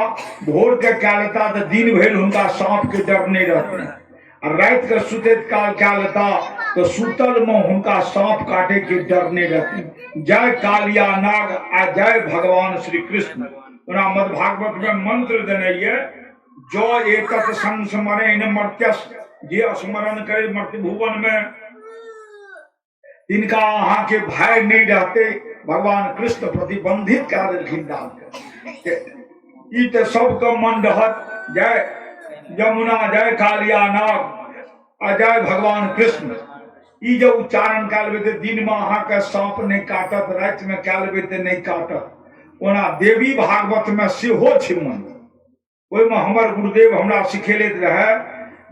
भोर के कए लेता तऽ दिन भरि हुनका साँप के डर नहि रहतनि, आ राति के सुतैत काल कए लेता तऽ सुतल में हुनका साँप काटे के डर नहि रहतनि। जय कालिया नाग आ जय भगवान श्री कृष्ण। ओना मध्भागवत में मंत्र देने ये जो एतत् संस्मरेण मर्त्यस, जे स्मरण करे मर्त्य भुवन में तिनका अहाँ के भय नहीं रहते। भगवान कृष्ण प्रतिबंधित कए देलखिन नागके। ई तऽ सबके मन रहत जय यमुना जय कालिया नाग आ जय भगवान कृष्ण। ई जे उच्चारण कए लेबै तऽ दिनमे अहाँके साँप नहि काटत, रातिमे कए लेबै तऽ नहि काटत। ओना देवी भागवतमे सेहो छै मंत्र, ओहिमे हमर गुरुदेव हमरा सिखेलैत रहए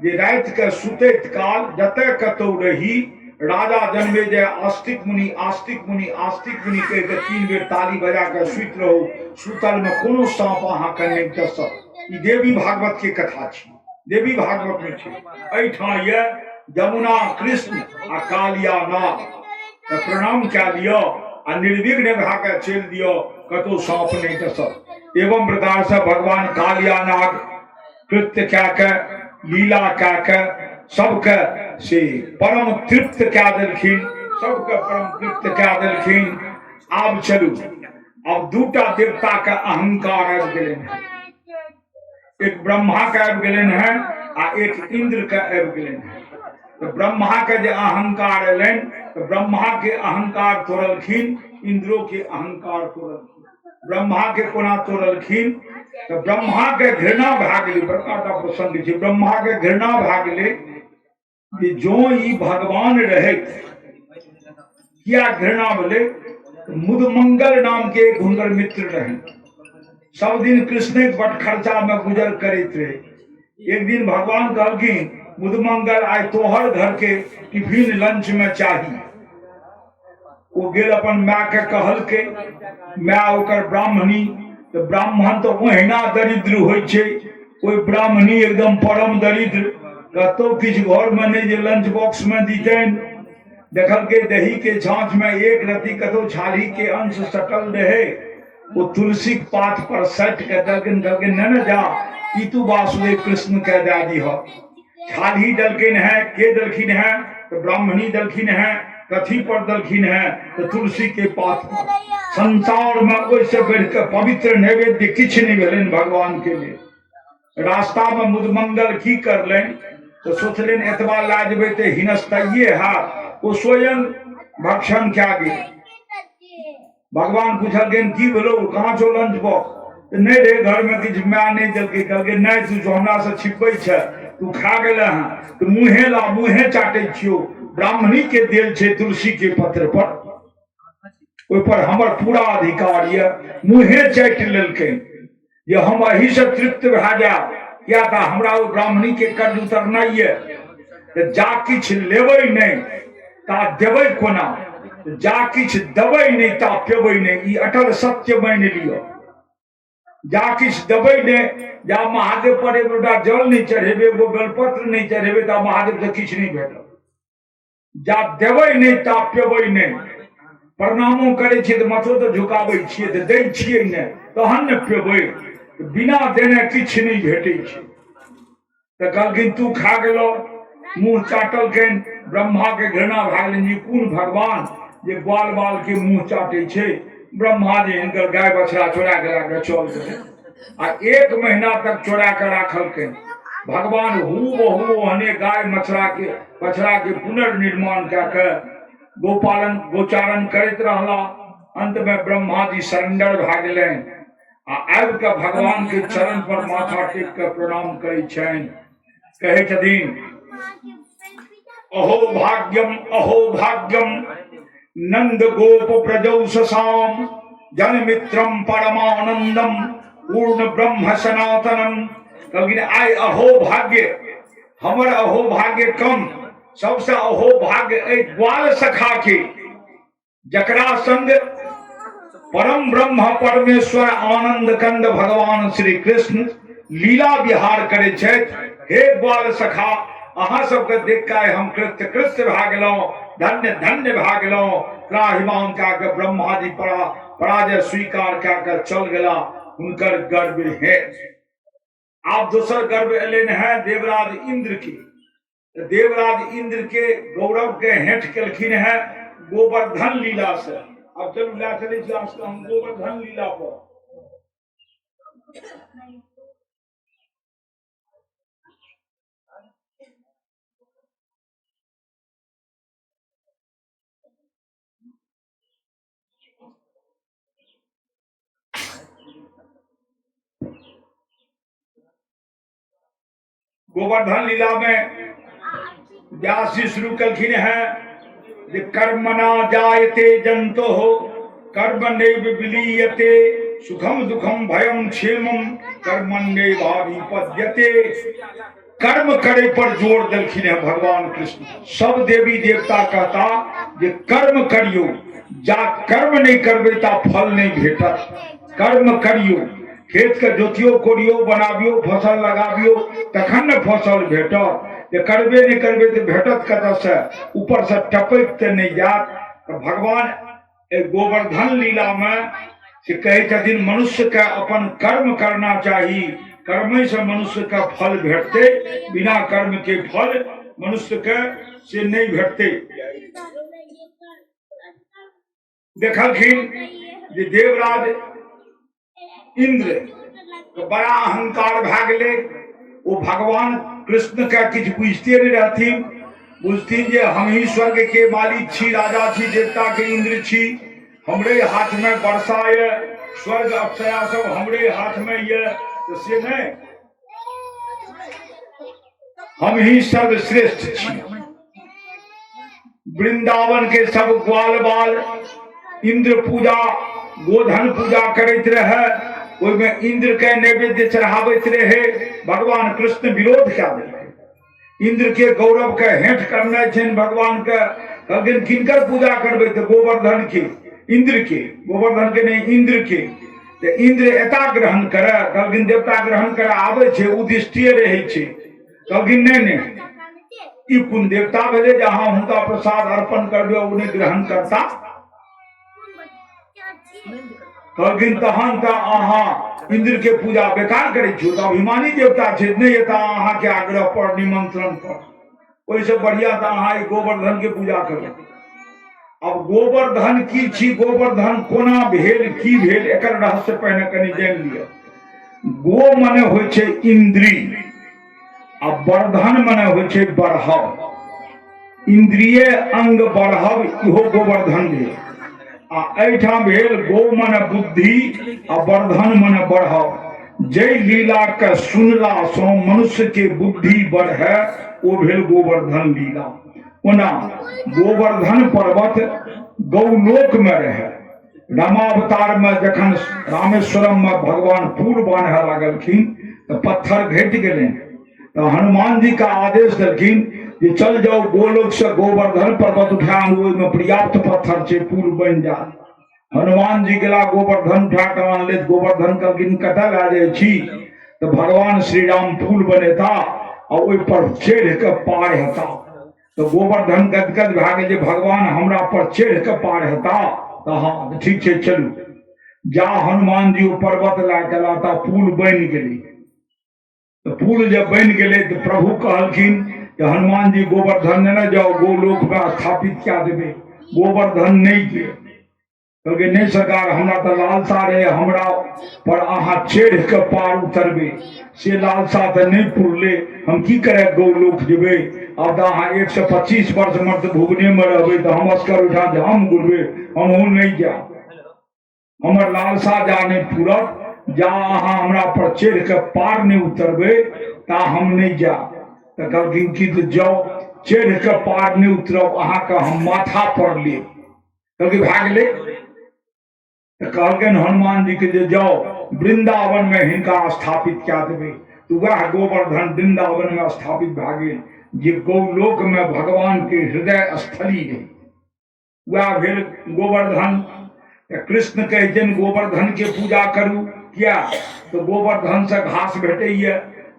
जे रातिके सुतैत काल जतय कतहु रही राजा जनमे जे आस्तिक मुनि आस्तिक मुनि आस्तिक मुनि कहि कऽ 3 बेर ताली बजा कऽ सुति रहू, सुतलमे कोनो साँप अहाँके नहि डसत। ई देवी भागवत के कथा छी, देवी भागवत में छै। एहिठाम यऽ यमुना कृष्ण आ कालिया नाग तऽ प्रणाम कए लिअ आ निर्विघ्न भए कऽ चलि दिअ, कतहु साँप नहि डसत। एवं प्रकार से भगवान कालिया नाग कृत्य कए कऽ लीला कए कऽ सबके से परम तृप्त कए देलखिन, सबके परम तृप्त कए देलखिन। आब चलू, आब दूटा देवता के अहंकार आबि गेलनि हेँ, एक ब्रह्मा के आबि गेलनि हेँ आ एक इंद्र के आबि गेलनि हेँ। तऽ ब्रह्मा के जे अहंकार एलनि तऽ ब्रह्मा के अहंकार तोड़लखिन, इंद्रो के अहंकार तोड़लखिन। ब्रह्मा के कोना तोड़लखिन तऽ ब्रह्मा के घृणा भए गेलै, बड़का टा प्रसंग छै। ब्रह्मा के घृणा भए गेलै जे जो ई भगवान रहैत, किया घृणा भेलै? मुदमंगल नाम के एक हुनकर मित्र रहनि, सब दिन कृष्ण बट खर्चा में गुजर करैत रहे। एक दिन भगवान कहलखिन मुदमंगल आइ तोहर घर के टिफिन लंच में चाही। ओ गेल अपन माय के कहलकै, माय ओकर ब्राह्मणी, तऽ ब्राह्मण तऽ ओहिना दरिद्र होइ छै, ओहि ब्राह्मणी एकदम परम दरिद्र, कतौ किछु घर में नहि जे लंच बॉक्स में दितनि। देखलकै दही के झाँच में एक रत्ती कतौ छाली के अंश सटल रहे, ओ तुलसी के पात पर सटि के देलखिन, कहलखिन नहि ने जा ई तू वासुदेव कृष्ण के दए दीह। छाली देलखिन है, के देलखिन है? तऽ ब्राह्मणी देलखिन है। कथी पर देलखिन है? तऽ तुलसी के पात पर। संसार में ओहिसँ बढ़ि कऽ पवित्र नैवेद्य किछु नहि भेलनि भगवान के लेल। रास्ता में मुदमंगल की करलनि तऽ सोचलनि एतबा लए जेबै तऽ हिनस्तइए हैत, ओ स्वयं भक्षण कए गेल। भगवान पुछलखिन की भेलो, कहाँ छौ लंच बॉक्स? तऽ नहि रहे घर में किछु, माय नहि देलकै। कहलकै नहि तू जो हमरा से छिपबै छै, तू खा गेले हँ तऽ मुँहे ला मुँहे चाटै छियौ, ब्राह्मणी के देल छै तुलसी के पत्र पर, ओहि पर हमर पूरा अधिकार यऽ। मुँहे चाटि लेलकै जे हम एहि से तृप्त भए जायब, किया तऽ हमरा ओ ब्राह्मणी के कर्ज उतरना यऽ। तऽ जा किछु लेबै नहि ता देबै कोना, जा किछु देबै नहि ता पेबै नहि, ई अटल सत्य मानि लिअ। जा किछु देबै नहि, जा महादेव पर एक लोटा जल नहि चढ़ेबै, एगो बेलपत्र नहि चढ़ेबै, ता महादेव से किछु नहि भेटत। जा देबै नहि ता पेबै नहि। प्रणामो करै छियै तऽ माथो तऽ झुकाबै छियै, तऽ दै छियै नहि तहन ने पेबै। बिना देने किछु नहि भेटै छै। तऽ कहलखिन तू खा गेलो, मुँह चाटलखिन। ब्रह्मा के घृणा भए गेलनि जे कोन भगवान जे ग्वाल बाल के मुँह चाटै छै। ब्रह्मा जे हिनकर गाय बछड़ा चोरा के लए कऽ चल गेलै आ 1 महीना तक चोरा के राखलखिन। भगवान हु बहु ओहने गाय मछड़ा के बछड़ा के पुनर्निर्माण कए कऽ गोपालन गोचारण करैत रहला। अंत में ब्रह्मा जी सरेंडर भए गेलनि आ आबि कऽ भगवान के चरण पर माथा टेक कऽ प्रणाम करै छनि। कहै छथिन अहो भाग्यम अहो भाग्यम नंद गोप प्रजौ ससाम जनमित्रम परमानंदम पूर्ण ब्रह्म सनातनम। कहलखिन आइ अहो भाग्य, हमर अहो भाग्य कम, सबसे अहो भाग्य एहि ग्वाल सखा के, जकरा संग परम ब्रह्म परमेश्वर आनंद कंद भगवान श्री कृष्ण लीला विहार करे छथि। हे ग्वाल सखा, अहाँ सबके देख के हम कृत्य कृत्य भए गेलहुँ, धन्य धन्य भए गेलहुँ। त्राहिमाम कए के ब्रह्मा जी पराजय स्वीकार कए के चल गेला। हुनकर गर्व है। आब दोसर गर्व एलनि है देवराज इंद्र के। देवराज इंद्र के गौरव के हेठ केलखिन है गोवर्धन लीला से। अब चलू लए चलै छी अहाँ हम गोवर्धन लीला पर। गोवर्धन लीला में व्यास जी शुरू कलखिन हैं जे कर्मणा जायते जंतो हो कर्म नैव विलीयते सुखम दुखम भयम क्षेमम कर्मण्येवाभिपद्यते। कर्म करे पर जोर देलखिन है भगवान कृष्ण। सब देवी देवता कहता जे कर्म करियो, जा कर्म नहीं करबे ता फल नहीं भेटत। कर्म करियो, खेत के जोतियो कोड़ियो बनाबियो फसल लगाबियो तखन ने फसल भेटत। जे करबे नहीं करबे तो भेटत कतऽ से, ऊपर से टपकि तऽ नहीं जात। तऽ भगवान एहि गोवर्धन लीला में से कहै छथिन मनुष्य के अपन कर्म करना चाही, कर्मे से मनुष्य के फल भेटतै, बिना कर्म के फल मनुष्य के से नहीं भेटतै। देखलखिन जे देवराज इंद्र के बड़ा अहंकार भए गेलै, ओ भगवान कृष्ण के किछु बुझिते नहि रहथिन, बुझथिन जे हम ही स्वर्ग के मालिक छी, राजा छी, देवता के इंद्र छी, हमरे हाथ में वर्षा ये, स्वर्ग अप्सरा सब हमरे हाथ में ये, तो से नहीं, हम ही सर्वश्रेष्ठ छी। वृंदावन के सब ग्वाल बाल इंद्र पूजा गोधन पूजा करैत रहे, ओहिमे इंद्र के नैवेद्य चढ़ाबैत रहे। भगवान कृष्ण विरोध कए देलकै, इंद्र के गौरव के हेठ करनाइ छनि भगवान के। कहलखिन किनकर पूजा करबै? तऽ गोवर्धन के, इंद्र के, गोवर्धन के नहीं इंद्र के। तऽ इंद्र एता ग्रहण करे, कहलखिन देवता ग्रहण करे आबै छै, ओ दृष्टिए रहै छै। कहलखिन नहि नहि, ई कोन देवता भेलै जे अहाँ हुनका प्रसाद अर्पण करबै ओ नहि ग्रहण करता। कहलखिन तहन तऽ अहाँ इंद्र के पूजा बेकार करै छियो, तऽ अभिमानी देवता छै, नहि एता अहाँके आग्रह पर निमंत्रण पर, ओहिसँ बढ़िया तऽ अहाँ ई गोवर्धन के पूजा करू। अब गोवर्धन की छी, गोवर्धन कोना भेल, की भेल, एकर रहस्य पहिने कनि जानि लिअ। गो मने होइ छै इंद्री आ वर्धन मने होइ छै बढ़ब, इंद्रिय अंग बढ़ब, इहो गोवर्धन भेल। आ एहिठाम भेल गो मने बुद्धि आ वर्धन मने बढ़ब। जै लीला के सुनला सँ मनुष्य के बुद्धि बढ़े ओ भेल गोवर्धन लीला। ओना गोवर्धन पर्वत गौलोक में रहे। रामावतार में जखन रामेश्वरम में भगवान पुल बान्हे लागलखिन तऽ पत्थर घटि गेलनि, तऽ हनुमान जी का आदेश देलखिन जे चल जाओ गोलोक से गोवर्धन पर्वत उठा आनू, ओहिमे पर्याप्त पत्थर छै, पुल बनि जायत। हनुमान जी गेला गोवर्धन उठा कऽ आनले। गोवर्धन कहलखिन कतऽ लए जाइ छी? तऽ भगवान श्री राम पुल बनेता आ ओहि पर चढ़ि कऽ पार हेता। तऽ गोवर्धन गदगद भए गेल जे भगवान हमरा पर चढ़ि कऽ पार हेता, तऽ हँ ठीक छै चलू। जा हनुमान जी ओ पर्वत लए कऽ एला तऽ पुल बनि गेलै। तऽ पुल जब बनि गेलै तऽ प्रभु कहलखिन जे हनुमान जी गोवर्धन नेने जाओ, गोलोकमे स्थापित कए देबै, गोवर्धन नहि गेल। कहलकै नहि सरकार, हमरा तऽ लालसा रहै हमरा पर अहाँ चढ़ि कऽ पार उतरबै, से लालसा तऽ नहि पुरलै, हम की करे गौलोक जेबै? आब तऽ अहाँ 125 वर्ष मर्द भुवनेमे रहबै, तऽ हम असगर ओहिठाम हम घुरबै, हमहूँ नहि जायब। हमर लालसा जा नहि पूरत, जा अहाँ हमरा पर चढ़ि कऽ पार नहि उतरबै ता हम नहि जायब। तऽ कहलखिन कि तऽ जाउ, चढ़ि कऽ पार नहि उतरब अहाँके हम माथा पर लेब। कहलकै भए गेलै। तऽ कहलकनि हनुमान जी के जे जाउ वृंदावन में हिनका स्थापित कए देबै। तऽ वएह गोवर्धन वृंदावन में स्थापित भए गेल, जे गौलोक में भगवान के हृदय स्थली रहै, वएह भेल गोवर्धन। तऽ कृष्ण कहै छनि गोवर्धन के पूजा करू, किया तऽ गोवर्धन से घास भेटैए,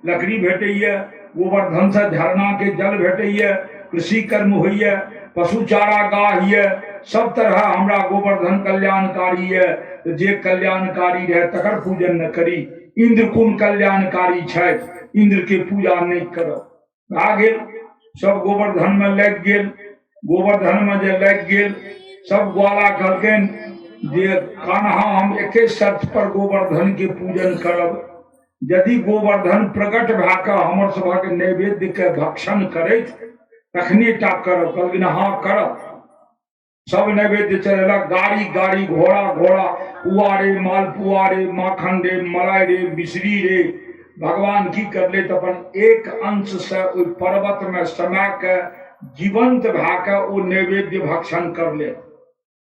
लकड़ी भेटैए, गोवर्धन से झरना के जल भेटैए, कृषि कर्म होइए, पशु चारागाह यऽ, सब तरह हमरा गोवर्धन कल्याणकारी यऽ। तऽ जे कल्याणकारी रहै तकर पूजन न करी। इंद्र कोन कल्याणकारी छथि, इंद्र के पूजा नहि करब। भए गेल, सब गोवर्धन में लागि गेल। गोवर्धन में जे लागि गेल, सब ग्वाला कहलकनि जे कान्हा हम एके शर्त पर गोवर्धन के पूजन करब, यदि गोवर्धन प्रकट भए कऽ हमर सभक नैवेद्य के भक्षण करैत तखने टा करब। कहलखिन हँ करब। सब नैवेद्य चढ़ेलक, गाड़ी गाड़ी घोड़ा घोड़ा, पुआ रे मालपुआ रे माखन रे मलाई रे मिश्री रे भगवान की करले तऽ अपन एक अंश से ओहि पर्वत में समा के जीवंत भए के ओ नैवेद्य भक्षण करले।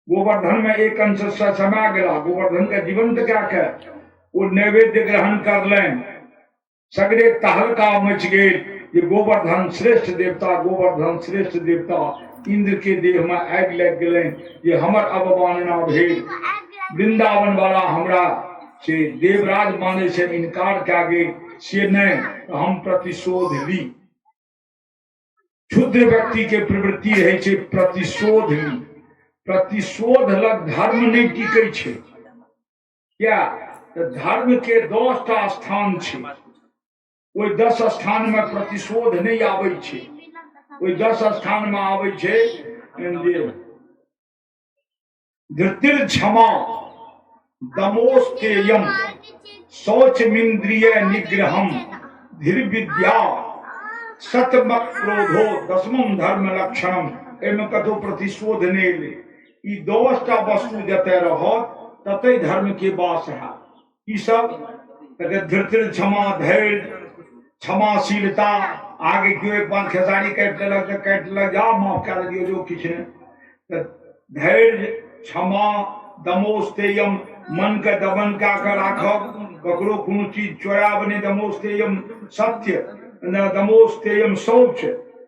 गोवर्धन में एक अंश से समा गेला, गोवर्धन के जीवंत कए के ओ नैवेद्य ग्रहण करलनि। सगरे तहलका मच गेल जे गोवर्धन श्रेष्ठ देवता, गोवर्धन श्रेष्ठ देवता। इंद्र के देह में आगि लागि गेलनि जे हमर अवमानना भेल, वृंदावन वाला हमरा से देवराज माने से इनकार कए गेल, से नहि तऽ हम प्रतिशोध ली। क्षुद्र व्यक्ति के प्रवृत्ति रहै छै प्रतिशोध ली। प्रतिशोध लग धर्म नहि टिकै छै। किया तऽ धर्म के 10 टा स्थान छै, ओहि 10 स्थान में प्रतिशोध नहि आबै छै। ओहि 10 स्थान में आबै छै जे धृतिर क्षमा दमोस्तेयम शौचमिंद्रिय निग्रहम धीर विद्या सतमक क्रोधो दसमम धर्म लक्षणम। एहिमे कतौ प्रतिशोध नहि एलै। ई 10 टा वस्तु जतय रहत ततै धर्म के वास हैत। ई सब धृतिर क्षमा, धैर्य, क्षमाशीलता। आगे केओ एक बार खेसारी काटि लेलक तऽ काटि लेलक, जा माफ कए दियौ, जो किछु नहि। तऽ धैर्य, क्षमा, दमोस्तेयम, मन के दमन कए कऽ राखब, ककरो कोनो चीज चोराब नहि, दमोस्तेयम सत्य, दमोस्तेयम शौच,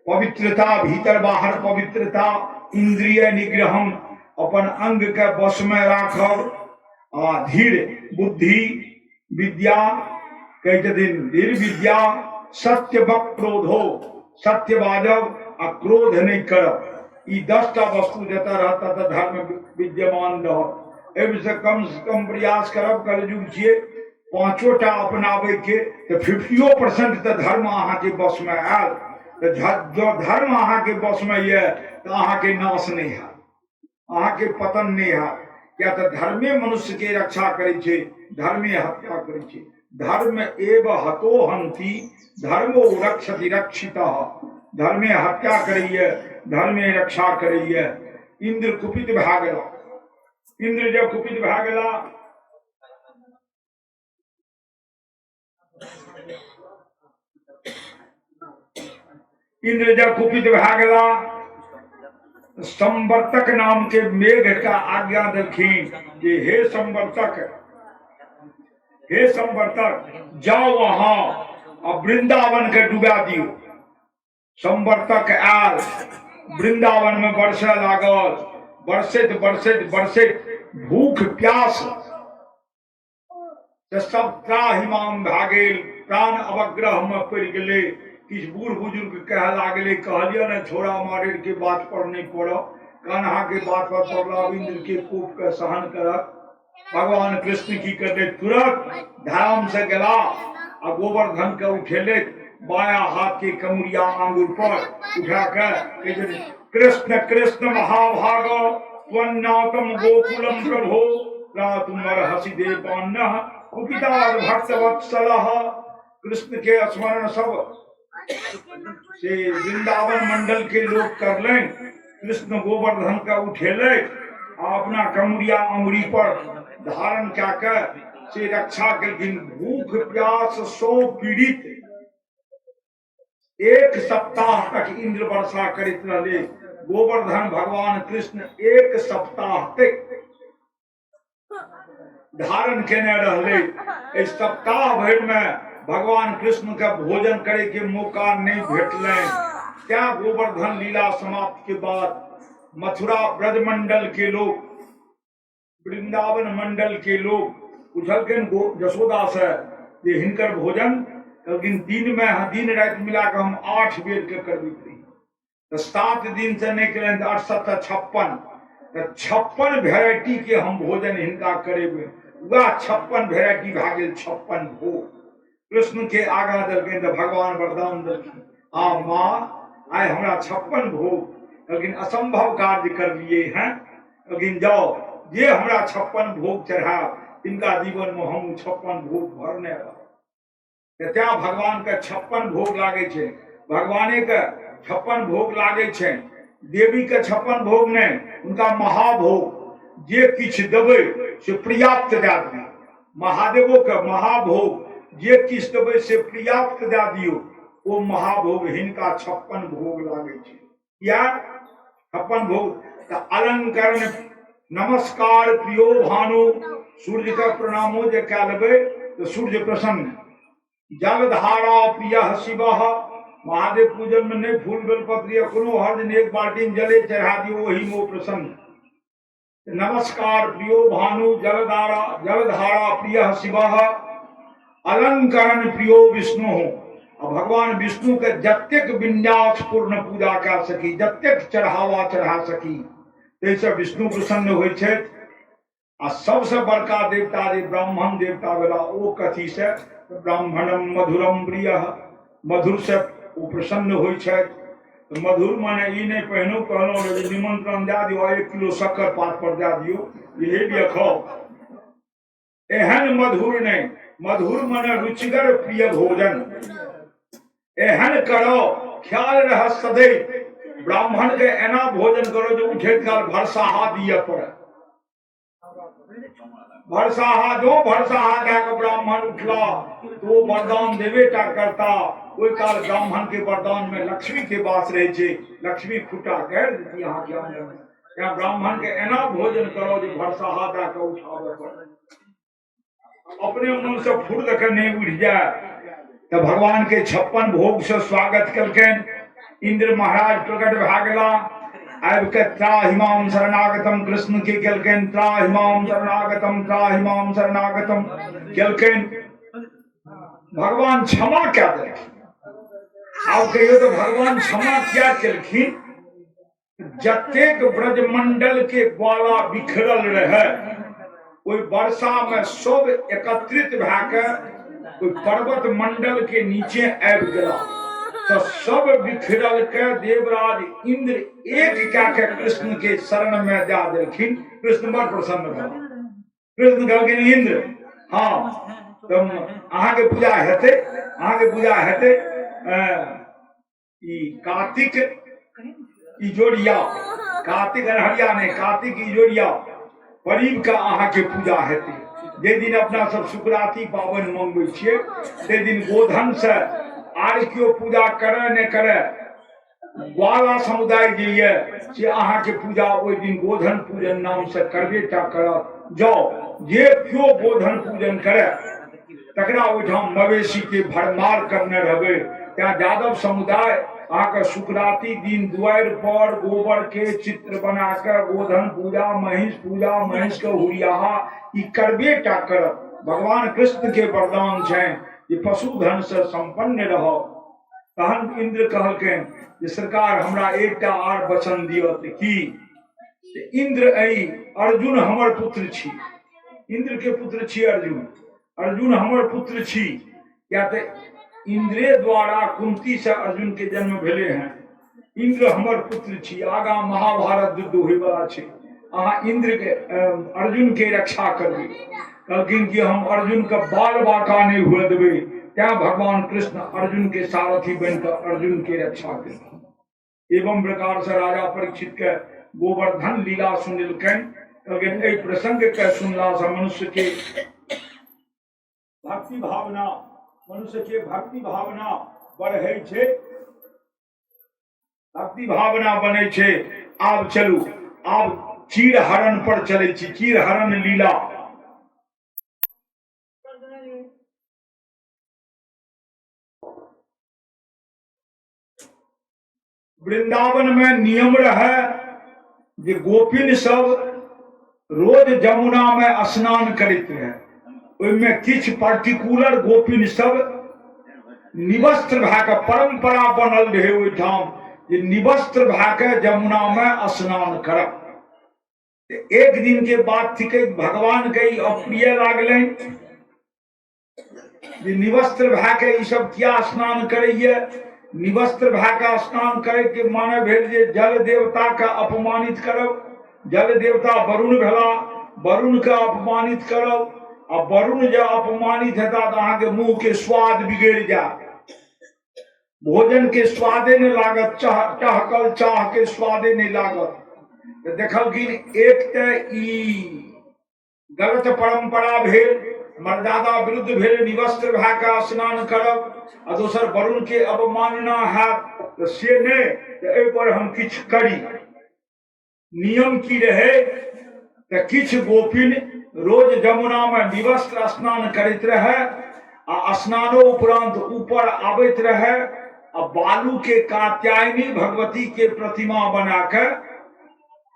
पवित्रता, भीतर बाहर पवित्रता, इंद्रिय निग्रहम, अपन अंग के वश में राखब, आ धीर बुद्धि विद्या कहै छथिन धीर विद्या सत्य क्रोधो, सत्य बाजब आ क्रोध नहि करब। ई 10 टा वस्तु जतऽ रहत ततऽ धर्म विद्यमान रहत। एहिसँ कम से कम प्रयास करब, कलयुग छियै, 5 टा अपनाबै के तऽ 50% तऽ धर्म अहाँके वशमे आयल। तऽ जँ धर्म अहाँके वशमे यऽ तऽ अहाँके नाश नहि हैत, अहाँके पतन नहि हैत। किया तऽ धर्मे मनुष्य के रक्षा करै छै, धर्मे हत्या करै छै। धर्म एव हतो हंति धर्मो रक्षति रक्षितः। धर्मे हत्या करैए, धर्मे रक्षा करैए। इंद्र कुपित भए गेला। इंद्र जब कुपित भए गेला, इंद्र जब कुपित भए गेला, संवर्तक नाम के मेघ का आज्ञा देलखिन कि हे संवर्तक, हे संवर्तक, जाओ वहां आ वृंदावन के डुबा दियौ। संवर्तक आयल, वृंदावन में बरसे लागल। बरसैत बरसैत बरसैत भूख प्यास से सब त्राहिमाम भए गेल, प्राण अवग्रह में पड़ि गेलै। किछु बूढ़ बुजुर्ग कहे लागलै, कहलियै ने छोड़ा मारे के बात पर नहि पड़ऽ, कान्हा के बात पर पड़ला, इंद्र के कोप के सहन करत। भगवान कृष्ण की करले, तुरंत धाम से गेला आ गोवर्धन के उठेले, बाया हाथ के कमुरिया आंगुर पर उठा के कृष्ण कृष्ण महाभाग त्वन्नातम गोकुलम प्रभो त्रातुमर्हसि देवान्नः कुपिताद् भक्तवत्सलः। कृष्ण के स्मरण सब से वृंदावन मंडल के लोग करलनि। कृष्ण गोवर्धन के उठेले आ अपना कमुरिया अंगुरी पर धारण कए के से रक्षा केलखिन। भूख प्यास सौ पीड़ित 1 सप्ताह तक इंद्र वर्षा करैत रहले। गोवर्धन भगवान कृष्ण 1 सप्ताह तक धारण केने रहले। एहि सप्ताह भरि में भगवान कृष्ण के भोजन करे के मौका नहीं भेटलनि। त्या गोवर्धन लीला समाप्त के बाद मथुरा ब्रजमंडल के लोग, वृंदावन मंडल के लोग पूछलखिन जसोदा से जे हिनकर भोजन, कहलखिन दिन में दिन राति मिला के हम 8 बेर के करबैत रही, तऽ 7 दिन से नहीं केलनि तऽ 8 7 56, तऽ 56 वेराइटी के हम भोजन हिनका करेबै। वएह 56 वेराइटी भए गेल 56 भोग। कृष्ण के आगाँ देलखिन तऽ भगवान वरदान देलखिन, आ माँ आइ हमरा 56 भोग। कहलखिन असंभव कार्य करलिए हैं। कहलखिन जाओ, जे हमरा 56 भोग चढ़ायब तिनका जीवन में हम 56 भोग भरने रहब। तऽ तें भगवान के 56 भोग लागै छै, भगवाने के 56 भोग लागै छै, देवी के 56 भोग नहि, हुनका महाभोग जे किछु देबै से पर्याप्त दए देबै। महादेवो के महाभोग जे किछु देबै से पर्याप्त दए दियौ। ओ महाभोग हिनका 56 भोग लागै छै। किया 56 भोग? तऽ अलंकरण नमस्कार प्रियो भानु, सूर्य के प्रणामो जे कए लेबै तऽ सूर्य प्रसन्न। जलधारा प्रिय शिव, महादेव पूजन में नहीं फूल बेलपत्र या कोनो हर दिन एक बाल्टीन जले चढ़ा दियो, ओही में ओ प्रसन्न। नमस्कार प्रियो भानु जलधारा जलधारा प्रिय शिव, अलंकरण प्रियो विष्णु। आ भगवान विष्णु के जतेक विन्यास पूर्ण पूजा कए सकी, जतेक चढ़ावा चढ़ा सकी, ताहिसँ विष्णु प्रसन्न होइ छथि। आ सबसे बड़का देवता जे ब्राह्मण देवता भेला, ओ कथी से? ब्राह्मणम मधुरम प्रिय, मधुर से ओ प्रसन्न होइ छथि। तऽ मधुर माने ई नहि, पहिनो कहलहुँ जे निमंत्रण दए दियौ आ 1 किलो शक्कर पात पर दए दियौ, इहे लिअ खाउ, एहन मधुर नहि। मधुर माने रुचिगर प्रिय भोजन। एहन करो, ख्याल रह सदैव ब्राह्मण के एना भोजन करो जे उठैत काल भरसाहा दिए पड़े। भरसाहा जो भरसाहा दए के ब्राह्मण उठला तो ओ वरदान देबे टा करता। ओहि काल ब्राह्मण के वरदान में लक्ष्मी के वास रहे छै, लक्ष्मी खुटा गाड़ि देती अहाँ के आंगन में। तें ब्राह्मण के एना भोजन करो जे भरसाहा दए के उठाबे पड़े, अपने मन से फुर्द के नहीं उठ जाए। तो भगवान के 56 भोग से स्वागत कलकनि। इंद्र महाराज प्रकट भए गेला, आबि के त्राहिमाम शरणागतम कृष्ण के केलकनि, त्राहिमाम शरणागतम त्राहिमाम शरणागतम केलकनि। भगवान क्षमा कए देलखिन। आब कहियो तो भगवान क्षमा किया केलखिन? जतेक ब्रजमंडल के ग्वाला बिखरल रहे, ओहि वर्षा में सब एकत्रित भए के ओहि पर्वत मंडल के नीचे आबि गेला। तो सब बिखरल के देवराज इंद्र एक कए के कृष्ण के शरण में जा देलखिन। कृष्ण बड़ प्रसन्न भेला। कृष्ण कहलखिन इंद्र हाँ तऽ अहाँके पूजा हेतै, अहाँके पूजा हेतै। ई कार्तिक इजोरिया, कार्तिक अनहरिया नहि, कार्तिक इजोरिया परीब के अहाँके पूजा हेतै। जाहि दिन अपना सब सुकराती पाबनि मंगबै छियै, ताहि दिन गोधन से आर केओ पूजा करे नहि करे, ग्वाला समुदाय जे ये से अहाँके पूजा ओहि दिन गोधन पूजन नाम से करबे टा करत। जाओ जे केओ गोधन पूजन करे तकरा ओहिठाम मवेशी के भरमार करने रहबै। तें यादव समुदाय अहाँके सुकराती दिन दुआरि पर गोबर के चित्र बना के गोधन पूजा, महींष पूजा, महींष के हुरियाहा ई करबे टा करत। भगवान कृष्ण के वरदान छनि जे पशुधन से संपन्न रहब। तहन इंद्र कहलकनि जे सरकार हमरा एकटा आर वचन दिअ। तऽ की? इंद्र ऐ अर्जुन हमर पुत्र छी, इंद्र के पुत्र छी अर्जुन, अर्जुन हमर पुत्र छी। किया तऽ इंद्रे द्वारा कुंती से अर्जुन के जन्म भेले हैं। इंद्र हमर पुत्र छी, आगा महाभारत युद्ध होयवला छै, अहाँ इंद्र के अर्जुन के रक्षा करबै। कहलखिन कि हम अर्जुन के बाल बाका नहीं हुए देबै। तैं भगवान कृष्ण अर्जुन के सारथी बन कऽ अर्जुन के रक्षा केलखिन। एवं प्रकार से राजा परीक्षित के गोवर्धन लीला सुनलकनि। कहलखिन एहि प्रसंग के सुनला से मनुष्य के भक्ति भावना, मनुष्य के भक्ति भावना बढ़ै छै, भक्ति भावना बनै छै। आब चलू, आब चीरहरण पर चलै छी। चीरहरण लीला। वृंदावन में नियम रहे जे गोपिन सब रोज जमुना में स्नान करैत रहे। ओहिमे किछु पर्टिकुलर गोपिन सब निवस्त्र भए कऽ, परंपरा बनल रहे ओहिठाम जे निवस्त्र भए कऽ जमुना में स्नान करब। एक दिन के बात थिकै, भगवान के ई अप्रिय लागलनि जे निवस्त्र भए के ई सब किया स्नान करैए। निवस्त्र भए के स्नान करे के माने भेल जे जल देवता के अपमानित करब। जल देवता वरुण भेला, वरुण के अपमानित करब, आ वरुण जे अपमानित हेता तऽ अहाँके मुँह के स्वाद बिगड़ि जायत, भोजन के स्वादे नहि लागत, टहकल चाह के स्वादे नहि लागत। तऽ देखलखिन एक तऽ ई गलत परंपरा भेल मर्यादा विरुद्ध भेल निवस्त्र भए कऽ स्नान करब आ दोसर वरुण के अवमानना हैत, तऽ से नहि, तऽ एहिपर हम किछु करी। नियम की रहे तऽ किछु गोपिन रोज जमुना में विवस्त्र स्नान करैत रहे आ स्नानो उपरांत ऊपर आबैत रहे आ बालू के कात्यायनी भगवती के प्रतिमा बना के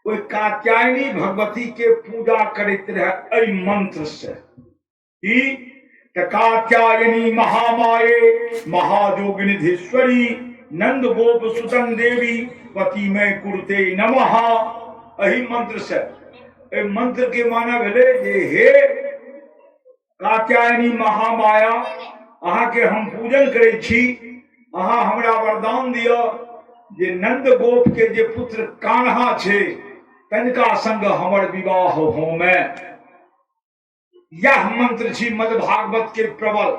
ओहि कात्यायनी भगवती के पूजा करैत रहे एहि मंत्र से ई त कात्यायनी महामाये महायोगिनिधीश्वरी नंद गोप सुतन देवी पति में कुरते नमः। एहि मंत्र से, एहि मंत्र के माने भेलै जे हे कात्यायनी महामाया, अहाँके हम पूजन करै छी, अहाँ हमरा वरदान दिअ जे नंद गोप के जे पुत्र कान्हा छै तनिका संग हमर विवाह होमे। यह मंत्र छी मद भागवत के प्रबल।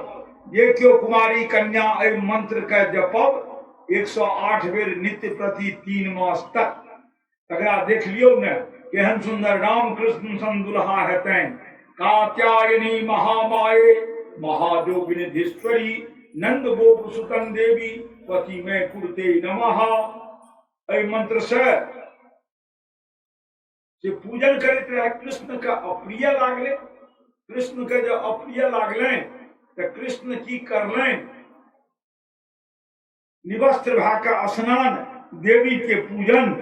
जे केओ कुमारी कन्या एहि मंत्र के जपब 108 बेर नित्य प्रति 3 मास तक, तकरा देख लियौ ने केहन सुंदर राम कृष्ण सन दुल्हा हेतनि। कात्यायनी महामाये महायोगिनिधीश्वरी नंद गोप सुतन देवी पति में कुरते नमः। एहि मंत्र से से पूजन करैत रहे। कृष्ण के अप्रिय लागले। कृष्ण के जे अप्रिय लागलनि तऽ कृष्ण की करलनि, निवस्त्र भए कऽ स्नान, देवी के पूजन।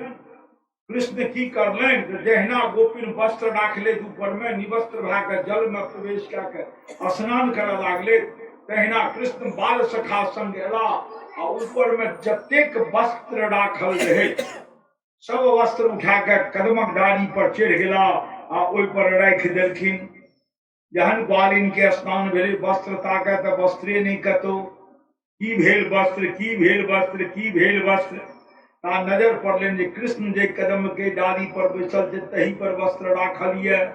कृष्ण की करलनि तऽ जहिना गोपिन वस्त्र राखले ऊपर में, निवस्त्र भए कऽ जल में प्रवेश कए कऽ स्नान करऽ लागले, तहिना कृष्ण बाल सखा संग एला आ ऊपर में जतेक वस्त्र राखल रहै सब वस्त्र उठा कऽ कदमक डाली पर चढ़ि गेला आ ओहि पर राखि देलखिन। जहन ग्वालिन के स्नान भेलै, वस्त्र ताके तऽ वस्त्रे नहि कतौ। की भेल वस्त्र, की भेल वस्त्र, की भेल वस्त्र? ता नजर पड़लनि जे कृष्ण जे कदम के डाली पर बैसल छै तही पर वस्त्र राखल यऽ।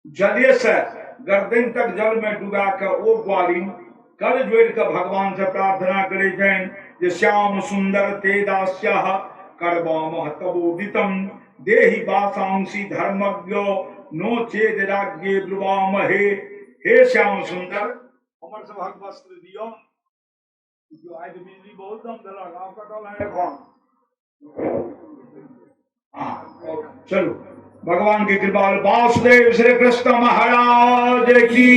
जले से गर्दन तक जल में डुबा के ओ ग्वालिन कल जोड़ के भगवान से प्रार्थना करे छनि जे श्याम सुंदर ते दास्य करवामह तबोदितम देहि वासांसी धर्मज्ञ नो चेद राज्ञे ब्रुवामहे। हे श्याम सुंदर, हमर सभक वस्त्र दियौ। आइ तऽ बिजली बहुत दम देलक, आब कटल है एखन। चलो भगवान की कृपा। वासुदेव श्री कृष्ण महाराज की।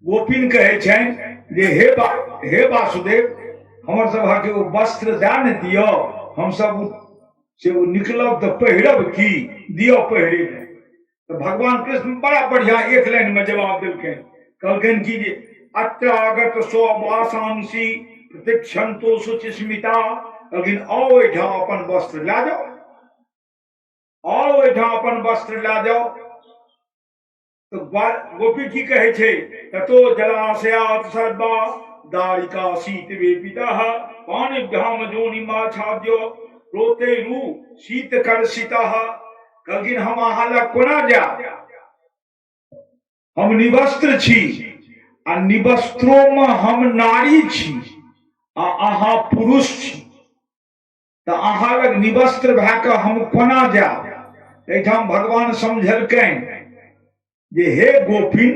गोपिन कहै छनि जे हे वासुदेव, हमर सभक ओ वस्त्र दए ने दियौ, हमसब से ओ निकलब तऽ पहिरब की, दियौ पहिरे। तऽ भगवान कृष्ण बड़ा बढ़िया एक लाइन में जवाब देलखिन। कहलखिन कि जे अत्रागत स्ववासांसी प्रतीक्षंतो शुचिस्मिता। कहलखिन आओ एहिठाम अपन वस्त्र लए जाओ, आओ एहिठाम अपन वस्त्र लए जाओ। तऽ गोपी की कहै छै, ततो जलाशयात सर्वा दारिका शीत वेपितः पाणिभ्याम जोनिमाच्छाद्य प्रोतैरु शीत कर्षितः। कहलखिन हम अहाँ लग कोना जायब, हम निवस्त्र छी आ निवस्त्रो में हम नारी छी आ अहाँ पुरुष छी, तऽ अहाँ लग निवस्त्र भए कऽ हम कोना जायब। एहिठाम भगवान समझलकनि जे हे गोपिन,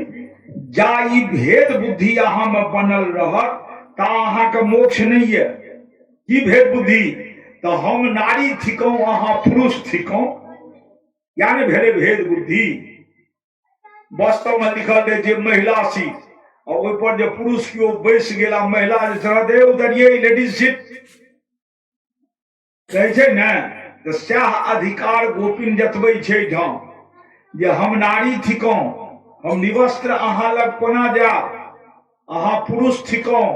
जा ई भेद बुद्धि अहाँ में बनल रहत ता अहाँके मोक्ष नहीं है। की भेद बुद्धि? तऽ हम नारी थिकहुँ, अहाँ पुरुष थिकहुँ, यानी भेलै भेद बुद्धि। वास्तवमे लिखल रहै जे महिला सीट आ ओहिपर जे पुरुष केओ बैस गेल आ महिला जे चढ़त, उतरिए लेडीज सीट कहै छै ने, तऽ सएह अधिकार गोपिन जतबै छै एहिठाम जे हम नारी थिकहुँ, हम निवस्त्र अहाँ लग कोना जायब, अहाँ पुरुष थिकहुँ।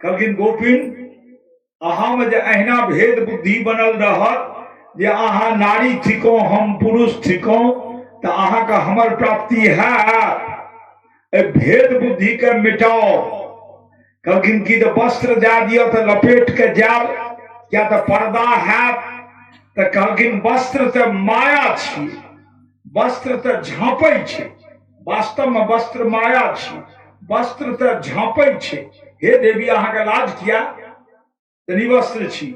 कहलखिन गोपिन, अहाँमे जे अहिना भेद बुद्धि बनल रहत जे अहाँ नारी थिकहुँ हम पुरुष थिकहुँ, तऽ अहाँके हमर प्राप्ति हैत। एहि भेद बुद्धिके मिटाउ। कहलखिन कि तऽ वस्त्र दए दिअ तऽ लपेट के जायब, किया तऽ पर्दा हैत। तऽ कहलखिन वस्त्र तऽ माया छी, वस्त्र तऽ झाँपै छै, वास्तवमे वस्त्र माया छी, वस्त्र तऽ झाँपै छै। हे देवी, अहाँके लाज किया तऽ निवस्त्र छी?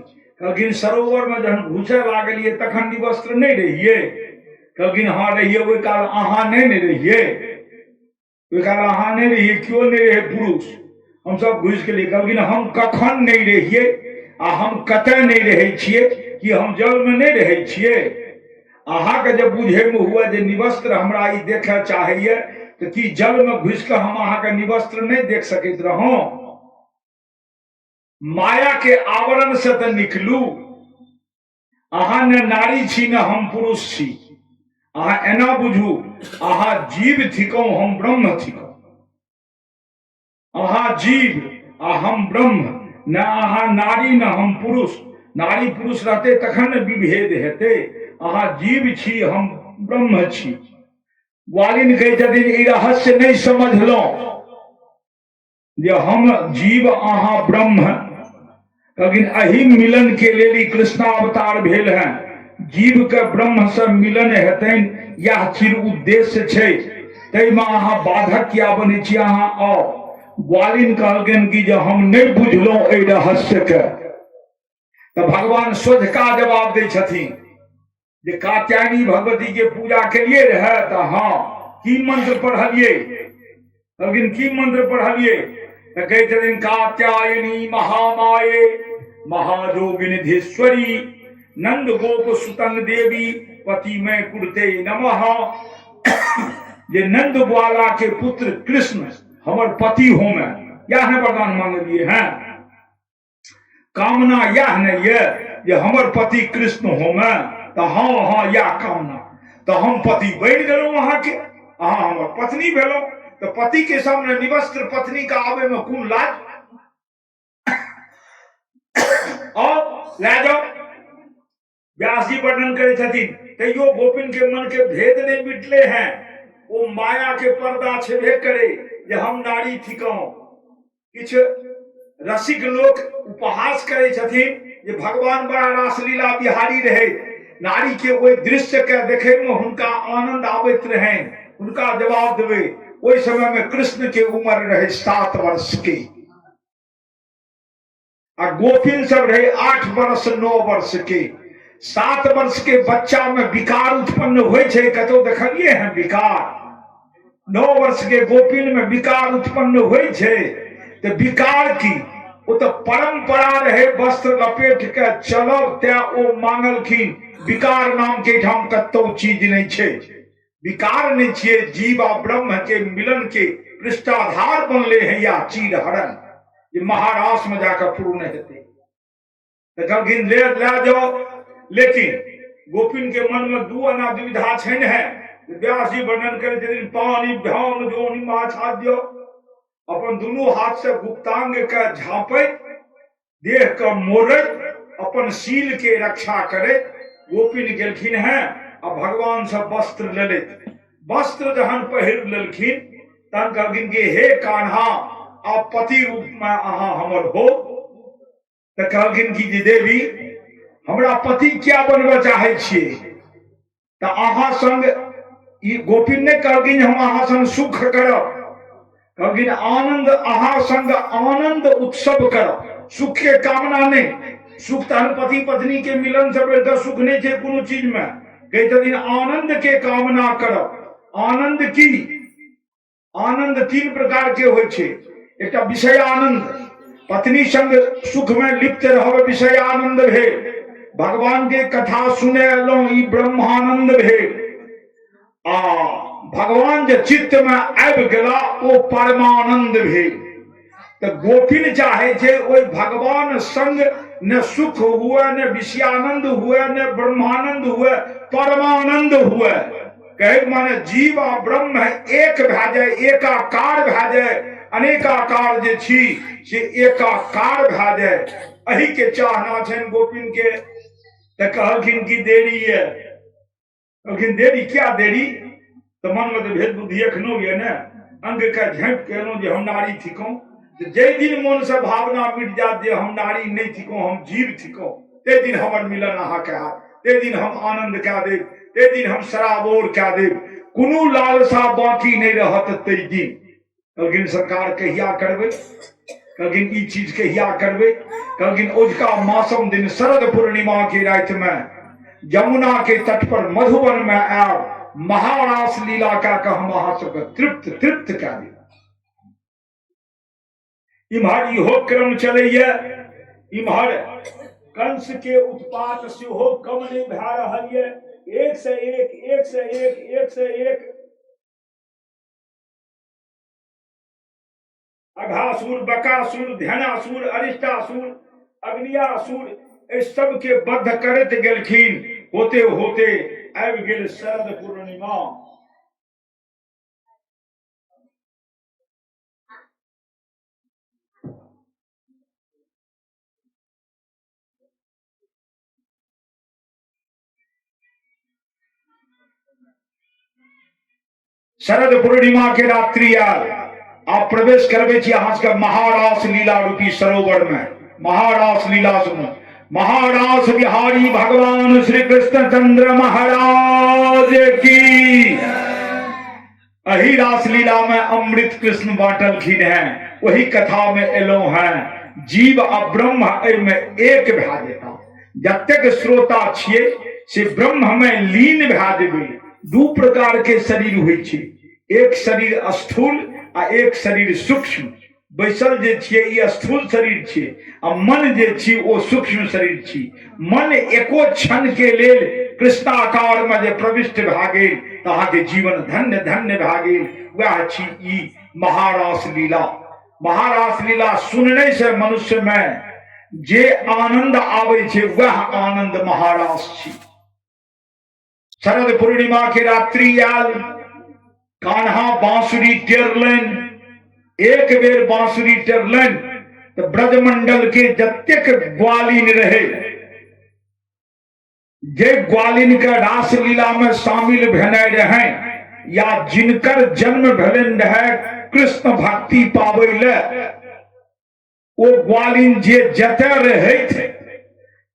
कहलखिन सरोवरमे जहन घुसय लागलियै तखन निवस्त्र नहि रहियै? कहलखिन हँ रहियै। ओहि काल अहाँ नहि ने रहियै, ओहि काल अहाँ नहि रहियै, केओ नहि रहै पुरुष, हमसभ घुसि गेलियै। कहलखिन हम कखन नहि रहियै आ हम कतय नहि रहै छियै? कि हम जलमे नहि रहै छियै? अहाँके जब बुझैमे हुए जे निवस्त्र हमरा ई देखय चाहैए, तऽ की जलमे घुसि कऽ हम अहाँके निवस्त्र नहि देख सकैत रहौं? माया के आवरण से तऽ निकलू। अहाँ ने नारी छी ने हम पुरुष छी। अहाँ एना बुझू, अहाँ जीव थिकौं, हम ब्रह्म थिकौं। अहाँ जीव आ हम ब्रह्म। ने अहाँ नारी ने हम पुरुष। नारी पुरुष रहते तखन ने विभेद हेतै। अहाँ जीव छी, हम ब्रह्म छी। ग्वालिन कहै छथिन ई रहस्य नहि समझलहुँ जे हम जीव अहाँ ब्रह्म। लेकिन एहि मिलन के लेल ई कृष्णावतार भेल है। जीव के ब्रह्म से मिलन हेतनि, यह चिर उद्देश्य छै। ताहिमे अहाँ बाधक किया बनै छी? अहाँ आउ। ग्वालिन कहलखिन कि जे हम नहि बुझलहुँ एहि रहस्य के। तऽ भगवान सोझका जवाब दै छथिन जे कात्यायनी भगवती के पूजा केलिए रहे? तऽ हँ। की मंत्र पढ़लिए? कहलखिन की मंत्र पढ़लिए? तऽ कहै छथिन कात्यायनी महामाये महायोगिनिधीश्वरी नंद गोप सुतंग देवी पतिमय कुरते नमः, जे नंद ग्वाला के पुत्र कृष्ण हमर पति होमे, यह ने वरदान मांगलिए हैं? कामना यह ने ये जे हमर पति कृष्ण होमे? तऽ हँ हँ, यह कामना। तऽ हम पति बनि गेलहुँ अहाँके, अहाँ हमर पत्नी भेलहुँ। तऽ पति के सामने निवस्त्र पत्नी के आबे में कोन लाज? आओ, लए जाओ। व्यास जी वर्णन करै छथिन, तैयो गोपिन के मन के भेद नहीं मिटले हैं। ओ माया के पर्दा छेबे करे जे हम नारी थिकहुँ। किछु रसिक लोक उपहास करै छथिन जे भगवान बड़ा रासलीला बिहारी रहे, नारी के ओहि दृश्य के देखे में हुनका आनंद आबैत रहनि। हुनका जवाब देबै, ओहि समय में कृष्ण के उम्र रहे 7 वर्ष के आ गोपिन सब रहे 8 वर्ष 9 वर्ष के। 7 वर्ष के बच्चा में विकार उत्पन्न होइ छै? कतौ देखलिए हैं विकार? 9 वर्ष के गोपिन में विकार उत्पन्न होइ छै? तऽ विकार की, ओ तऽ परंपरा रहे वस्त्र लपेट के चलब, तैं ओ मांगलखिन। विकार नाम के एहिठाम कतौ चीज नहि छै। विकार नहि छियै, जीव आ ब्रह्म के मिलन के पृष्ठाधार बनले हैं या चीर हरण जे महारास में जाकर पूर्ण हेतै। तऽ कहलखिन ले लए जाओ। लेकिन गोपिन के मन में दू आना दुविधा छनि है। व्यास जी वर्णन करै छथिन, पानी भ्याम जोनि माछाद्य, अपन दुनू हाथ से गुप्तांग के झाँपैत, देह के मोड़ैत, अपन शील के रक्षा करैत गोपिन गेलखिन हैं आ भगवान से वस्त्र लेलथि। वस्त्र जहन पहिर लेलखिन तहन कहलखिन कि हे कान्हा, आब पति रूप में अहाँ हमर हो। तऽ कहलखिन कि जे देवी, हमरा पति क्या बनबऽ चाहै छियै? तऽ अहाँ संग ई गोपिन नहि कहलखिन जे हम अहाँ संग सुख करब, कहलखिन आनंद, अहाँ संग आनंद उत्सव करब, सुख के कामना नहि। सुख तहन पति पत्नी के मिलन से बढ़िकऽ सुख नहि छै कोनो चीज में। कहै छथिन आनंद के कामना करब। आनंद की? आनंद 3 प्रकार के होइ छै। एकटा विषय आनंद, पत्नी संग सुख में लिप्त रहब विषय आनंद भेल। भगवान के कथा सुने एलहुँ, ई ब्रह्मानंद भेल। आ भगवान जे चित्त में आबि गेला ओ परमानंद भेल। तऽ गोपिन चाहे छै ओहि भगवान संग ने सुख हुए, ने विषयानंद हुए, ने ब्रह्मानंद हुए, परमानंद हुए। कहे माने जीव आ ब्रह्म एक भए जाय, एकाकार भए जाय। अनेकाकार जे छी से एकाकार भए जाय, एहि के चाहना छनि गोपिन के। तऽ कहलखिन कि देरी ये? कहलखिन देरी क्या देरी? तऽ मनमे तऽ भेद बुद्धि एखनो यऽ ने, अंग के झाँपि के एलहुँ जे हम नारी थिकहुँ। तऽ जाहि दिन मोनसँ भावना मिट जायत जे हम नारी नहि थिकहुँ, हम जीव थिकहुँ, ताहि दिन हमर मिलन अहाँके हैत, ताहि दिन हम आनंद कए देब, ताहि दिन हम सराबोर कए देब, कोनो लालसा बाकी नहि रहत ताहि दिन। कहलखिन सरकार कहिया करबै? कहलखिन ई चीज कहिया करबै? कहलखिन औझका मासम दिन शरद पूर्णिमा के रातिमे यमुना के तट पर मधुबन में आयब, महारास लीला कए कऽ हम अहाँ सबके तृप्त तृप्त कए देब। इम्हर इहो क्रम चलैया, इम्हर कंस के उत्पात सेहो कम नहि भए रहल यऽ। एक से एक, एक से एक, एक से एक अघासुर, बकासुर, ध्यानासुर, अरिष्टासुर, अग्नियासुर, एहि सबके बद्ध करैत गेलखिन। होते होते आबि गेल शरद पूर्णिमा। शरद पूर्णिमा के रात्रि आयल, आप प्रवेश करबे छी अहाँ सबके महारास लीला रूपी सरोवर में। महारास लीला सुनू, महारास बिहारी भगवान श्री कृष्ण चंद्र महाराज की। अही रासलीला में अमृत कृष्ण बांटलखिन हैं, वही कथा में एलहुं हैं। जीव आ ब्रह्म एहिमे एक भए जेता। जतेक श्रोता छियै से ब्रह्म में लीन भए जेबै। दू प्रकार के शरीर होइ छै, एक शरीर स्थूल आ एक शरीर सूक्ष्म। बैसल जे छियै ई स्थूल शरीर छियै आ मन जे छी ओ सूक्ष्म शरीर छी। मन एको क्षण के लेल कृष्णाकार में जे प्रविष्ट भए गेल तऽ अहाँके जीवन धन्य धन्य भए गेल। वएह छी ई महारास लीला। महारास लीला सुनने से मनुष्य में जे आनंद आबै छै वएह आनंद महारास छी। शरद पूर्णिमा के रात्रि आयल, कान्हा बांसुरी टेरलनि। एक बेर बांसुरी टेरलनि तऽ ब्रजमंडल के जतेक ग्वालिन रहे, जे ग्वालिन के रासलीला में शामिल भेने रहे या जिनकर जन्म भेलनि रहे कृष्ण भक्ति पाबै ले, ओ ग्वालिन जे जतय रहैत,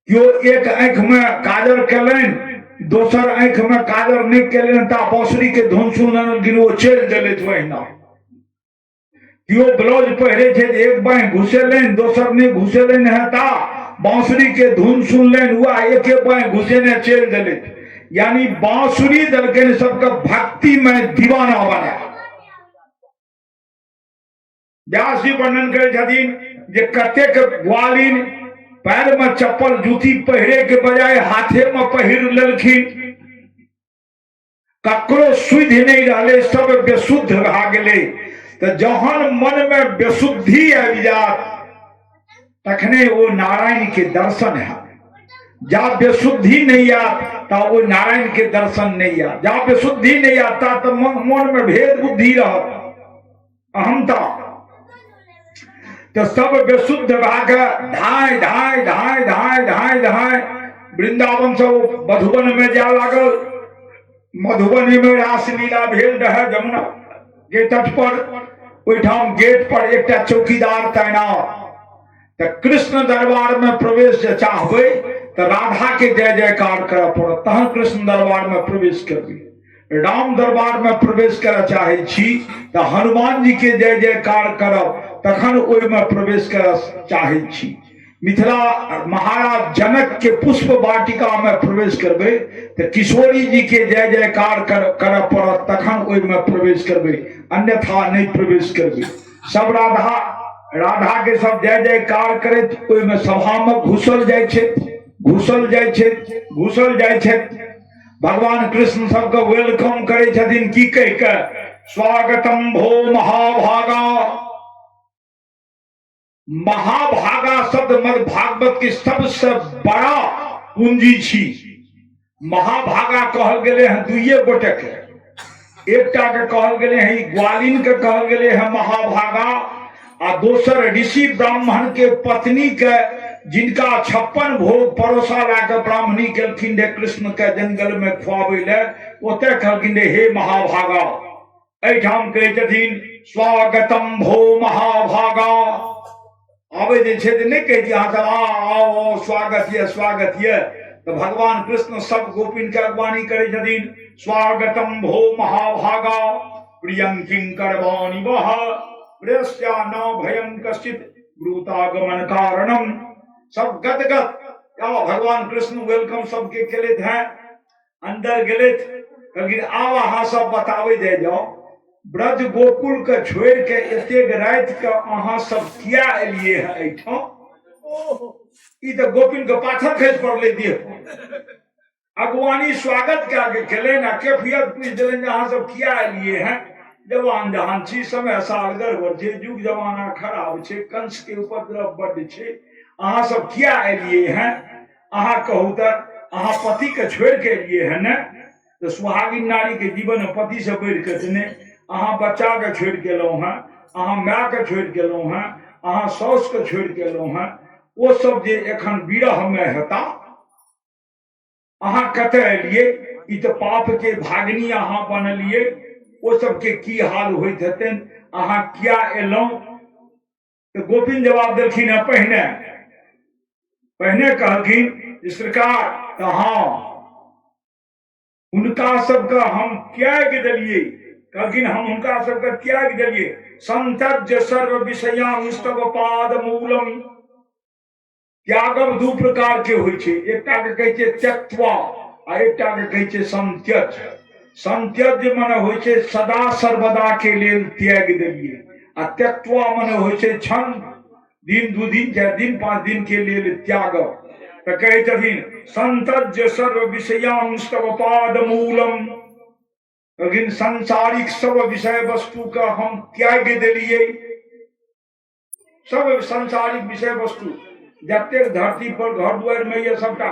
केओ एक आँखिमे काजर केलनि, दोसर आँखिमे काजर नहि केलनि, ता बाँसुरीके धुन सुनलनि, ओ चलि देलथि। ओहिना केओ ब्लाउज पहिरे छै, एक बाँहि घुसेलनि, दोसर नहि घुसेलनि हेँ, ता बाँसुरीके धुन सुनलनि, वएह एके बाँहि घुसेने चलि देलथि। यानी बाँसुरी देलकनि सबके भक्तिमे दीवाना बना। व्यास जी वर्णन करै छथिन जे कतेक ग्वालिन पैर में चप्पल जूती पहिरे के बजाय हाथे में पहिर लेलखिन। ककरो सुधि नहीं रहले, सब बेशुद्ध भए गेलै। तऽ जहन मन में बेशुद्धि आबि जात तखने ओ नारायण के दर्शन है। जा बेशुद्धि नहीं आत ता ओ नारायण के दर्शन नहीं आत। जा बेशुद्धि नहीं आत ता तऽ मन में भेद बुद्धि रहत, अहमता। तो सब बेशुद्ध भए के धाय धाय धाय धाय धाय धाय वृंदावन से मधुबन में जाय लागल। मधुबनी में रासलीला भेल रहे जमुना के तट पर। ओहिठाम गेट पर एकटा चौकीदार तैनात। तऽ कृष्ण दरबार में प्रवेश जे चाहबै तऽ राधा के जय जयकार करऽ पड़त, तहन कृष्ण दरबार में प्रवेश करबै। राम दरबार में प्रवेश करऽ चाहै छी तऽ हनुमान जी के जय जयकार करब, तखन ओहिमे प्रवेश करऽ चाहै छी। मिथिला महाराज जनक के पुष्प वाटिका में प्रवेश करबै तऽ किशोरी जी के जय जयकार करऽ पड़त, तखन ओहिमे प्रवेश करबै, अन्यथा नहि प्रवेश करबै। सब राधा राधा के सब जय जयकार करैत ओहिमे सभा में घुसल जाइ छै, घुसल जाइ छै, घुसल जाइ छै। भगवान कृष्ण सबके welcome करै छथिन की कहि के, स्वागतम भो महाभागा। महाभागा शब्द मध्य भागवत के सबसे बड़ा पूंजी छी। महाभागा कहल गेलै हँ दुइये गोटे के, एकटा के कहल गेलै हँ ई ग्वालिन के कहल गेलै हँ महाभागा, आ दोसर ऋषि ब्राह्मण के पत्नी के, जिनका 56 भोग परोसा ला के ब्राह्मणी गेलखिन रे कृष्ण के जंगल में खुआबै ले, ओतय कहलखिन रे हे महाभागा। एहिठाम कहै छथिन स्वागतम भो महाभागा। आबै जे छै तऽ नहि कहै छी अहाँ सब आ आओ आओ स्वागत यऽ स्वागत यऽ। तऽ भगवान कृष्ण सब गोपिन के अगवानी करै छथिन, स्वागतम भो महाभागा प्रियं किंकर वाणी वह प्रेयस्या न भयं कश्चित ब्रूतागमन कारणम। सब गदगद। जाओ भगवान कृष्ण welcome सबके केलथि हैं। अंदर गेलथि, कहलखिन आब अहाँ सब बताबै जाय जाओ, ब्रज गोकुल के छोड़ के एतेक राति के अहाँ सब किया एलिए हैं एहिठाम? ई तऽ गोपिन के पाथर खसि पड़लै देह पर। अगवानी स्वागत कए के केलनि आ कैफियत पूछि देलनि जे अहाँ सब किया एलिए हैं? जवान जहान छी, समय साल गड़बड़ छै, युग जमाना खराब छै, कंस के उपद्रव बड्ड छै, अहाँ सब किया एलिए हैं? अहाँ कहू तऽ अहाँ पति के छोड़ि के एलिए हैं ने? तऽ सुहागिन नारी के जीवन में पति से बढ़ि के तऽ नहि। अहाँ बच्चा के छोड़ि के एलहुँ हैं, अहाँ माय के छोड़ि के एलहुँ हैं, अहाँ साउस के छोड़ि के एलहुँ हैं, ओ सब जे एखन विरह में हेता, अहाँ कतऽ एलियै? ई तऽ पाप के भागनी अहाँ बनलियै, ओ सबके की हाल होइत हेतनि? अहाँ किया एलहुँ? तऽ गोपिन जवाब देलखिन हँ, पहिने पहिने कहलखिन जे सरकार, तऽ हँ हुनका सबके हम त्याग देलियै। कहलखिन हम हुनका सबके त्याग देलियै। संतज्य सर्व विषयांस्तव पाद मूलम। त्यागब दू प्रकार के होइ छै, एकटा के कहै छै त्यक्त्वा आ एकटा के कहै छै संत्यज। संत्यज मने होइ छै सदा सर्वदा के लेल त्याग देलियै, आ त्यक्त्वा मने होइ छै क्षण दिन, 2 दिन, 4 दिन, 5 दिन के लेल त्यागब। तऽ कहै छथिन संतज्य सर्व विषयांस्तव पाद मूलम। कहलखिन सांसारिक सब विषय वस्तु के हम त्याग देलियै। सब सांसारिक विषय वस्तु जतेक धरती पर घर दुआरि में ये सबटा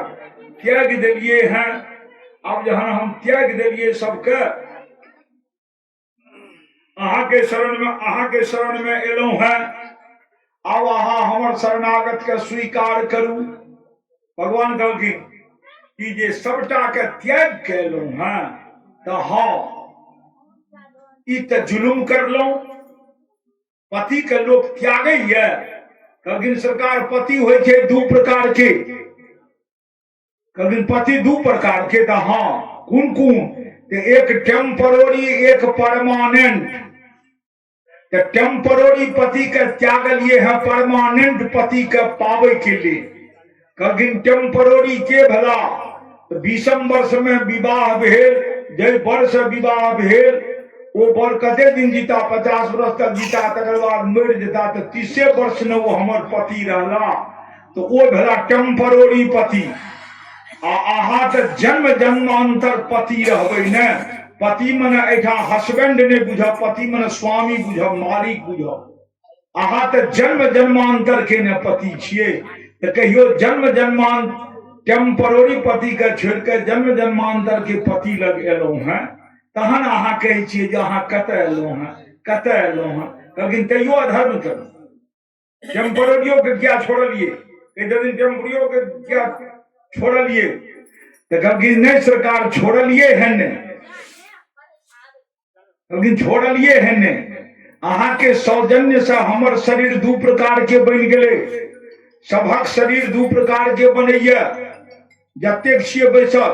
त्याग देलिए हैं। आब जहन हम त्याग देलिए सबके, अहाँ के शरण में, अहाँ के शरण में एलहुं हैं, आब अहाँ हमर शरणागत के स्वीकार करू। भगवान कहलखिन कि जे सबटा के त्याग के एलहुं हैं तऽ हाँ ई तऽ जुलुम करलहुं। पति के लोक त्यागैया? कहलखिन सरकार पति होइ छै दू प्रकार के। कहलखिन पति दू प्रकार के? तऽ हाँ। कोन कोन? तऽ एक टेम्पररी, एक परमानेंट। तऽ टेम्पररी पति के त्यागलिए है परमानेंट पति के पाबै के लिए। कहलखिन टेम्पररी के भला? तऽ 20 वर्ष में विवाह भेल, जै वर से विवाह भेल ओ वर कते दिन जीता? 50 वर्ष तक जीता, तकर बाद मरि जेता, तऽ 30 वर्ष ने ओ हमर पति रहला, तऽ ओ भेला टेम्पररी पति। आ अहाँ तऽ जन्म जन्मांतर पति रहबै ने। पति मने एहिठाम हस्बैंड नहि बुझब, पति मने स्वामी बुझब, मालिक बुझब। अहाँ तऽ जन्म जन्मांतर के ने पति छियै, तऽ कहियो जन्म जन्मांतर टेम्पररी पति के छोड़ि के जन्म जन्मांतर के पति लग एलहुँ हैं, तहन अहाँ कहै छियै जे अहाँ कतऽ एलहुँ हैं, कतऽ एलहुँ हैं? कहलखिन तैयो अधर्म करू, टेम्पररियो के किया छोड़लियै? कहै छथिन टेम्पररियो के किया छोड़लियै? तऽ कहलखिन नहि सरकार छोड़लियै है नहि। लेकिन छोड़लिए है ने, अहाँके सौजन्य से हमर शरीर दू प्रकार के बनि गेलै। सभक शरीर दू प्रकार के बनैया जतेक छियै बैसल।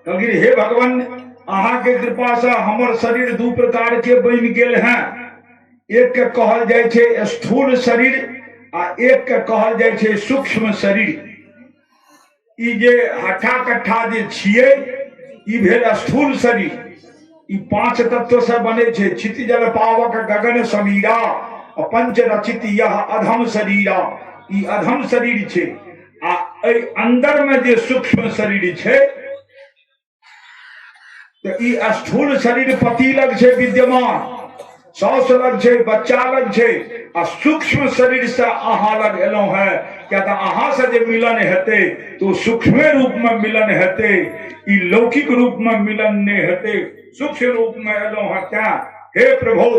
कहलखिन हे भगवान, अहाँके कृपा से हमर शरीर दू प्रकार के बनि गेल हैं। एक के कहल जाइ छै स्थूल शरीर आ एक के कहल जाइ छै सूक्ष्म शरीर। ई जे हट्ठा कट्ठा जे छियै ई भेल स्थूल शरीर। ई 5 तत्व से बनै छै, क्षिति जल पावक गगन समीरा पंच रचित यह अधम शरीरा। ई अधम शरीर छै आ एहि अंदर में जे सूक्ष्म शरीर छै, तऽ ई स्थूल शरीर पति लग छै विद्यमान, साउस लग छै, बच्चा लग छै, आ सूक्ष्म शरीर से अहाँ लग एलहुँ हैं, किया तऽ अहाँ से जे मिलन हेतै तऽ ओ सूक्ष्मे रूप में मिलन हेतै, ई लौकिक रूप में मिलन नहि हेतै। सूक्ष्म रूप में एलहुँ हैं, तैं हे प्रभु।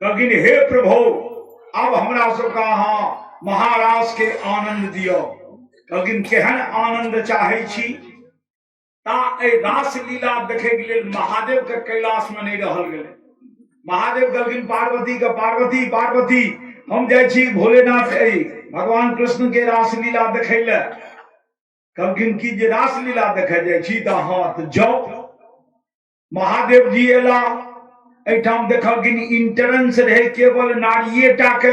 कहलखिन हे प्रभु, आब हमरा सबके अहाँ महाराज के आनंद दियौ। कहलखिन केहन आनंद चाहै छी? ता एहि रास लीला देखे के लेल महादेव के कैलाश में नहीं रहल गेलै। महादेव कहलखिन पार्वती के, पार्वती पार्वती, हम जाइ छी भोलेनाथ एहि भगवान कृष्ण के रास लीला देखै लए। कहलखिन कि जे रास लीला देखे जाइ छी? तऽ हँ, तऽ जाउ। महादेव जी एला एहिठाम, देखलखिन इंट्रेंस रहे केवल नारिये टा के,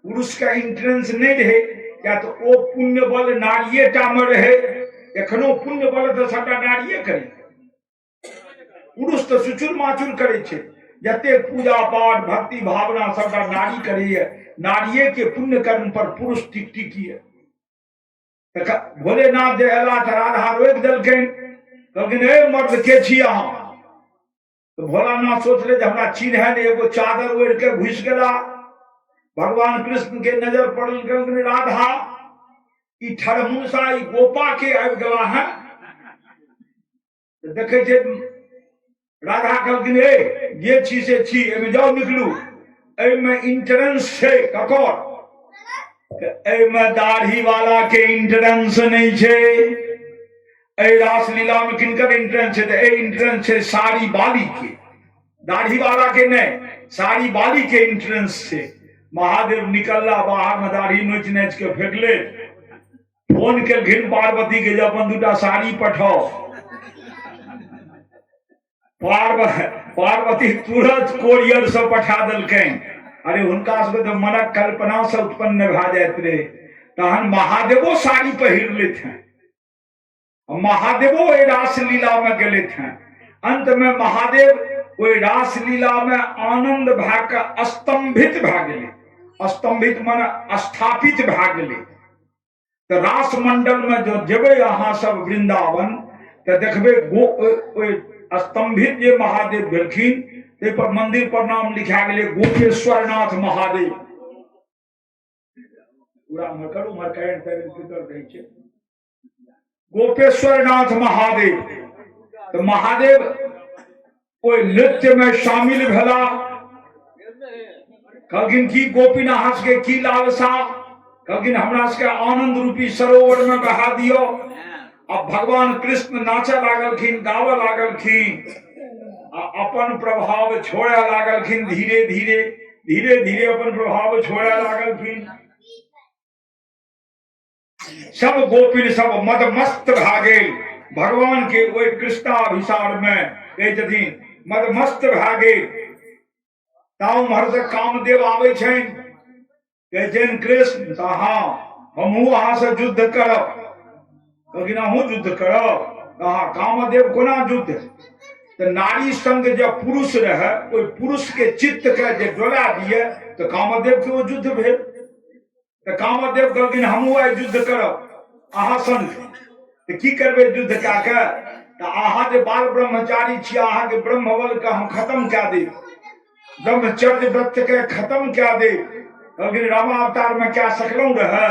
पुरुष के इंट्रेंस नहीं रहे। किया तऽ ओ पुण्य बल नारिये टा मे रहै। एखनो पुण्य बल तऽ सबटा नारिये करै, पुरुष तऽ सुचुर माचुर करै छै। जते पूजा पाठ भक्ति भावना सबटा नारी करैए, नारिये के पुण्य कर्म पर पुरुष टिक टिक ये। भोलेनाथ जे एला तऽ राधा रोकि देलकनि, कहलखिन हे मर्द के छी अहाँ? तऽ भोलानाथ सोचले जे हमरा चिन्है नहि, एगो चादर ओढ़ि के घुसि गेला। भगवान कृष्ण के नजर पड़ल, कहलखिन राधा ई ठरमुनसा ई गोपा के आबि गेला है। तऽ देखै छै राधा कहलखिन ए जे छी से छी, एहिमे जाउ निकलू, एहिमे इंट्रेंस छै ककर? एहिमे दाढ़ी वाला के इंट्रेंस नहि छै। एहि रासलीला मे किनकर इंट्रेंस छै? तऽ एहि इंट्रेंस छै साड़ी बाली के, दाढ़ी वाला के नहि, साड़ी बाली के इंट्रेंस छै। महादेव निकलला बाहर मे, दाढ़ी नोचि नाचि के फेकले। फोन केलखिन पार्वती के जे अपन दूटा साड़ी पठाओ। पार्वती तुरंत कोरियर से पठा देलकनि। अरे हुनका सबके तऽ मनक कल्पना से उत्पन्न भए जाइत रहे। तहन महादेवो साड़ी पहिर लेत हैं, महादेवो ओहि रासलीला में गेलथि हैं। अंत में महादेव ओहि रासलीला में आनंद भए के स्तंभित भए गेलै। स्तंभित मन स्थापित भए गेलै। तऽ रास मंडल में जो जेबै अहाँ सब वृंदावन तऽ देखबै गो ओहि स्तंभित जे महादेव भेलखिन ताहि पर मंदिर पर नाम लिखा गेलै गोपेश्वर नाथ महादेव। पूरा उम्हर करू, उम्हर करेंट तरेंट सुतल रहै छै। गोपेश्वर नाथ महादेव। तऽ महादेव ओहि नृत्य में शामिल भेला। कहलखिन की गोपिन अहाँ सबके की लालसा? कहलखिन हमरा सबके आनंद रूपी सरोवर में बहा दियौ। अब भगवान कृष्ण नाचे लागलखिन, गाबऽ लागलखिन आ अपन प्रभाव छोड़े लागलखिन। धीरे धीरे धीरे धीरे अपन प्रभाव छोड़े लागलखिन। सब गोपिन सब मदमस्त भए गेल भगवान के ओहि कृष्णाभिसार में। कहै छथिन मदमस्त भए गेल। ता उम्हर से कामदेव आबै छनि, कहै छनि कृष्ण तऽ हँ हमहूँ अहाँ से युद्ध करब। कहलखिन अहूँ युद्ध करब? तऽ हँ। कामदेव कोना युद्ध? तऽ नारी संग जे पुरुष रहै ओहि पुरुष के चित्त के जे डोला दिए तऽ कामदेव के ओ युद्ध भेल। तऽ कामदेव कहलखिन हमहूँ आइ युद्ध करब अहाँ संग। तऽ की करबै युद्ध कए कऽ? तऽ अहाँ जे बाल ब्रह्मचारी छी, अहाँके ब्रह्मबल के हम खत्म कए देब, ब्रह्मचर्य व्रत के खत्म कए देब। कहलखिन रामावतार में कए सकलहुँ रहए?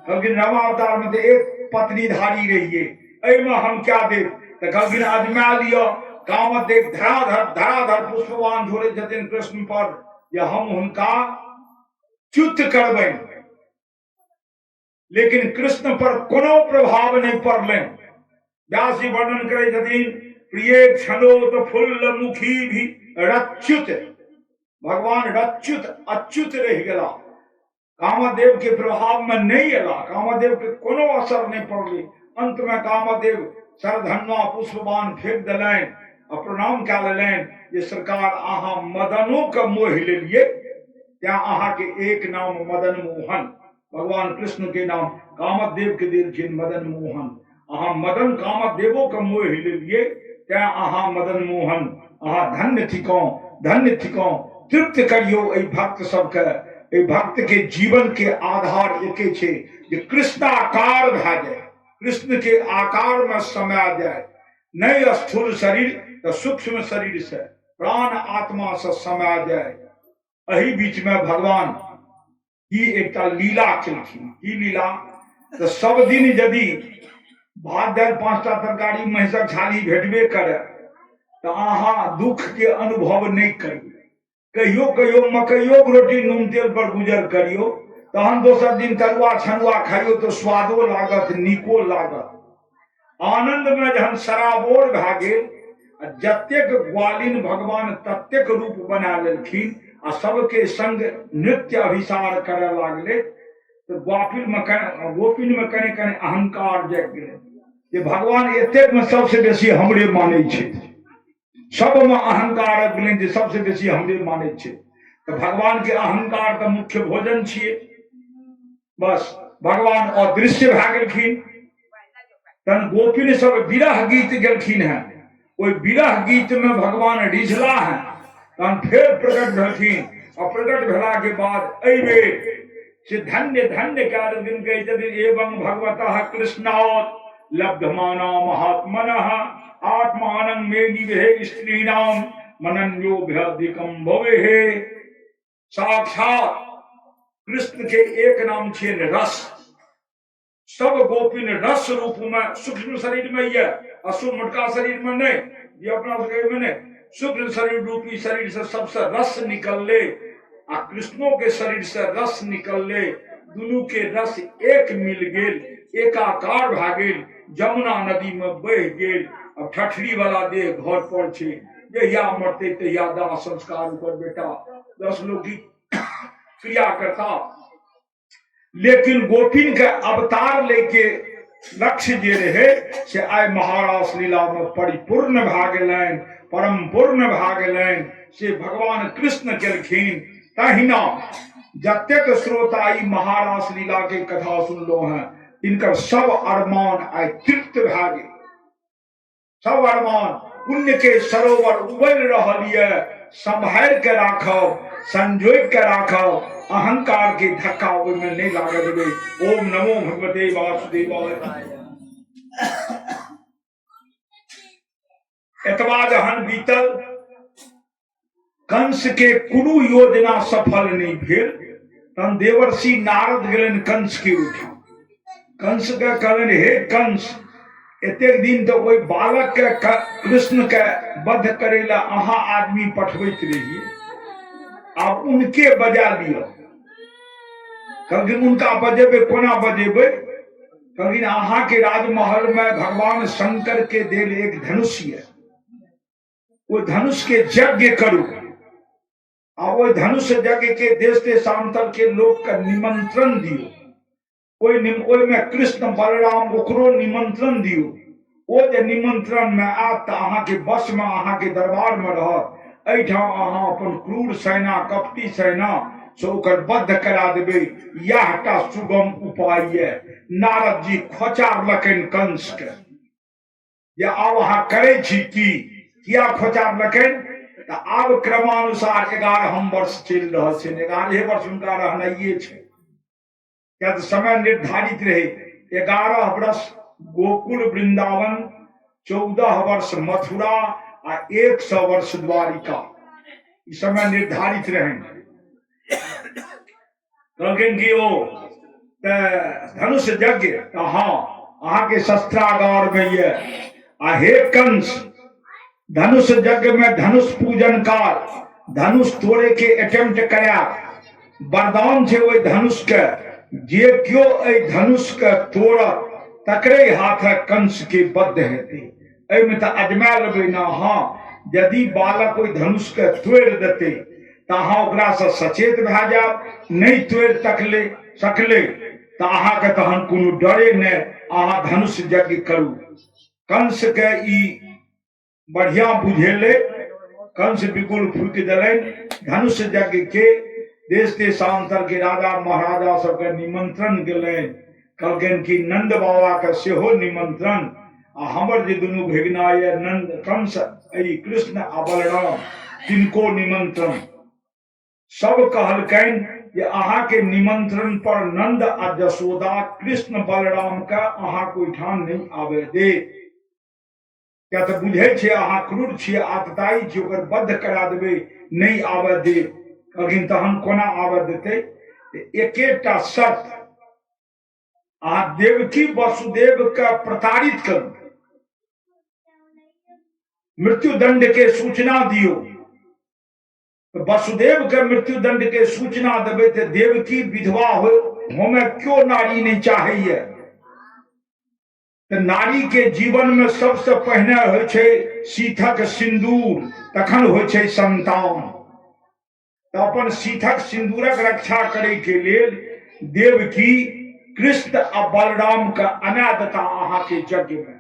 कहलखिन रामावतार में तऽ एक पत्नीधारी रहियै, एहिमे हम कए देब। तऽ कहलखिन अजमा लिअ। कामदेव धराधर धराधर पुष्पवान छोड़ै छथिन कृष्ण पर जे हम हुनका च्युत करबनि, लेकिन कृष्ण पर कोनो प्रभाव नहि पड़लनि। व्यास जी वर्णन करै छथिन प्रिय क्षणो तो फुल्ल मुखी भी रच्युत। भगवान रच्युत अच्युत रहि गेला, कामदेव के प्रभाव में नहीं एला, कामदेव के कोनो असर नहीं पड़लै। अंत में कामदेव सरधन्वा पुष्पवान फेंक देलनि आ प्रणाम कए लेलनि जे सरकार अहाँ मदनो के मोहि लेलियै, तें अहाँके एक नाम मदन मोहन। भगवान कृष्ण के नाम कामदेव के देलखिन मदन मोहन। अहाँ मदन कामदेवो के मोहि लेलियै, तें अहाँ मदन मोहन, अहाँ धन्य थिकौं, धन्य थिकौं। तृप्त करियौ एहि भक्त सबके। एहि भक्त के जीवन के आधार एके छै जे कृष्णाकार भए जाय, कृष्ण के आकार में समा जाय। नहीं स्थूल शरीर तो सूक्ष्म शरीर से प्राण आत्मा से समा जाय। एहि बीच में भगवान की एकटा लीला केलखिन। की लीला? तऽ सब दिन यदि भात दालि 5टा तरकारी महिषक छाली भेटबे करे तऽ अहाँ दुख के अनुभव नहि करबै। कहियो कहियो मकइयोक रोटी नून तेल पर गुजर करियो, तहन दोसर दिन तरुआ छनुआ खाइयो तऽ स्वादो लागत, नीको लागत। आनंद में जहन सराबोर भए गेल आ जतेक ग्वालिन भगवान ततेक रूप बना लेलखिन आ सबके संग नृत्य अभिसार करय लागले, तऽ ग्वापिन में कने गोपिन में कने कने अहंकार जागि गेलै जे भगवान एतेक में सबसे बेसी हमरे मानै छै। सबमे अहंकार आबि गेलनि जे सबसे बेसी हमरे मानै छै। तऽ भगवान के अहंकार तऽ मुख्य भोजन छियै। बस भगवान अदृश्य भए गेलखिन। तहन गोपिन सब विरह गीत गेलखिन हैं, ओहि विरह गीत में भगवान रिझला हैं, तहन फेर प्रकट भेलखिन। आ प्रकट भेला के बाद एहि बेर से धन्य धन्य कए देलखिन। कहै छथिन एवं भगवतः कृष्णात् लब्धमाना महात्मनः आत्मानं मे निवेह स्त्रीणाम मनन्योभ्यधिकं भवेः। साक्षात कृष्ण के एक नाम छियनि रस। सब गोपिन रस रूप में सूक्ष्म शरीर में ये अशुभ मोटका शरीर में नहीं, ये अपना सबके में नहीं, सूक्ष्म शरीर रूपी शरीर से सबसे रस निकलले आ कृष्णों के शरीर से रस निकलले, दुनू के रस एक मिल गेल, एकाकार भए गेल, जमुना नदी में बह गेल। अब ठठरी वाला देह घर पर छै, जहिया मरते तहिया दाह संस्कार ओकर बेटा 10 लोग की क्रिया करता। लेकिन गोपिन के अवतार लेके लक्ष्य जे रहे से आइ महारास लीला में परिपूर्ण भए गेलनि, परम पूर्ण भए गेलनि, से भगवान कृष्ण केलखिन। तहिना जतेक श्रोता ई महारास लीला के कथा सुनलो हैं, तिनकर सब अरमान आइ तृप्त भए गेल। सब अरमान पुण्य के सरोवर उबल रहल ये, सम्हारि के राखब, संजोग के राखब, अहंकार के धक्का ओहिमे नहीं लागऽ देबै। ओम नमो भगवते वासुदेवाय। एतबा जहन बीतल, कंस के कोनो योजना सफल नहीं भेल, तहन देवर्षि नारद गेलनि कंस के ओहिठाम। कंस के कहलनि, हे कंस, एतेक दिन तऽ ओहि बालक के कृष्ण के वध करे ला अहाँ आदमी पठबैत रहिए, आब उनके बजा लिअ। कहलखिन, उनका बजेबै? कोना बजेबै? कहलखिन, अहाँ के राजमहल में भगवान शंकर के देल एक धनुष यऽ, ओ धनुष के यज्ञ करू आ ओहि धनुष यज्ञ के देश देशांतर के लोक के निमंत्रण दियौ, ओहिमे कृष्ण बलराम ओकरो निमंत्रण दियौ। ओ जे निमंत्रण में आयत तऽ अहाँके बस में, अहाँके दरबार में रहत। एहिठाम अहाँ अपन क्रूर सेना, कपटी सेना से ओकर बद्ध करा देबै, इएह टा सुगम उपाय यऽ। नारद जी खोचारलकनि कंस के जे आब अहाँ करै छी की? किया खोचारलकनि? तऽ आब क्रमानुसार 11 वर्ष चलि रहल छै, 11 वर्ष हुनका रहनाइए छै, किया तऽ समय निर्धारित रहे। 11 वर्ष गोकुल वृंदावन, 14 वर्ष मथुरा आ 100 वर्ष द्वारिका, ई समय निर्धारित रहे। कहलखिन कि ओ तऽ धनुष यज्ञ तऽ हँ अहाँके शस्त्रागार में ये। आ हे कंस, धनुष यज्ञ में धनुष पूजन काल धनुष तोड़े के अटेम्प्ट करा, वरदान छै ओहि धनुष के, जे केओ एहि धनुष के तोड़त तकरे हाथ कंस के बद्ध हेतै। एहिमे तऽ अजमा लेबै ने अहाँ, यदि बालक ओहि धनुष के तोड़ि देतै तऽ अहाँ ओकरासँ सचेत भए जायब, नहि तोड़ि तकले सकले तऽ अहाँके तहन कोनो डरे नहि, अहाँ धनुष यज्ञ करू। कंसके ई बढ़िया बुझेलै, कंस बिगुल फूकि देलनि। धनुष यज्ञ के देश देशांतर के राजा महाराजा सबके निमंत्रण गेलनि। कहलकनि कि नंद बाबा के सेहो निमंत्रण, आ हमर जे दुनू भगिना यऽ नंद कंस ई कृष्ण आ बलराम, तिनको निमंत्रण। सब कहलकनि जे अहाँके निमंत्रण पर नंद आ जसोदा कृष्ण बलराम के अहाँके ओहिठाम नहि आबे दे, किया तऽ बुझै छियै अहाँ क्रूर छियै, आतताई छियै, ओकर बद्ध करा देबै, नहि आबऽ दे। कहलखिन तहन कोना आबऽ देतै? एकेटा शर्त, अहाँ देवकी वसुदेव के प्रताड़ित करू, मृत्युदंड के सूचना दियौ। वसुदेव के मृत्युदंड के सूचना देबै तऽ देवकी विधवा हो होमे क्यों नारी नहीं चाहैया। तऽ नारी के जीवन में सबसे पहिने होइ छै सीथक सिन्दूर, तखन होइ छै संतान। तऽ अपन सीथक सिन्दूरक रक्षा करे के लेल देवकी कृष्ण आ बलराम के अना देता अहाँ के यज्ञ में।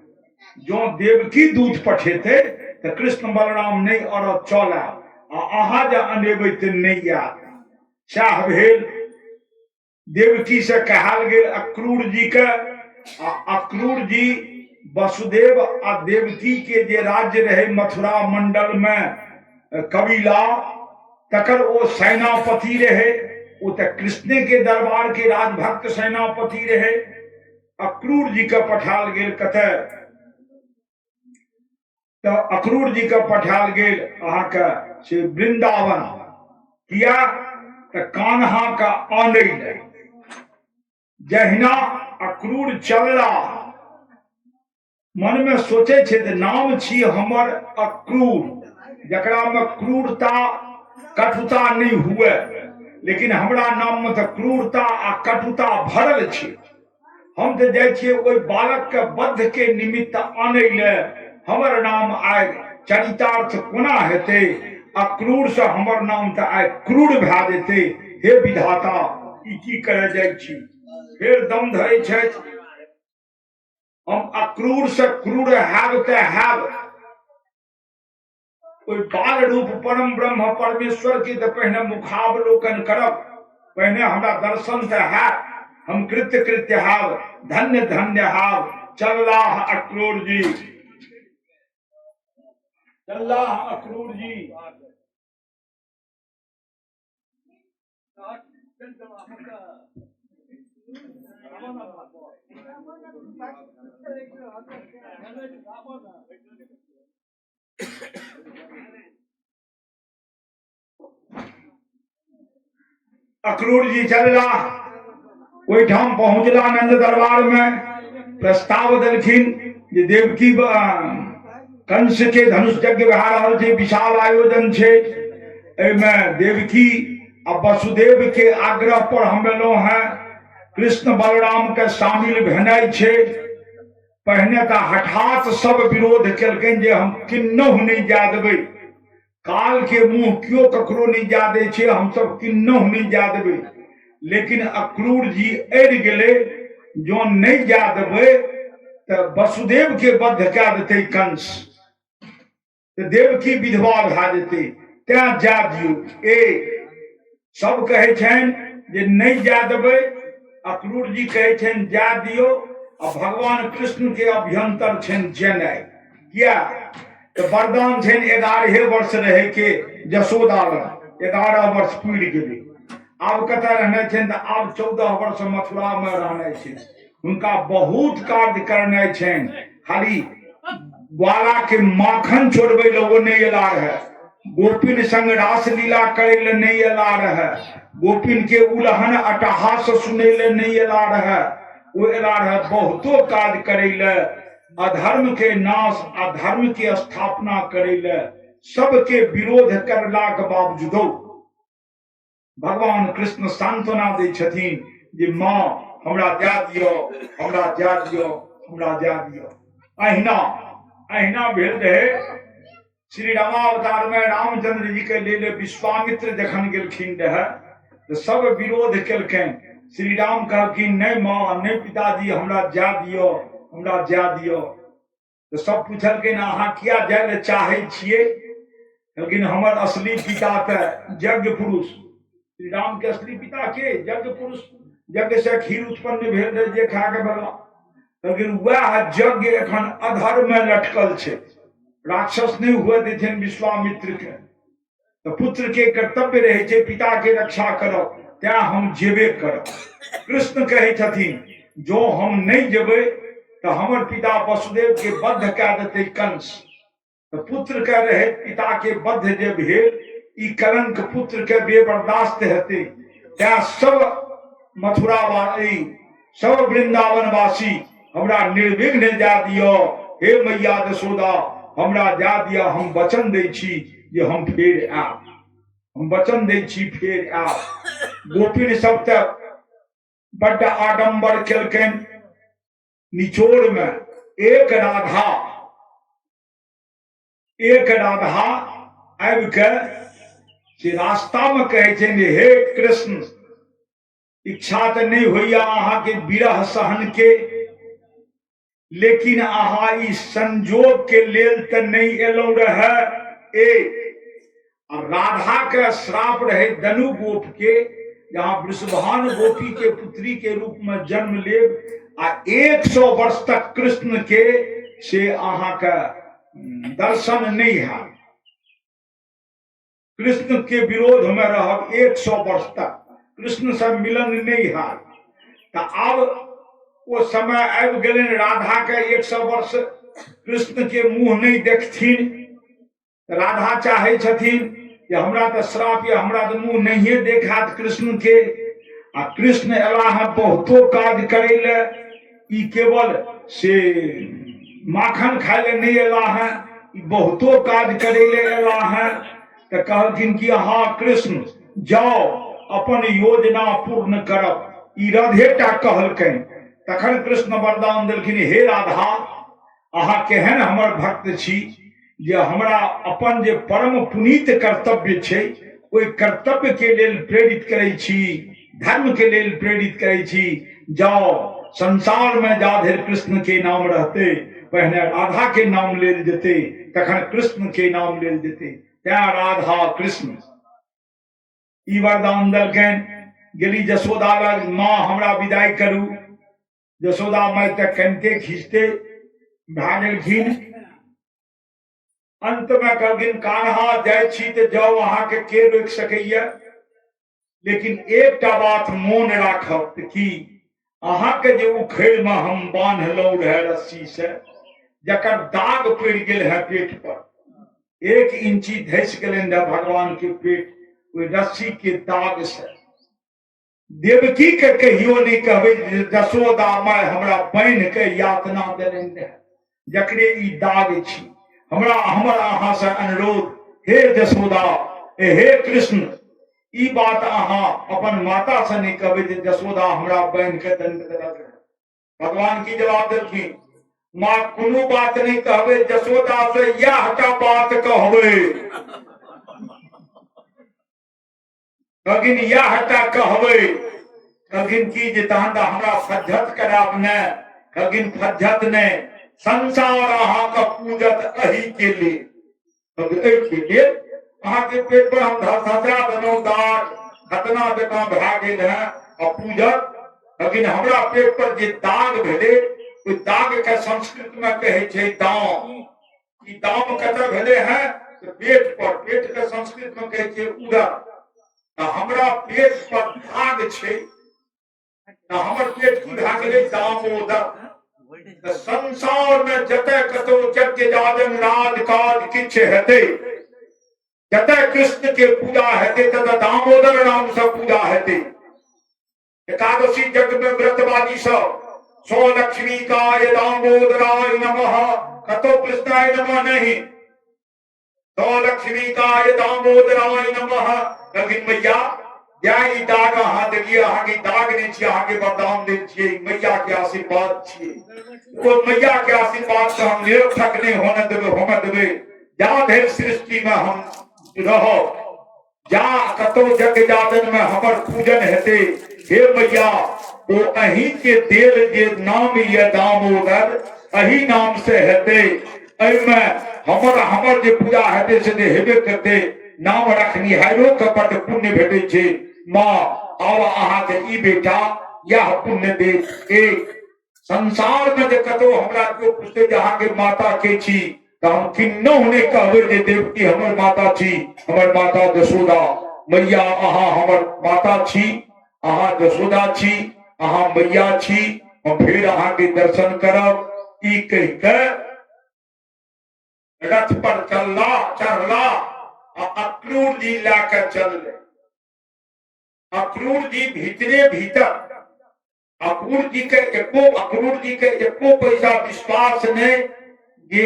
जो देवकी दूत पठेते तऽ कृष्ण बलराम नहीं अरत चल आयत, आ अहाँ जे अनेबै तऽ नहीं आयत। सएह भेल। देवकी से कहल गेल अक्रूर जी के आ अक्रूर जी वसुदेव आ देवकी के जे राज्य रहे मथुरा मंडल में कबीला तकर ओ सेनापति रहे। ओ तऽ कृष्णे के दरबार के राजभक्त सेनापति रहे। अक्रूर जी के पठायल गेल कतऽ? तऽ अक्रूर जी के पठायल गेल अहाँके से वृंदावन। किया? तऽ कान्हा के आनै लए। जहिना अक्रूर चलला, मन में सोचे छै जे नाम छी हमर अक्रूर, जकरा में क्रूरता कटुता नहीं हुए, लेकिन हमरा नाम में तऽ क्रूरता आ कटुता भरल छै। हम तऽ जाइ छियै ओहि बालक के बद्ध के निमित्त आनै ले, हमर नाम आइ चरितार्थ कोना हेतै? अक्रूर से हमर नाम तऽ आइ क्रूर भए जेतै। हे विधाता, ई की करे जाइ छी? फेर दम धरै छथि, हम अक्रूर से क्रूर हैब तऽ हैब, ओहि बाल रूप परम ब्रह्म परमेश्वर के तऽ पहिने मुखावलोकन करब, पहिने हमरा दर्शन तऽ हैत, हम कृत्य कृत्य हैब, धन्य धन्य हैब। चललाह अक्रूर जी, चललाह अक्रूर जी। अक्रूर जी चलला, ओहिठाम पहुँचला नंद दरबार में, प्रस्ताव देलखिन जे देवकी कंस के धनुष यज्ञ भए रहल छै, विशाल आयोजन छै, एहिमे देवकी आ वसुदेव के आग्रह पर हम एलहुँ हैं, कृष्ण बलराम के शामिल भेनाइ छै। पहिने तऽ हठात सब विरोध केलकनि जे हम किन्नहु नहि जा देबै, काल के मुंह केओ ककरो नहि जा दै छै, हमसब किन्नहु नहि जा देबै। लेकिन अक्रूर जी अड़ि गेलै, जँ नहि जा देबै तऽ वसुदेव के बद्ध कए देतै कंस, तऽ देवकी विधवा भए जेतै, तैं जा दियौ। ए सब कहै छनि जे नहि जा देबै, अक्रूर जी कहै छनि जा दियौ, आ भगवान कृष्ण के अभ्यंतर छनि जेनाइ। किया तऽ वरदान छनि 11 वर्ष रहै के जसोदा लग, 11 वर्ष पुरि गेलै, आब कतऽ रहनाइ छनि? तऽ आब 14 वर्ष मथुरा मे रहनाइ छै, हुनका बहुत कार्य करनाइ छनि। खाली ग्वाला के माखन चोरबै लए ओ नहि एला रहे, गोपिन संग रास लीला करे ले नहीं एला रहे, गोपिन के उलहन अटहास सुने ले नहीं एला रहे, ओ एला रहे बहुतो काज करे ले, अधर्म के नाश अधर्म के स्थापना करे ले। सबके विरोध करलाक बावजूदो भगवान कृष्ण सांत्वना दै छथिन जे माँ हमरा जा दियौ, हमरा जा दियौ, हमरा जा दियौ। अहिना अहिना भेल रहे श्री रामावतार में रामचंद्र जी के लेल विश्वामित्र जखन गेलखिन रहे तऽ सब विरोध केलखिन। श्री राम कहलखिन नहि माँ, नहि पिताजी, हमरा जा दियौ, हमरा जा दियौ। तऽ सब पुछलखिन अहाँ किया जाय लए चाहै छियै? कहलखिन हमर असली पिता तऽ यज्ञ पुरुष, श्री राम के असली पिता के यज्ञ पुरुष, यज्ञ से खीर उत्पन्न भेल रहे जे खा के भेला। लेकिन वएह यज्ञ एखन अधर में लटकल छै, राक्षस नहीं हुए देथिन विश्वामित्र के, तऽ पुत्र के कर्तव्य रहे छै पिता के रक्षा करब, तैं हम जेबे करब। कृष्ण कहै छथिन जो हम नहीं जेबै तऽ हमर पिता वसुदेव के बद्ध कए देतै कंस। तऽ पुत्र के रहे पिता के बद्ध जे भेल, ई कलंक पुत्र के बेबर्दाश्त हेतै, तैं सब मथुरा वासी सब वृंदावन वासी हमरा निर्विघ्न जा दियौ, हे मैया जसोदा हमरा जा दिअ, हम वचन दै छी जे हम फेर आयब, हम वचन दै छी फेर आयब। गोपिन सब तऽ बड्ड आडम्बर केलकनि निचोड़ में, एक राधा आबि के से रास्ता में कहै छै जे हे कृष्ण, इच्छा तऽ नहि होइया अहाँके विरह सहन के, लेकिन अहाँ ई संजोग के लेल तऽ नहि एलहुँ रहे। ए आ राधा के श्राप रहे दनु गोप के, जे अहाँ वृषभान गोपी के पुत्री के रूप में जन्म लेब आ 100 वर्ष तक कृष्ण के से अहाँके दर्शन नहि हैत। कृष्ण के विरोध में रहब 100 वर्ष तक, कृष्ण से मिलन नहीं हैत। तऽ आब ओ समय आबि गेलनि राधा के 100 वर्ष कृष्ण के मुंह नहीं देखथिन। राधा चाहे छथिन जे हमरा तऽ श्राप यऽ, हमरा तऽ मुंह नहिए देखात कृष्ण के। आ कृष्ण एला हँ बहुतो काज करै लए, ई केवल से माखन खाय लए नहि एला हँ, ई बहुतो काज करै लए एला हँ। तऽ कहलखिन कि हँ कृष्ण जाउ अपन योजना पूर्ण करब। ई राधेटा कहलकनि। तखन कृष्ण वरदान देलखिन, हे राधा अहाँ केहन हमर भक्त छी जे हमरा अपन जे परम पुनीत कर्तव्य छै ओहि कर्तव्य के लेल प्रेरित करै छी, धर्म के लेल प्रेरित करै छी। जाओ संसार में जा धरि कृष्ण के नाम रहते पहिने राधा के नाम लेल जेते तखन कृष्ण के नाम लेल जेते, तैं राधा कृष्ण। ई वरदान देलकनि। गेली जसोदा लग, माँ हमरा विदाई करू। जसोदा माय तऽ कनिते खींचते भए गेलखिन। अंत में कहलखिन कान्हा जाइ छी तऽ जाउ, अहाँके के रोकि सकैया, लेकिन एकटा बात मोन राखब तऽ की अहाँके जे उखड़ि में हम बान्हलहुँ रहे रस्सी से, जकर दाग पड़ि गेल है पेट पर, 1 इंची धसि गेलनि रहे भगवान के पेट ओहि रस्सी के दाग से। देवकी के कहियो नहीं कहबै जे जसोदा माय हमरा बान्हि के यातना देलनि रहे, जकरे ई दाग छी। हमरा हमर अहाँ से अनुरोध, हे जसोदा, हे कृष्ण, ई बात अहाँ अपन माता से नहीं कहबै जे जसोदा हमरा बान्हि के दंड देलक रहे। भगवान की जवाब देलखिन, माँ कोनो बात नहीं कहबै, जसोदा से इएह टा बात कहबै। कहलखिन इएह टा कहबै। कहलखिन की जे तहन तऽ हमरा फज्झत करायब ने। कहलखिन फज्झत नहि, संसार अहाँके पूजत एहि के लेल। एहि के लेल अहाँके पेट पर हम धसधसा देलहुँ दाग, खतना जकाँ भए गेल है आ पूजत। लेकिन हमरा पेट पर जे दाग भेलै ओहि दाग के संस्कृत में कहै छै दाम। ई दाम कतऽ भेलै है? तऽ पेट पर। पेट के संस्कृत में कहै छै उदर। तऽ हमरा पेट पर दाग छै तऽ हमर पेट की भए गेलै? दामोदर। तऽ संसार में जतय कतौ यज्ञ याजन राज काज किछु हेतै, जतय कृष्ण के पूजा हेतै ततय दामोदर नाम से पूजा हेतै। एकादशी यज्ञ में व्रतवादी सब सौ लक्ष्मी काय दामोदराय नमः, कतो कृष्णाय नमः नहीं, सौ लक्ष्मी काय दामोदराय नमः। लेकिन मैया या ई दाग अहाँ देलियै, अहाँके दाग नहि छियै, अहाँके वरदान देल छियै, मैया के आशीर्वाद छियै। ओ मैया के आशीर्वाद से हम निरर्थक नहि होने देबै, होमे देबै। जा धरि सृष्टि में हम रहब, जा कतौ यज्ञ याजन में हमर पूजन हेतै, हे मैया ओ अहीं के देल जे नाम ये दामोदर, अही नाम से हेतै। एहिमे हमर हमर जे पूजा हेतै से जे हेबे करतै। नाम रखनिहारो के बड्ड पुण्य भेटै छै। माँ आब अहाँके ई बेटा यह पुण्य देत। एक संसार में जे कतौ हमरा केओ पुछतै जे अहाँके माता के छी, तऽ हम किन्नहु नहि कहबै जे देवकी हमर माता छी, हमर माता जसोदा मैया। अहाँ हमर माता छी, अहाँ जसोदा छी, अहाँ मैया छी, हम फेर अहाँके दर्शन करब। ई कहि के रथ पर चलला, चढ़ला आ अक्रूर जी लए के चलले। अक्रूर जी भीतरे भीतर, अक्रूर जी के एको अक्रूर जी के एको पैसा विश्वास नहीं जे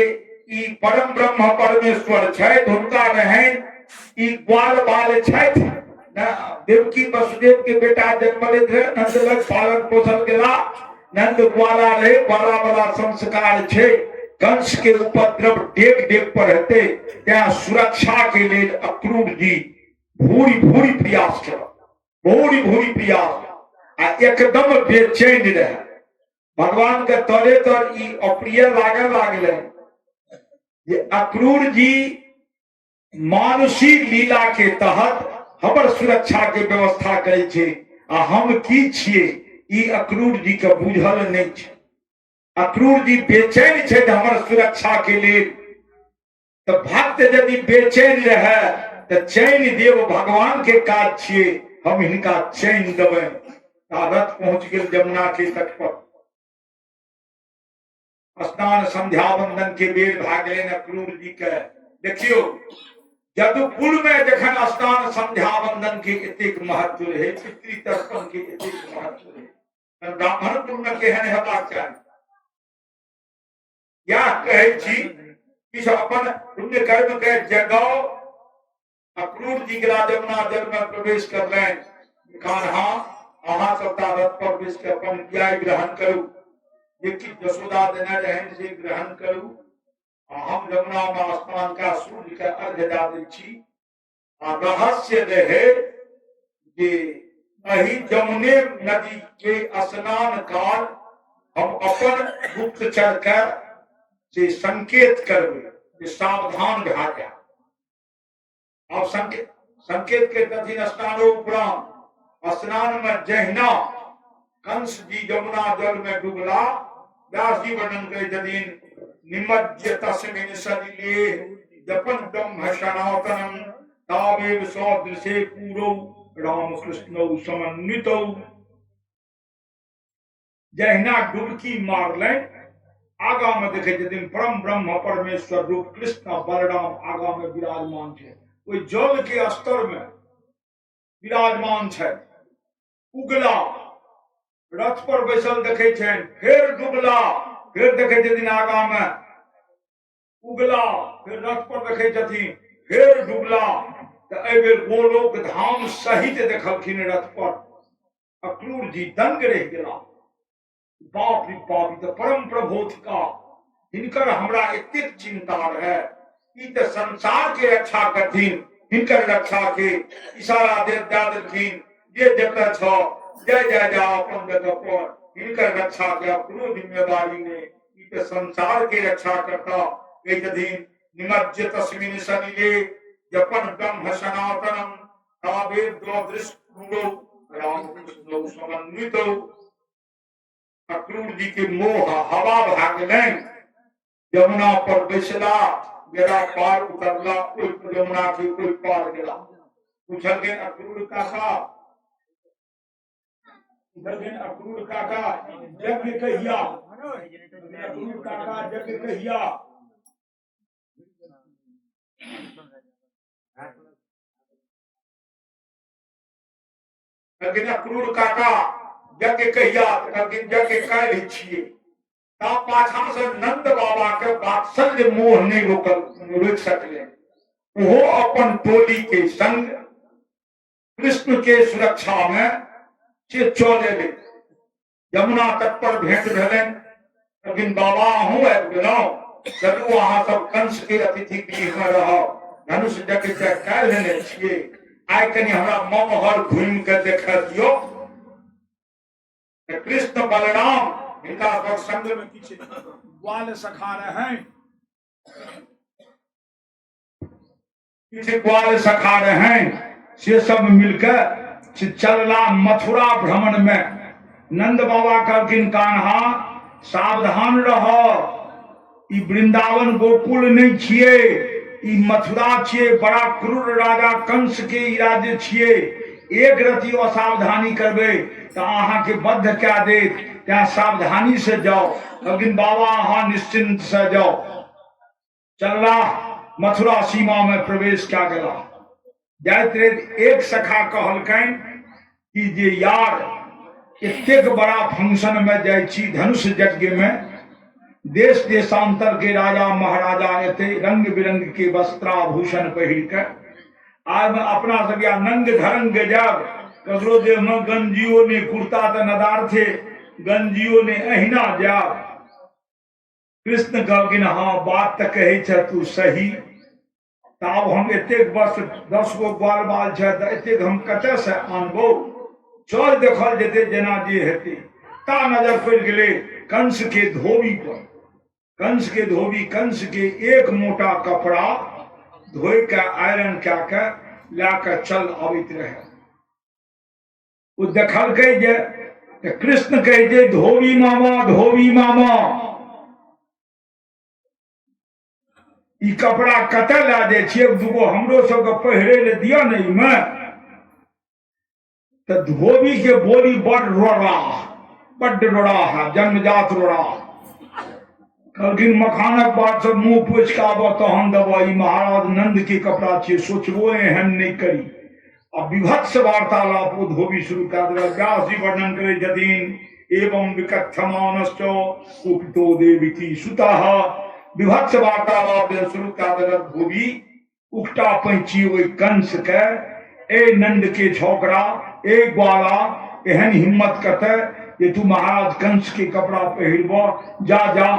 ई परम ब्रह्म परमेश्वर छथि, हुनका रहनि ई ग्वाल बाल छथि न। देवकी वसुदेव के बेटा जन्म लैत रहे, नंद लग पालन पोषण गेला, नंद ग्वाला रहे, ग्वाला वाला संस्कार छै। कंस के उपद्रव डेग डेग पर हेतै, तैं सुरक्षा के लेल अक्रूर जी भूरी भूरी प्रयास केलक, भूरी भूरी प्रयास, आ एकदम बेचैन रहे। भगवान के तरे तर ई अप्रिय लागे लागले जे अक्रूर जी मानुषी लीला के तहत हमर सुरक्षा के व्यवस्था करै छै आ हम की छियै ई अक्रूर जी के बुझल नहि छै। अक्रूर जी बेचैन छै हमर सुरक्षा के लेल। तऽ भक्त यदि बेचैन रहे तऽ चैन देव भगवान के काज छियै, हम हिनका चैन देबै। आ रथ पहुंच गेल यमुना के तट पर। स्नान संध्या वंदन के बेर भए गेलनि अक्रूर जी के। देखियौ यदुकुल में जखन स्नान संध्या वंदन के एतेक महत्व रहे, पितृतर्पण के एतेक महत्व रहे, तहन ब्राह्मण कुल में केहन हेबाक चाही? इएह कहै छी किछु अपन पुण्य कर्म के जगाओ। अक्रूर जी गेला जमुना जल में प्रवेश करलनि। कान्हा अहाँ सबटा रथ पर बैस के अपन न्याय ग्रहण करू, जे किछु यशोदा देने रहनि से ग्रहण करू, आ हम जमुना में स्नान का सूर्य के अर्घ्य दऽ दै छी। आ रहस्य रहे जे एहि जमुने नदी के स्नान काल हम अपन गुप्तचर के से संकेत करबै जे सावधान भए जाय। आब संकेत संकेत के तथिन स्नानो उपरांत स्नान में जहिना कंस जी यमुना जल में डूबला, व्यास जी वर्णन करै छथिन, निमज्ज तस्मिन सलिले जपन ब्रह्म सनातनम तावेव सदृशे पूरौ रामकृष्णौ समन्वितौ। जहिना डुबकी मारलनि, आगा में देखे छथिन परम ब्रह्म परमेश्वर रूप कृष्ण बलराम आगा में विराजमान छै, ओहि जल के स्तर में विराजमान छै। उगला रथ पर बैसल देखे छनि, फेर डुबला, फेर देखे छथिन आगा में उगला, फेर रथ पर देखे छथिन, फेर डुबला, तऽ एहि बेर गोलोक धाम सहित देखलखिन रथ पर। अक्रूर जी दंग रहि गेला, बाप रे बाप, ई तऽ परम प्रभु थिका, हिनकर हमरा एतेक चिंता रहे, ई तऽ संसार के रक्षा करथिन, हिनकर रक्षा के इशारा दे दए देलखिन जे जतऽ छ जय जय जा अपन जगह पर, हिनकर रक्षा के आब कोनो जिम्मेदारी नहि, ई तऽ संसार के रक्षा करता। कहै छथिन निमज्ज तस्मिन सलिले जपन ब्रह्म सनातनम तावेव दृष्टो रामकृष्ण समन्वित। अक्रूर जी के मोह हवा भए गेलनि, यमुना पर बैसला, गेला पार उतरला, ओहि यमुना के ओहि पार गेला। पूछलखिन अक्रूर काका, पूछलखिन अक्रूर काका यज्ञ कहिया? अक्रूर काका यज्ञ कहिया? कहलखिन अक्रूर काका यज्ञ कहिया? कहलखिन यज्ञ काल्हि छियै। ता पाछा से नंद बाबा के वात्सल्य मोह नहीं रोकल रोकि सकले, ओहो अपन टोली के संग कृष्ण के सुरक्षा में से चल एलै। यमुना तट पर भेंट भेलनि। कहलखिन बाबा अहूँ आबि गेलहुँ, चलू अहाँ सब कंस के अतिथि गृह में रहब, धनुष यज्ञ के काल्हि ने छियै, आइ कनि हमरा ममहर घुमि के देख दियौ। तऽ कृष्ण बलराम हिनका सब संग में किछु ग्वाल सखा रहनि, किछु ग्वाल सखा रहनि, से सब मिलके से चलला मथुरा भ्रमण में। नंद बाबा कहलखिन कान्हा सावधान रह, ई वृंदावन गोकुल नहीं छियै, ई मथुरा छियै, बड़ा क्रूर राजा कंस के ई राज्य छियै, एक रति असावधानी करबै तऽ अहाँके बद्ध कए देत, तैं सावधानी से जाओ। कहलखिन बाबा अहाँ निश्चिंत से जाओ। चलला मथुरा सीमा में प्रवेश कए गेला। जाइत रहैत एक सखा कहलकनि कि जे यार एतेक बड़ा फंक्शन में जाइ छी, धनुष यज्ञ में देश देशांतर के राजा महाराजा एते रंग बिरंग के वस्त्राभूषण पहिर के, आब अपना सब या नंग धरंग जायब, ककरो देह में गंजियो ने कुर्ता तऽ नदार्थे, गंजियो ने, अहिना जायब। कृष्ण कहलखिन हाँ बात तऽ कहै छह तू सही, तऽ आब हम एतेक बस 10 गो ग्वाल बाल छै तऽ एतेक हम कतयसँ आनबौ, चल देखल जेतै जेना जे हेतै। ता नजर पड़ि गेलै कंस के धोबी पर। कंस के धोबी कंस के एक मोटा कपड़ा धोइ के आयरन कए के लए कऽ चल अबैत रहै। ओ देखलकै जे तऽ कृष्ण कहै जे धोबी मामा, धोबी मामा, ई कपड़ा कतऽ लए जाइ छियै? दूगो हमरो सबके पहिरे लए दिअ ने एहिमे। तऽ धोबी के बोली बड़ रोड़ा, बड्ड रोड़ा है, जन्मजात रोड़ा। कहलखिन मखानक बात सब मुंह पोछि कऽ आबऽ तहन देबऽ। ई महाराज नंद के कपड़ा छियै, सोचबो एहन नहि करी। आ विभत्स वार्तालाप ओ धोबी शुरू कए देलक। व्यास जी वर्णन करै छथिन, एवं विकथमानश्च कुपितो देविकी सुतः। विभत्स वार्तालाप जे शुरू कए देलक धोबी, उकटा पैंची ओहि कंस के, ए नंद के छोकरा, ए ग्वाला, एहन हिम्मत कतऽ जे तू महाराज कंस के कपड़ा पहिरब? जा जा,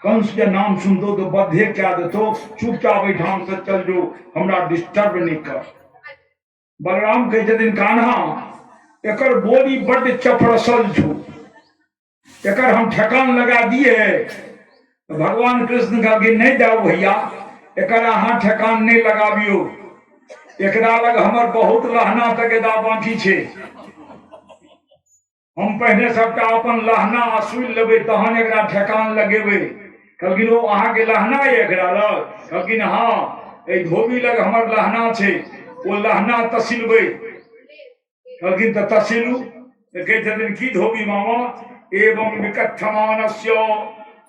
कंस के नाम सुनतो तो बद्धे कए देतो, चुपचाप एहिठाम से चल जो, हमरा डिस्टर्ब नहि कर। बलराम कहै छथिन, कान्हा, एकर बोली बड्ड चपरसल छौ, एकर हम ठेकान लगा दिए। तऽ भगवान कृष्ण कहलखिन, नहि जाउ भैया, एकर अहाँ ठेकान नहि लगाबियौ, एकरा लग हमर बहुत लहना तकेदा बाकी छै। हम पहिने सबटा अपन लहना असूलि लेबै, तहन एकरा ठेकान लगेबै। कहलखिन, ओ अहाँके लहना यऽ एकरा लग? कहलखिन, हँ, एहि धोबी लग हमर लहना छै, ओ लहना तसिलबै। कहलखिन, तऽ तसिलू। तऽ कहै छथिन की धोबी मामा, एवं विकथमानस्य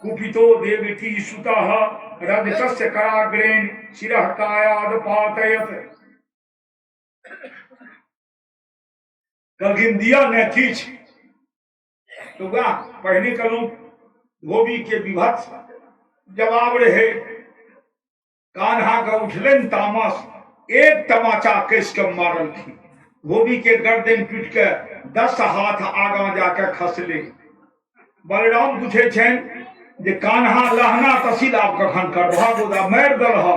कुपितो देवकी सुतः रजकस्य कराग्रेण शिरः कायाद पातयत। कहलखिन, दिअ ने किछु। तऽ वएह पहिने कहलहुँ, धोबी के विभत्स जवाब रहे। कान्हा के उठलनि तामस, एक तमाचा कस के मारलखिन, धोबी के गर्दन टूट के 10 हाथ आगा जाके खसले। बलराम पूछे छनि जे कान्हा, लहना तसील आब कखन करबह? गोदा मारि देलह।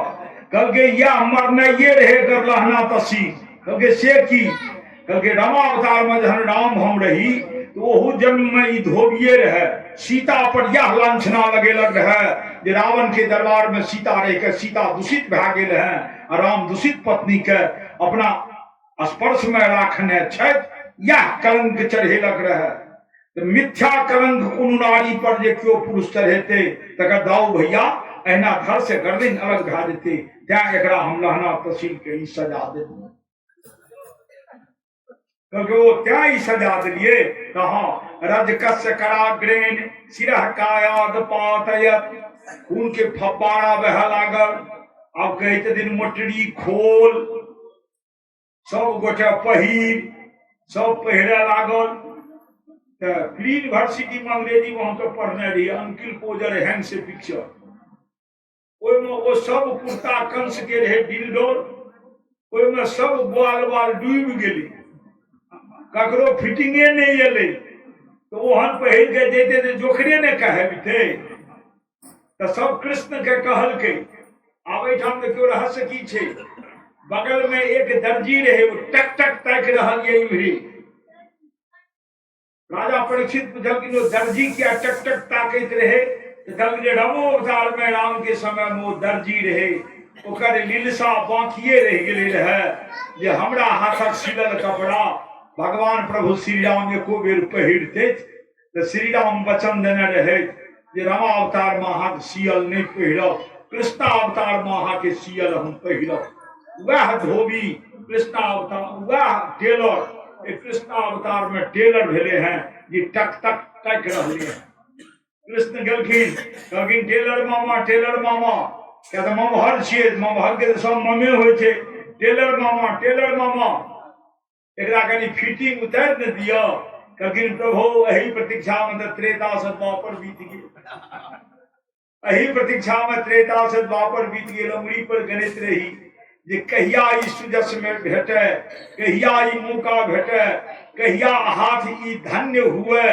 कहलकै, इएह मरनाइए रहे एकर लहना तसील। कहलकै, से की? कहलकै, रामावतार में जहन राम हम रही तऽ ओहू जन्म में ई धोबिए रहे, सीता पर यह लांछना लगेलक रहे जे रावण के दरबार में सीता रह के सीता दूषित भए गेल है आ राम दूषित पत्नी के अपना स्पर्श में राखने छथि। यह कलंक चढ़ेलक रहे। तऽ मिथ्या कलंक कोनो नारी पर जे केओ पुरुष चढ़ेतै, तकर दाऊ भैया अहिना धर से गर्दन अलग भए जेतै। तैं एकरा हम लहना तसील के ई सजा देलियै। कहलकै, ओ तैं ई सजा देलियै? तऽ हँ। रजकस्य कराग्रेण सिरह कायाद पातयत। खून के फब्बारा बहऽ लागल। आब कहै छथिन, मोटरी खोल, सब गोटे पहिर। सब पहिरऽ लागल। तऽ प्री यूनिवर्सिटीमे अंग्रेजीमे हमसब पढ़ने रहियै, अंकिल पोजर हैंग्स ए पिक्चर। ओहिमे ओ सब कुर्ता कंस के रहे डिलडोल, ओहिमे सब ग्वाल बाल डूबि गेलै, ककरो फिटिंगे नहि एलै। तऽ ओहन पहिर के जैते तऽ जोखरे ने कहबितै। तऽ सब कृष्ण के कहलकै। आब एहिठाम देखियौ रहस्य की छै। बगल में एक दर्जी रहे, ओ टक टक ताकि रहल ये इम्हरे। राजा परीक्षित पुछलखिन, ओ दर्जी किया टक टक ताकैत रहे? तऽ कहलखिन जे रामो अवतार में राम के समय में ओ दर्जी रहे, ओकर लीलसा बाकिए रहि गेलै रहे जे हमरा हाथक सिलल कपड़ा भगवान प्रभु श्री राम एको बेर पहिरतैथ। तऽ श्री राम वचन देने रहे जे रामावतार में अहाँके सियल नहि पहिरब, कृष्णावतार में अहाँके सियल हम पहिरब। वएह धोबी कृष्णावतार, वएह टेलर एक कृष्णावतार में टेलर भेले हैं जे टक टक टक रहले हैं। कृष्ण गेलखिन, कहलखिन, टेलर मामा, टेलर मामा। किया तऽ ममहर छियै, ममहर के तऽ सब ममे होइ छै। टेलर मामा, टेलर मामा, एकरा कनि फिटिंग उतारि ने दिअ। कहलखिन, प्रभु, एहि प्रतीक्षा में तऽ त्रेता से द्वापर बीत गेल, एहि प्रतीक्षा में त्रेता से द्वापर बीत गेल। अंगुरी पर गणित रही जे कहिया ई सुजस में भेटे, कहिया ई मौका भेटे, कहिया हाथ ई धन्य हुए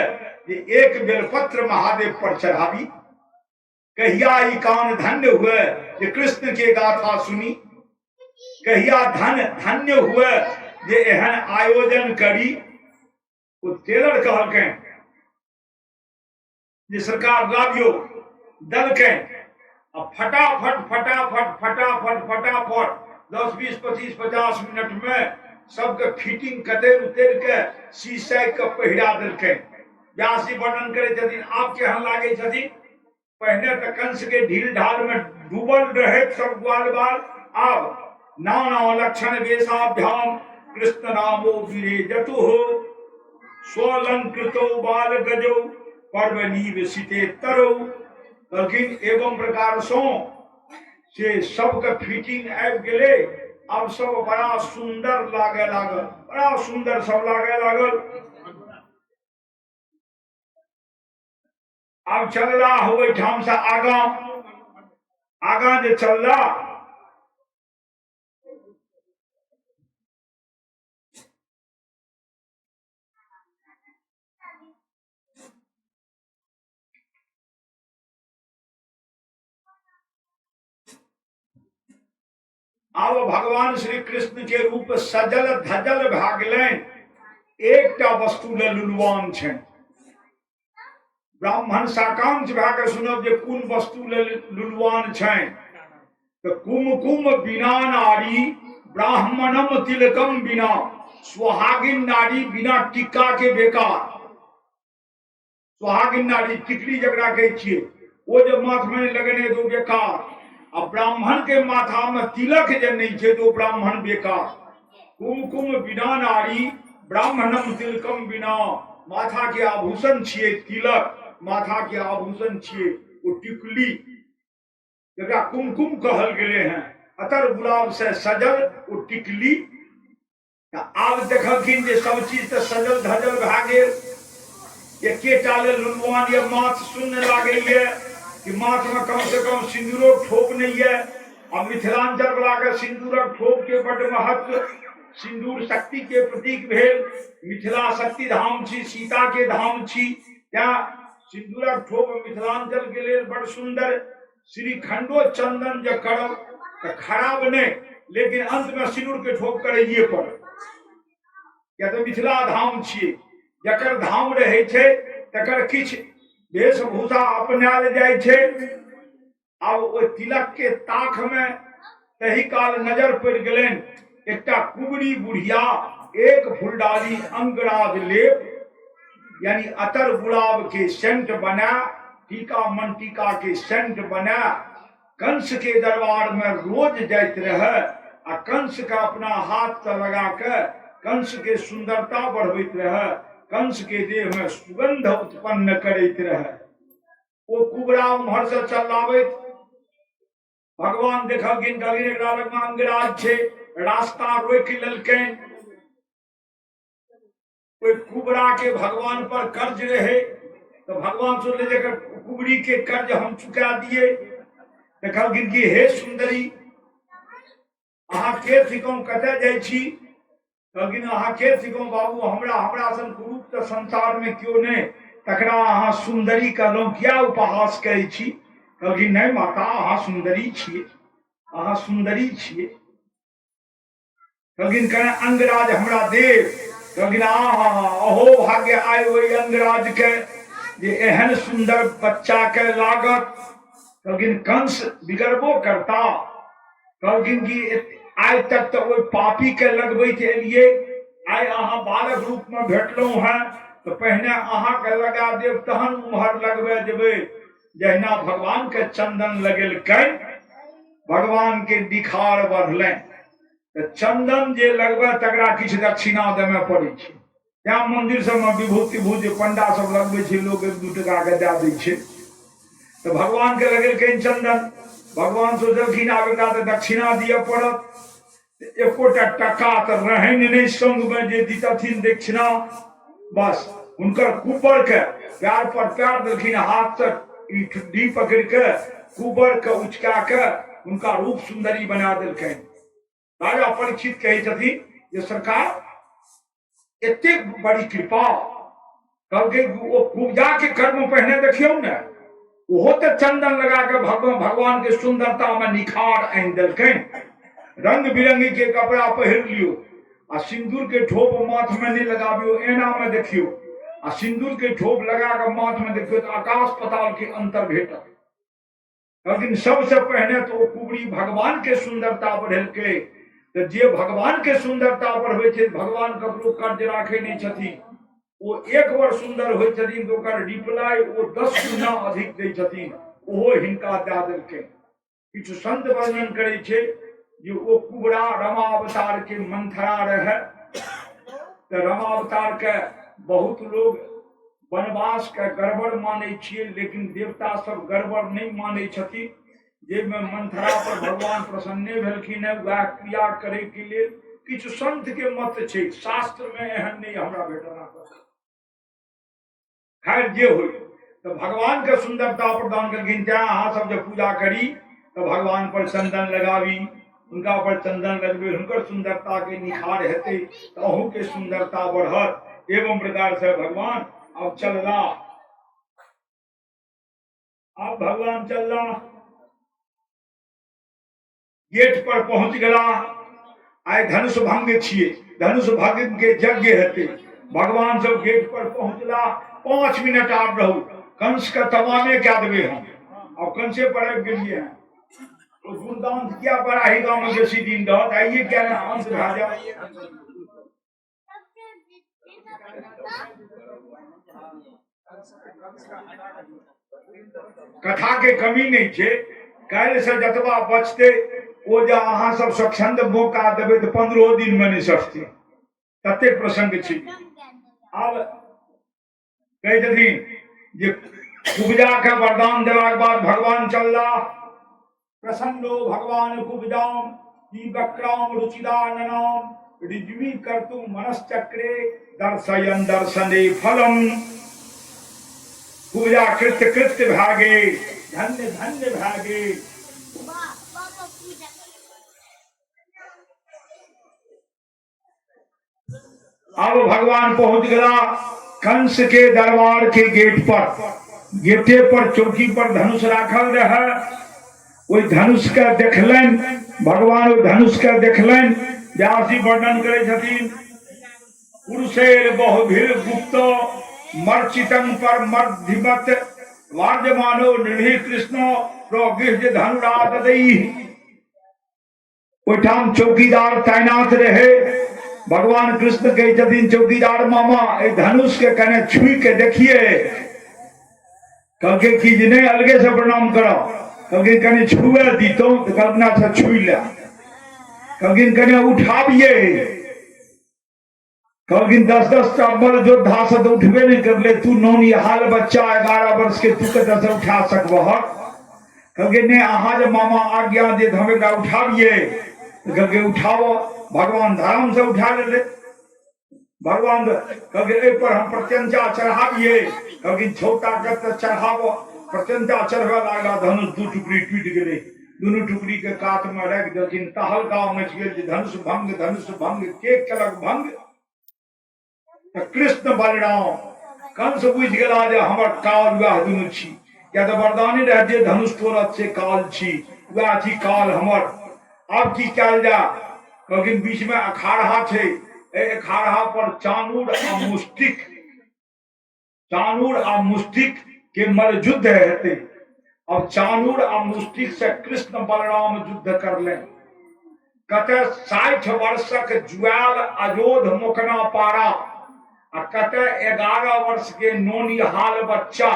जे एक बेलपत्र महादेव पर चढ़ाबी, कहिया ई कान धन्य हुए जे कृष्ण के गाथा सुनी, कहिया धन धन्य हुए जे एहन आयोजन करी। ओ टेलर कहलकनि जे सरकार लाबियो। देलकनि आ फटाफट फटाफट फटाफट फटाफट 10 20 25 50 मिनट में सबके फिटिंग कतरि उतरि के शीशे के पहिरा देलकै। व्यास जी वर्णन करै छथिन, आब केहन लागै छथिन। पहिने तऽ कंस के ढील ढाल में डूबल रहैत सब ग्वाल बाल, आब नाना लक्षण वेशाभ्याम कृष्ण नामो विरेजतु हो स्वलंकृतो बाल गजौ पर्वनीव सिते तरौ। कहलखिन एवं प्रकार सँ से सबके फिटिंग आबि गेलै, आब सब बड़ा सुंदर लागे लागल, बड़ा सुंदर सब लागे लागल। आब चलला हो ओहिठाम से आगाँ, आगाँ जे चलला आब भगवान श्री कृष्ण के रूप सजल धजल भए गेलनि, एकटा वस्तु ले लुलुआन छनि। ब्राह्मण साकांक्ष भए के सुनब जे कोन वस्तु ले लुलुआन छनि, तऽ कुमकुम बिना नारी ब्राह्मणम तिलकम बिना, सुहागिन नारी बिना टिक्का के बेकार। सुहागिन नारी टिकली जकरा कहै छियै ओ जे माथ में लगने तो बेकार, आ ब्राह्मण के माथा में तिलक जे नहीं छै तो ब्राह्मण बेकार। कुमकुम बिना नारी ब्राह्मणम तिलकम बिना, माथा के आभूषण छियै तिलक, माथा के आभूषण छियै ओ टिकली जकरा कुमकुम कहल गेलै हैं, अतर गुलाब से सजल ओ टिकली। आब देखलखिन जे सब चीज तऽ सजल धजल भए गेल, एकेटा लेल लुलुआन यऽ, माथ शून्य लागैए कि माथमे कम से कम सिन्दूरो ठोप नहि यऽ। आ मिथिलांचल वला के सिन्दूरक ठोप के बड्ड महत्व, सिन्दूर शक्ति के प्रतीक भेल, मिथिला शक्ति धाम छी, सीता के धाम छी, तैं सिन्दूरक ठोप मिथिलांचल के लेल बड्ड सुन्दर। श्रीखंडो चंदन जे करब तऽ खराब नहि, लेकिन अंत में सिन्दूर के ठोप करैए पड़त, किया तऽ मिथिला धाम छियै, जकर धाम रहै छै तकर किछु वेशभूषा अपनायल जाइ छै। आब ओहि तिलक के ताख में तही काल नजर पड़ि गेलनि एकटा कुबरी बुढ़िया, एक फुलडाली अंगराज लेप यानी अतर गुलाब के सेंट बना, टीका मन टीका के सेंट बना कंस के दरबार में रोज जाइत रहे आ कंस के अपना हाथ से लगा के कंस के सुंदरता बढ़बैत रहे, कंस के देह में सुगंध उत्पन्न करैत रहे। ओ कुबरा उम्हर से चलाबैत भगवान देखलखिन, कहलखिन एकरा लगमे अंगराज छै, रास्ता रोकि लेलकनि। ओहि कुबरा के भगवान पर कर्ज रहे तो भगवान सोचले जे कुबरी के कर्ज हम चुका दिए। तऽ कहलखिन कि हे सुंदरी, अहाँ के थिकहुँ, कतय जाइ छी? कहलखिन अहाँ के थिकहुँ बाबू, हमरा हमरा सन कुरूप तऽ संसार में केओ नहि, तकरा अहाँ सुंदरी कहलहुँ, किया उपहास करै छी? कहलखिन नहि माता, अहाँ सुंदरी छियै, अहाँ सुंदरी छियै। कहलखिन कने अंगराज हमरा देव। कहलखिन आहा अहो भाग्य आय ओहि अंगराज के जे एहन सुंदर बच्चा के लागत। कहलखिन कंस बिगड़बो करता। कहलखिन कि आइ तक तऽ ओहि पापी के लगबैत एलियै, आइ अहाँ बालक रूप में भेटलहुँ हैं तऽ पहिने अहाँके लगा देब तहन उम्हर लगबे जेबै। जहिना भगवान के चंदन लगेलकनि, भगवान के निखार बढ़लनि। तऽ चंदन जे लगबे तकरा किछु दक्षिणा देमे पड़ै छै, तैं मंदिर सबमे विभूति तिभूति जे पंडा सब लगबै छै लोक एक दू टका के दए दै छै। तऽ भगवान के लगेलकनि चंदन, भगवान सोचलखिन आब एकरा तऽ दक्षिणा दिअ पड़त, एकोटा टका तऽ रहनि नहि संगमे जे दितथिन दक्षिणा। बस हुनकर कुबर के पैर पर पैर देलखिन, हाथ से ई ठुड्डी पकड़ के कुबर के उचका के हुनका रूप सुंदरी बना देलकनि। राजा परीक्षित कहै छथिन जे सरकार एतेक बड़ी कृपा। कहलकै ओ कुब्जा के कर्म पहिने देखियौ ने, ओहो तऽ चंदन लगा के भगवान भगवान के सुंदरता में निखार आनि देलकनि। रंग बिरंग के कपड़ा पहिर लियो आ सिंदूर के ठोप माथ में नहीं लगाबियो, एना में देखियो आ सिंदूर के ठोप लगा के माथ में देखियो तो आकाश पताल के अंतर भेटत। लेकिन सबसे पहले तो ओ कुबरी भगवान के सुंदरता बढ़ेलकै। तऽ जे भगवान के सुन्दरता बढ़बै छै, भगवान ककरो कर्ज राखै नहि छथिन। ओ एक बार सुन्दर होइ छथिन तऽ ओकर रिप्लाई ओ 10 गुना अधिक दै छथिन। ओहो हिनका दए देलखिन। किछु संत वर्णन करै छै जे ओ कुबरा रमावतार के मंथरा रहै, तऽ रमावतार के बहुत लोग वनवास के गड़बड़ मानै छियै, लेकिन देवता सब गड़बड़ नहि मानै छथिन। जाहिमे मंथरा पर भगवान प्रसन्ने भेलखिन है, वएह क्रिया करे के लेल किछु संत के मत छै, शास्त्र में एहन नहि हमरा भेटल। खैर जे होइ, तऽ भगवान के सुन्दरता प्रदान केलखिन। तें अहाँ सब जे पूजा करी तऽ भगवान पर चंदन लगाबी, हुनका पर चंदन लगबै, हुनकर सुन्दरता के निखार हेतै तऽ अहूँ के सुन्दरता बढ़त। एवं प्रकार से भगवान अब चलला, अब भगवान चलला, गेट पर पहुंच गेला। आइ धनुष भंग छियै, धनुष भंग के यज्ञ हेतै। भगवान सब गेट पर पहुंचला, 5 मिनट आब रहू, कंस के तमामे कए देबै हम। अब कंसे पर आबि गेलियै हँ, ओ दुर्दांत किया बराही गाँव में बेसी दिन रहत, आइए किया ने अंत भए जाए। कथा के कमी नहीं छै। काल्हि से जतबा बचते ओ जे अहाँ सब स्वच्छंद मौका देबै तऽ 15 दिन में नहीं सटतै, ततेक प्रसंग छै। आब कहै छथिन जे कुब्जा के वरदान देलाके बाद भगवान चलला। प्रसन्नो भगवान कुब्जाम ई वक्राम रुचिदाननाम रिजवी कर्तुम मनश्चक्रे दर्शयन दर्शने फलम। कुब्जा कृत्य कृत्य भए गेल, धन्य धन्य भए गेल। अब भगवान पहुंच गया कंस के दरबार के गेट पर। गेटे पर चौकी पर धनुष राखल रहे, ओहि धनुष के देखलनि भगवान, ओहि धनुष के देखलनि। व्यासी वर्णन करै छथिन, पुरुषेर बहुभिर गुप्त मर्चितं पर मर्धिमत वार्जमानो निधि कृष्ण प्रगृह्य धनुरादई। ओहिठाम चौकीदार तैनात रहे। भगवान कृष्ण कहै छथिन, चौकीदार मामा, एहि धनुष के कने छुई के देखिए। कहलकै कि जे नहि, अलगे से प्रणाम करब। कहलकै कने छुए दितौं, तऽ कहलखिन अच्छा छुई ले। कहलखिन कने उठाबिए। कहलखिन 10-10 टा बल योद्धा से तऽ उठबे नहि करले, तू नौनिहाल बच्चा 11 वर्ष के, तू कतऽ से उठा सकबहक? कहलकै नहि, अहाँ जे मामा आज्ञा दे हम एकरा उठाबिए। तऽ कहलकै उठाबऽ। भगवान धर्म से उठा लेले। भगवान कहलकै एहि पर हम प्रत्यंचा चढ़ाबिए। कहलखिन छौ ताकत तऽ चढ़ाबऽ। प्रत्यंचा चढ़बऽ लागला, धनुष 2 टुकड़ी टूटि गेलै। दुनू टुकड़ी के कात में राखि देलखिन। तहलका मचि गेल जे धनुष भंग, धनुष भंग, के केलक भंग? तऽ कृष्ण बलराम। कंस बुझि गेला जे हमर काल वएह दुनू छी, किया तऽ वरदाने रहै जे धनुष तोड़त से काल छी, वएह छी काल हमर। आब की कयल जाय? कहलखिन बीच में अखाड़ा छै, एहि अखाड़ा पर चानूर आ मुष्टिक, चानूर आ मुष्टिक के मल्लयुद्ध हेतै। अब चानूर आ मुष्टिक से कृष्ण बलराम युद्ध करले। कतऽ 60 वर्षक जुआल अयोध मोकना पारा आ कतऽ 11 वर्ष के नोनिहाल बच्चा,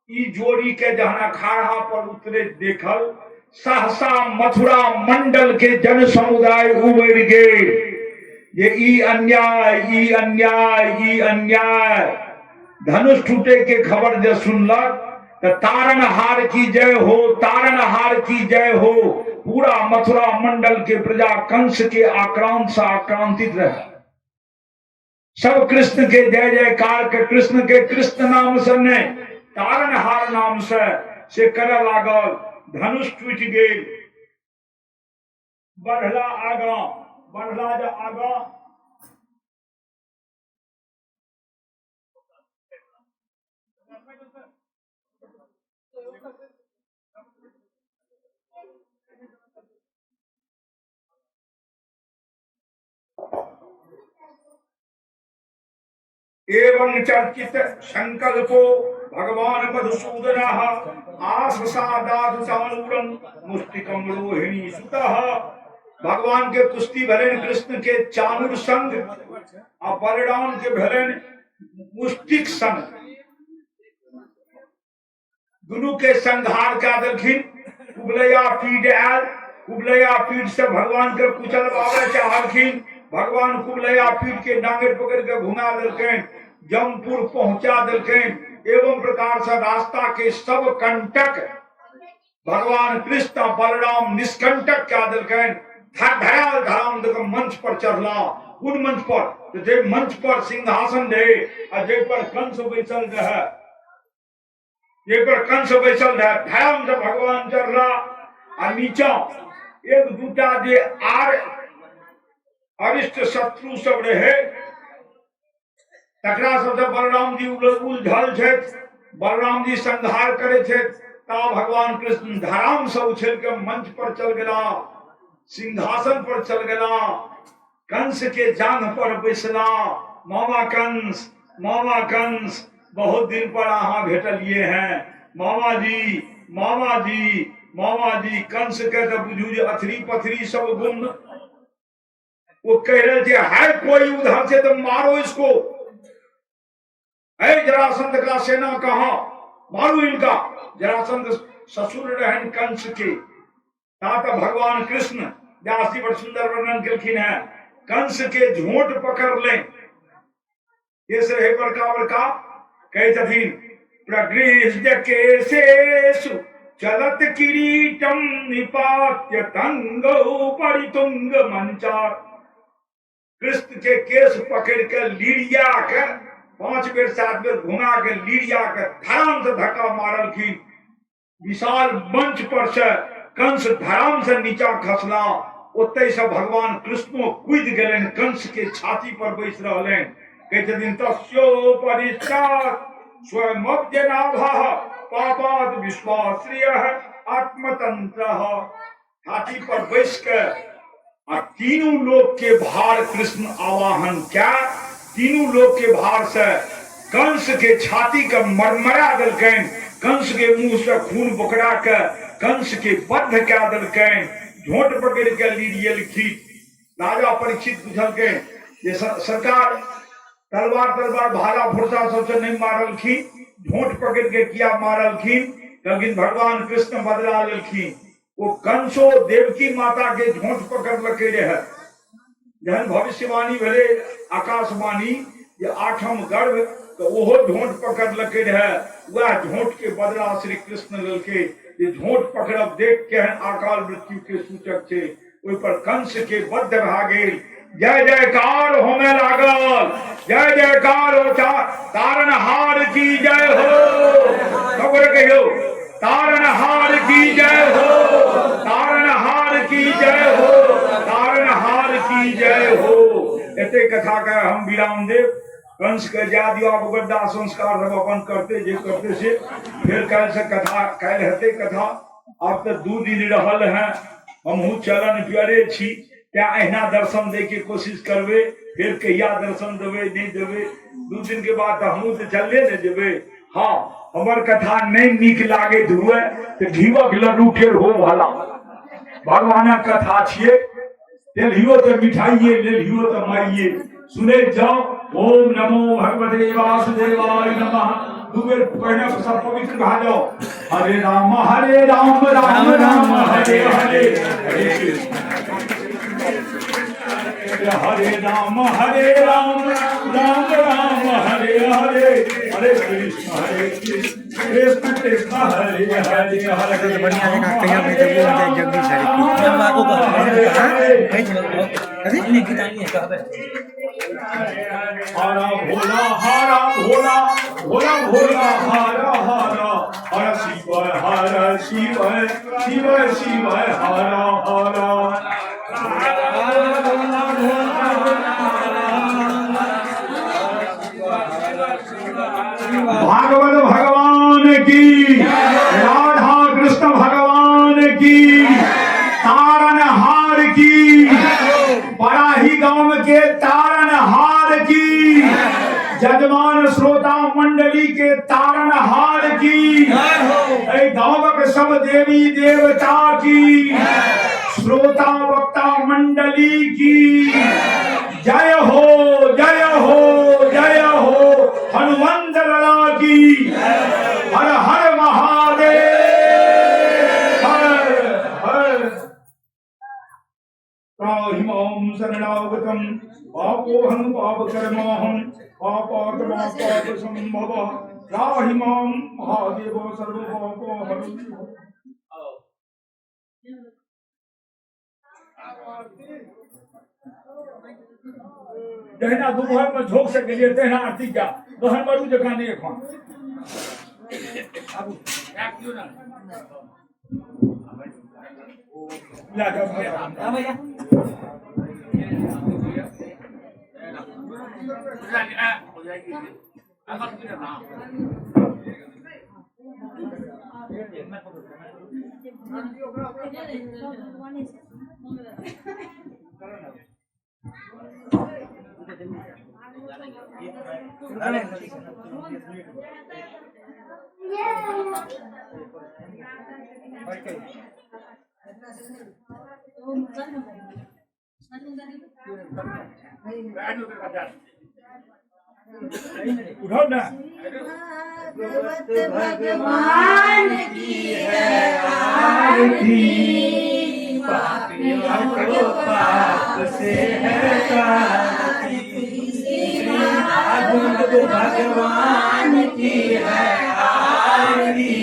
ई जोड़ी के जहन अखाड़ा पर उतरे देखल, सहसा मथुरा मंडल के जन समुदाय उबरि गेल जे ई अन्याय, ई अन्याय, ई अन्याय। धनुष टूटे के खबर जे सुनलक तऽ तारणहार की जय हो, तारणहार की जय हो। पूरा मथुरा मंडल के प्रजा कंस के आक्रांत से आक्रांतित रहे। सब कृष्ण के जय जयकार के, कृष्ण के कृष्ण नाम से नहीं, तारणहार नाम से से करऽ लागल। धनुष टूटि गेल, बढ़ला आगाँ, बढ़ला जे आगाँ एवं चर्चित संकल्पो भगवान मधुसूदन आससादाद चाणूरं मुष्टिकं रोहिणी सुतः। भगवान के कुश्ती भेलनि कृष्ण के चाणूर संग आ बलराम के भेलनि मुष्टिक संग। दुनू के संहार कए देलखिन। कुबलैया पीठ आयल, कुबलैया पीठ से भगवान के कुचलवावे चाहलखिन। भगवान कुबलैया पीठ के डांगर पकड़ के घुमा देलखिन, जमपुर पहुंचा देलखिन। एवं प्रकार से रास्ता के सब कंटक भगवान कृष्ण बलराम निष्कंटक कए देलखिन। धराल धराम देख मंच पर चढ़ला। कोन मंच पर? तऽ जे मंच पर सिंहासन रहे आ जाहि पर कंस बैसल रहे, जाहि पर कंस बैसल रहे, धराम से भगवान चढ़ला। आ नीचा एक दूटा जे आर अरिष्ट शत्रु सब रहे तकरा सबसँ बलराम जी उलझल छथि। बलराम जी संहार करै छथि ता भगवान कृष्ण धराम से उछल के मंच पर चल गेला, सिंहासन पर चल गेला, कंस के जांघ पर बैसला। मामा कंस, मामा कंस, बहुत दिन पर अहाँ भेटलिए हैं मामा जी, मामा जी, मामा जी। कंस के तऽ बुझू जे अथरी पथरी सब गुम। वो कह रहे थे है कोई उधर से तो मारो इसको, है जरासंध का सेना कहा, मारो इनका। जरासंध ससुर रहन कंस के। ता भगवान कृष्ण व्यास जी बड़ सुंदर वर्णन केलखिन हैं, कंस के झोंट पकड़ ले। केस रहे बड़का बड़का, कहै छथिन प्रगृह्य केशेषु चलत किरीटम निपात्य तंगौ परितुंग मंचार। कृष्ण के केस पकड़ के लीरिया के 5 बेर 7 बेर घुमा के लीरिया के धराम से धक्का मारलखिन। विशाल मंच पर से कंस धराम से नीचा खसला। ओतै से भगवान कृष्णो कूद गेलनि, कंस के छाती पर बैस रहलनि। कहै छथिन तस्यो परिष्कात स्वयं अब्जनाभः पापाद विश्वाश्रिय आत्मतंत्र। छाती पर बैस के आ तीनू लोक के भार कृष्ण आवाहन कए तीनू लोक के भार से कंस के छाती के मरमरा देलकनि। कंस के मुंह से खून बोकरा के कंस के बद्ध कए देलकनि। झोंट पकड़ के लीरियलखिन। राजा परीक्षित पुछलकनि जे सरकार तलवार तलवार भाला फुर्सा सबसे नहीं मारलखिन, झोंट पकड़ के किया मारलखिन? लेकिन भगवान कृष्ण बदला लेलखिन। ओ कंसो देवकी माता के झोंट पकड़लकै रहे। जहन भविष्यवाणी भेलै आकाशवाणी जे 8म गर्भ, तऽ ओहो झोंट पकड़लकै रहे। वएह झोंट के बदला श्री कृष्ण लेलकै। जे झोंट पकड़ब देख केहन अकाल मृत्यु के सूचक छै। ओहि पर कंस के बद्ध भए गेल। जय जयकार होमे लागल, जय जयकार हो तारणहार की जय हो। सब गोटे कहियौ तारणहार की जय हो, तारणहार की जय हो, तारणहार की जय हो। एते कथा के हम विराम देब। कंस के जा दियो, आब ओकर दाह संस्कार सब अपन करते जे करते से। फेर काल्हि से कथा, काल्हि हेतै कथा। आब तऽ 2 दिन रहल हैं, हमहूँ चलन प्यारे छी, तें अहिना दर्शन दै के कोशिश करबै। फेर कहिया दर्शन देबै नहि देबै, 2 दिन के बाद तऽ हमहूँ तऽ चलले ने जेबै। हाँ, हमर कथा नहि नीक लागैत हुए तऽ घीवक लड्डू फेर हो भला। भगवानक कथा छियै, देलियो तऽ मिठाइये, लेलियो तऽ माइये। सुनै जाओ। ओम नमो भगवते वासुदेवाय नमः। 2 बेर पहिने सब पवित्र भए जाओ। हरे राम राम राम हरे हरे, हरे कृष्ण हरे राम राम राम हरे हरे, हरे कृष्ण हरे कृष्ण कृष्ण कृष्ण हरे हरे, हरे बढ़िया जगह कहिया नहीं तो वो जाए जगदीश हरे हरे हरे। हरा भोला हरा भोला भोला भोला हरा हरा, हर शिव हर शिव शिव शिव हरा हरा। भागवत भगवान की, राधा कृष्ण भगवान की, तारणहार की, बराही गांव के तारणहार की, जजमान श्रोता मंडली के तारणहार की, गांव के सब देवी देवता की, श्रोता वक्ता मंडली मंडली की जय हो, जय हो, जय हो। हनुमंत लला की हर हर महादेव हर हर। त्राहिमां शरणागतं पापोऽहं पापकर्माहं पापात्मा पाप संभवः त्राहिमां महादेव सर्वपापोऽहं। जहिना दुपहर में झोंक से गेलियै तहिना आरती क्या गहन मरू जकाँ नहि एखन। लए जाउ। उठाओ ना। भगवान की है आरती, पापियों को पाप से है तारती। श्री भागवत भगवान की है आरती,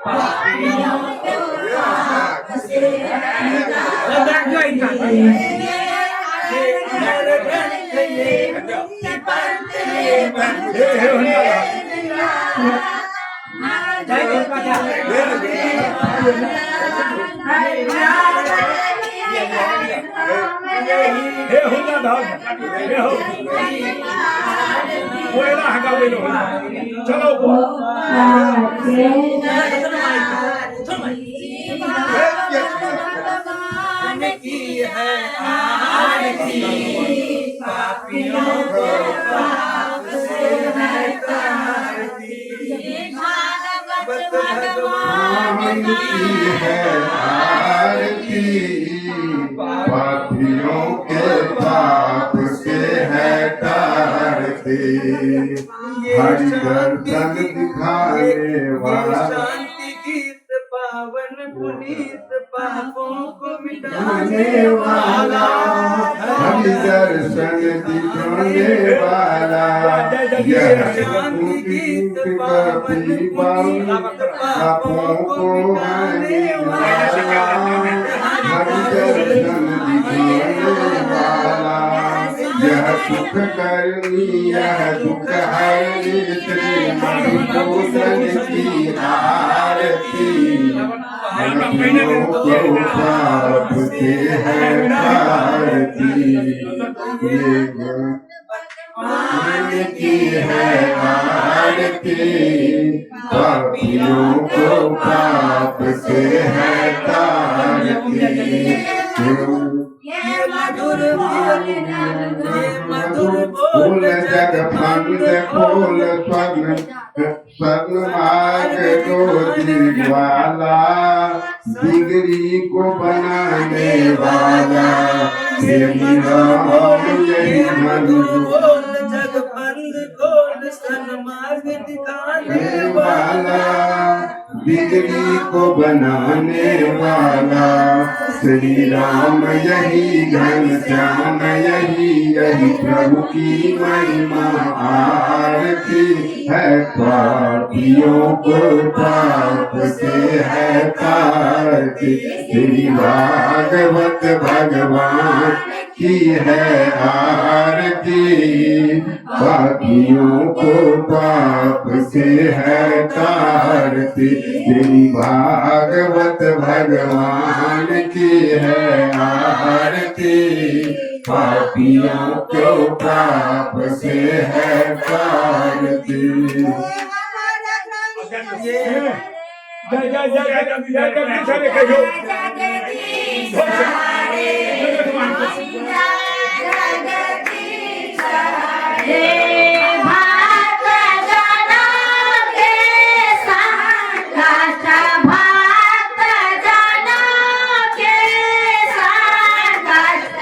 पापियों को पाप से है तारती। हे हे हनुमान। हे हुंदा धाम हे हो कोयला हगावे लो चलो। भगवान की है आरती, पापियों को पाप से है तारती। भागवत भगवान की है आरती, पापियों के पाप से है तारती। हरि दर्शन दिखाने वाला, शांति गीत पावन पुनीत पापों को मिटाने आने वाला, हरि दर्शन दिखाने वाला, यह गीत पापों को आने वाला, हरि दर्शन दिखाने वाला, यह सुख करनी यह दुख हरनी श्री मधुसूदन की आरती, पापियों को पाप से है तारती। ये भगवान की है आरती, पापियों को पाप से है तारती। ये मधुर बोल, ये मधुर फूल जग फंद खोल स्वर्ण स्वर्ण मार्ग गोदी वाला, बिगड़ी को बनाने वाला, यही राम यही मधुर मधुर बोल जग बंद खोल सन्मार्ग दिखाने वाला, बिगड़ी को बनाने वाला, श्री राम यही घन श्याम यही यही प्रभु की महिमा आरती है, पापियों को पाप से है तारती। श्री भागवत भगवान की है आरती, पापियों को पाप से है तारती। श्री भागवत भगवान की है आरती, पापियों को पाप से है तारती। जय जय जय जय जगदीश हरे कहियो। जगदीश हरे, जगदीश हरे। भक्त जनों के संकट, भक्त जनों के संकट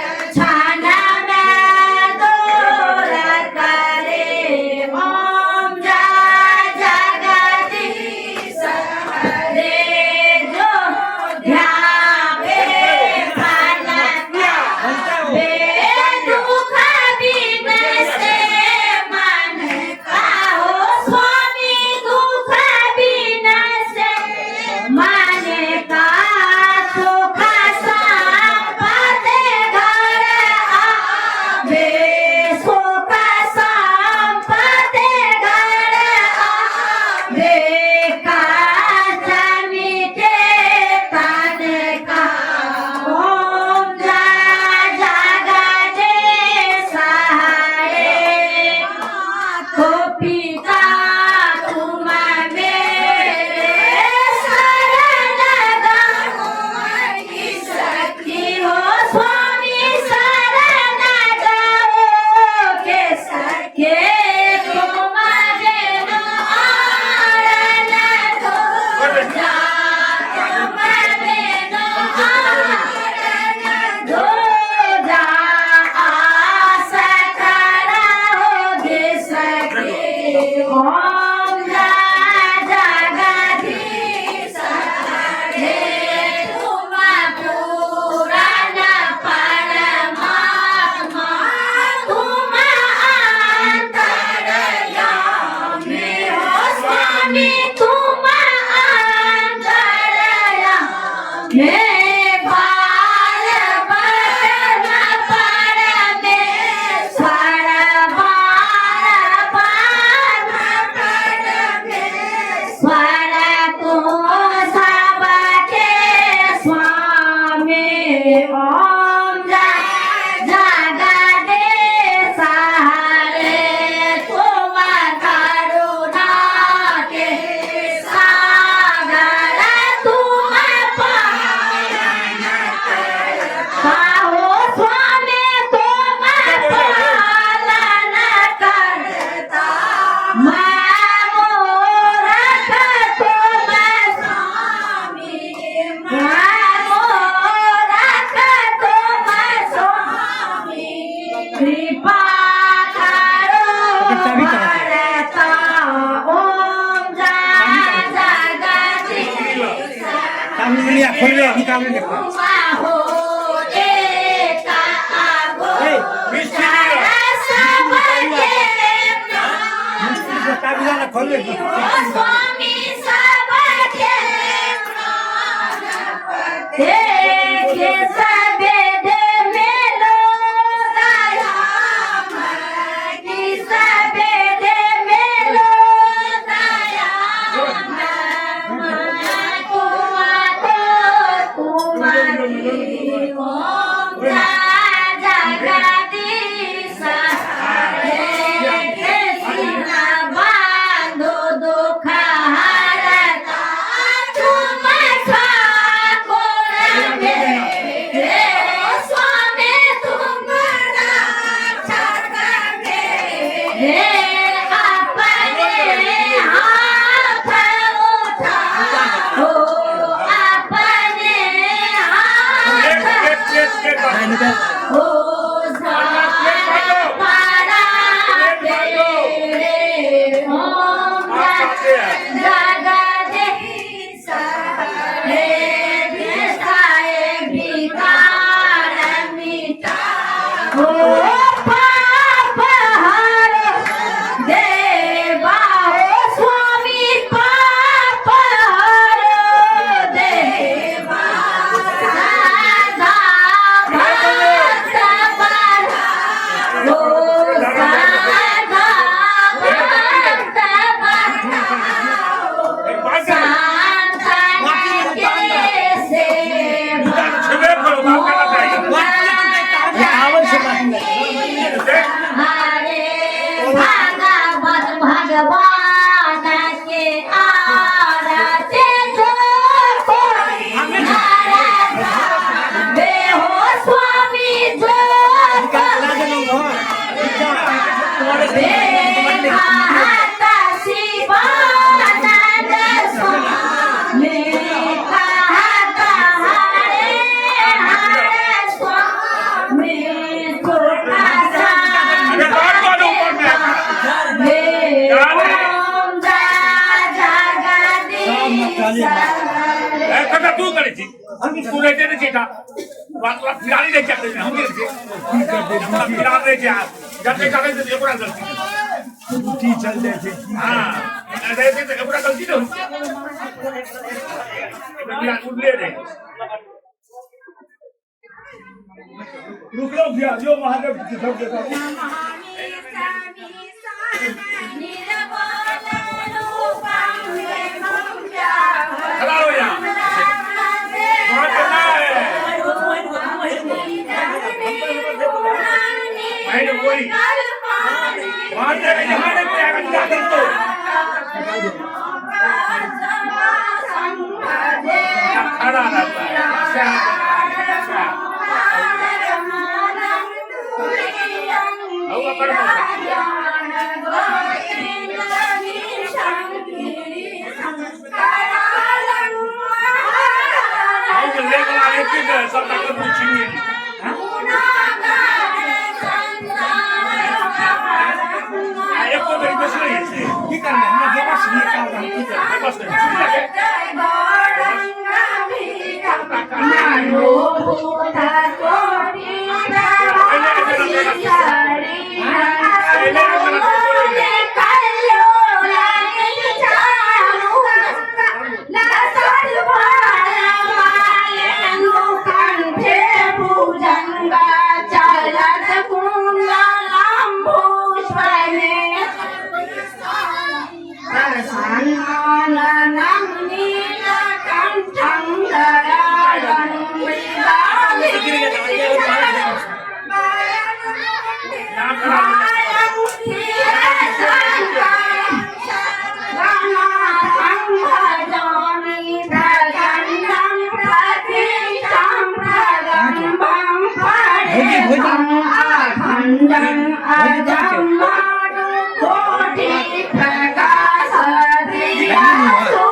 खोलबे निकालबे देखो। हो एका आगो सबके काबिला ना खोलबे। स्वामी सबके प्राणपते के सबेद मेलो दया की सबेद मेलो दया कुमारी ओम जगदीश हरे कृष्ण बांधो दुख हरता तुम ठाकुर मेरे स्वामी तुम रक्षक मेरे अपने हाथ उठाओ अपने हाथ हो पारा तेरे ओम जगदीश हरे विषय विकार मिटा हो पाप हर देवा हो स्वामी पाप हर देवा साधा भक्त बढ़ा हो साधा भक्त बढ़ाओ संतन के सेवा हरे भगवत भगवान के आरती जो कोई नर हो स्वामी जो कोई कहत शिवानंद स्वामी कहत हरे हरे स्वामी छोटा ओम जगदीश कथा तू करै छी, तू रहते नहि छी। तोरा फिराली रहै छै, हम नहि रहै छी। तोरा फिराल रहै छै। जते करै छै ओकरा गलती नहि। की चल जाइ छै? हँ, रहै छै तऽ ओकरा गलती नहि होइ छै। एकर उड़ले रहै। रुकलो भैया, जो महादेव सब देखो। खड़ा हो जा, वहाँ करना है। माइंड वही वहाँ से यहाँ नहीं कोई आएगा। जा कर तो खड़ा रहता है। अच्छा अच्छा, होगा पर सबटा के पूछिए। एको बेर बेसी नहि छै। की करबै, हमरा बेबस नहि करबै, की करबै? बस नहि सुनि।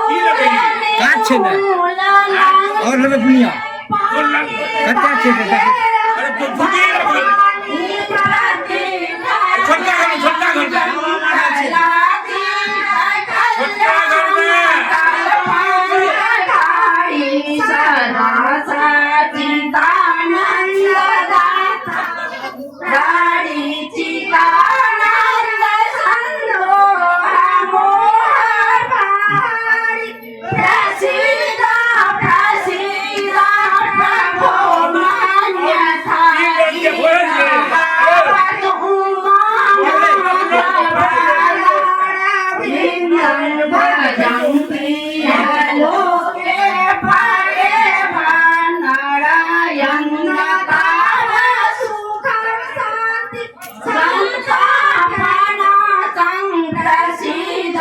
की लगैली? काज छै ने और लेबै बुनिया कत्ता छै से देखै। अरे तो भुजिए लगल। छोटका घर में, छोटका घर में, छोटका घर में। संस्थापना संप्रसिद्ध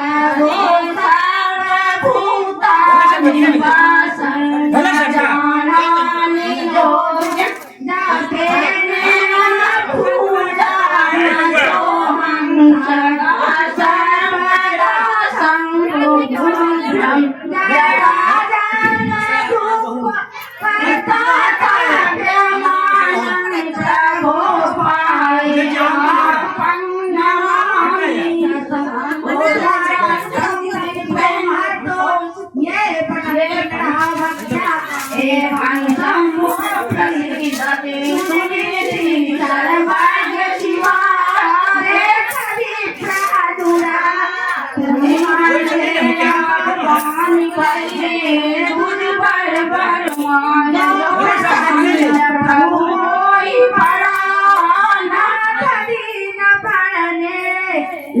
प्रभु सर्वभूता निवासं जानामि सोऽहं सदा सर्वदा संबुद्धं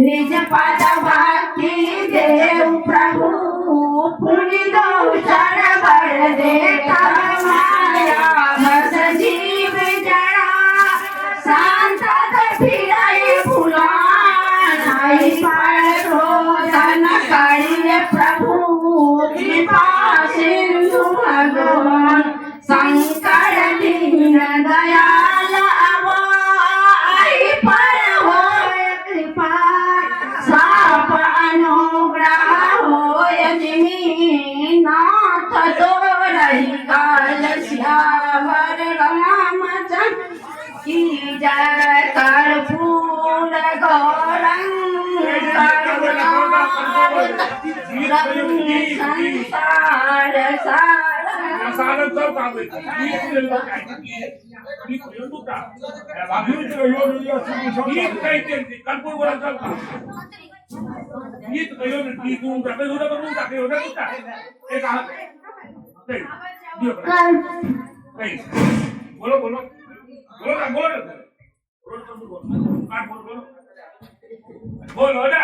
निज पद भक्ति देव प्रभु पुनि दोषण बर देखा माया बस जीव जड़ा संतत फिरई भुलानाई पर रोधन करिय प्रभु कृपा सिंधु भगवान शंकर दीन दयाल अवाई पर होय कृपा साप अनुग्रह होय जिमि नाथ तोरहि काल श्यावर रामचंद्र की जय। कर्पूर गौरंग संसार सार बोलो बोलो बोलो ना बोलो बोलो बोलो ना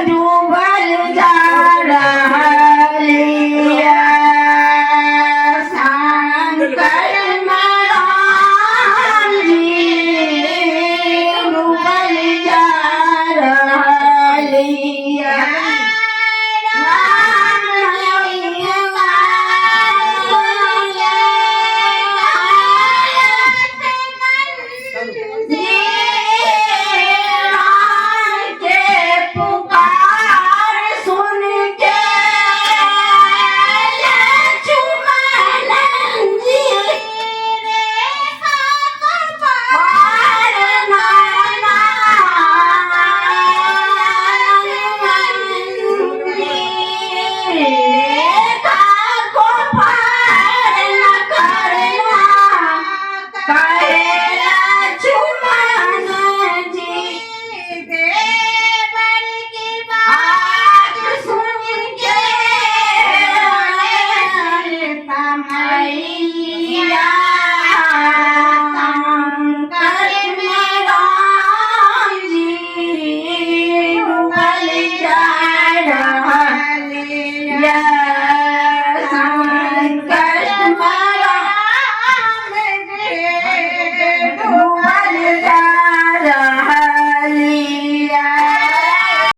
डूबल जा।